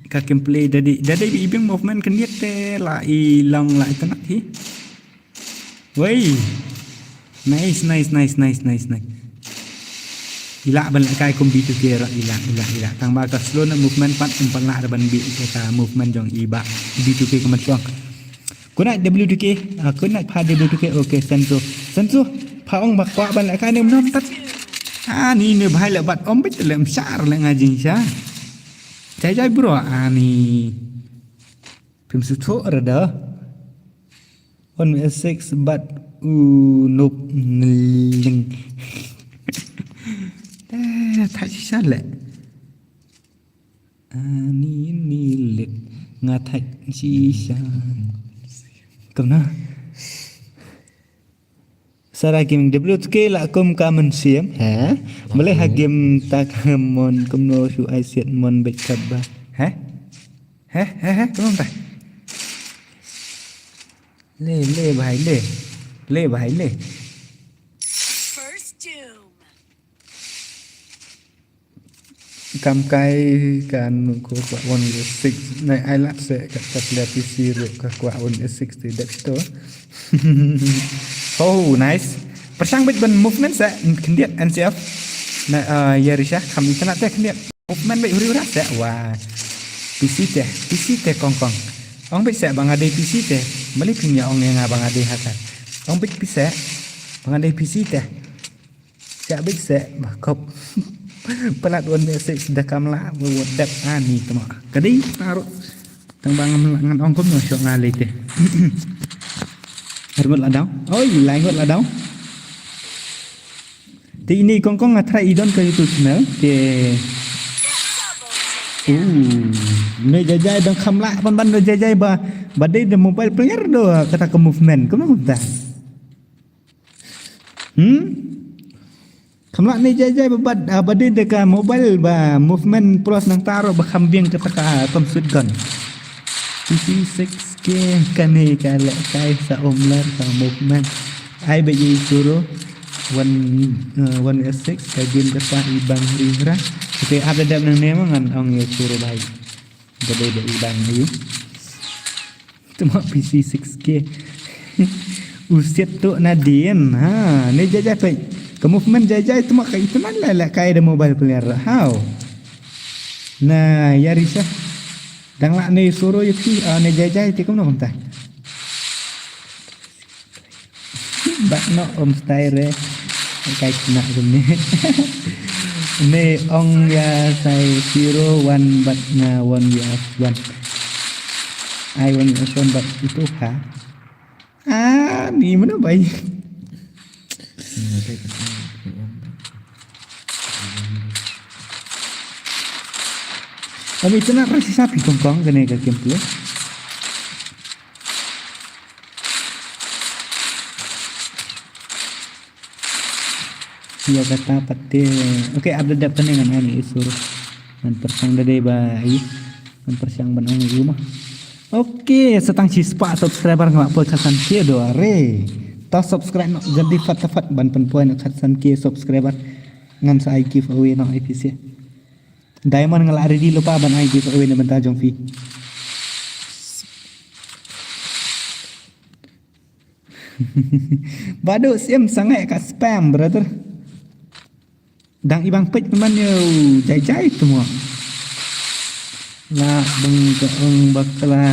ka gameplay da dei, da dei ba i biang movement khyndiat te la i long la i tynnat hi. Wei. Nice, nice, nice, nice, nice, nice. I lah ban lehkai kum B two K ruh, i lah, i lah, i lah. Tang ba ka slow na movement pat, ym pat lah ruh ban beat ïa ka movement jong i bah B two K kumne shong. Good night W two K. Ah, good night pha W two K. Okay, Senso. Senso, pha ong ba kwah ban lehkai ne ym tat. Ah, ni ne bhai leh bat, ym bit leh, ym shah leh nga jingshah. Jai jai bro, ah, ni. Phim sngewthuh re da. One V S six bat u noob nylling. Eh, thait shisha leh. Ani ni lit. Nga thait shisha. Kumno? Sara game W two K la kum ka mynsiem, he? Balei ha game ta ka mon kumno shu ai siat mon beit kat ba. He? He, he, he, kumno ta? Le, le, bhai, le. Le, bhai, le. First Doom. Kam kai kan ko kwah one V six. Nai ai lap se ka, ka player P C ruh ka kwah one V six te dep to. Oh, nice. Pyrshang bit ban movement se khyndiat N C F. Na, uh, ya risha kam internet te khyndiat. Movement bit huri hura se. Wah. P C te, P C te Kongkong. Ong bit se ba nga dei P C te. Mali phin ya ong ya nga ba nga dei hacker. Ong bit pi se ba nga dei P C te. Sha bit se ba kop. Palat one V six da kam lah ba wat dep ani tama. Ka dei taruh. Tang ba ngam lah ngan ong kumno shoh nga lei te. Ar ngut la daw. Oi, lai ngut la daw. Te ini Kongkong nga try i don ka YouTube channel. Te. Uh, ne jai jai dang kham lah pan ban ne jai jai ba, ba dei da mobile player do kata ka movement. Kumno kumta? Hmm? Kham lah ne jai jai ba bad, ah, ba dei da ka mobile ba movement plus nangta ruh ba kham biang kata ka, ah, tom sut gun. P C six K kane ka lehkai sa umlar ka movement. Ai ba i suru one, uh, one S six ka game ka sa i bang ri hra. Okay, ada dam nang ne ma ngan ong i suru bai. Ba dei ba i bang ri. Tuma P C six K. Usiat tu nadien. Ha, ne jai jai pai. Ka movement jai jai tuma ka itu man la la kai da mobile player. How? Na ya risa. Dang la ne soro ya ki, ah, ne jai jai ti kumno kumta. Bat no om style re. Kai kena kumne. Ne ong ya sai zero one bat na one ya one. Ai one ya one bat itu ha. Ah, ni mana bai? Kami tena rasa sapi kongkong kena ke kempu. Ïa kata pat te. Okay, ap da dep tane ngan ong ïa i Sur. Ngan pyrshang da dei ba i. Ngan pyrshang ban ong ïa u ma. Okay, sa tang shispah subscriber nga la poi khatsan K do are. Ta subscribe noh jaldi fatafat ban pynpoi noh khatsan K subscriber. Ngan sa ai giveaway noh ïa phi seh. Diamond nga la ready lypa ban ai giveaway na bynta jong phi. Badu sim sangeh ka spam, brother. Dang ibang peit man yo, jai jai tu mo. La beng ka ong bakla.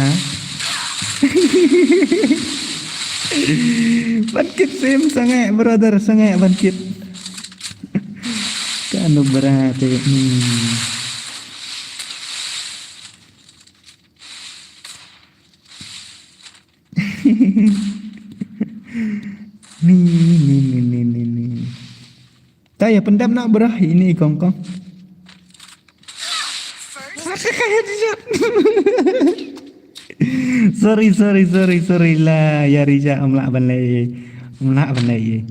Ban kit sim sangeh, brother, sangeh ban kit. Ka anu berat eh. Hmm. Ni, ni, ni, ni, ni, ni. Ta ïa pyndam na bra ini kong kong. Sorry, sorry, sorry, sorry la, ïa Rija, ym lah ban leh, ym lah ban leh.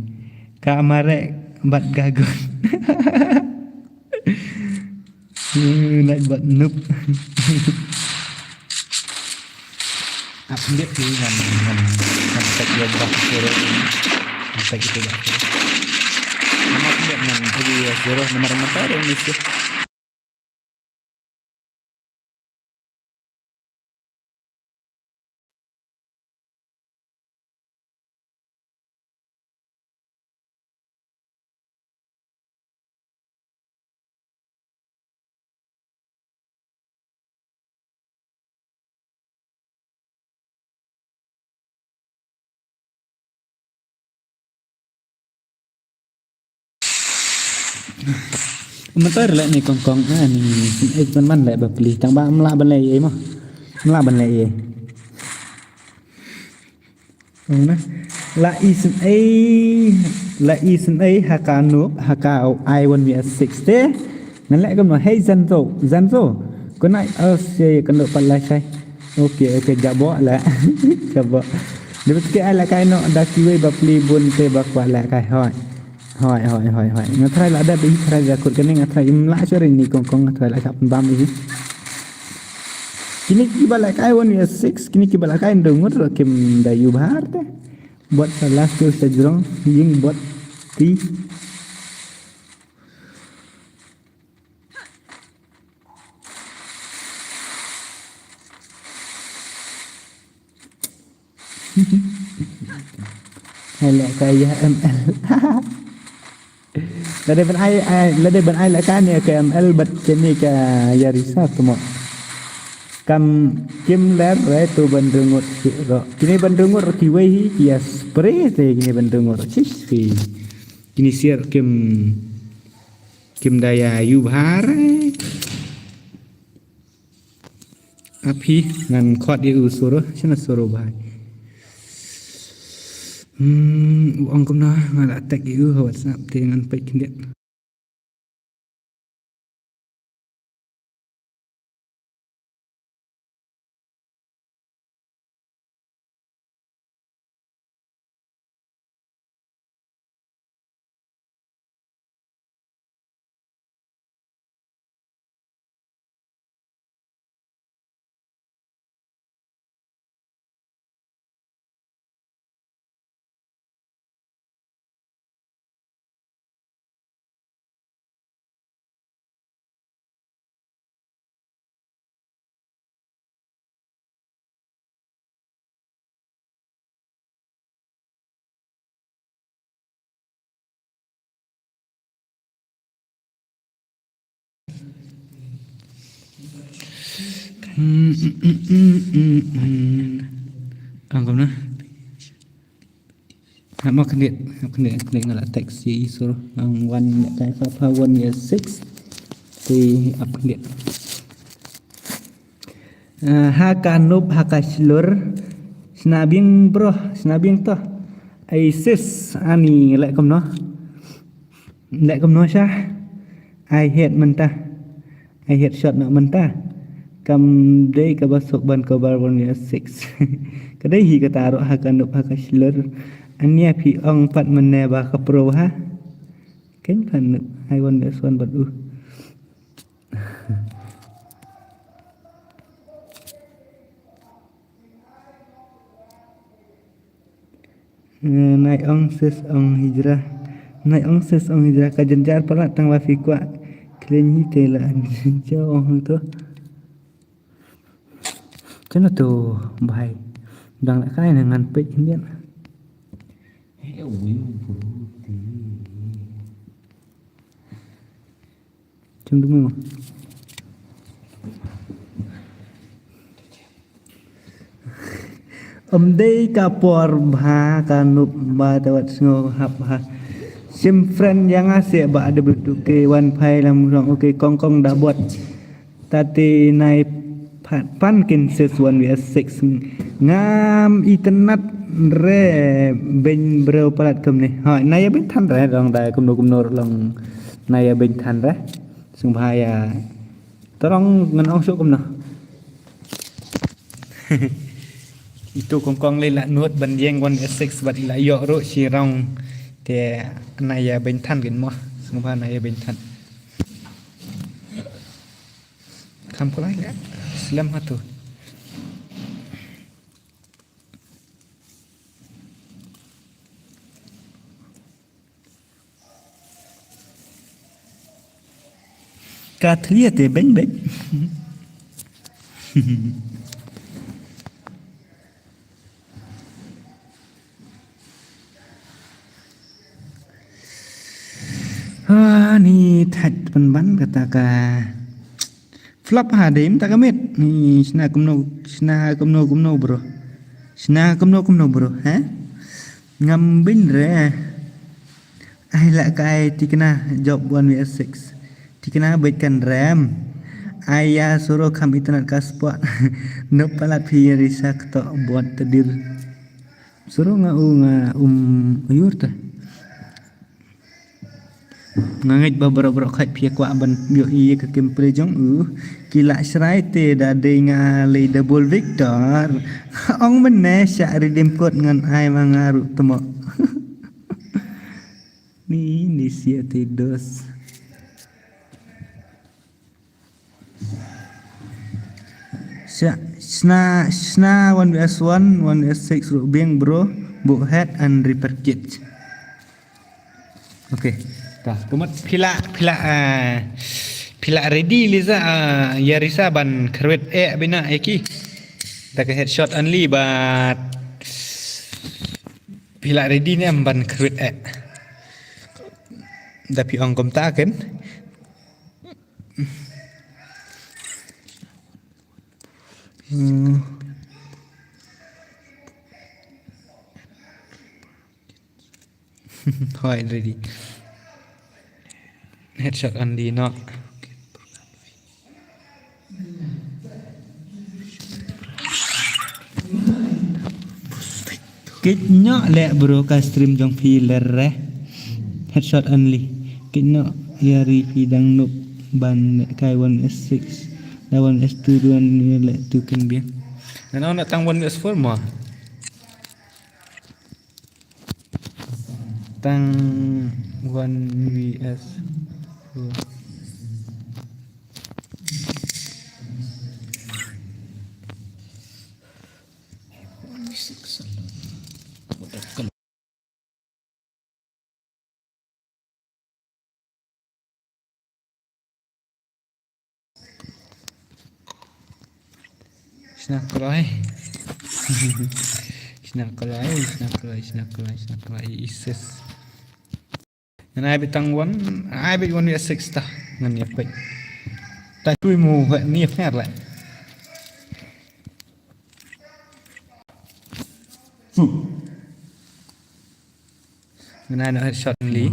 Ka marek bad gagun. Hmm, nak buat noob. Ap dep ni ngan, ngan, ngan tek ïa bah suruh. Ngan tek itu bah suruh. Ngan ap dep ngan pergi ïa suruh nomor motor yang mesti. Mynta leh ni kong kong, ah, ni, eh, man man leh ba pli, tang ba mla ban leh ei mo. Mla ban leh ei. Ong na. La i syn ei, la i syn ei ha ka noob, ha ka i one V S six te. Ngan leh kumno, hey Zanzo, Zanzo. Kynai, oh, se ka noob pat lai sai. Okay, okay, jabo leh. Jabo. Dei ba ki ai leh kai noh da kiwei ba pli bun te ba kwah leh kai hoi. Hoi, hoi, hoi, hoi. Nga try la da ba i try da kut kane nga try im la sure ni kong kong nga try la ka pynbam i. Kine kiba la kai one V S six, kine kiba la kai ndungut ruh kim da ïu bha te. Bot sa last kill sa jrong, ïing bot ti. Hai leh ka ïa M L. Lada ban ai, ai, lada ban ai leh ka ne ka M L bad kane ka ïa Risa tu mo. Kam kim ler re tu ban rngut shuh ro. Kine ban rngut ro kiwei hi ki ïa spray te kine ban rngut ro. Chish ki. Kine siar kim, kim da ïa ïu bha re. Aphi ngan khot ïa u suru, shana suru bhai. Hmm, u ong kumno nga la text ïa u ha WhatsApp te ngan peit khyndiat. Ang kumno? Hap mo khyndiat, hap khyndiat, khyndiat nga la text ïa i suru. Ang wan ïa kai pha pha wan ïa six. Te hap khyndiat. Ah, ha ka nup ha ka shlur. Shna biang bro, shna biang to. Ai sis, ani leh kumno? Leh kumno sha? Ai head mynta. Ai headshot noh mynta. Kam dei kaba suk ban cover one V six. Ka dei hi kata ruh ha ka nup ha ka shlur. Ania phi ong pat mynne ba ka pro ha. Ken phan nuk hai wan bes wan bad u. Eh, nai ong ses ong hijra. Nai ong ses ong hijra ka jynjar palat tang ba phi kwah. Khlem hi te la. Jo ong to. Chano to bhai. Dang la kai na ngan peit khyndiat. He wi bro ti. Chung du mo. Ym dei ka por bha ka nup ba te wat sngew hap ha. Sim friend yang ase ba ada betul ke wan phai lam rong oke kong kong da bot. Tati nai pha-, pan kin ses one vs six. Ngam itynnat re ben breu palat kumne. Hoi, nai ya ben than re dong dai kumno kumno long nai ya ben than re. Sung bha ya. Torong ngan ong suk kumno. Itu kong kong le la nuot ban yeng one vs six bat la yok ru si rong. Te nai ya ben than kin mo. Sung bha nai ya ben than. Kham ko lai leh. Slem ha tu. Ka thlia te beng beng. Ha, ni thait pynban kata ka flop ha dei mynta ka miet. Ni shna kumno, shna kumno kumno bro. Shna kumno kumno bro, ha? Ngam bin re. Ai la kai tikna job one vs six. Tikna beit kan rem. Ai ya suro kham itynnat ka spot. Nop palat phi risa kto bot tedir. Suro nga u nga um uyur ta. Nga ngeit ba baroh baroh khat phi kwah ban ïoh ïa ka gameplay jong u. Ki lah shrai te da dei nga lei double victor. Ong mynne sha redeem code ngan ai ma nga ruh tmo. Ni ni sia te dos. Sha, shna, shna one vs one, one vs six ruh biang bro, book head and repair kit. Okay. Ta, kumut phi la, phi la, ah, phi la ready Liza, ah, ya Risa ban kyrwit eh bina eki. Ta ka headshot only but phi la ready ne em ban kyrwit eh. Da phi ong kumta ken. Hmm. Hoi, ready. Headshot only no. Kit nyok leh bro ka stream jong phi ler re. Headshot only. Kit nyok ya ri phi dang nup ban leh kai one vs six. Da one vs two duan ni leh tu ken biang. Ngan ong na tang one vs four mo. Tang one vs four. Shna kloi. Shna kloi, shna kloi, shna kloi, shna kloi. Isis. Ngan ai beit tang one, ai beit one vs six ta. Ngan ïa peit. Ta tui mu heh ni fer le. Ngan ai no headshot only.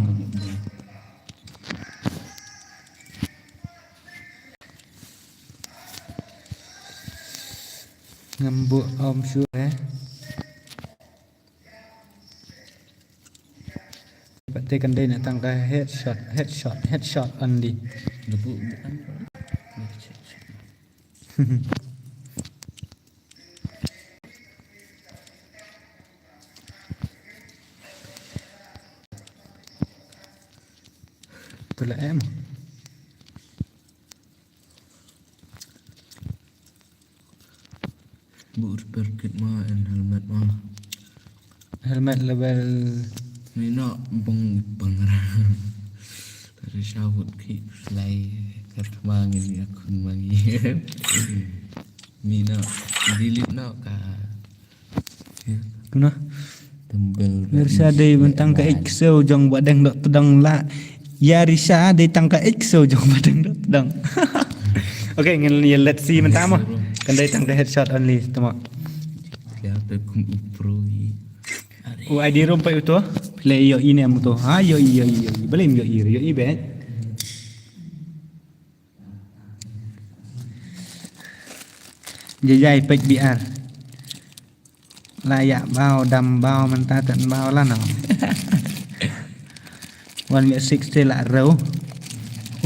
Ngam buh om sure eh. Pat te kan dei na tang ka headshot, headshot, headshot only. Lebu bukan. La em. Bur perkit ma en helmet ma. Helmet level. Mina bong pangra. Tadi syawut ki slai kat ma ngin ya kun ma ngi. Mina delete na ka. Kuna. Tembel. Mirsa dei bentang ka ik so jong ba deng dok tedang la. Ya Risha dei tang ka ik so jong ba deng dok tedang. Okay, ngin ya let's see mentama. Kan dei tang ka headshot only tama. Ya te kum upro yi. U I D room pa uto. Play yo ini am uto. Ha yo i yo i yo i. Beli yo i yo i be. Jajai pek B R. La ya bau dam bau menta ten bau la no. One minute sixty la ro.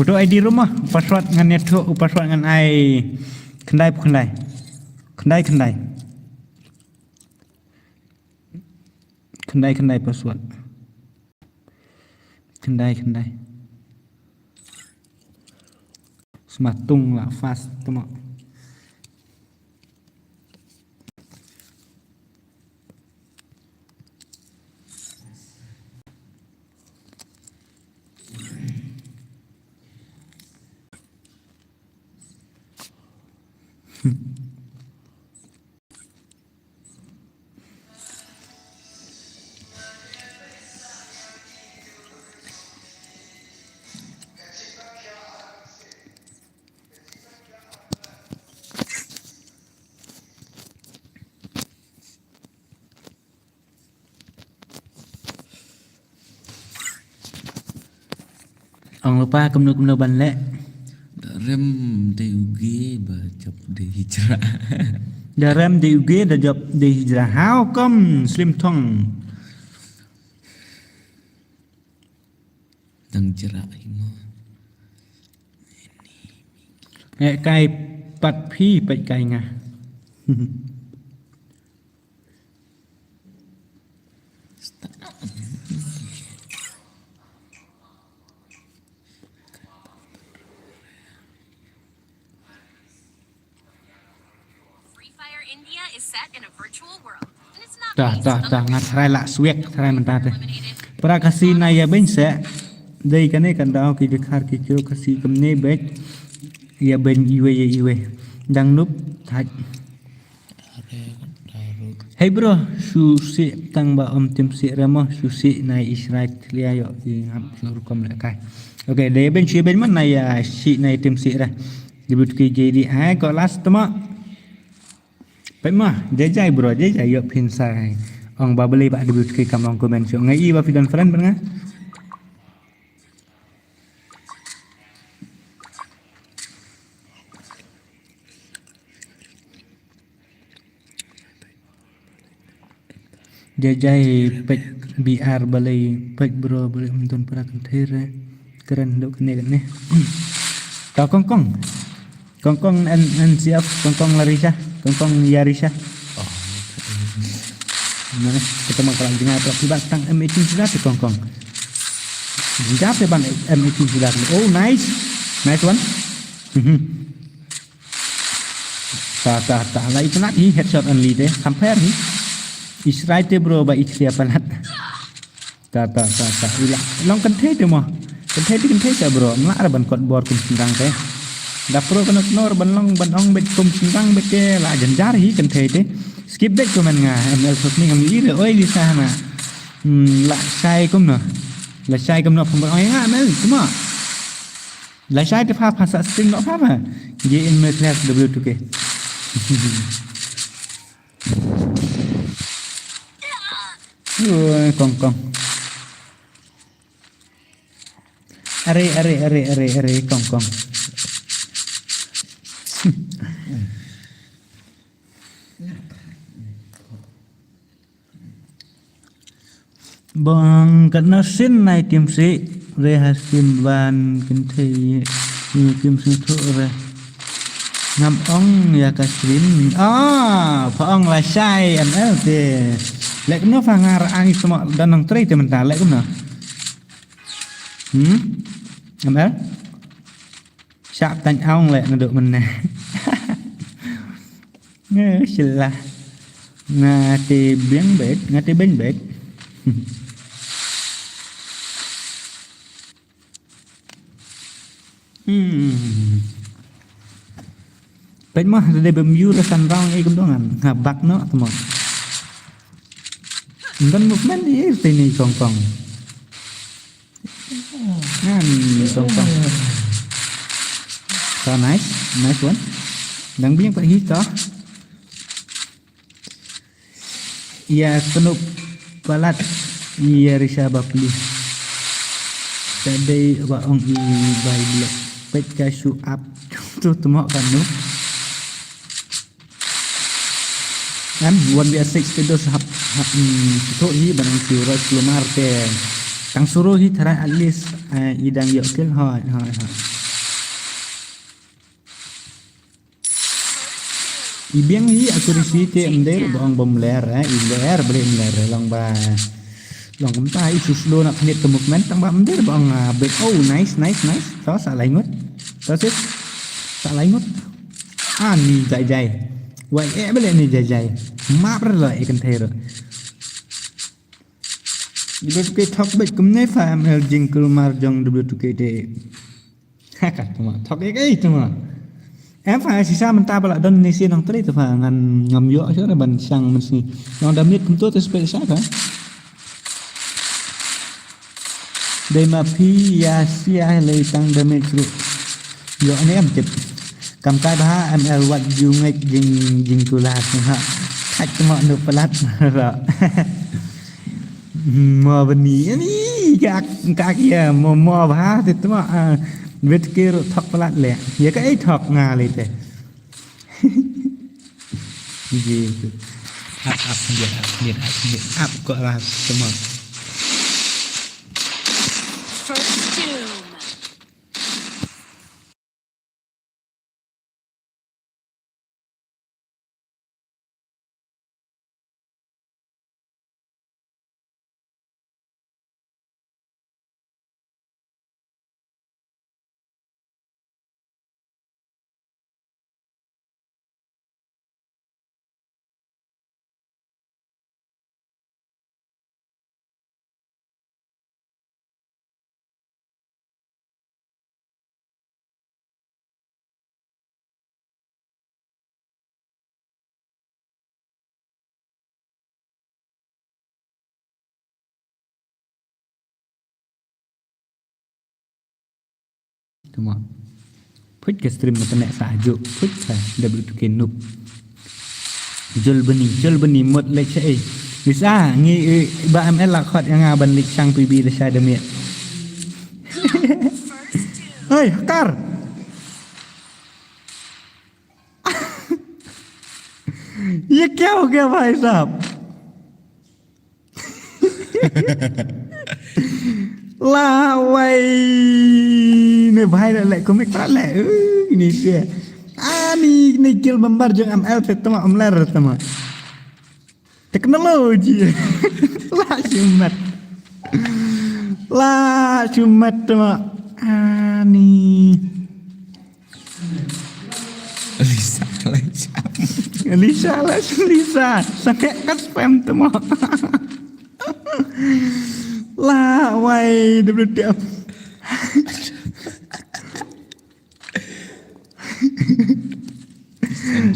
Uto I D room ah. Password ngan ya thu password ngan ai. Khyndai khyndai. Khyndai khyndai. Khyndai khyndai password. Khyndai khyndai. Smatung la fast tama. Ang lupa kumno kumno ban leh. Da rem dei uge ba jop dei hijra. Da rem dei uge da jop dei hijra. How come slim thong? Dang jra hi mo. Eh kai pat phi pat kai nga. Free Fire India is set in a virtual world. And it's not Ta based ta on ta the nga tharai la swiek tharai mynta te. Eliminated. Para Khasi na ya beng se. Dei kane kan dau ki dkhar ki kyo Khasi kamne bek. Ya beng iwe ya iwe. Dang nup thaj. Hey bro, shu si tang ba om tim si remo, shu si nai Israel lia yo i ngap shu rukom le kai. Okay, de ben shi ben man nai ya si nai tim si re. Debut ki J D ai ko last tama. Pet ma, jai jai bro, jai jai yo phin sai. Ong ba beli ba debut ki kam long comment shu ngai i ba fi don friend ben nga. Jai jai pek B R balei pek bro balei mentun para kenther keren dok kene kene. Kau kongkong kongkong N N C F kongkong Larisa kongkong Yarisa. Oh. Mana kita mangkal jingah tu akibat tang M eighteen sudah tu kongkong. Jingah tu ban M eighteen sudah. Oh nice. Nice one. Mhm. Ta ta ta la itynnat hi headshot only te compare hi. Israel te bro ba i khia palat. Ta ta ta ta ila long kynthei te mo. Kynthei te kynthei sa bro mla ra ban kot bor kum sindang te. Da pro kano kano ra ban long ban ong bet kum sindang bet te la janjar hi kynthei te. Skip bet ko man nga M L sot ni ngam i re oi li sa hana. Hmm, la sai kum no. La sai kum no phambar ong nga M L kuma. Lashai te pha pha sa sting no pha pha. Ye in me class W two K. Ui, kong kong. Are are are are are kong kong. Bang kat na sin nai tim si re ha sin ban kin thei ni tim si thu re. Ngam ong ya ka sin. Ah, pha ong la shai M L te. Lek no pha ngar ang i sma dan nang trei te menta lek no. Hmm? Amel? Shah tang aung leh naduh mynne. Nge, sila. Nga te biang bet, nga te beng bet. Hmm. Peit mo, da dei bym ïoh rasan rong ei kum dong ngan. Nga bak noh tmo. Ym don movement ei te ni kong kong. Ngan ni kong kong. So nice, nice one. Dang biang pat hi to. Ïa kyndup palat ïa Risha bapli. Ka dei ba ong i bai blek. Peit ka shu ap tu tmo ka nu. Em, one v six te dos hap, hap, mm, shu hi ban ong shu rush lumar te. Tang suru hi tharai at least, eh, i dang ïoh kill. Hoi, hoi, hoi. I biang hi accuracy te ym dei ba ong bym ler, eh, i ler, balei ym ler, long ba, long kumta i shu slow na khyndiat ka movement, tang ba ym dei ba ong, ah, bit, oh, nice, nice, nice, to sa lai ngut, to sit, sa lai ngut, ah, ni jai jai, wai, eh, balei ni jai jai, map re lo, eh, kan thei ro. W two K thok beit kumne fa M L jingkulmar jong W two K te. Ha ka tuma thok ek ei tuma. Em fa shisha mynta ba la don ni si nong tri tu fa ngan ngam ïoh sha ban shang mynsngi. Nong da miet kumto te spek sha ka. Dei ma phi ïa sia lei tang damage ruh. Ïoh ne em tip. Kam kai bha M L wat ju ngeit jing jingkular ha. Thak tuma nu palat ra. Mo bani ani kak kak ïa mo mo bha te tuma, ah, wet ke ruh thok palat le. Ïa ka ei thok nga le te. Ji tu. Ap ap ap ap ap ko la tuma. First doom. Tuma. Phuit ka stream na pyneh sa aju. Phuit ka W two K noob. Jul bani, jul bani mut lek sha ei. Bisa ngi, eh, ba M L la khot ïa nga ban lek shang P B da sha da miet. Hei, hakar. Ye kya ho gaya bhai sahab? La wai ne bhai la le kumik ta le. Ui, ni dia. Ani ni kill member jong M L te tama M L R tama. Technology. La shumat. La shumat tama. Ani. Lisa, Lisa. Lisa, Lisa, Lisa. Sampai kat spam tu mo. La wai W T F.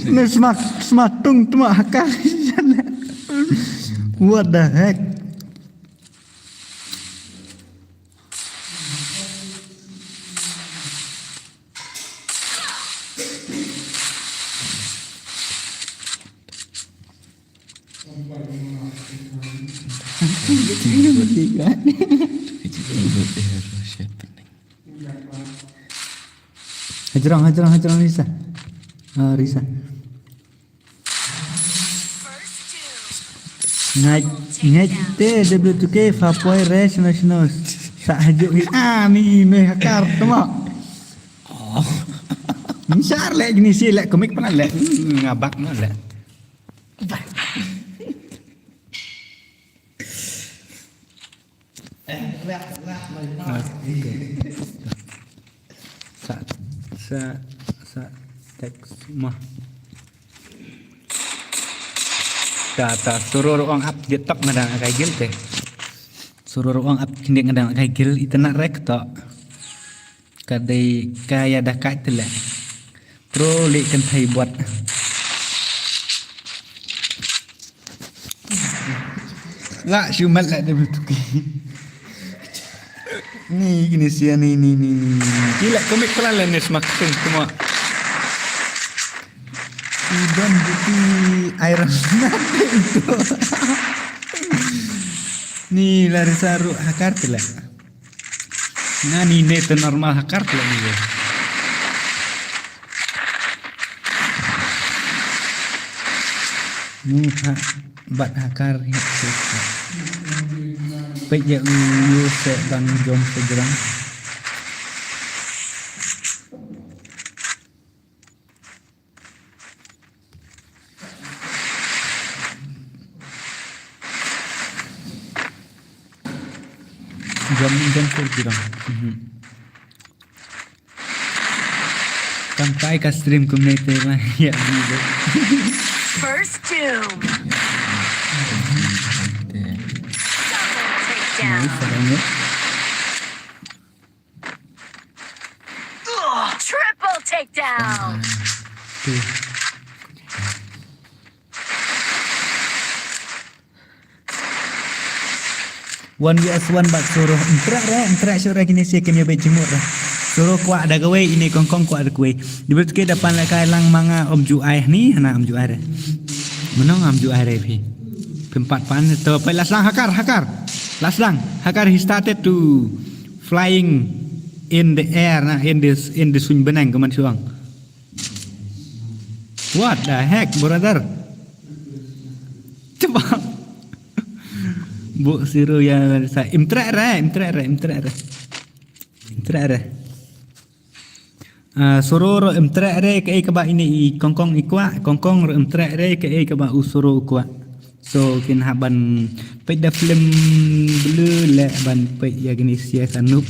Ni smak smak tung tu mo hakar. What the heck? Hajrong, hajrong, hajrong, Risa. Ah, Risa. Ngait, ngait te W two K fa poi re shino shino. Sa hajuk hi. Ah, ni, ni hakar, tama. Oh. Nshar le gini si le komik pernah le. Hmm, ngabak na le. Eh, lihat, lihat, lihat. Ah, okay. Sa, sa, sa, text mo. Ta, ta, Suro ruh u ong ap, dei tok nga dang kai guild te. Suro ruh u ong ap, kine nga dang kai guild, itynnad rek to. Ka dei ka ïa da kai te leh. Pro leh kynthei bot. La shu mat la da betuki. Ni kine sia ni, ni, ni, ni. Ki la comic plan la ni smak sing semua. Iban buti Iron Man. Ni Larissa ruh hakar te la. Nga ni ne te normal hakar te la ni. Nu ha bat hakar hi. Peit ïa u yu se bang jom se jrang. Jom, jom se jrang. Mhm. Kam kai ka stream kumne te ma. Ya, ni deh. First doom. Double takedown. Nice, sarang ya. Ugh, triple takedown. Tuh. One versus one bad Suro. Em treh re, em treh shuh re kine sia kim ïa beit jingmut re. Suro kwah da kawei, ine Kongkong kwah da kawei. Dei beit ki da pan lehkai lang ma nga ym ju ai ni, hana ym ju ai re. Mano nga ym ju ai re phi. Phi em pat pan to peit la sdang Hakar, Hakar. La sdang Hakar, he started to flying in the air na, in this, in the suiñ bneng ka man shuh. What the heck, brother? Cuba. Bu Suro ïa sa im treh re, im treh re, im treh re. Im treh re. Ah, Suro ruh im treh re kaei kaba ine i Kongkong i kwah, Kongkong ruh im treh re kaei kaba u Suro u kwah. So kin hap ban peit da film blue leh ban peit ïa kine sia ka noob.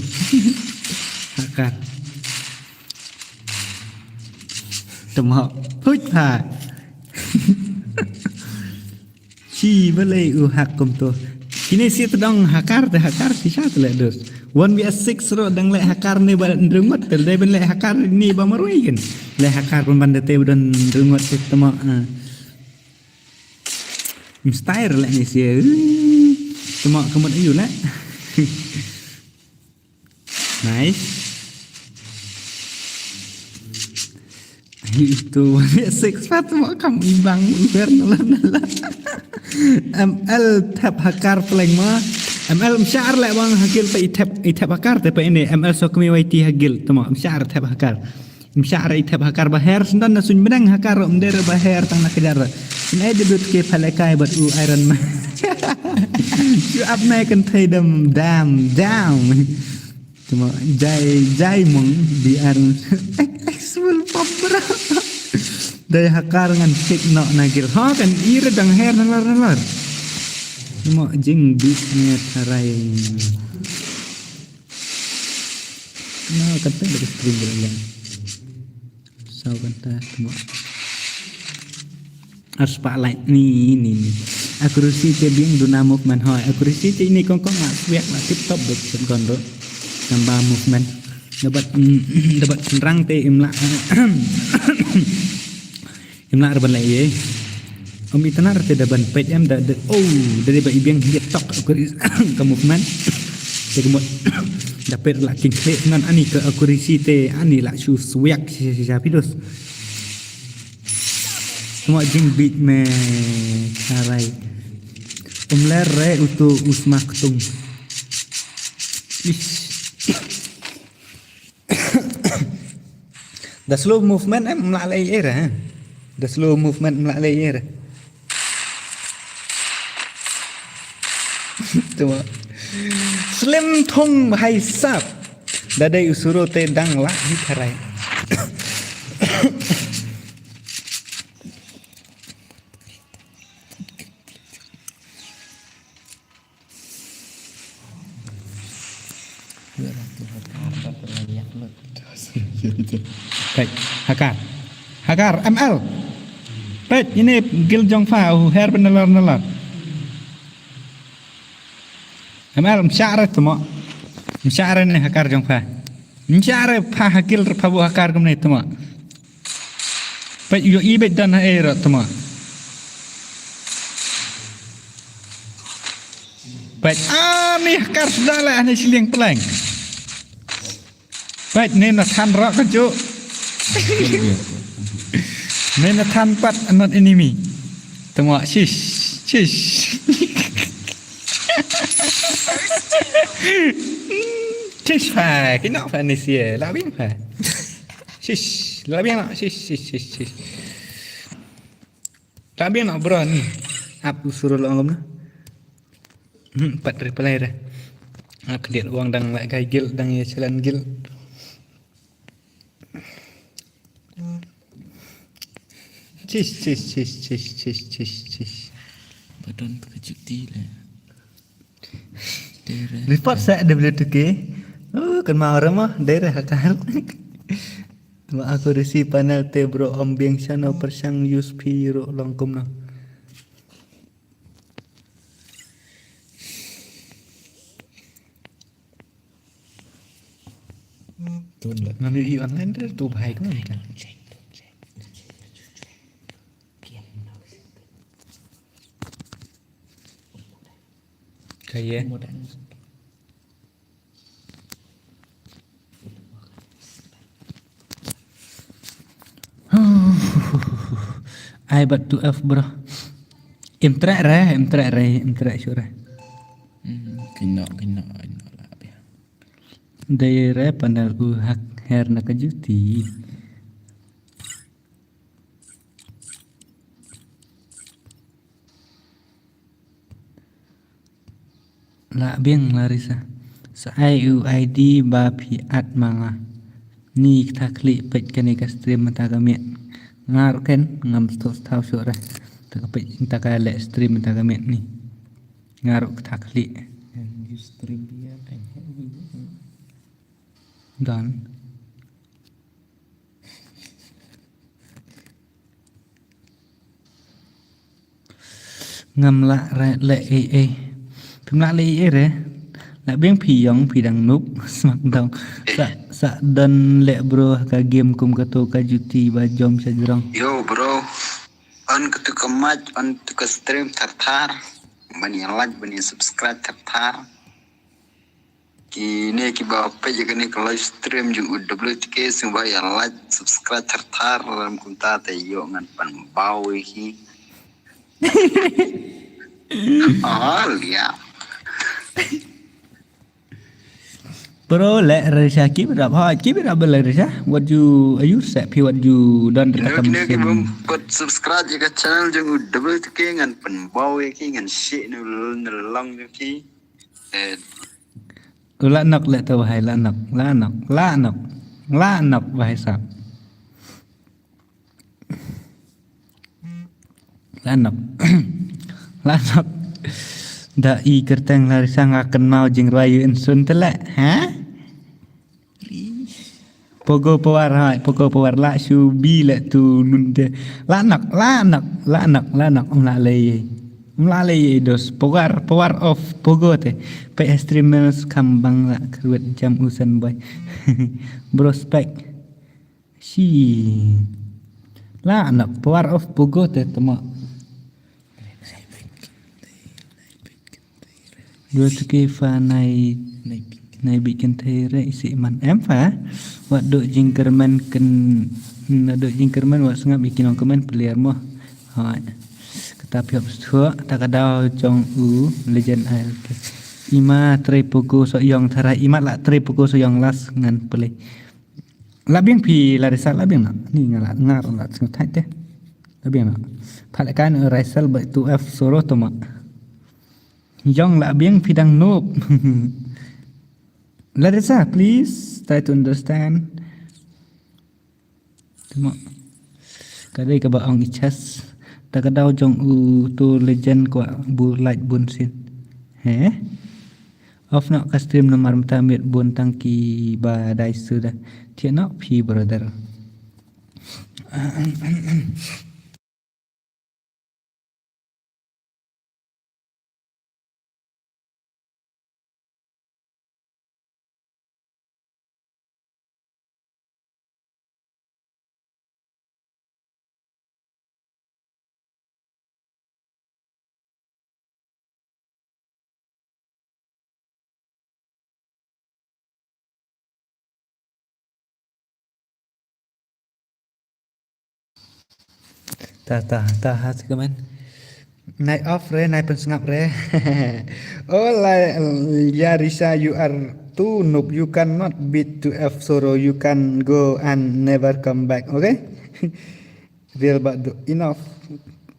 Hakar. Tymhok. Huit ha. Chi balei u hak kumto. Kine sia te dang Hakar te Hakar shisha te leh dus. One versus six ruh dang leh Hakar ne ba ndrungut te dei ban leh Hakar ne ba marwei kan. Leh Hakar pynban da te ba don ndrungut te tymhok. Ah. Mstyle leh ni sia. Tymhok ka mut ayu leh. Nice. Itu six pat mo kam ibang uber nala nala. M L thep Hakar pleng ma. M L mshar leh bang ha guild pa i thep, i thep Hakar te pa ine. M L so kmi waiti ha guild tymhok mshar thep Hakar. Mshah re i thep Hakar ba her, sngewdon na suiñ bneng Hakar ruh, ym dei re ba her tang na kjat ruh. Nai debut ke pha lehkai bad u Iron Man. Shu ap nai kynthei dam, dam, dam. Tymhok jai, jai mong bi Iron. Actual pop bro. Dei Hakar ngan check noh na guild. Ha kan i re dang her nalor nalor. Tymhok jingbit ne tharai. Na kata da ka stream ba la ïa. Saw kata tymhok. Ar spotlight ni ni ni. Accuracy te biang duna movement hoi. Accuracy te ini Kongkong nga swiak la tip top bad shotgun ruh. Tamba movement. Dapat, mm, dapat senrang te im lah. Im lah re ban leh ei. Ym itynnad re te da ban peit em da, da, oh, da dei ba i biang hiat tok accuracy ka movement. Te ka mut da peit la king khleh nan ani ka accuracy te ani la shu swiak shisha shisha phi dos. Tymhok jingbit me tharai. Ym ler re uto u sma ktung. Ish. Da slow movement em, ym lah leh ei ei re, ha. Da slow movement ym lah leh ei ei re. Tymhok. Slim thong bhai sab. Da dei u Suro te dang lah hi tharai. Peit, Hakar. Hakar, M L. Peit, ine guild jong pha, u her ban nalor nalor. M L, mshah re tmo. Mshah re ne Hakar jong pha. Mshah re pha ha guild re pha bu Hakar kumne tmo. Peit, ïohi beit don ha ei ruh tmo. Peit, ah, ni Hakar sdang leh ne shiliang pleng. Peit, ne na than ruh ka ju. Ne na than pat not enemy. Tmo, shish, shish. Shish pha, ki nok pha ni sia, la biang pha. Shish, la biang nok, shish, shish, shish, shish. La biang nok bro ni. Ap u suru lo ngam na. Hmm, pat reply re. Ap khlieh wang dang la gai guild, dang ïa challenge guild. Chish, chish, chish, chish, chish, chish, chish. Ba don ka juti le. Dere. Report sa W two K. Oh, kan mau re mo, dere Hakar. Ma aku risi panel te bro, om biang shano persang use pi ro long kumno. Tun lah. Ngam ïohi online te tu bhai ko ni kan. Kaya. Ai bat tu F bro. Im trek re, im trek re, im trek shuh re. Hmm, kino, kino, kino lah biang. Dei re panel u hak her na ka juti. Lah biang Larissa. Sa ai u I D ba phi add ma nga. Ni kata khlieh peit kane ka stream mynta ka miet. Nga ruh ken ngam sngewthuh shuh re. Ta ka peit mynta ka leh stream mynta ka miet ni. Nga ruh kata khlieh. Done. Ngam lah re leh ei ei. Phim lah leh ei ei re. Lah biang phi ïong phi dang noob smackdown. Sa sa don leh bro ka game kum kato ka juti ba jom sha jrong. Yo bro. On katu ka mic, on tu ka stream thar thar. Ban ïa like, ban ïa subscribe thar thar. Kine kiba peit ïa kane ka live stream jong u W T K sngewbha ïa like, subscribe thar thar, lem kumta te ïoh ngan pynbaw ïa ki. Oh, lia. Bro, leh Larissa, keep it up, ha, keep it up, Larissa. What you, are you set? Phi what you done? Kine kiba peit subscribe ïa ka channel jong u W T K ngan pynbaw ïa ki, ngan share ne long ïa ki. Eh, u la nok leh to bahai, la nok, la nok, la nok, la nok bahai sap. La nok. La nok. Da i kyrteng Larissa nga kynmaw jingrwai ïa u Insun te leh, ha? Pogo Pawar hai, Pogo Pawar la shu bi le tu nun de. La nok, la nok, la nok, la nok, um la lei. Um la lei dos Pawar, Power of Pogo te. Peit streamers kam bang la kyrwet jam u Sen Boy. Bro spek. Shi. La nok Power of Pogo te temo. Dua tu ki fa nai, nai bit kynthei re isi man em fa. Wat duk jingkyrmen kyn, wat duk jingkyrmen wat sngap ïa ki nongkmen peliar mo. Hoi. Kata phi hap shuh, ta ka daw jong u legend ai. Ima trei Pogo so yong tharai, ima la trei Pogo so yong las ngan peli. La biang phi Larissa la biang na. Ni nga la ngar la sngewthait te. La biang na. Pha la kan Raisel ba tu F soro to ma. Jong la biang phi dang noob. Larissa, please try to understand. Tuma. Ka dei kaba ong i chas. Ta ka daw jong u tu legend kwah bu like bun sien. He? Off noh ka stream namar mynta miet bun tang ki ba dai suda. Thiah noh phi brother. Ta ta ta ha si comment. Nai off re, nai pynsngap re. Oh la, ya Risa, you are too noob. You cannot beat two F Soro. You can go and never come back. Okay? Real ba du enough.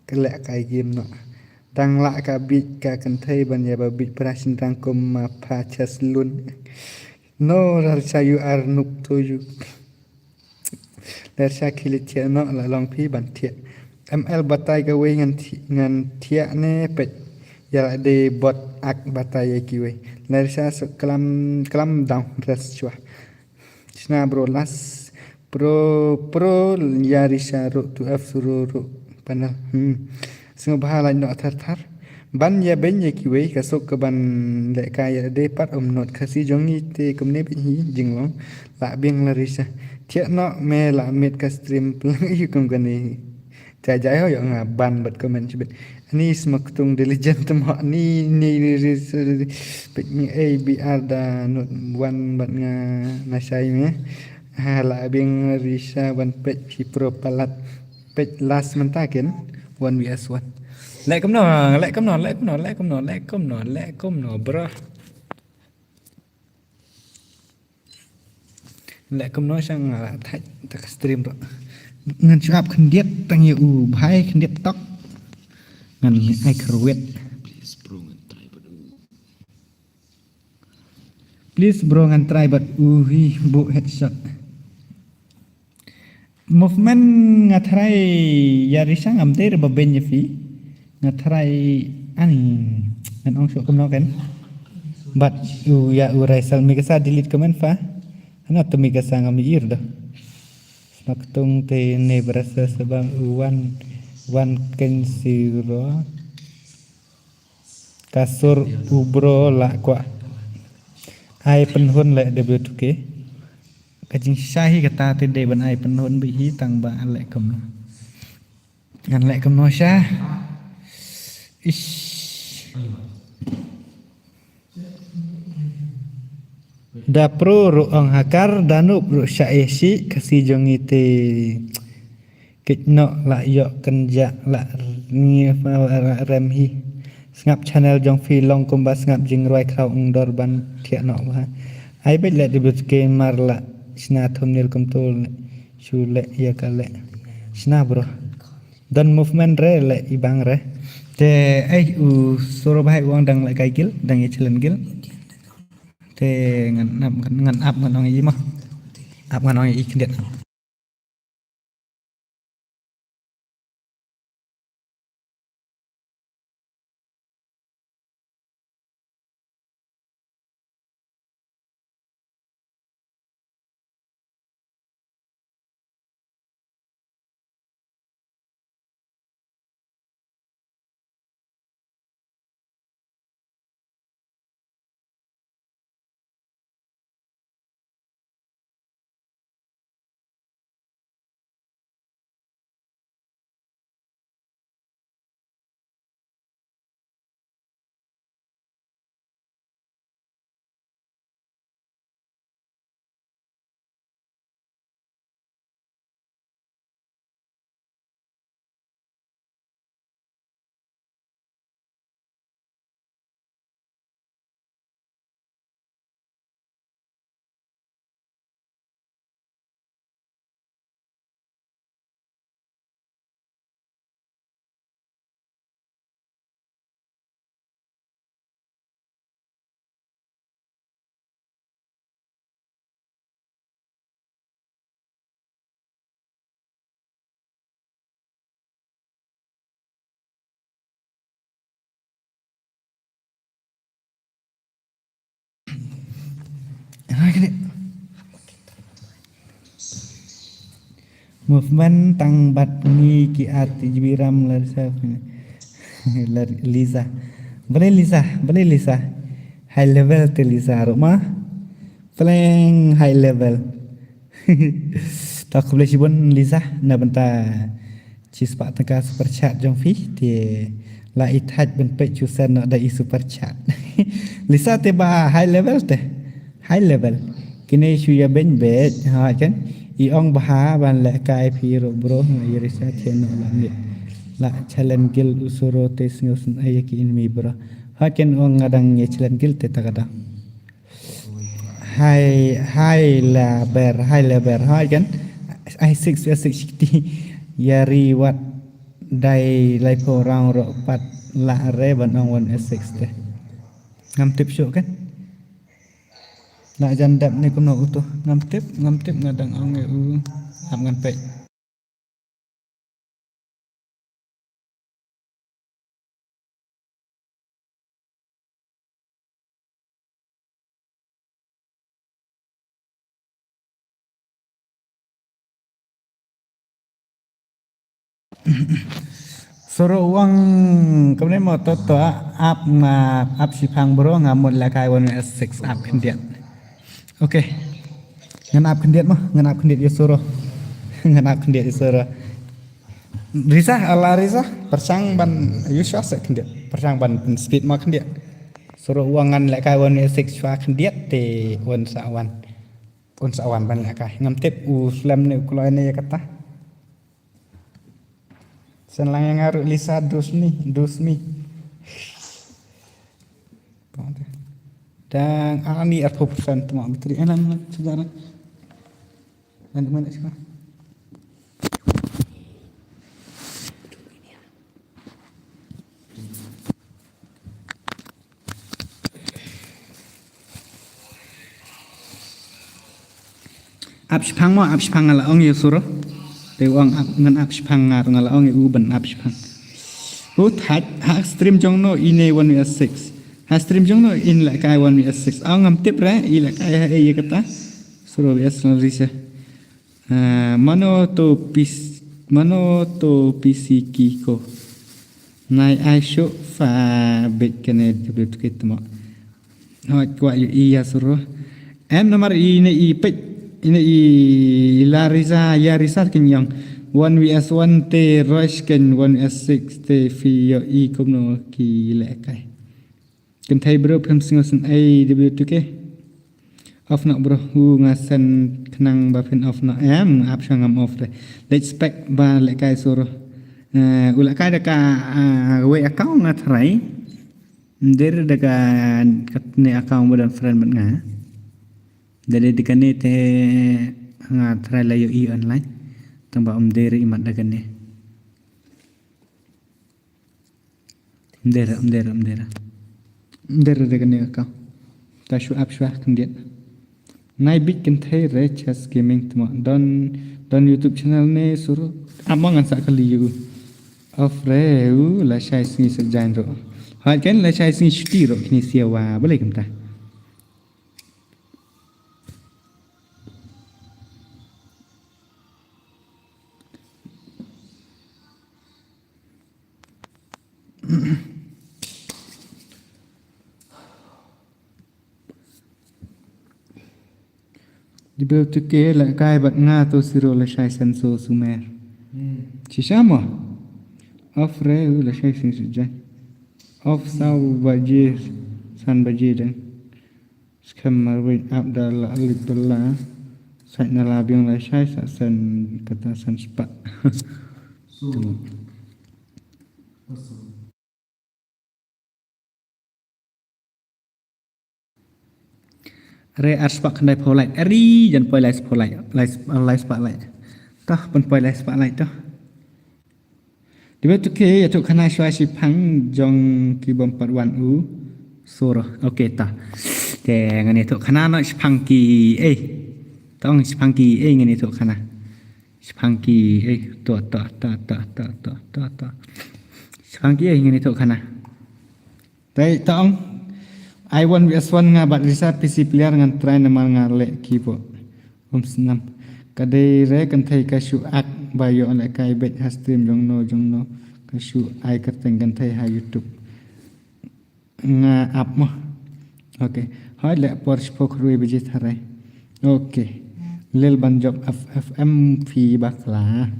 Kelek kai game no. Tang la ka beat ka kynthei ban ya ba beat para shynrang kum ma pha chas lun. No, Risa, you are noob to you. Ler sha khili thiah noh la long phi ban thiah. M L batai kawei ngan thi-, ngan thiah ne peit. Ya la de bot ak batai ya kiwei. Ler sha so klam, klam down rest shwa. Shna bro last. Pro, pro ya Risa ru two F Soro ru panel. Hmm. Sngewbha lait noh thar thar. Ban ya beiñ ya kiwei ka suk ka ban leh ka ya de pat um not Khasi jong ngi te kumne beiñ hi jinglong. La biang la Risa. Thiah noh me la miet ka stream plang yu kum kane. Jai jai ho yo nga ban bad comment chibit. Ani sma ktung diligent mo ni ni ni Risa. Pek ni A B R da not one bad nga na shai me. Ha la biang Risa ban pek hi pro palat. Peit last mynta ken one V S one. Leh kumno, leh kumno, leh kumno, leh kumno, leh kumno, leh kumno, bro. Leh kumno shang la thait ta ka stream bro. Ngan shu ap khyndiat tang ïa u bhai khyndiat tok. Ngan ai kyrwet. Please bro ngan try bad u hi bu headshot. Movement nga try ïa Risa ngam dei re ba beiñ ïa phi. Nga try ani ngan ong shuh kumno ken. But u ïa u Raisal Mikasa delete comment pha. Hana to Mikasa ngam ïa ir da. Sma ktung te ne brasa sabang u wan wan ken siro. Ka sur u bro la kwah ai pynhun leh W two K. Ka jingshisha hi kata te dei ban ai pynhun beit hi tang ba leh kumno. Ngan leh kumno sha. Ish. Da pro ruh ong hakar, da noob ruh sha eh shi, Khasi jong ngi te. Kit noh la ïoh kynjah la ngi rem hi. Sngap channel jong phi long kumba sngap jingrwai khraw ong dor ban thiah noh ba. Ai beit leh debut ke mar la shna thumbnail kumto leh shu leh ïa ka leh. Shna bro. Don movement re leh i bang re. Te ai u suro bahai u ong dang leh kai gil, dang ïa challenge gil. Te ngan ap ngan ap ngan ong i ma. Ap ngan ong i khyndiat. Movement tang bad ngi ki at jibiram Larisa. Lar-, Lisa. Balei Lisa, balei Lisa. High level te Lisa ruh ma. Paling high level. Ta khublei shibun Lisa na bynta chi spah tyngka super chat jong phi te la i thait ban peit shuh sien noh da i super chat. Lisa te ba high level te. High level. Kine shu ïa beiñ beit ha kan. I ong bha ban lehkai phi ruh bro nga ïa research ïa noh la mih. La challenge guild u Suro te sngew sngewsynei ïa ki enemy bro. Ha kan ong nga dang ïa challenge guild te ta ka dang. High, high level, high level. Ha kan. Ai six, ai six sixty. Ïa reward dai laiphew round ruh pat la re ban ong one S six te. Ngam tip shuh kan. La jan dep ne kumno uto. Ngam tip, ngam tip nga dang ong ïa u. Hap ngan peit. Suro wang kamne mo to to ap ma ap shipang bro nga mut la kai one S six ap khyndiat. Okay. Ngan ap khyndiat mo, ngan ap khyndiat ïa Suro. Ngan ap khyndiat ïa Suro. Risa, ala Risa, persang ban ïa shuwa se khyndiat. Persang ban speed mo khyndiat. Suro wang ngan la kai one S six shuwa khyndiat te one sa one. One sa one ban la kai. Ngam tip u slem ne u kloi ne ïa kata. Sen lang ïa nga ruh Lisa dus ni, dus ni. Dang ani arphew percent tama battery. Eh, lang, lang, sejarah. Lang, mana sekarang? Ap shipang mo, ap shipang nga la ong ïa Suro. Te u ong ap, ngan ap shipang nga, nga la ong ïa u ban ap shipang. U thait, ha stream jong no ine one V S six. Ha stream jong no in la kai one V S six. Aw ngam tip re, i la kai ha ei ïa kata. Suro V S Larisa. Ah, mano to pis, mano to pisi ki ko. Nai ai shu fa bit kane W two K tmo. Hoi kwah ïa i ïa Suro. Em namar i ne i peit, i ne i la Risa, ïa Risa kin ïong. One V S one te rush ken one V S six te phi ïoh i kumno ki lehkai. Kynthei bro phim sngewsynei W two K. Off noh bro, u nga send khnang ba phin off noh. Em, ap shwa ngam off re. Leit spec ba lehkai Suro. Eh, u lehkai da ka, ah, wei account nga try. Ym dei re da ka, kane account ba don friend bad nga. Da dei da kane te nga try la ïoh i online. Tang ba ym dei re i mat da kane. Ym dei re, ym dei re, ym dei re. Ym dei re da kane ka account. Ta shu ap shwa khyndiat. Nai bit kynthei re Chess Gaming tmo. Don, don YouTube channel ne Suro. Ap mo ngan sa kylli ïa u. Off re u lashai sngi sa jaiñ ruh. Hoi ken lashai sngi shuti ruh kine siawa. Balei kumta. W two K lehkai bad nga to Suro lashai senso sumer. Hmm. Shisha mo. Off re u lashai sing sejai. Off saw baje san baje dang. Skhem marwei ap da la lit bela. Sait na la biang lashai sa sen kata sen spah. So. Awesome. Re ar spah khyndai phew like. Ari jan poi lai spah like. Lai sp-, lai spah like. Toh, pyn poi lai spah like toh. Dei ba tu ke ïathuh khana shuwa shipang jong ki bym pat wan u Suro. Okay, toh. Te ngan ïathuh khana noh shipang ki, eh. Tong shipang ki, eh, ngan ïathuh khana. Shipang ki, eh, toh, toh, toh. Shipang ki, eh, ngan ïathuh khana. Te tong. I one V S one nga bad Risa P C player ngan try namar nga leh keyboard. Um snam. Ka dei re kynthei ka shu ak ba ïoh lehkai beit ha stream jong no jong no ka shu ai kyrteng kynthei ha YouTube. Nga ap mo. Okay. Hoi leh por shiphew khatwei baje tharai. Okay. Lil ban jop F F M phi bakla.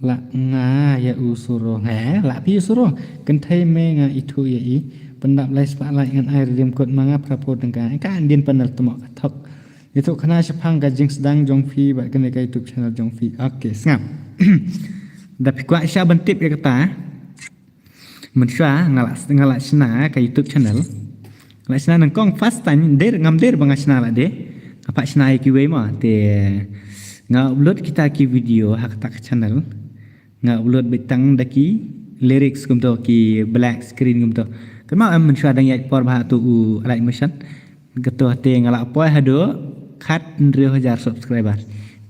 La nga ïa u suro. He, la phi u suro. Kynthei me nga ithuh ïa i. Pyndap lai spah like ngan ai redeem code ma nga phra phew tyngka. Ka ndien panel tmo ka thok. Ithuh khana shaphang ka jingsdang jong phi bad kane ka YouTube channel jong phi. Okay, sngap. Da phi kwah sha ban tip ïa kata. Mynshuwa nga la, nga la shna ka YouTube channel. Nga la shna nyngkong first time, der ngam der ba nga shna lade. Nga pat shna ïa kiwei mo, te nga upload kita ki video ha kata ka channel. Nga upload beit tang da ki lyrics kumto, ki black screen kumto. Kynmaw em, mynshuwa dang ïaid por bha tu u Alike Motion. Kato te nga la poi haduh khathynriew hajar subscriber.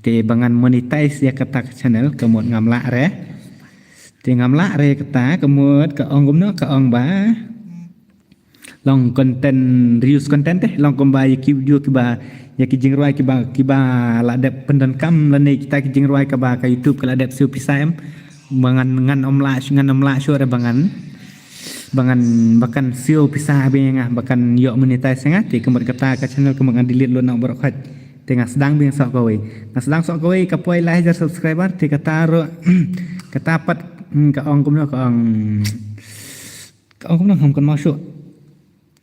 Te ba ngan monetize ïa kata ka channel ka mut ngam lah re. Te ngam lah re kata ka mut ka ong kumno, ka ong ba long content, reuse content te, long kumba ïa ki video kiba, ïa ki jingrwai kiba, kiba la dep pyndonkam lane kita ki jingrwai kaba ka YouTube ka la dep siew pisa em. Ba ngan, ngan ym lah, ngan ym lah shuh re ba ngan, ba ngan, ba kan siew pisa biang ïa nga, ba kan ïoh monetize ïa nga, te ka mut kata ka channel ka mut ngan delete lut noh baroh khoit. Te nga sdang biang soh kawei. Nga sdang soh kawei ka poi lai hajar subscriber, te kata ruh, kata pat, hmm, ka ong kumno, ka ong, ka ong kumno ngam kynmaw shuh.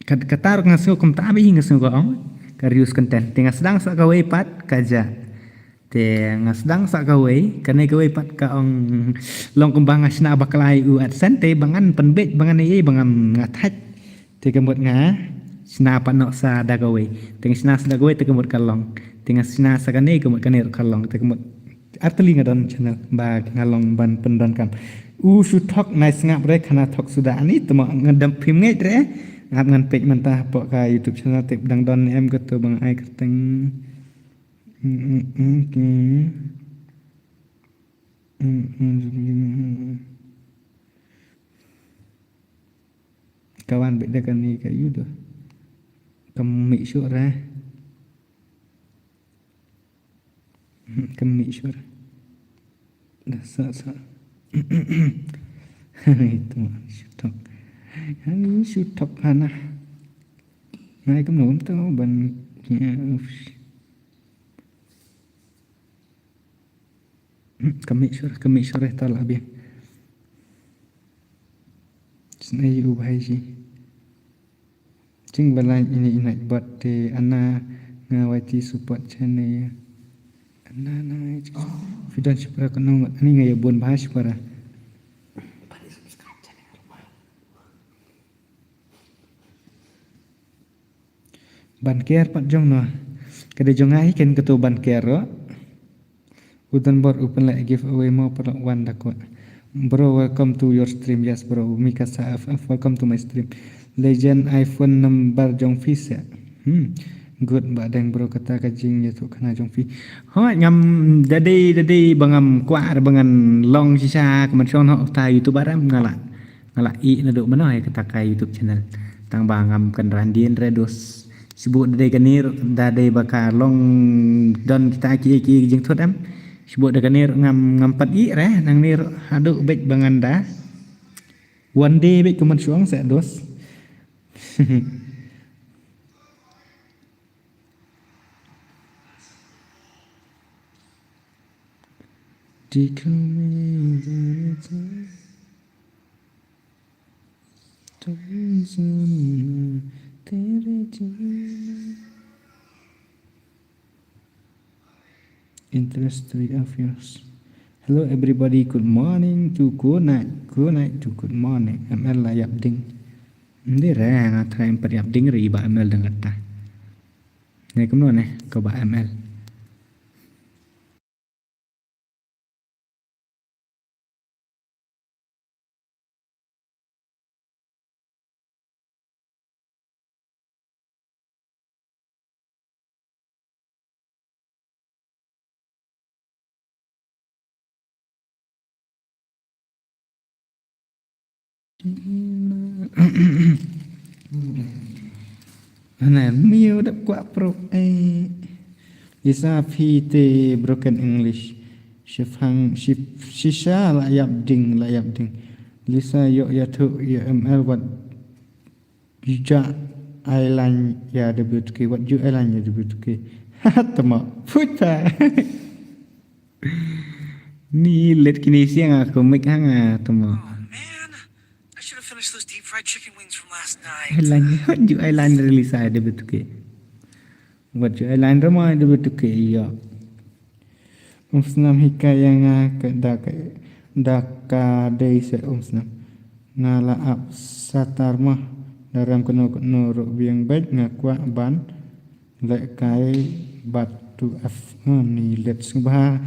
Ka, kata ruh nga sngew kumta bha, nga sngew ka ong ka reuse content. Te nga sdang soh kawei pat ka jia. Te nga sdang soh kawei, kane kawei pat ka ong long kumba nga shna bakla ïa u AdSense, te ba ngan pynbeit, ba ngan ïa, ba ngan nga thait. Te ka mut nga shna pat noh sa da kawei. Te nga shna sa da kawei, te ka mut ka long. Te nga shna sa kane, ka mut kane ruh ka long. Te ka mut artylli nga don channel ba nga long ban pyndonkam. U shu thok nai sngap re khana thok suda ani tmo nga dam phim ngeit re. Ap ngan peit mynta hapoh ka YouTube channel te dang don em kato ba nga ai kyrteng. Mm, mm, mm, mm. Mm, mm, mm, mm. Ka wan beit da kane ka yu do. Ka mih shuh re. Ka mih shuh re. Da sa sa. Itu shu thok. Ani shu thok hana. Ngai kumno kumto ban. Ka mih shuh re, ka mih shuh re, ta lah biang. Snei u bhai ji. Jing ba lain ini inai bad te ana nga waiti support channel. Ana na. Phi don shipara kano ani nga ïa bun bha shipara. Ban ker pat jong no. Ka dei jong nga hi ken katu ban ker ro. U don bor u pynleh giveaway mo, paralok wan da kwah. Bro, welcome to your stream. Yes bro, Mikasa F F, welcome to my stream. Legend, iPhone number jong phi seh. Hmm. Good ba dang bro, kata ka jingïathuh khana jong phi. Hooid, ngam da dei, da dei ba ngam kwah re ba ngan long shisha ka mynsiem hok ta YouTuber em, nga la, nga la ïeh naduh mynno ïa kata ka YouTube channel. Tang ba ngam kynran dien re dos. Shibun da dei kane ruh, da dei ba ka long don kita ki, ki jingthut em. Shibun da kane ruh ngam, ngam pat ïeh re, nangne ruh haduh beit ba ngan da. One day beit kumne shuh seh dos. Interest three of yours. Hello everybody, good morning to good night, good night to good morning. M L la ïap ding. Ym dei re, nga tharai ym pat ïap ding re i Bah M L dang kata. Ne kumno ne, ko Bah M L. Hana miu dap kwah pro eh. Isa phi te broken English. Shifang shif shisha la yap ding la yap ding. Lisa yo ya thu ya M L wat. Ju ja ailan ya W two K wat ju ailan ya W two K. Tama puta. Ni let kini siang aku mik hanga tama. Oh man, I should have finished those deep fried chicken wings from last night. Ailan ya ju ailan release ya W two K. Wat ju ailan rama ya W two K ya. Um snam hikai ya nga ka da ka da ka dei se um snam. Nga la ap satar mah daram keno keno ruk biang bek nga kwah ban lek kai bat tu af ni let sngba.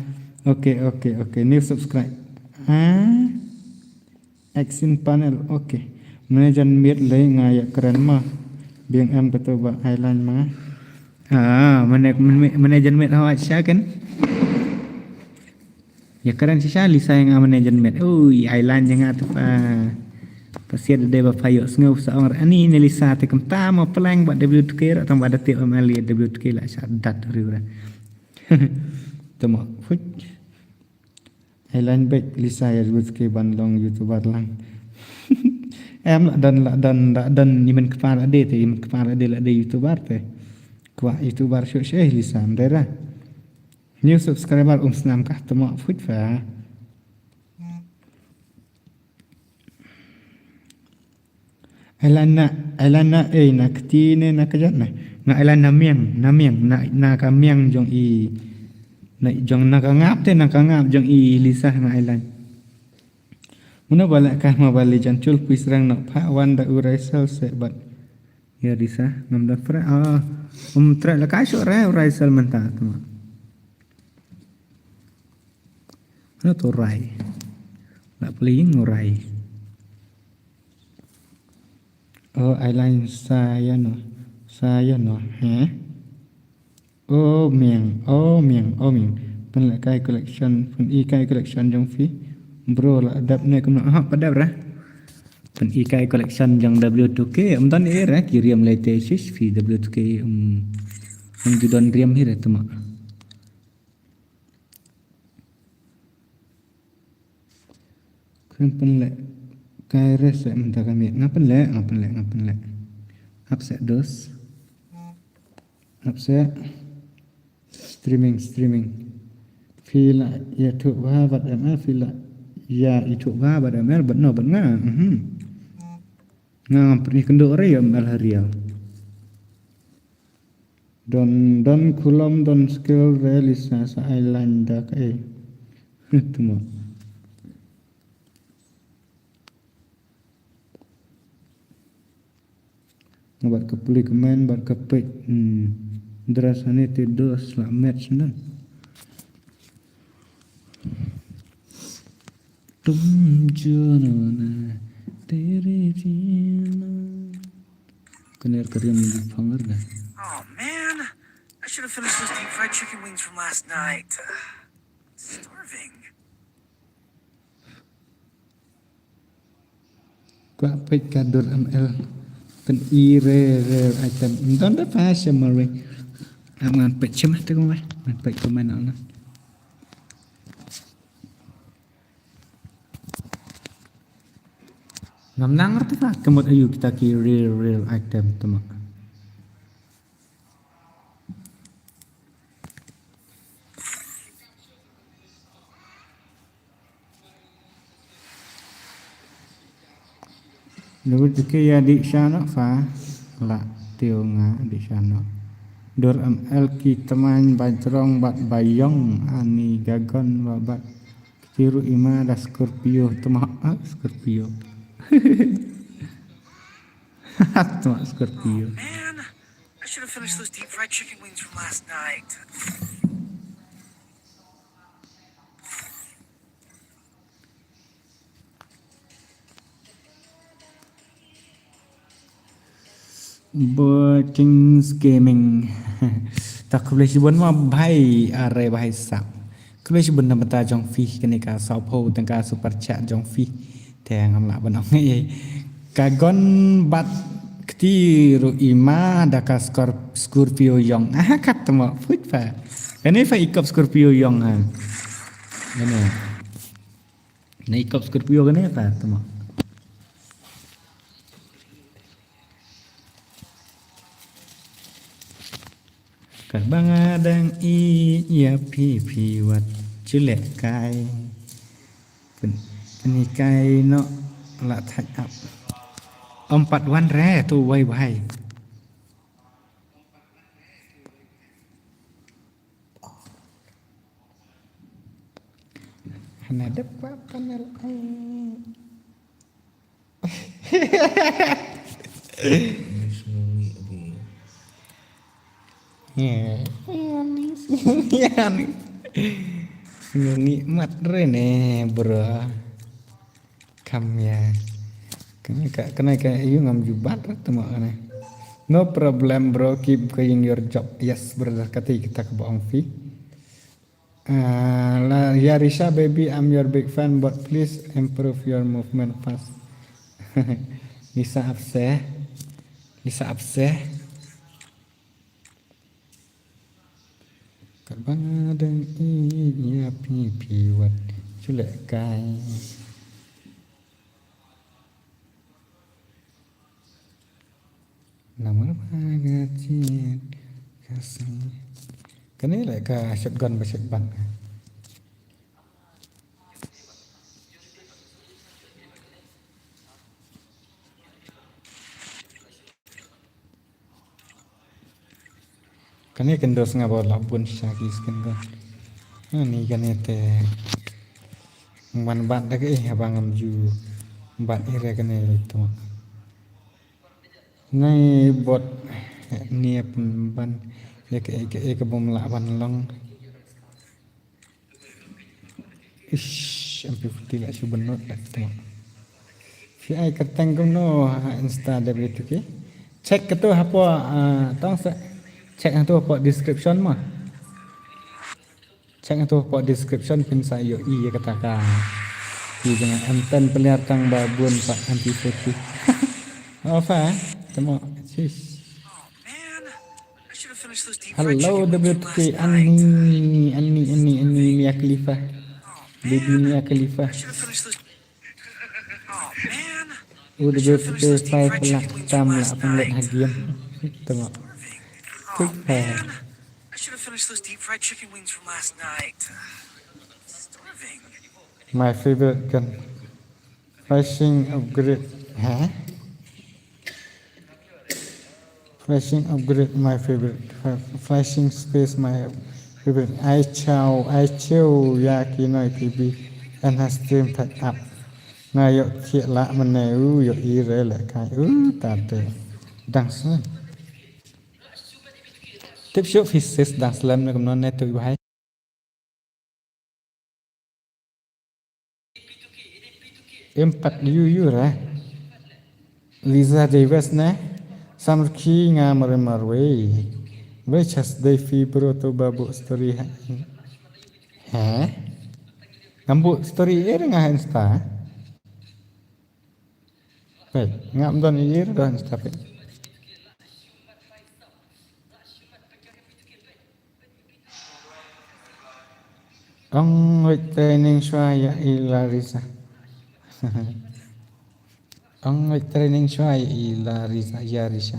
Okay okay okay new subscribe. Ah. Action panel, okay. Mane jan miet lei nga ya kren ma. Biang em kata ba ailan ma. Ah, mane mane jan miet hawa sha kan. Ya kren shisha Lisa yang mane jan miet. Ui, ailan yang atu pa. Pasiat de ba payo sngew sa ong ani ne Lisa te kem ta ma peleng ba W two K ra tang ba da te M L ya W two K la sha dat riu ra. Tama, fut. Ailan bek Lisa ya ribut ke ban long YouTuber lang. Em la dan la dan la dan ni men kepar ade te men kepar ade la de YouTuber te. Kwa YouTuber shu shu eh Lisa mdera. New subscriber um snam kah tama fut fa. Ailan na, ailan na, eh, na kti ne na kajat na. Nga ailan na miang, na miang, na, na ka miang jong i, na jong na ka ngap te, na ka ngap jong i Lisa nga ailan. Muna bala ka ma bali jan chul pui srang na pa wan da urai sel se bat. Ya Lisa, ngam da fra, ah, um tra la ka shu rai urai sel menta tu. Ano to rai. La pling rai. Oh, ailan saya no. Saya no, he? Oh, miang, oh, miang, oh, miang. Pen la kai collection, pen i kai collection jong phi. Bro, la dap ne kumno ha padap ra. Pen i kai collection jong W two K. Um don e ra ki riam le te shish phi W two K. Um, um ju don riam hi re tuma. Kren pynleh kai re se mynta ka miet nga pynleh nga pynleh nga pynleh. Ap se dos. Ap se streaming streaming. Phi la ïathuh bha bad M L phi la ïa ithuh bha bad M L bad no bad nga. Mhm. Nga ngam pynïakynduh re ïa M L ha rial. Don don kulom don skill re Lisa sa ai line da kaei. Tuma. Bad ka puli ka men bad ka peit. Hmm. Dress ani te dos la match nan. Tum jano na tere jina. Kane ka riam di phanger da. Oh man, I should have finished those deep fried chicken wings from last night. Starving. Kwa peit ka dur M L. Pen i re re item. Don da pa sha marwe. Am ngan peit sha ma te ko mai. Ngan peit ko mai na. Ngam nang rta ka mut ayu kita ki real real item tuma. Lubut ke ya di shano fa la tio nga di shano. Dur M L ki temain bajrong bat bayong ani gagon babat. Kiru ima da Scorpio tuma ah, Scorpio. Tuma Scorpio. Man, I should have finished those deep fried chicken wings from last night. Boy Kings Gaming. Ta khublei shibun ma bhai are bhai sap. Khublei shibun na bynta jong phi kane ka saw phew tyngka super chat jong phi. Te ngam lah ban ong ei. Ka gon bat Ti ruh i ma da ka Scor-, Scorpio yong. Ah, kat temo, put pa. Kane pa i kop Scorpio yong ha. Kane. Ne i kop Scorpio kane pa temo. Katba nga dang ïeit ïa phi, phi wat shu lehkai. Pyn-, pynhikai noh la thait ap. Ym pat wan re tu wai wai. Hana dep kwah panel ai. Ni sngew ngi abi. Ya, ya ni, ya ni. Sngew ngi mat re ne, bro. Kam ya. Kane ka, kane ka ïa ngam ju bat re temo kane. No problem, bro. Keep going your job. Yes, brother. Kata kata ka ba ong phi. Ah, la, ya Risha baby, I'm your big fan, but please improve your movement fast. Lisa Apseh. Lisa Apseh. Katba nga dang ïeit ïa phi, phi wat shu lehkai. Namar ba nga jied ka sngi. Kane leh ka shotgun ba shotgun. Kane ka ndos nga ba la bun sha ki skin ka. Ani kane te. Ban bat da kaei haba ngam ju bat ïa re kane le to. Nai bot ne pynban ïa kaei kaei ka bym lah ban long. Ish, M P forty lah shu bynnud lah tu. Phi ai kyrteng kumno ha Insta W two K. Check katu hapoh, ah, tong sa. Check katu hapoh description mo. Check katu hapoh description phin sa ïohi ïa kata ka. Ki jong M ten player tang ba bun pat M P forty. Apa? Temo. Sis. Hello, W T K, Ani, Ani, Ani, Ani, Mia Khalifa. Baby Mia Khalifa. U W T K five lak tam lak pang let ha game. Tengok. Quick fire. My favorite gun. Flashing upgrade. Huh? Flashing upgrade my favorite. Fla-, flashing space my favorite. Ai chau, ai chau, ya ki noi ki bi. And has stream pack up. Nga yok thiek la mane u, yok i re le kai u, ta te. Dang sen. Tip shuh phi sis dang slem ne kumno ne tu i bahai. Em pat yu yu ra. Liza Davis ne. Samrki nga mare marwei. Wei chas dei fi bro to babu story ha. Ha? Ngambu story e nga Insta. Wei, ngam don e da Insta pe. Ong wei training shwa ya i Larissa. Ong wei training shwa ya i Larissa, ya Risha.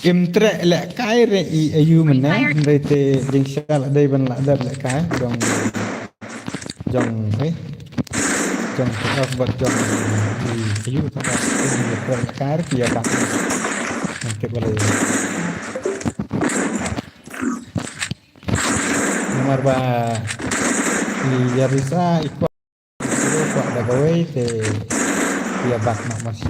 Im treh leh kai re i ayu mena, hynrei te jingshisha la dei ban la dep leh kai, jong, jong, eh, jong te off bad jong i ayu te ba, im leh kai re ki ïa bak. Nang tip balei. Namar ba i Yarisa i kwah Kwah da kawei te ïa bak noh masi.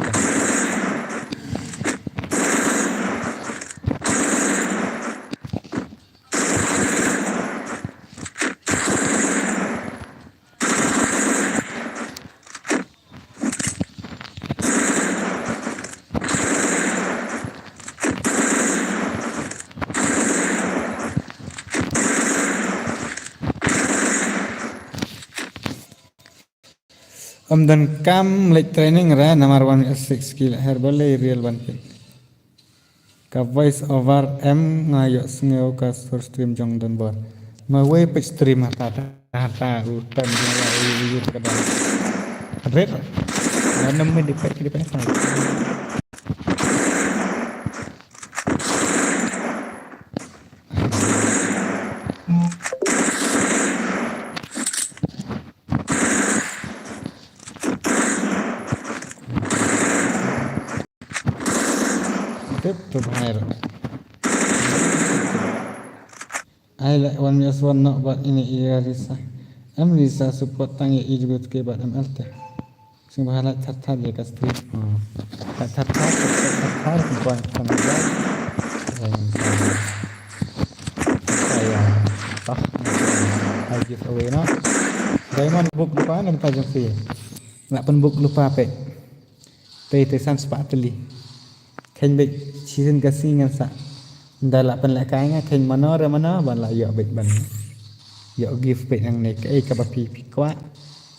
Ym don kam leit training re namar one minute six ki leh her ba lei real ban pyn. Ka voice over em nga ïohsngew ka sur stream jong Don Bor. Ma wei peit stream hata hata u ton jong u u ka dang. Red. Ba nam mi di peit di peit sa. Tip tu bhai ro. Ai la wan mi aswan nok bad ini iya Risa. Em Risa support tang ya ijbut ke bad em elte. Sing bha lait thar thar ïa ka stream. Hmm. Lait thar thar, lait thar thar, sing kuan kuan ïa. Ïa, ïa, ïa. Tah. Ai giveaway noh. Diamond book lupa na mynta jong phi. Lah pynbook lupa peit. Te te san spah tylli. Kheiñ beit shisien ka sngi ngan sa. Nda lah pynlehkai nga kheiñ mano re mano ban lah ïoh beit ban ïoh gift beit nangne kaei kaba phi phi kwah.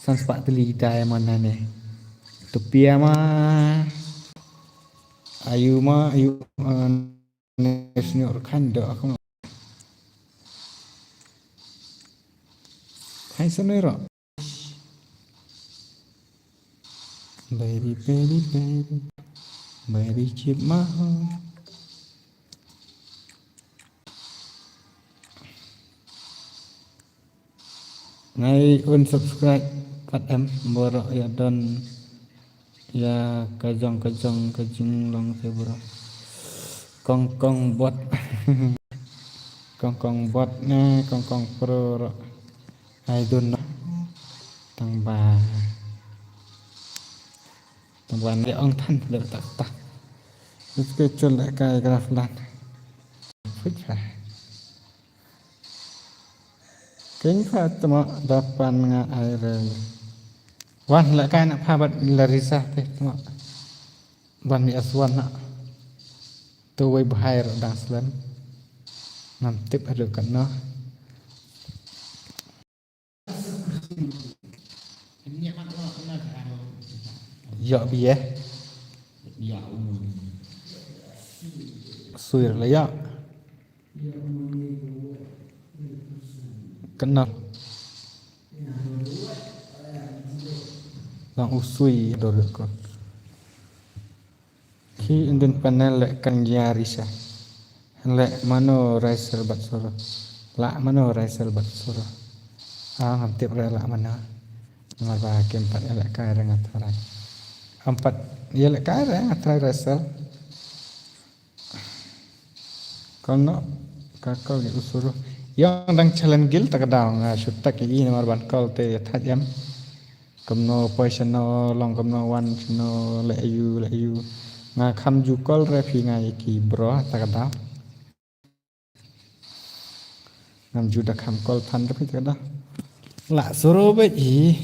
San spah tylli diamond nangne. Tupia ma. Ayu ma ayu, ah, ne snior khan do aku. Hai sanoi ro. Baby, baby, baby. Baby, keep my heart. Ngai unsubscribe pat em baroh ïa don ïa ka jong ka jong ka jinglong te baroh. Kong kong bot. Kong kong bot ne kong kong pro ro. Ai dun no. Tang ba. Tang ba ne ong than le tak ta. Let's go chul le kai graf lan. Fik lah. Ken pha tmo da pan nga ai re. Wan lehkai na pha bad Larisa te tmo. Ban mi aswan na. Tu wei bhai ro dang slem. Ngam tip haduh katno. Ïoh bia. Sui la ïoh. Kenal. Lang usui dor ko. Ki indin panel le kan ya Risa. Le mano Raisel bat soro. La mano Raisel bat soro. Ah, ngam tip re la mano. Namar ba kim pat ïalehkai re nga tharai. Am pat ïalehkai re nga tharai Raisel. Kol noh ka kol ïa u suruh. Ïong dang challenge gil ta ka daw nga shu tak ïa i namar ban kol te ïa thait em. Kumno poi shano long kumno wan shano leh ayu leh ayu. Nga kham ju kol re phi nga ïa ki bro ta ka daw. Ngam ju da kham kol than re phi ta ka daw. La suruh beit i.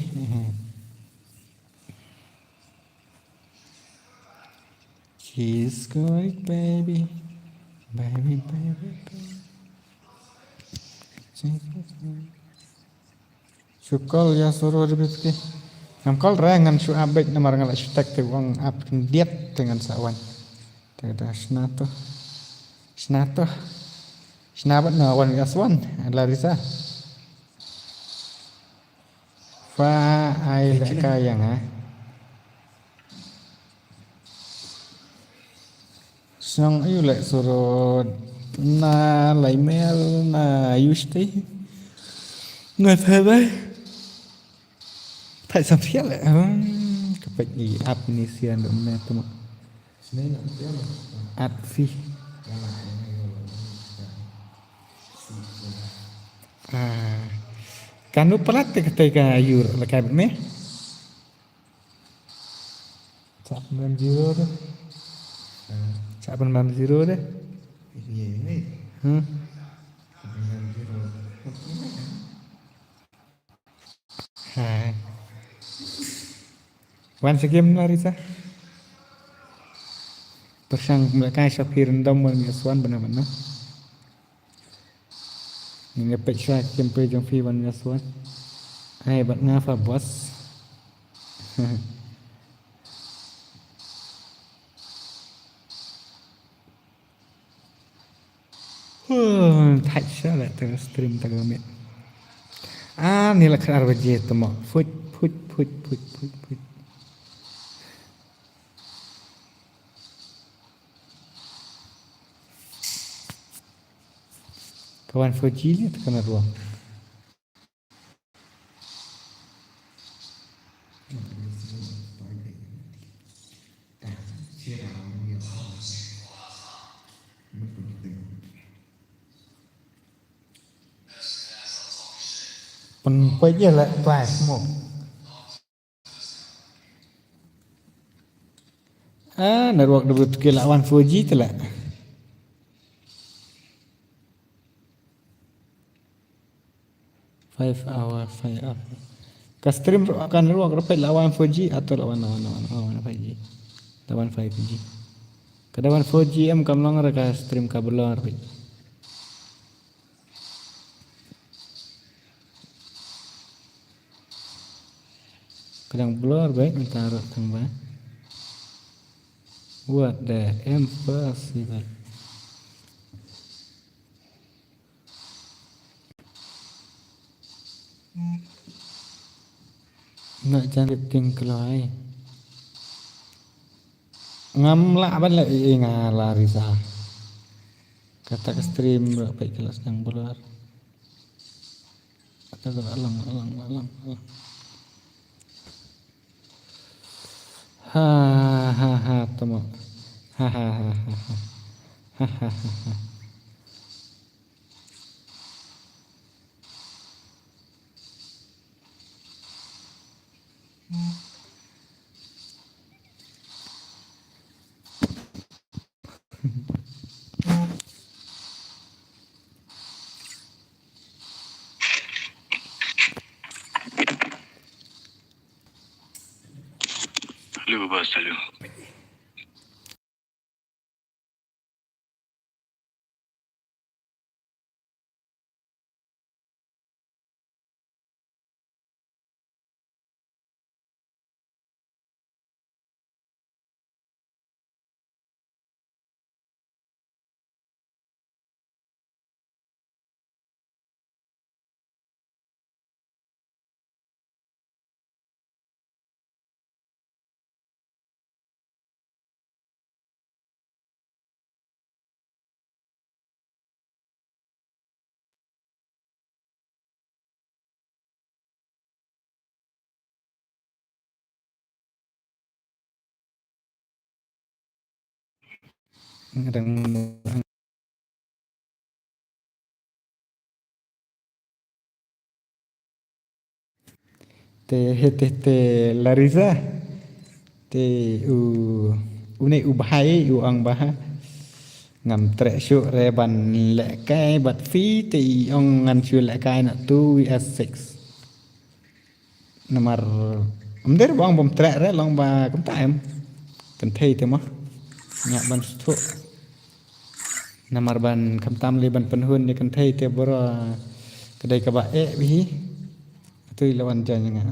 She's going baby, baby, baby, baby. She's going. Shu kol ïa soro de bit ki. Ngam kol re ngan shu ap beit namar nga la shu tak te wang ap khyndiat te ngan sa wan. Te da shna to. Shna to. Shna bad na wan ïa swan. Larisa. Fa ai lehkai ïa nga. Song ayu leh surut na lai mel na yusti. Ngai thai dai. Thai sam sia leh. Hmm, ka pek ni ap ni sia nduk mena tu mak. At fi. Ah. Kanu palat te kata ka yur lehkai bad me. Chap mem zero de. Chap mem zero de. Hmm. Hai. Wan sa game Larisa. Pyrshang lehkai sha phi random wan ïa swan bana bana. Ngi peit sha game phi jong phi wan ïa swan. Hai bad nga fa boss. Huh, thait sha la te stream ta ka miet. Ah, ni la khatar baje te mo. Phuit, phuit, phuit, phuit, phuit, phuit. Ka wan four G li te ka na ruang. Pynpoi je la twice mo. Ah, network da but ke la wan four G te la. Five hour, five hour. Ka stream ro-, ka network repet la wan four G atau la wan, la wan, la wan, la wan five G. La wan five G. Ka da wan four G em kam long re ka stream ka blur repet. Ka dang blur bha mynta ruh tang ba. What the impossible. Nga jan rip ting kloi. Ngam lah ban leh ïa nga la Riza. Kata ka stream ba peit ka la sdang blur. Kata ka la lang, lang, lang, lang. Ha ha ha, tama. Ha ha ha ha ha. Ha ha ha ha. Hello, boss. Hello. Te, te, te, Larissa. Te, u, une u bhai, u ong ba. Ngam treh shuh re ban lehkai, bad phi te i ong ngan shu lehkai na two V S six. Namar, ym dei ba ong bym treh re, long ba kumta em. Kynthei te mo. Nga ban shu. Namar ban khamtam lei ban pynhun ïa kynthei te bro. Ka dei kaba eh bhi. Atu i la wan jan nga.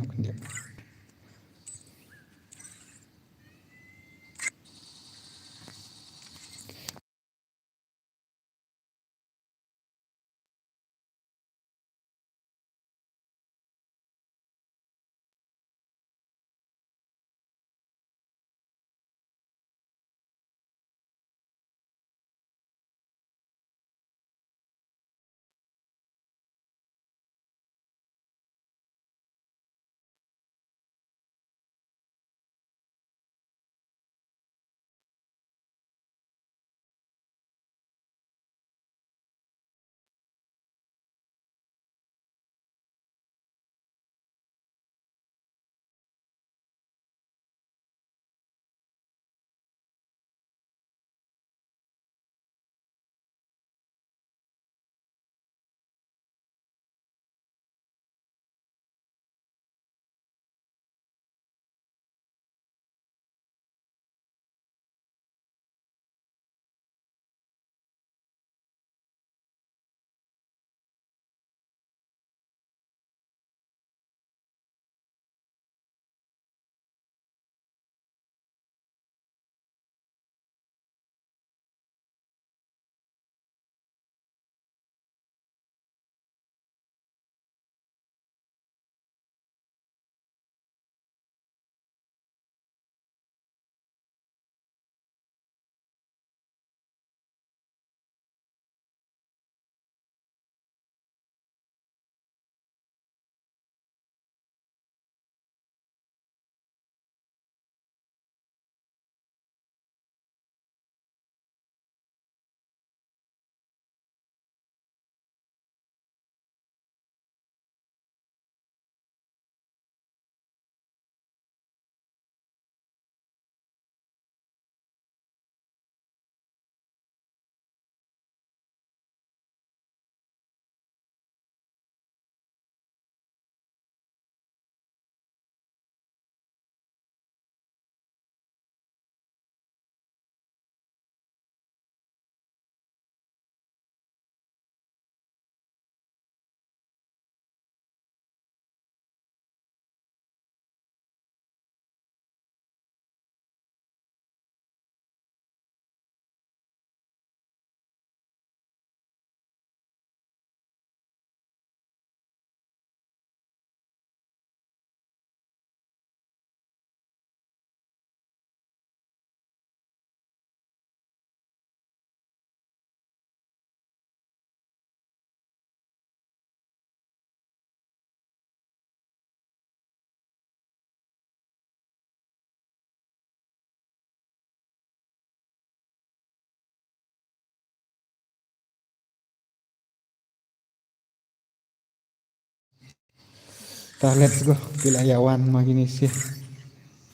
Ta, let's go. Ki la ïa wan ma kine shi.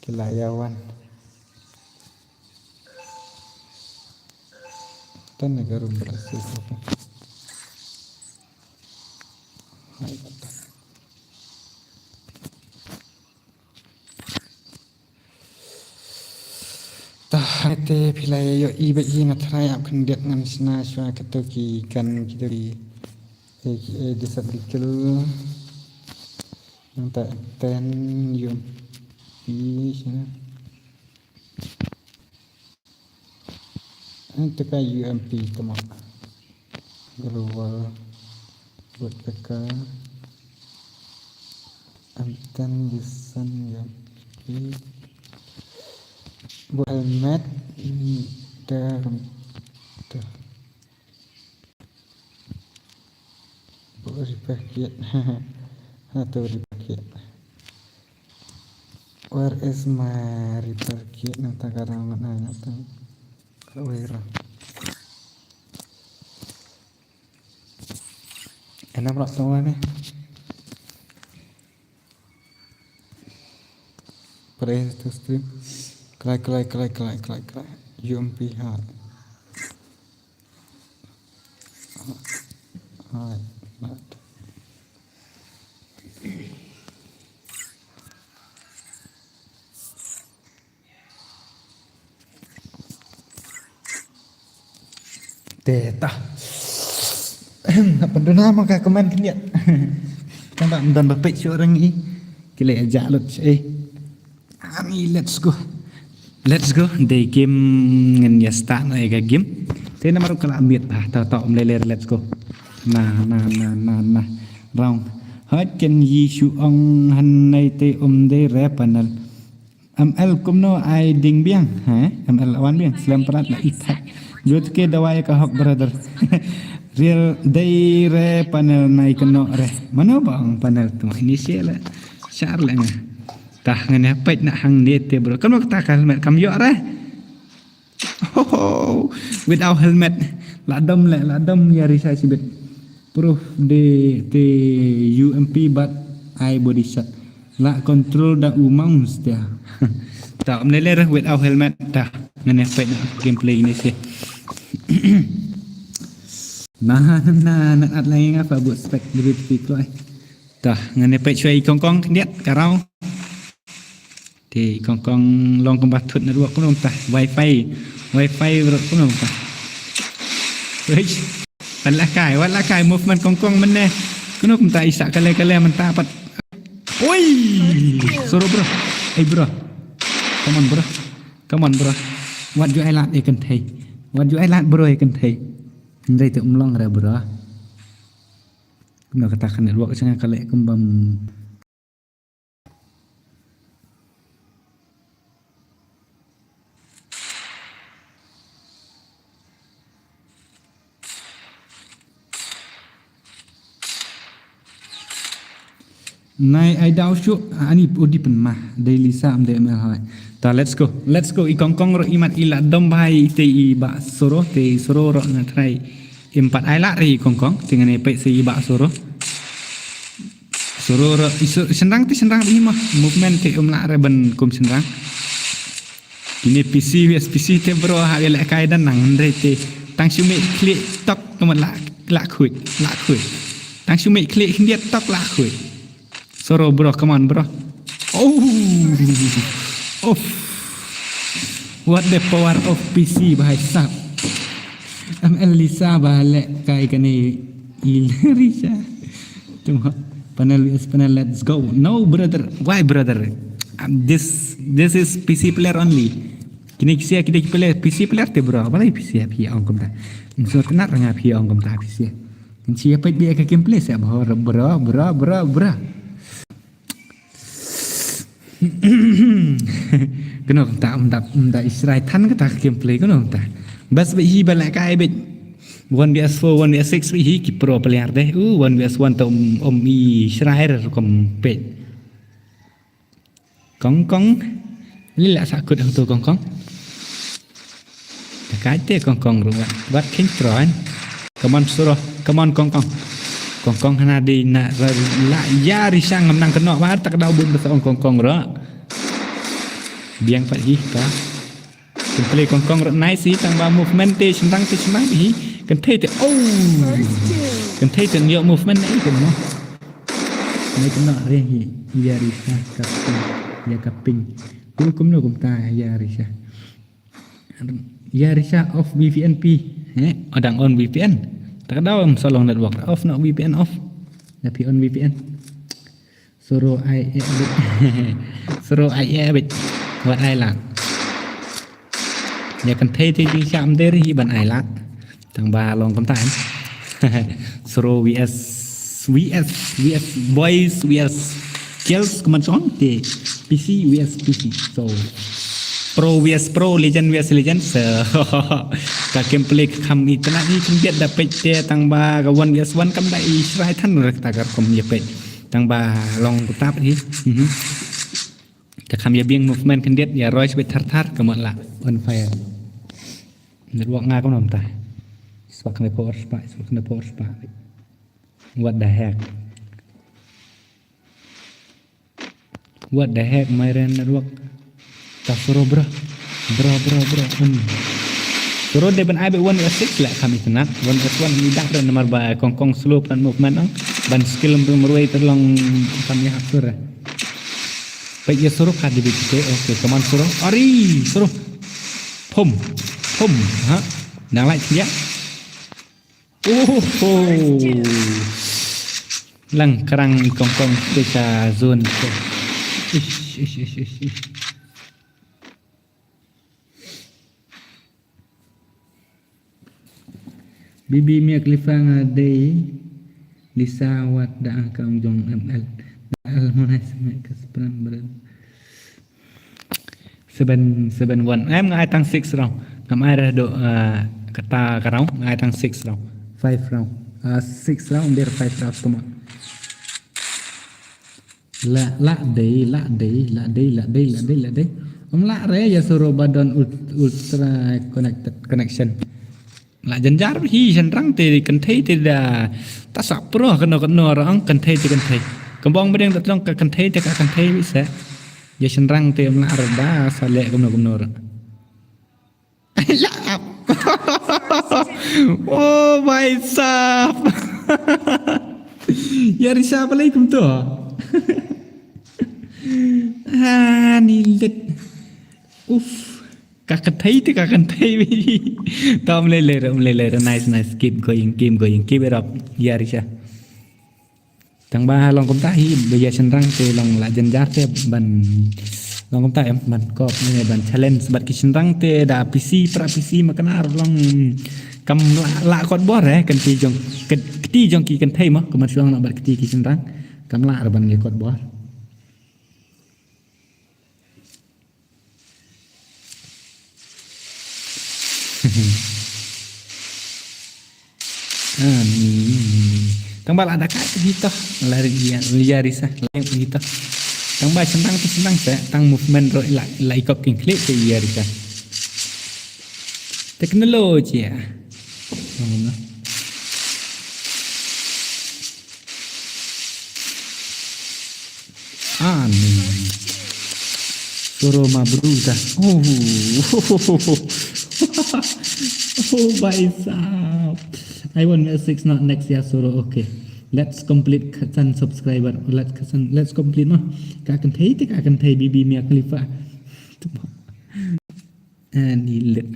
Ki la ïa wan. Tan ne garum bra shi. Hai. Ta, te phi la ïohi ba i nga trai ap khyndiat ngan shna shuwa kito ki gun kito ki, eh, ki, eh, disat dikil. Nang ta ten U M P shna. Nang ta ka U M P tama. Global Woodpecker. Antan Jason ya. Buat helmet. Dah, dah. Buat repair kit. Ha, tu repair kit. Where is my repair kit? Nang ta ka rang ngan nanya tu. Ka wei rang. Enam rak tengok ni. Play to stream. Klai, klai, klai, klai, klai, klai. U M P ha. Ha. Te ta. Hapdeng na ma ka comment khyndiat. Tang ba ym don ba peit shuh rang i. Ki leh ja lut shuh i. Ani, let's go. Let's go. Dei game ngan ïa start noh ïa ka game. Te namar ka la miet ba ta ta ym lei lei, let's go. Na na na na na. Round. Hot ken yi shu ong hanai te um dei re panel. M L kumno ai ding biang, ha? M L wan biang, slem prat la i thak. Jut ke dawai ka hok brother. Real dei re panel nai keno re. Mano ba ong panel tu ini sia la. Shar la nga. Tah ngan ïa peit na hangne te bro. Kan wakta ka helmet kam ïoh re. Ho, ho. Without helmet. La dom le, la dom ïa risai sibit. Proof de te U M P bad ai body shot. La control da u mouse dia. Ta ym lei lei re without helmet ta. Ngan ïa peit na gameplay ini shi. Na na na na at lai nga fa buat spek debit fi kloi. Ta ngan ïa peit shuwa i kongkong khyndiat ka rau. Te kongkong long kumba thut network kumno mynta. Wifi. Wifi bro kumno mynta. Wei. Wat la kai, wat la kai movement kongkong mynne. Kumno kumta i sa kale kale mynta pat. Oi! Soro bro. Hey bro. Come on bro. Come on bro. Wat ju ai lad ïa kynthei. Wat ju ai lad bro ïa kynthei. Hynrei te ym long re bro. Kumno kata ka network sha nga ka leh kumba Nai ai daw shuh, ani udi pynmah, dei Lisa ym dei M L hoi. Ta, let's go, let's go, i kongkong ruh i mat i la dom bha i te i bah Soro, te i Soro ruh nga trai. Im pat ai lad re i kongkong, te ngan ïa peit sa i bah Soro. Soro ruh, i Soro, shynrang te shynrang bha i mah, movement te um lah re ban kum shynrang. Kine P C, U S P C te bro, ha ïa leh kai dan nang hynrei te. Tang shu mih khlieh tok, ka mut lah, lah khuid, lah khuid. Tang shu mih khlieh khyndiat tok lah khuid. Soro bro, come on bro. Oh. Of. What the power of P C, bhai sahab. M L Lisa ba leh kai kane i Lisa. Tengok panel, yes, panel, let's go. No brother, why brother? Um, this this is P C player only. Kine ki sia kine ki player P C player te bro. Balei P C phi ong kumta? So tnat ranga phi ong kumta P C. Ngan sia peit bia ka gameplay sa bro bro bro bro bro. Kano kata ym da ym da i srai than kata ka gameplay kano kata. Bas ba hi ba la kai bit. One V S four, one V S six ba hi ki pro player de. U one V S one ta um um i srai re rukom peit. Kong kong. Li la sa kut hangto kong kong. Ka kai te kong kong ruh wat wat king tron. Come on Soro, come on kong kong. Kong kong hana dei na la ya Risha ngam nang kynnoh ba ta ka daw bun ba sa ong kong kong ro. Biang pat hi ka. Kynthei kong kong ro nice hi tang ba movement te shynrang te shynrang hi. Kynthei te oh. Kynthei te ïoh movement na i kynnoh. Nai kynnoh re hi ya Risha ka ping ya ka ping. Kum kum no kum ta ya Risha. Ya Risha off V P N pi. He, o dang on V P N. Ta ka daw em sa long network. Off no V P N off. Na pi on V P N. Suro ai e bit. Suro ai e bit. Wat ai la. Ya kynthei te jingshah mder hi ban ai la. Tang ba long kumta em. Suro V S V S V S boys V S girls kumne song te P C V S P C. So pro V S pro, legend V S legend. So ka gameplay ka kham itynnad, i khyndiat da peit te tang ba ka one V S one kam da i shrai than ra kata ka rukom ïa peit. Tang ba long kumta pat hi. Mhm. Ka kham ïa biang movement khyndiat ïa roi shibit thar thar ka mut la on fire. Network nga kumno mynta. Swak ne power spa, swak ne power spa. What the heck? What the heck, my ran network. Ta suro bro. Bro, bro, bro. Hmm. Suro de ban ai be one S six la kham itynnad. One S one ni dak ran namar ba kong kong slow plan movement ang. Ban skill mrwai terlong kham ïa hap suro. Peit ïa suro ka de bit te. Okay, come on suro. Ari, suro. Pum. Pum. Ha. Nang lai ïa. Oh, oh. Lang krang kong kong te sha zone te. Ish, ish, ish, ish, ish. Bibi Mia Khalifa nga dei Lisa wat da ang ka ong jong M L. Al monai sma ka spram bran. Seven, seven one. Em nga ai tang six round. Ngam ai reh do, eh, kata ka round, nga ai tang six round. Five round. Ah, six round, der five round semua. La, la dei, la dei, la dei, la dei, la dei, la dei. Om la re ya suro ba don ult-, ultra connected connection. La jynjar hi shynrang te kynthei te da ta sa pro kano kano rang kynthei te kynthei. Kembong bedeng da tong ka kynthei te ka kynthei bisa. Ya shynrang te mla re da sa leh kumno kumno ra. Lap. Oh my sap. Ya Risha balai kumto. Ha ni lit. Uf. Ka kynthei te ka kynthei. Tom le le rum le le nice nice, keep going, keep going, keep it up. Ya Risha. Tang ba long kumta hi ba ya shynrang te long la jynjar te ban long kumta em ban kop ne ban challenge bad ki shynrang te da P C pra P C ma kane long kam la la kot bor eh kynti jong kynti jong ki kynthei ma kumar shuang na bad kynti ki shynrang kam la ra ban ngi kot bor. Ah, ni, ni, ni, ni. Tang ba la da kai kita. La ri ya, ya Risha. La yang kita. Tang ba senang tu senang sa. Tang movement ro la, la ikop king klik ke ya Risha. Teknologi ya. Mana? Ani. Suro ma bruta. Oh. Oh, bhai sahab. I want a six, not next year, Suro. Okay. Let's complete katan subscriber. Let's katan, let's complete ma. Ka kynthei te ka kynthei Bibi Mia Khalifa. Ani lit.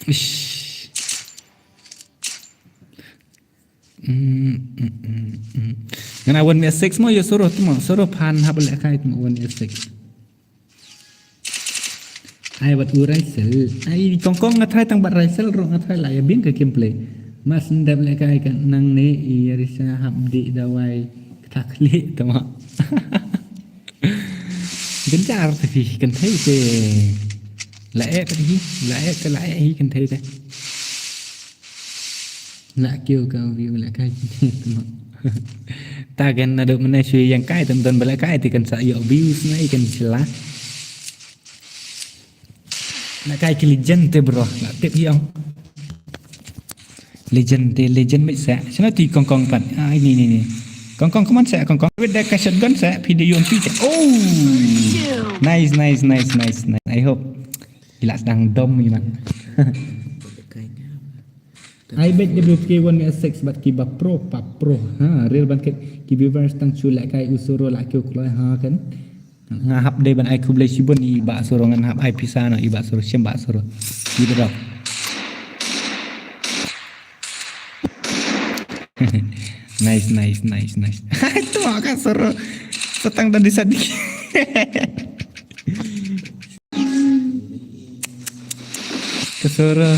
Ish. Mm, mm, mm, mm. Ngan ai one S six mo, yo Suro tu mo. Suro pan hap leh kai tu mo one S six. Ai wat u Raisel. Ai kong kong nga try tang bat Raisel ro nga try la ya biang ka gameplay. Mas ndep leh kai ka nang ne i Risha hap di dawai kata klik tu mo. Genjar te phi kynthei te. La eh te phi, la eh te la eh hi kynthei te. La kiew ka view la kai. Ta kan na dok mena shui yang kai tem don bala kai te kan sa yo views na i kan sila. La kai ki legend te bro, la tip yang. Legend, te legend bad sa. Sino ti Kongkong pat. Ah, ini, ini, ini. Kongkong, come on sa, Kongkong. With the shotgun sa, phi da ïoh phi sa. Oh! Nice, nice, nice, nice, nice. I hope. Ila sdang dom ni man. I bet W K one S six bad ki ba pro, pa pro. Ha, real ban kit ki viewers tang shu lehkai u Suro la ki u kloi ha kan. Nga hap dei ban ai khublei shibun i Bah Suro, ngan hap ai pisa noh i Bah Suro, shem Bah Suro. Gitu dong. Nice, nice, nice, nice. Itu ka Suro. Petang tadi sadi. Ka Suro.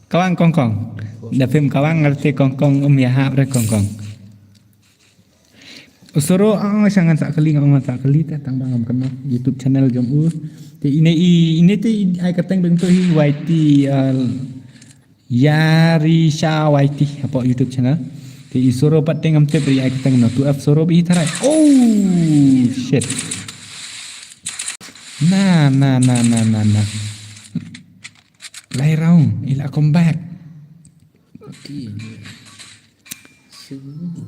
Kawang Kongkong. Da phim kawang ngarti Kongkong, um ïa hap re Kongkong. U Suro, ah, sha ngan sa kali, ngan sa kali te tang ba ngam kena YouTube channel jong u. Te ine i, ine te i ai kyrteng beng to hi Y T, uh, Yarisha Y T hapoh YouTube channel. Te i Suro pat te ngam tip re i ai kyrteng no, tu F Suro bad hi tharai. Oh shit. Na, na, na, na, na, na. Lai round, ila comeback. Ti.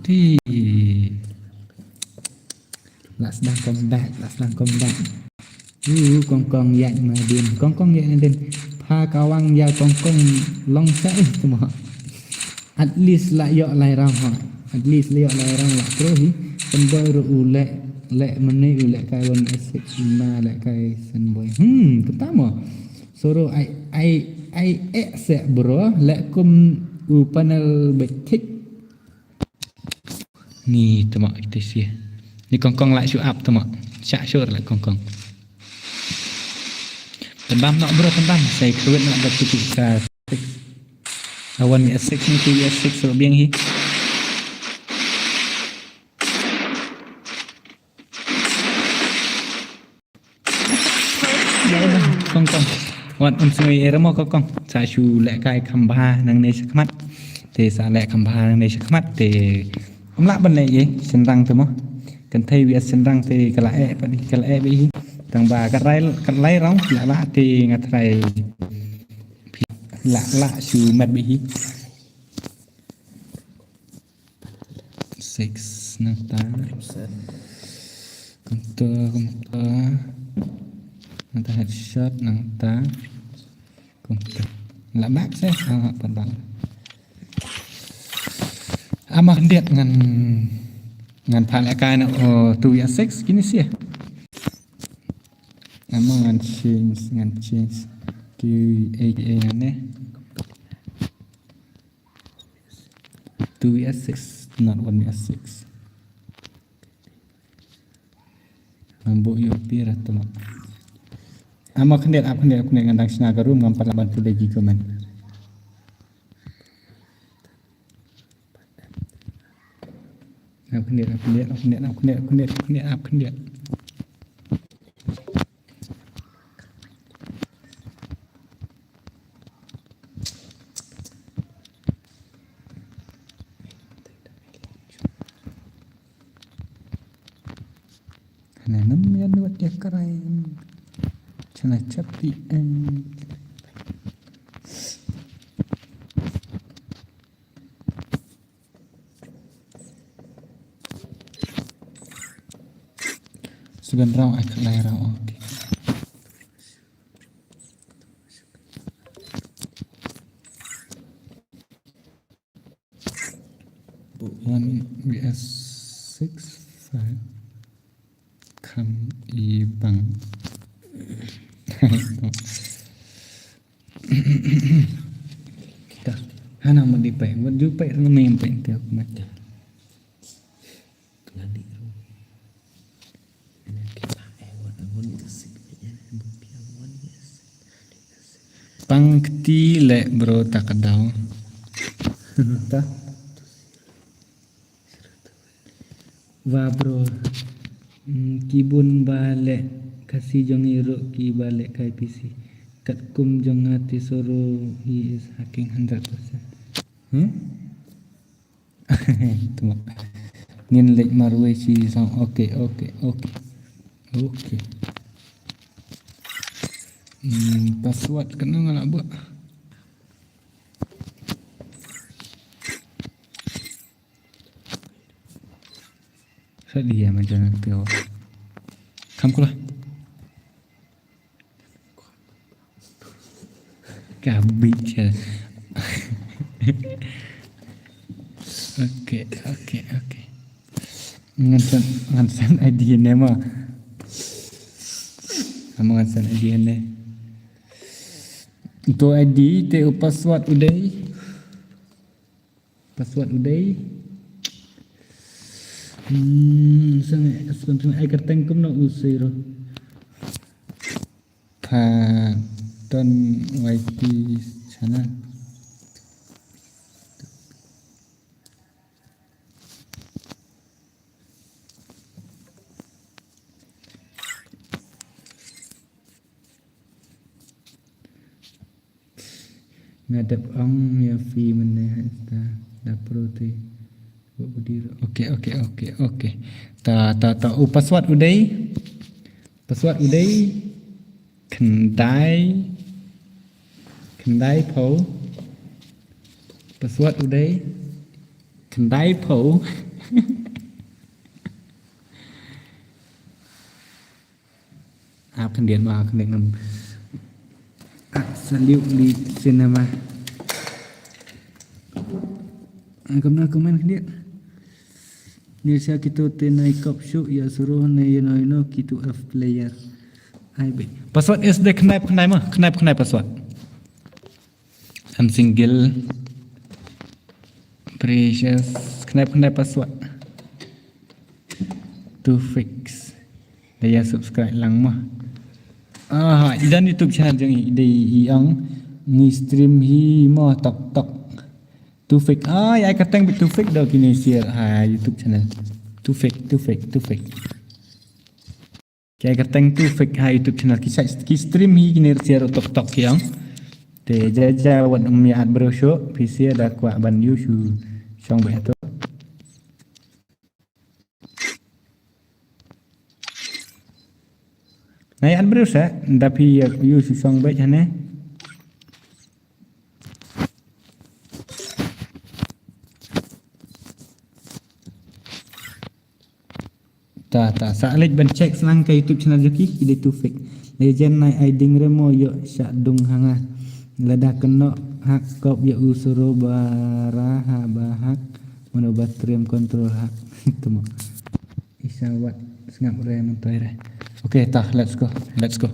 Ti. La sdang comeback, la sdang comeback. Uh, Kongkong ïaid ma dien, Kongkong ïaid ma dien. Pha kawang ïa Kongkong long sa eh tu mo. At least la ïoh lai round ha. At least la ïoh lai round la pro hi. Shen Boy ruh u leh, leh mane u lehkai one S six ma lehkai Shen Boy. Hmm, kata mo. Suro ai, ai, ai eh se bro, leh kum u panel betik. Ni tama kita sia. Ni Kongkong lah shu up tama. Syak syur lah Kongkong. Tendam nak bro, tendam. Saya kewit nak dapat titik ka. Awan ni S six ni, tu S six so biang hi. Kongkong. Wat un sngui era mo Kongkong. Sa shu lehkai kham bha nangne shakhmat. Te sa leh kham bha nangne shakhmat te. Um lah ban leh ye, sendang te mo. Kan thei wiat sendang te ka la eh, pat ka la eh bad hi. Tang ba ka rai, ka lai rong, la la te nga trai. La la shu met bad hi. Six nangta. Kumta, kumta. Nangta headshot, nangta. Kumta. La bak se, ah, pat bak. Ama khyndiat ngan, ngan pha lehkai na, oh, two ya six kini sia. Ama ngan change, ngan change. Ki A A nane. Two V S six, not one V S six. Ngan buh U P ra tama. Ama khyndiat, ap khyndiat, ap khyndiat ngan dang shna ka room ngam pat lah ban pule ki comment. Ap khyndiat, ap khyndiat, ap khyndiat, ap khyndiat, ap khyndiat, ap khyndiat. Hana nam ya nuat ya karai. Chana chapi, eh. Seven round, ai khlai round, okay. One V S six, five. Kham i bang. Kita. Hana ma di pai. Wat ju pai, hana ma pai te aku mat. Pang kti leh bro ta ka daw. Ta. Wa bro. Mm, ki bun ba leh Khasi jong ngi ruh ki ba lehkai P C. Katkum jong nga te Suro, he is hacking hundred percent. Hmm? Tuma. Ngin leit marwei shi song. Okay, okay, okay. Okay. Hmm, password kano nga lah buh. Sa dia ma jana teo. Kam kula. Ka bit ya. Okay, okay, okay. Ngan send, ngan send I D ne ma. Ama ngan send I D ne. To I D te u password u dei. Password u dei. Hmm, sang, sang, sang ai kyrteng kumno u sero. Pha ton Y T channel. Nga dep ong ïa phi mynne ha Insta da pro te. Okay, okay, okay, okay. Ta, ta, ta. U password u dei. Password u dei. Khyndai. Khyndai phew. Password u dei. Khyndai phew. Ap khyndiat ma khyndiat ngam. Absolutely cinema. Kam na comment khyndiat. Ni sia kitu te nai kop shu ya suruh ne you know you know kitu F player. Ai be. Password is the knife knife ma knife knife password. I'm single. Precious. Knife knife password. To fix. Da ïa subscribe lang ma. Ah, i don YouTube channel jong i dei i ong ngi stream hi mo tok tok. To fix. Ah, ïa ka teng bit to fix da kine share ha YouTube channel. To fix, to fix, to fix. Ïa ka teng to fix ha YouTube channel ki share ki stream hi kine share tok tok ki ong. Te ja ja wat um ïa at bro show phi share da kwah ban ïu shu shong beit to. Nai an briew sa da phi ïa ïu shu shong beit hane. Ta ta sa leit ban check slang ka YouTube channel jong ki ki dei to fix. Legend nai ai ding remo ïoh sha dung hanga. Lada keno hak kop ïa u suro bara ha ba hak. Mano ba stream control hak. Tuma. Isa wat sngap re mentoi re. Okay, ta, let's go. Let's go.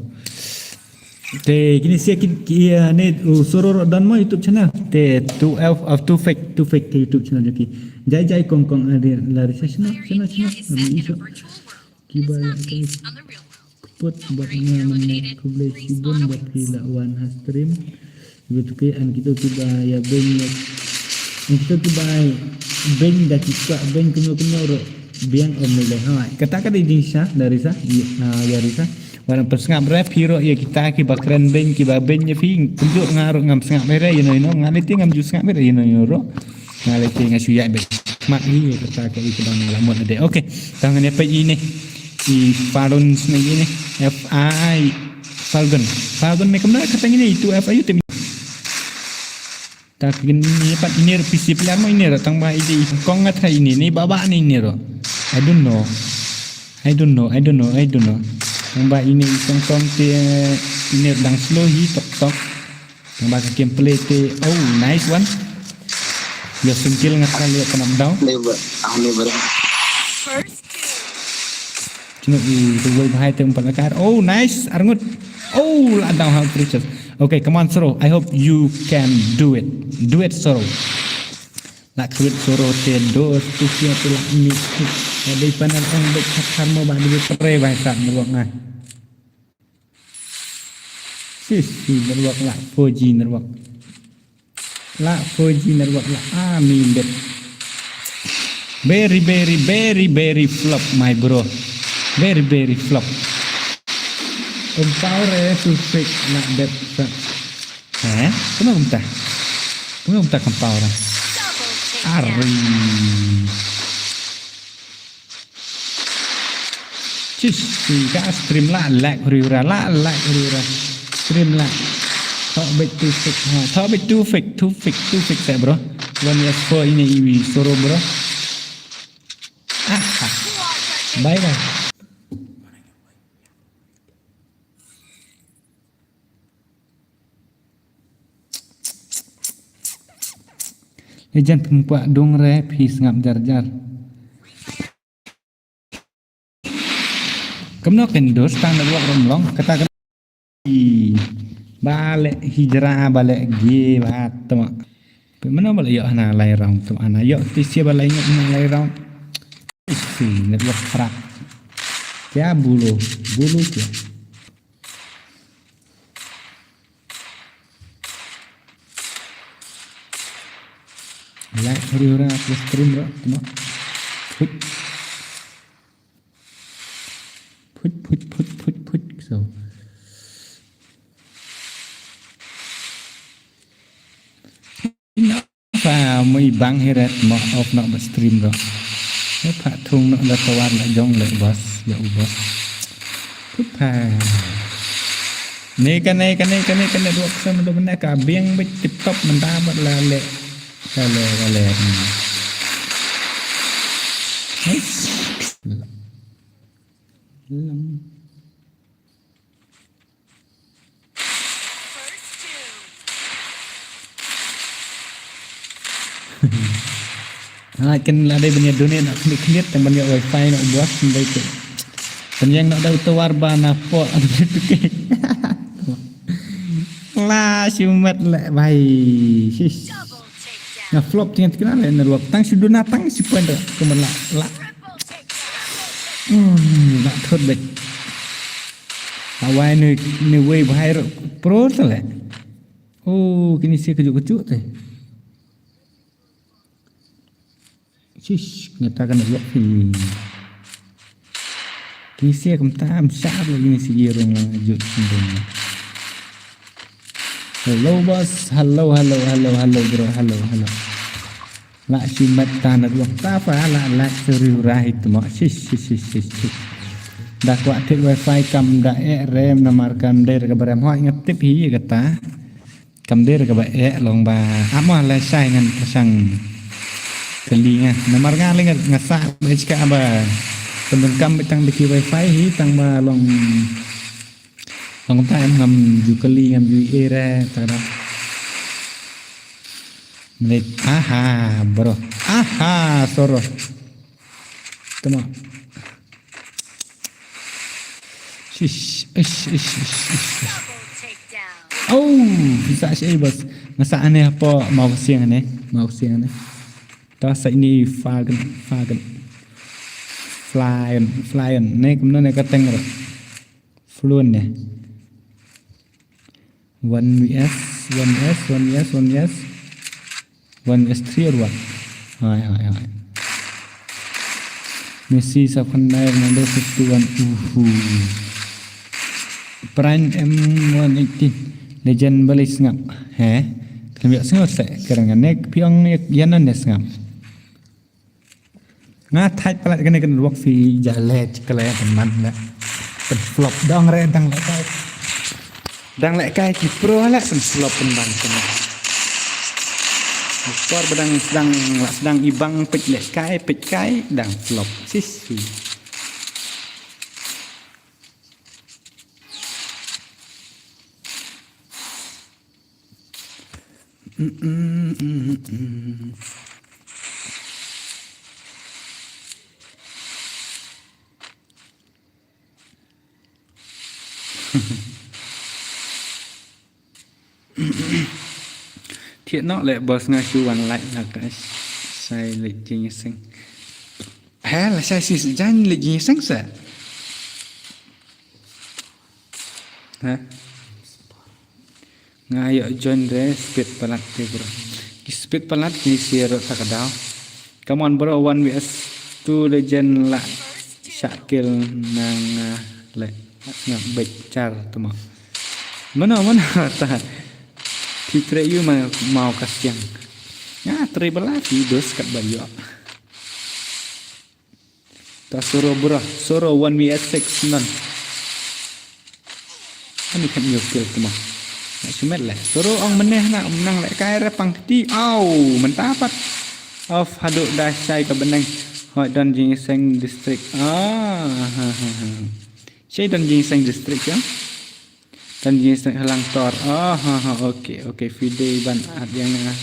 Te kini sia kin ki, ah, ne u suro ro don mo YouTube channel. Te to F of to fix, to fix ke YouTube channel jong ki. Jai jai kong kong ade lari sa sino sino sino. Ami iso. Kiba ya kai. Put bad nga mane khublei shibun bad ki la wan ha stream. Betul ke an kito kiba ya beng ya. An kito kiba beng da ki kwah beng kumno kumno ro biang om ne le ha. Kata ka dei jingshisha da Risa. Ya Risa. Wan pynsngap re phi ro ya kita kiba kren beng kiba beng ya phi kumjuh nga ro ngam sngap re you know you know nga leti ngam ju sngap re you know you know ro. Nga leti nga shu ya beng. Mat hi kata ka i kaba nga la mut ade. Okay. Tang ne pa i ne. I Falcon ne ine F I Falcon. Falcon me kumno kata ine itu F I U te. Ta kini pat ine ro P C player mo ine ro tang ba ide i kong ngat ha ine ne ba ba ne ine ro. I don't know. I don't know. I don't know. I don't know. Tang ba ine i kong kong te ine ro dang slow hi tok tok. Tang ba ka gameplay te oh nice one. Yo singkil ngat ka le kana down. Never. Ah never. First kill. Chino i ruwai bahai te umpat lakar. Oh nice arngut. Oh la down hal creatures. Okay, come on Soro. I hope you can do it. Do it Soro. La create Soro te do tu sia tu la ni. Ada panel kong dek khat harmo ba dek pre bahai sa nerwak ngai. Sisi nerwak la four G nerwak. La four G nerwak la ami bet. Very very very very flop my bro. Very very flop. Umpau re su fake la bet sa. Eh, kumno kumta? Kumno kumta kumpau re? Ari. Chish, ka stream la lag riura, la lag riura. Stream la. Thok bit two fix ha. Thok bit two fix, two fix, two fix eh bro. One S four ini iwi Soro bro. Ah. Bye bye. Ejan pynkwah dung re phi sngap jar jar. Kumno kin dus tang network rum long kata kan. Ba leh hijra ba leh ge ba tama. Mano ba leh ïoh hana lai round tama hana ïoh tisia ba leh ïoh hana lai round. Isi network prak. Kya bulu bulu kya. Like hori hora ke stream ro tama. Put. Put put put put put so. Fa mui bang hirat mo off nok ba stream ro. Fa thung nok da tawar la jong le bos ya u bos. Put fa. Ne kane kane kane kane dua ksem do mena ka biang bit tip top menta bat la le. Kale kale. Nice. Ha ken la dei ban ïa donate na khniat khniat tang ban ïa wifi na u bos ban dei tu. Ban ïeng na dei u tawar ba na po. La shimet le bai. Shish. Nga flop tiang tiang le na ruak tang shu duna tang shi point da kumba la la. Hmm, la thot bet. Awai ni ni wei bahai ro pro tale. Oh, kini sia kejuk kejuk te. Shish, ngata kana ruak fi. Kini sia kumta am sharp lagi ni sigi rong lang jut sembung. Hello bos, hello hello hello hello bro, hello hello. La shi met ta na ruak ta fa la la suri rahi tmo shish shish shish shish shish. Da kwah thik wifi kam da eh rem namar kam der ka barem hoi ngatip hi kata. Kam der kaba eh long ba amo la shai ngan ka shang kali nga namar nga le nga sa ba chika ba tang kam tang deki wifi hi tang ba long long ta em ngam ju kali ngam ju ere ta da. Aha bro, aha soro. Tama. Shish, ish, ish, ish, ish, ish. Oh, bisa shi bos. Ngasa ane apa mau siang ane, mau siang ane. Ta sa ini fagan, fagan. Flyan, flyan. Ne kumno ne kateng ro. Fluent ne. One V S, one V S, one V S, one V S. One V S three or what? Hai, hai, hai. Messi sa khan nai Ronaldo fifty-one. Uhu. Prime M one eighteen. Legend balik sngap. He? Kan biak sngap se. Kerana nek piang nek yanan ne sngap. Nga thait palat kane kan ruak fi jale chikale kan man le. Kan flop dang re dang le kai. Dang le kai ki pro le kan flop kan man kan. Por badang sedang la sedang ibang pit le kai pit kai dang flop. Sis. Thiah noh le bos nga shu wan like na ka sai le jing sing. He la sai si jan le jing sing sa. Ha? Nga ïoh join re speed palat te bro. Ki speed palat ki share rot sa ka daw. Come on bro, one V S two legend la shakil nang le ngap bechar tuma. Mano mano ta. Ti tre yu ma mau kasiang. Nga tre bala ti dos kat ba ïoh. Ta soro bro, soro one V S six non. Ani khat nyo kill kuma. Na sumet le. Soro ong meneh na menang le kai re pang ti. Au, mentapat. Of hadu da shai ka beneng. Hoi, don jingïaseng district. Ah, ha, ha, ha. Shi don jingïaseng district, ya? Don jingïaseng ha Langtor. Ah, ha, ha, okay, okay. Phi dei ban add ïa nga.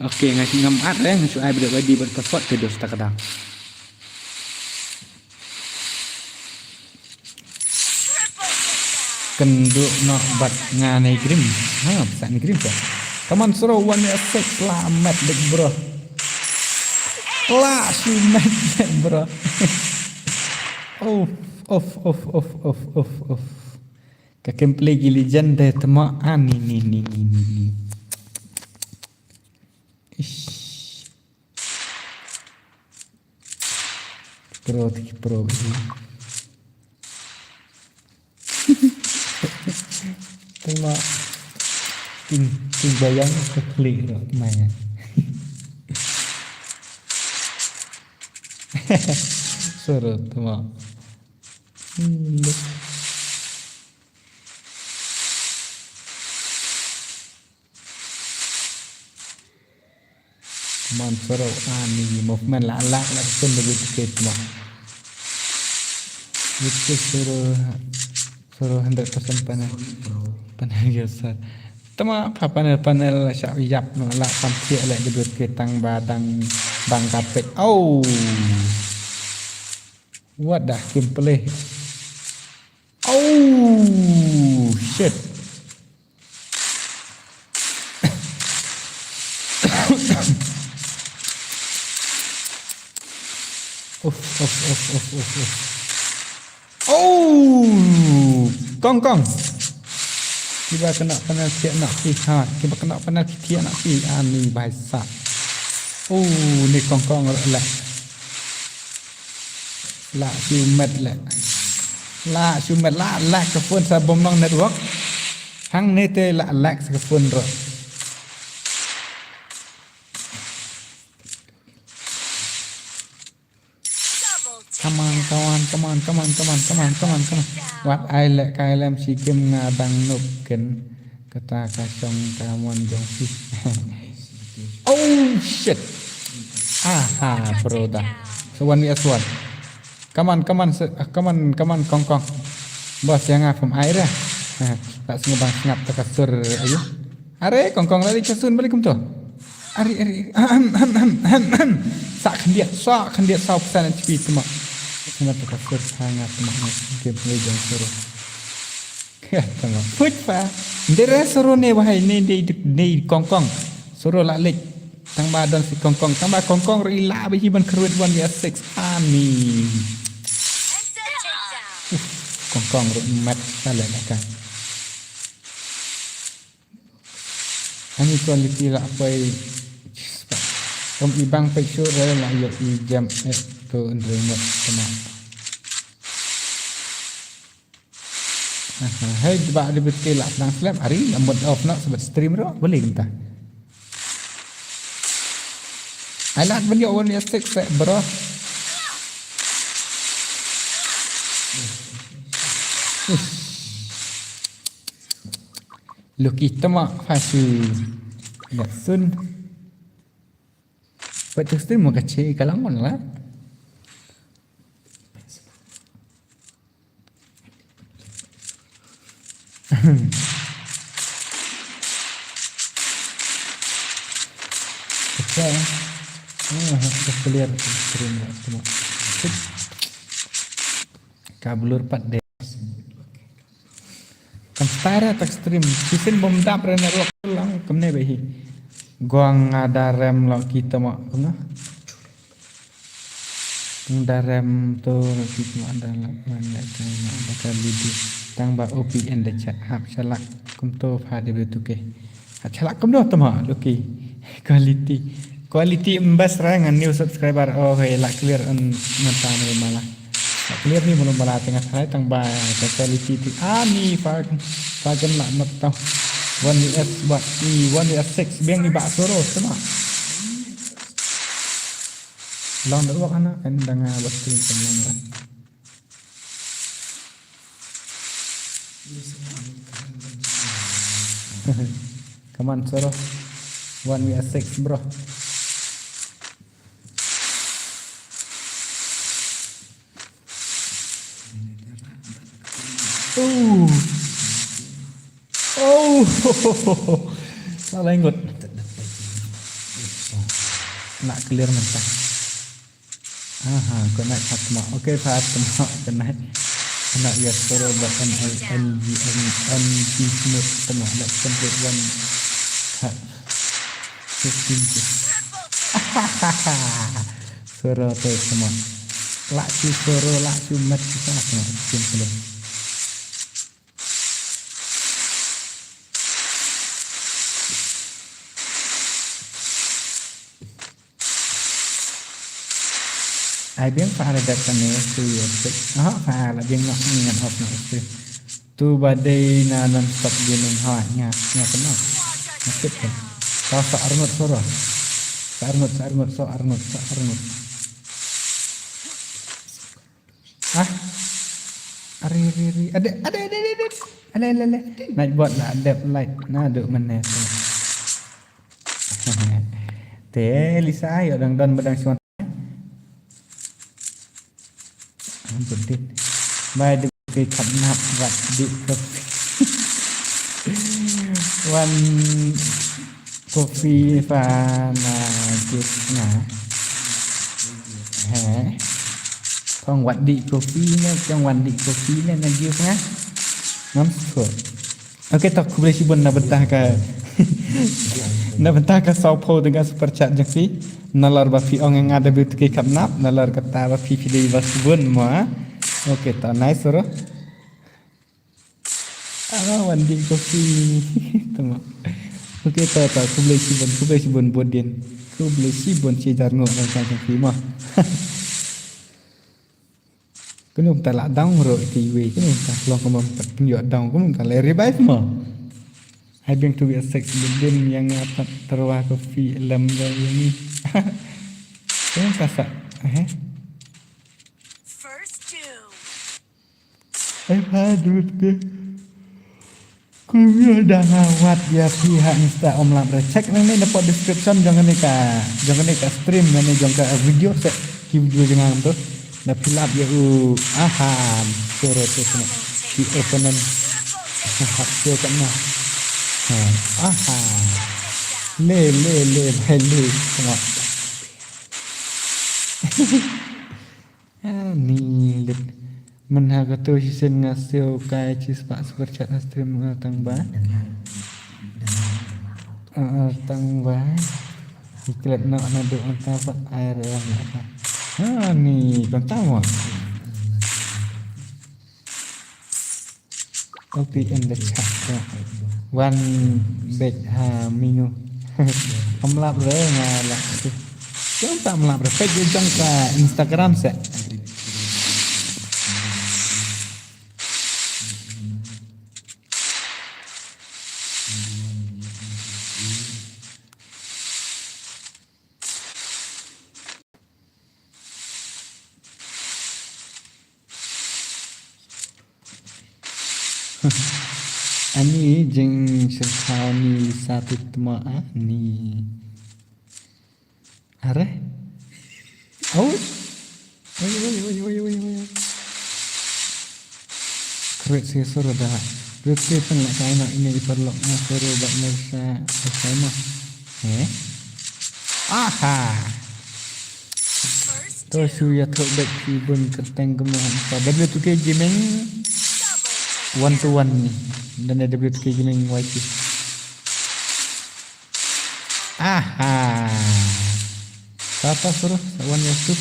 Okay, nga ngam add, eh, nga shu ai bad wadi bad password te dos ta ka dang. Kynduh noh bad nga ne Grim. Ha, pisa ne Grim ka. Come on, Soro, one minute six lah, met dik, bro. Lah, shu met dik, bro. Of, of, of. Ka gameplay ki legend de tma, ah, ni, ni, ni. Ish. Pro, ti pro, bro. Tengok. Ting, ting bayang ke klik tu, main. Suruh tengok. Hmm. Mon Soro, ah, ni movement la, la, la, pun da bit kit mo. Bit kit Soro, Soro hundred percent panel. Panel user. Tama pa panel, panel sha yap no la, pan thiah la da bit kit tang ba dang bang kapit. Oh. What the gameplay? Oh, shit. Uff, uff, uff, uff, uff, uff. Oh, kong kong. Kiba kena penalti nak pi ha, kiba kena penalti nak pi ani baisa. Oh, ni kong kong leh. La shu met leh. La shu met la lag ka phone sa bom long network. Hangne te la lag sa ka phone ruh. Come on, come on, come on, come on, come on, come on, come on, come on. Wat ai leh kai lem shi game nga dang noob ken. Kata ka shong ka mon jong phi. Oh shit. Aha, bro da. So one v one. Come on, come on, so, ah, come on, come on, kong kong. Boss, ïa nga pham ai re. La sngewbang sngap ta ka sur ayu. Are kong kong la leit ka sur balik kumto. Are, are, are. Ahem, ahem, ahem, ahem, ahem. Sa khyndiat, sa khyndiat, saw percent H P tma. Sngap ta ka sur, ha nga tma, ha game lei jong sur. Tang ba put pa. Ndere Soro ne wahai ne, ne, ne kong kong. Soro la leit. Tang ba don si kong kong. Tang ba kong kong ruh i lah ba hi ban kyrwit one v six. Ani. Uf, kong kong ruh mat ka leh ka. Ani quality la poi. Kom i bang poi sure la ïoh i jam eh to ndre ngot kena. Hei, ba da bit ke la nang slem, ari, la mut off na, sebab stream ro, boleh kita. Ai lad ban ïoh one v six, eh, bro. Ush. Lucky tama, fasu. Ya, sun. Pat tu stream mo kache, kalang mon la. Pecah, eh. Ah, ka clear stream lah, cuma. Ka blur pat deh. Kan start tak stream. Sisin bom dap re network lang, kemne be hi. Gong ada rem lo kita mak, kemne. Tang da rem to ki ma da la man la tang ma da ka video tang ba O P N da chat hap shalak kumto pha de betu ke. Hap shalak kumno to ma lucky. Quality. Quality mbas ra ngan new subscriber. Oh, hey, la clear an mata ni mala. La clear ni mala mala tengah hai tang ba ka quality ti ani pha pha kan la mat tau. One V S what i one V S six biang ni ba soro sama. Long da wak anak kan da nga ba stream kan long lah. Come on, Soro. One v six, bro. Oh. Oh. Salah ingot. Nak clear mentah. Aha, connect hat ma. Okay, hat ma connect. Connect ya soro ba N L N G N N G smooth tama. Let's complete one cut. Fifteen. Soro te tama. Lak si soro, lak si mat kita tama. Fifteen. Ai biang fa la dat kane tu ya sik. Ha fa la biang nok ni ngan hok nok tu. Tu ba dei na non stop gaming ha nya nya kena. Nasib kan. Ka sa arngut soro. Sa arngut sa arngut sa arngut sa arngut. Ah. Ari ari ari. Ade ade ade ade. Ale ale ale. Nightbot la dep light. Na duk mane tu. Te Lisa yo dang don badang suan. Ampun dit. Bai duk ke khap nap wat di ko. Wan kopi fa na gift na. He. Kong wat di kopi ne, kong wat di kopi ne na gift na. Ngam sukut. Okay, to khublei shibun na bynta ka na bynta ka saw phew tyngka super chat jong phi. Nalor ba phi ong nga da bit ki khap nap, nalor kata ba phi phi dei ba shibun mo. Okay, to nice ro. Ah, wan di kopi. Tama. Okay, to to khublei shibun, khublei shibun bud din. Khublei shibun shi jar ngo na ka jong phi mo. Kunu ta la dang ro ti we kunu ta long ko mom ta pynyo dang kunu ta le revive mo. Ai biang tu ya sex bidin yang apa terwa ko fi lam da yang ni. Kunu ta sa eh. First two. Eh pa dut ke. Kumno da nga wat ya phi ha Insta om lap re. Check nang ni na pod description jong ni ka jong ni ka stream nang ni jong ka video se ki video jong ang tu. Da phi lap ya u aha soro tu sini. Ki opponent. Hap tu kan na. Ha. Aha. Le le le bhai le. Tengok. Ani lit. Mynha kato shisien nga siew kai chi spah super chat ha stream nga tang ba. Ah, tang ba. Iklet no na duk anta pat air wan. Ani konta mo. Copy in the chat. Wan bek ha menu. Amlap re nga lak tu. Jong ta amlap re pek jong ka Instagram se. Ani jing sirkau ni satu tema ani. Are? Oi. Oi oi oi oi oi oi. Kret si soro da. Rute pen la kai no ini iperlok na soro bak mersa kai no. Eh? Aha. To shu ya thok bek ki bun kerteng kemo ha. W two K Gaming one to one ni. Dan W two K Gaming Y T. Aha. Tata suruh sawan ya tu.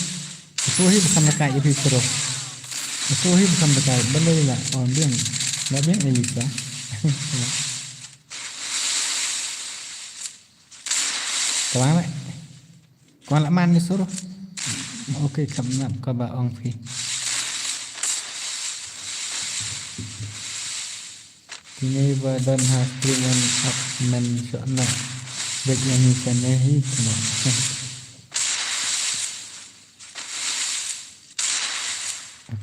Itu hi bukan dekat itu suruh. Itu hi bukan dekat. Benda ni lah. Oh, dia. Nak dia Elisa. Kemana? Kwan la man ni suruh. Okay, kam nap kaba ong phi. Kine ba don ha stream on up men shok na. Bek yang ni sana hi kena.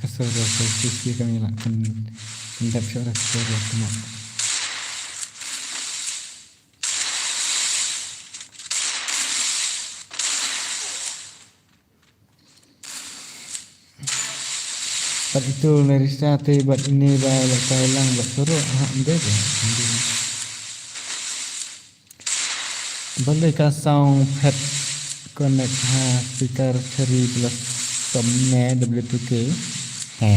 Ka soro ka sisi kami la kan. Ndap shok ka soro kena. Bad itu Larissa te bad ine ba la kai lang bad suruh ha ende te. Balei ka sound pad connect ha speaker cherry blossom ne W two K. He.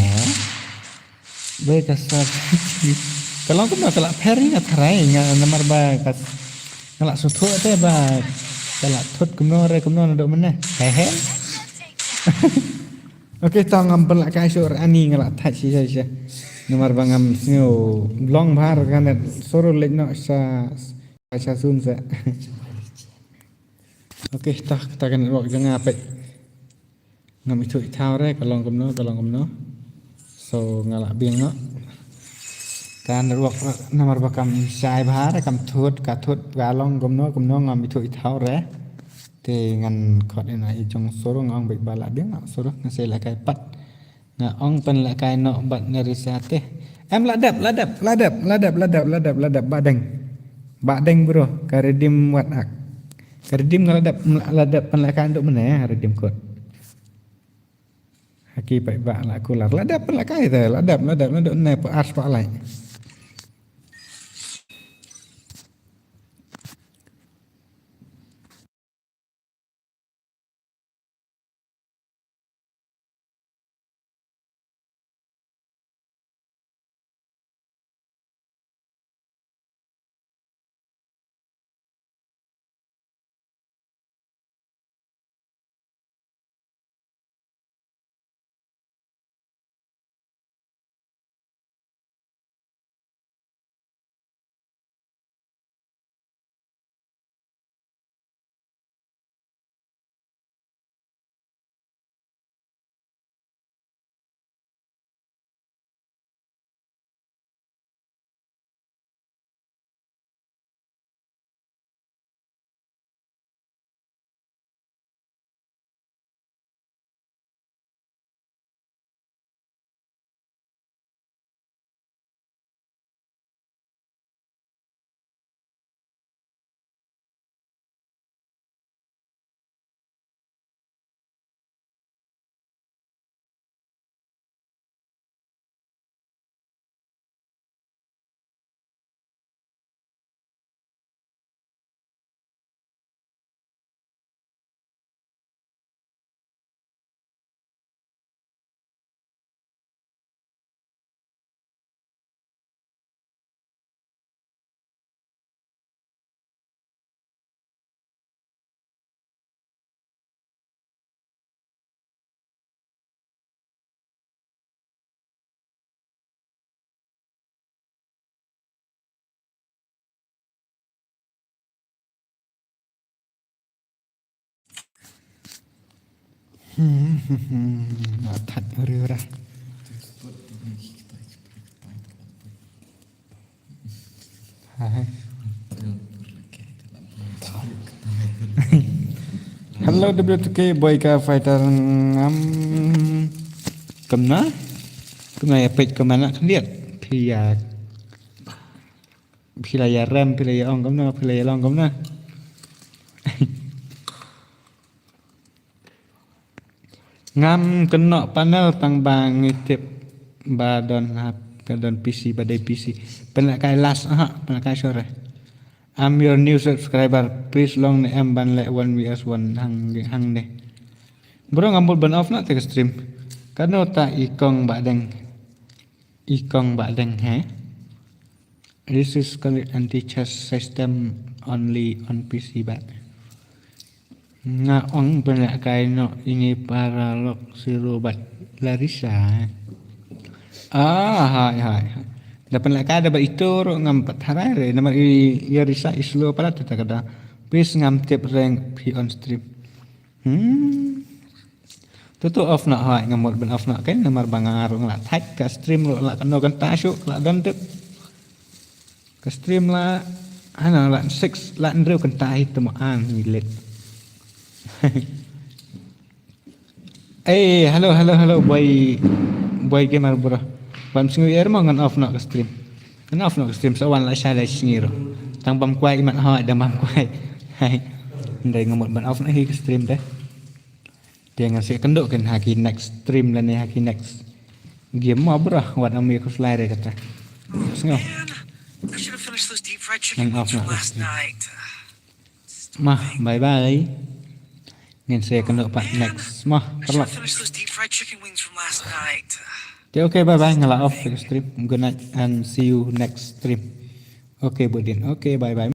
Balei ka sa ka long kumno ka la pher nga tharai nga namar ba ka nga la suthu te ba ka la thut kumno re kumno na do mene. He he. Okay, tang ngam pynlah kai sur ani nga la thach shisha shisha. Namar ba ngam sngew blong bhar ka net suru lek no sa sa sun sa. Okay, ta ta ka network jong nga pek. Ngam ithuh ithaw re ka long kumno ka long kumno. So nga la biang no. Ka network namar ba kam shai bhar kam thut ka thut ka long kumno kumno ngam ithuh ithaw re. Te ngan khot ina i jong suru nga ong bek ba la biang nga suru nga sei la kai pat. Nga ong pynlah kai noh bad Larissa te. Em la dep la dep la dep la dep la dep la dep la dep ba deng. Ba deng bro ka redeem wat ak. Ka redeem nga la dep la dep pynlah kai duk mene redeem code. Haki pai ba la kular la dep pynlah kai te la dep la dep la dep ne pa ars pa lai. Atat uri ura. Hello W two K boy ka fighter ngam. Kumna? Kumna ya peit kumna khyndiat. Phi ya phi la ya rem phi la ya ong kumna phi la ya long kumna. Ngam kynnoh panel tang ba ngi tip ba don hap ka don P C ba dei P C. Pynleh kai last ha pynleh kai sore. I'm your new subscriber. Please long ne em ban leh one V S one hang hang ne. Bro ngam mut ban off na te ka stream. Kano ta i kong ba deng. I kong ba deng he. This is called anti-cheat system only on P C ba. Nga ong pynleh kai noh ini para lok siru bad Larissa. Ah hai hai hai. Da pynleh kai da ba itu ruh ngam pat tharai re namar i Larissa i slow palat ta kada. Please ngam tip reng phi on stream. Hmm. Tu tu off noh hai ngam mut ban off noh kan namar ba nga ruh nga la thait ka stream ruh la kano kan ta shu la don tip. Ka stream la hana la six la hynriew kynta hi te mo an hi lit. Eh hello hello hello boy boy gamer bro. Bam sngi er mo ngan off noh ka stream. Ngan off noh ka stream sa wan la sha la sngi ro. Tang bam kwai imat ha da bam kwai. Hai. Ndai ngamut ban off noh hi ka stream te. Te ngan shu kynduh kan ha ki next stream lane ha ki next Game mo bro, wat am ïa khuslai re kata. Sngew. Man, I should have finished those deep fried chicken Nang wings off from na last off. Night. Ma, bye bye. Ngin sa ïakynduh pat next. Ma, I should have paralok. Finished those deep fried chicken wings from last night. Te okay, bye bye. Nga la off ka stream. Good night and see you next stream. Okay, Budin. Okay, bye bye.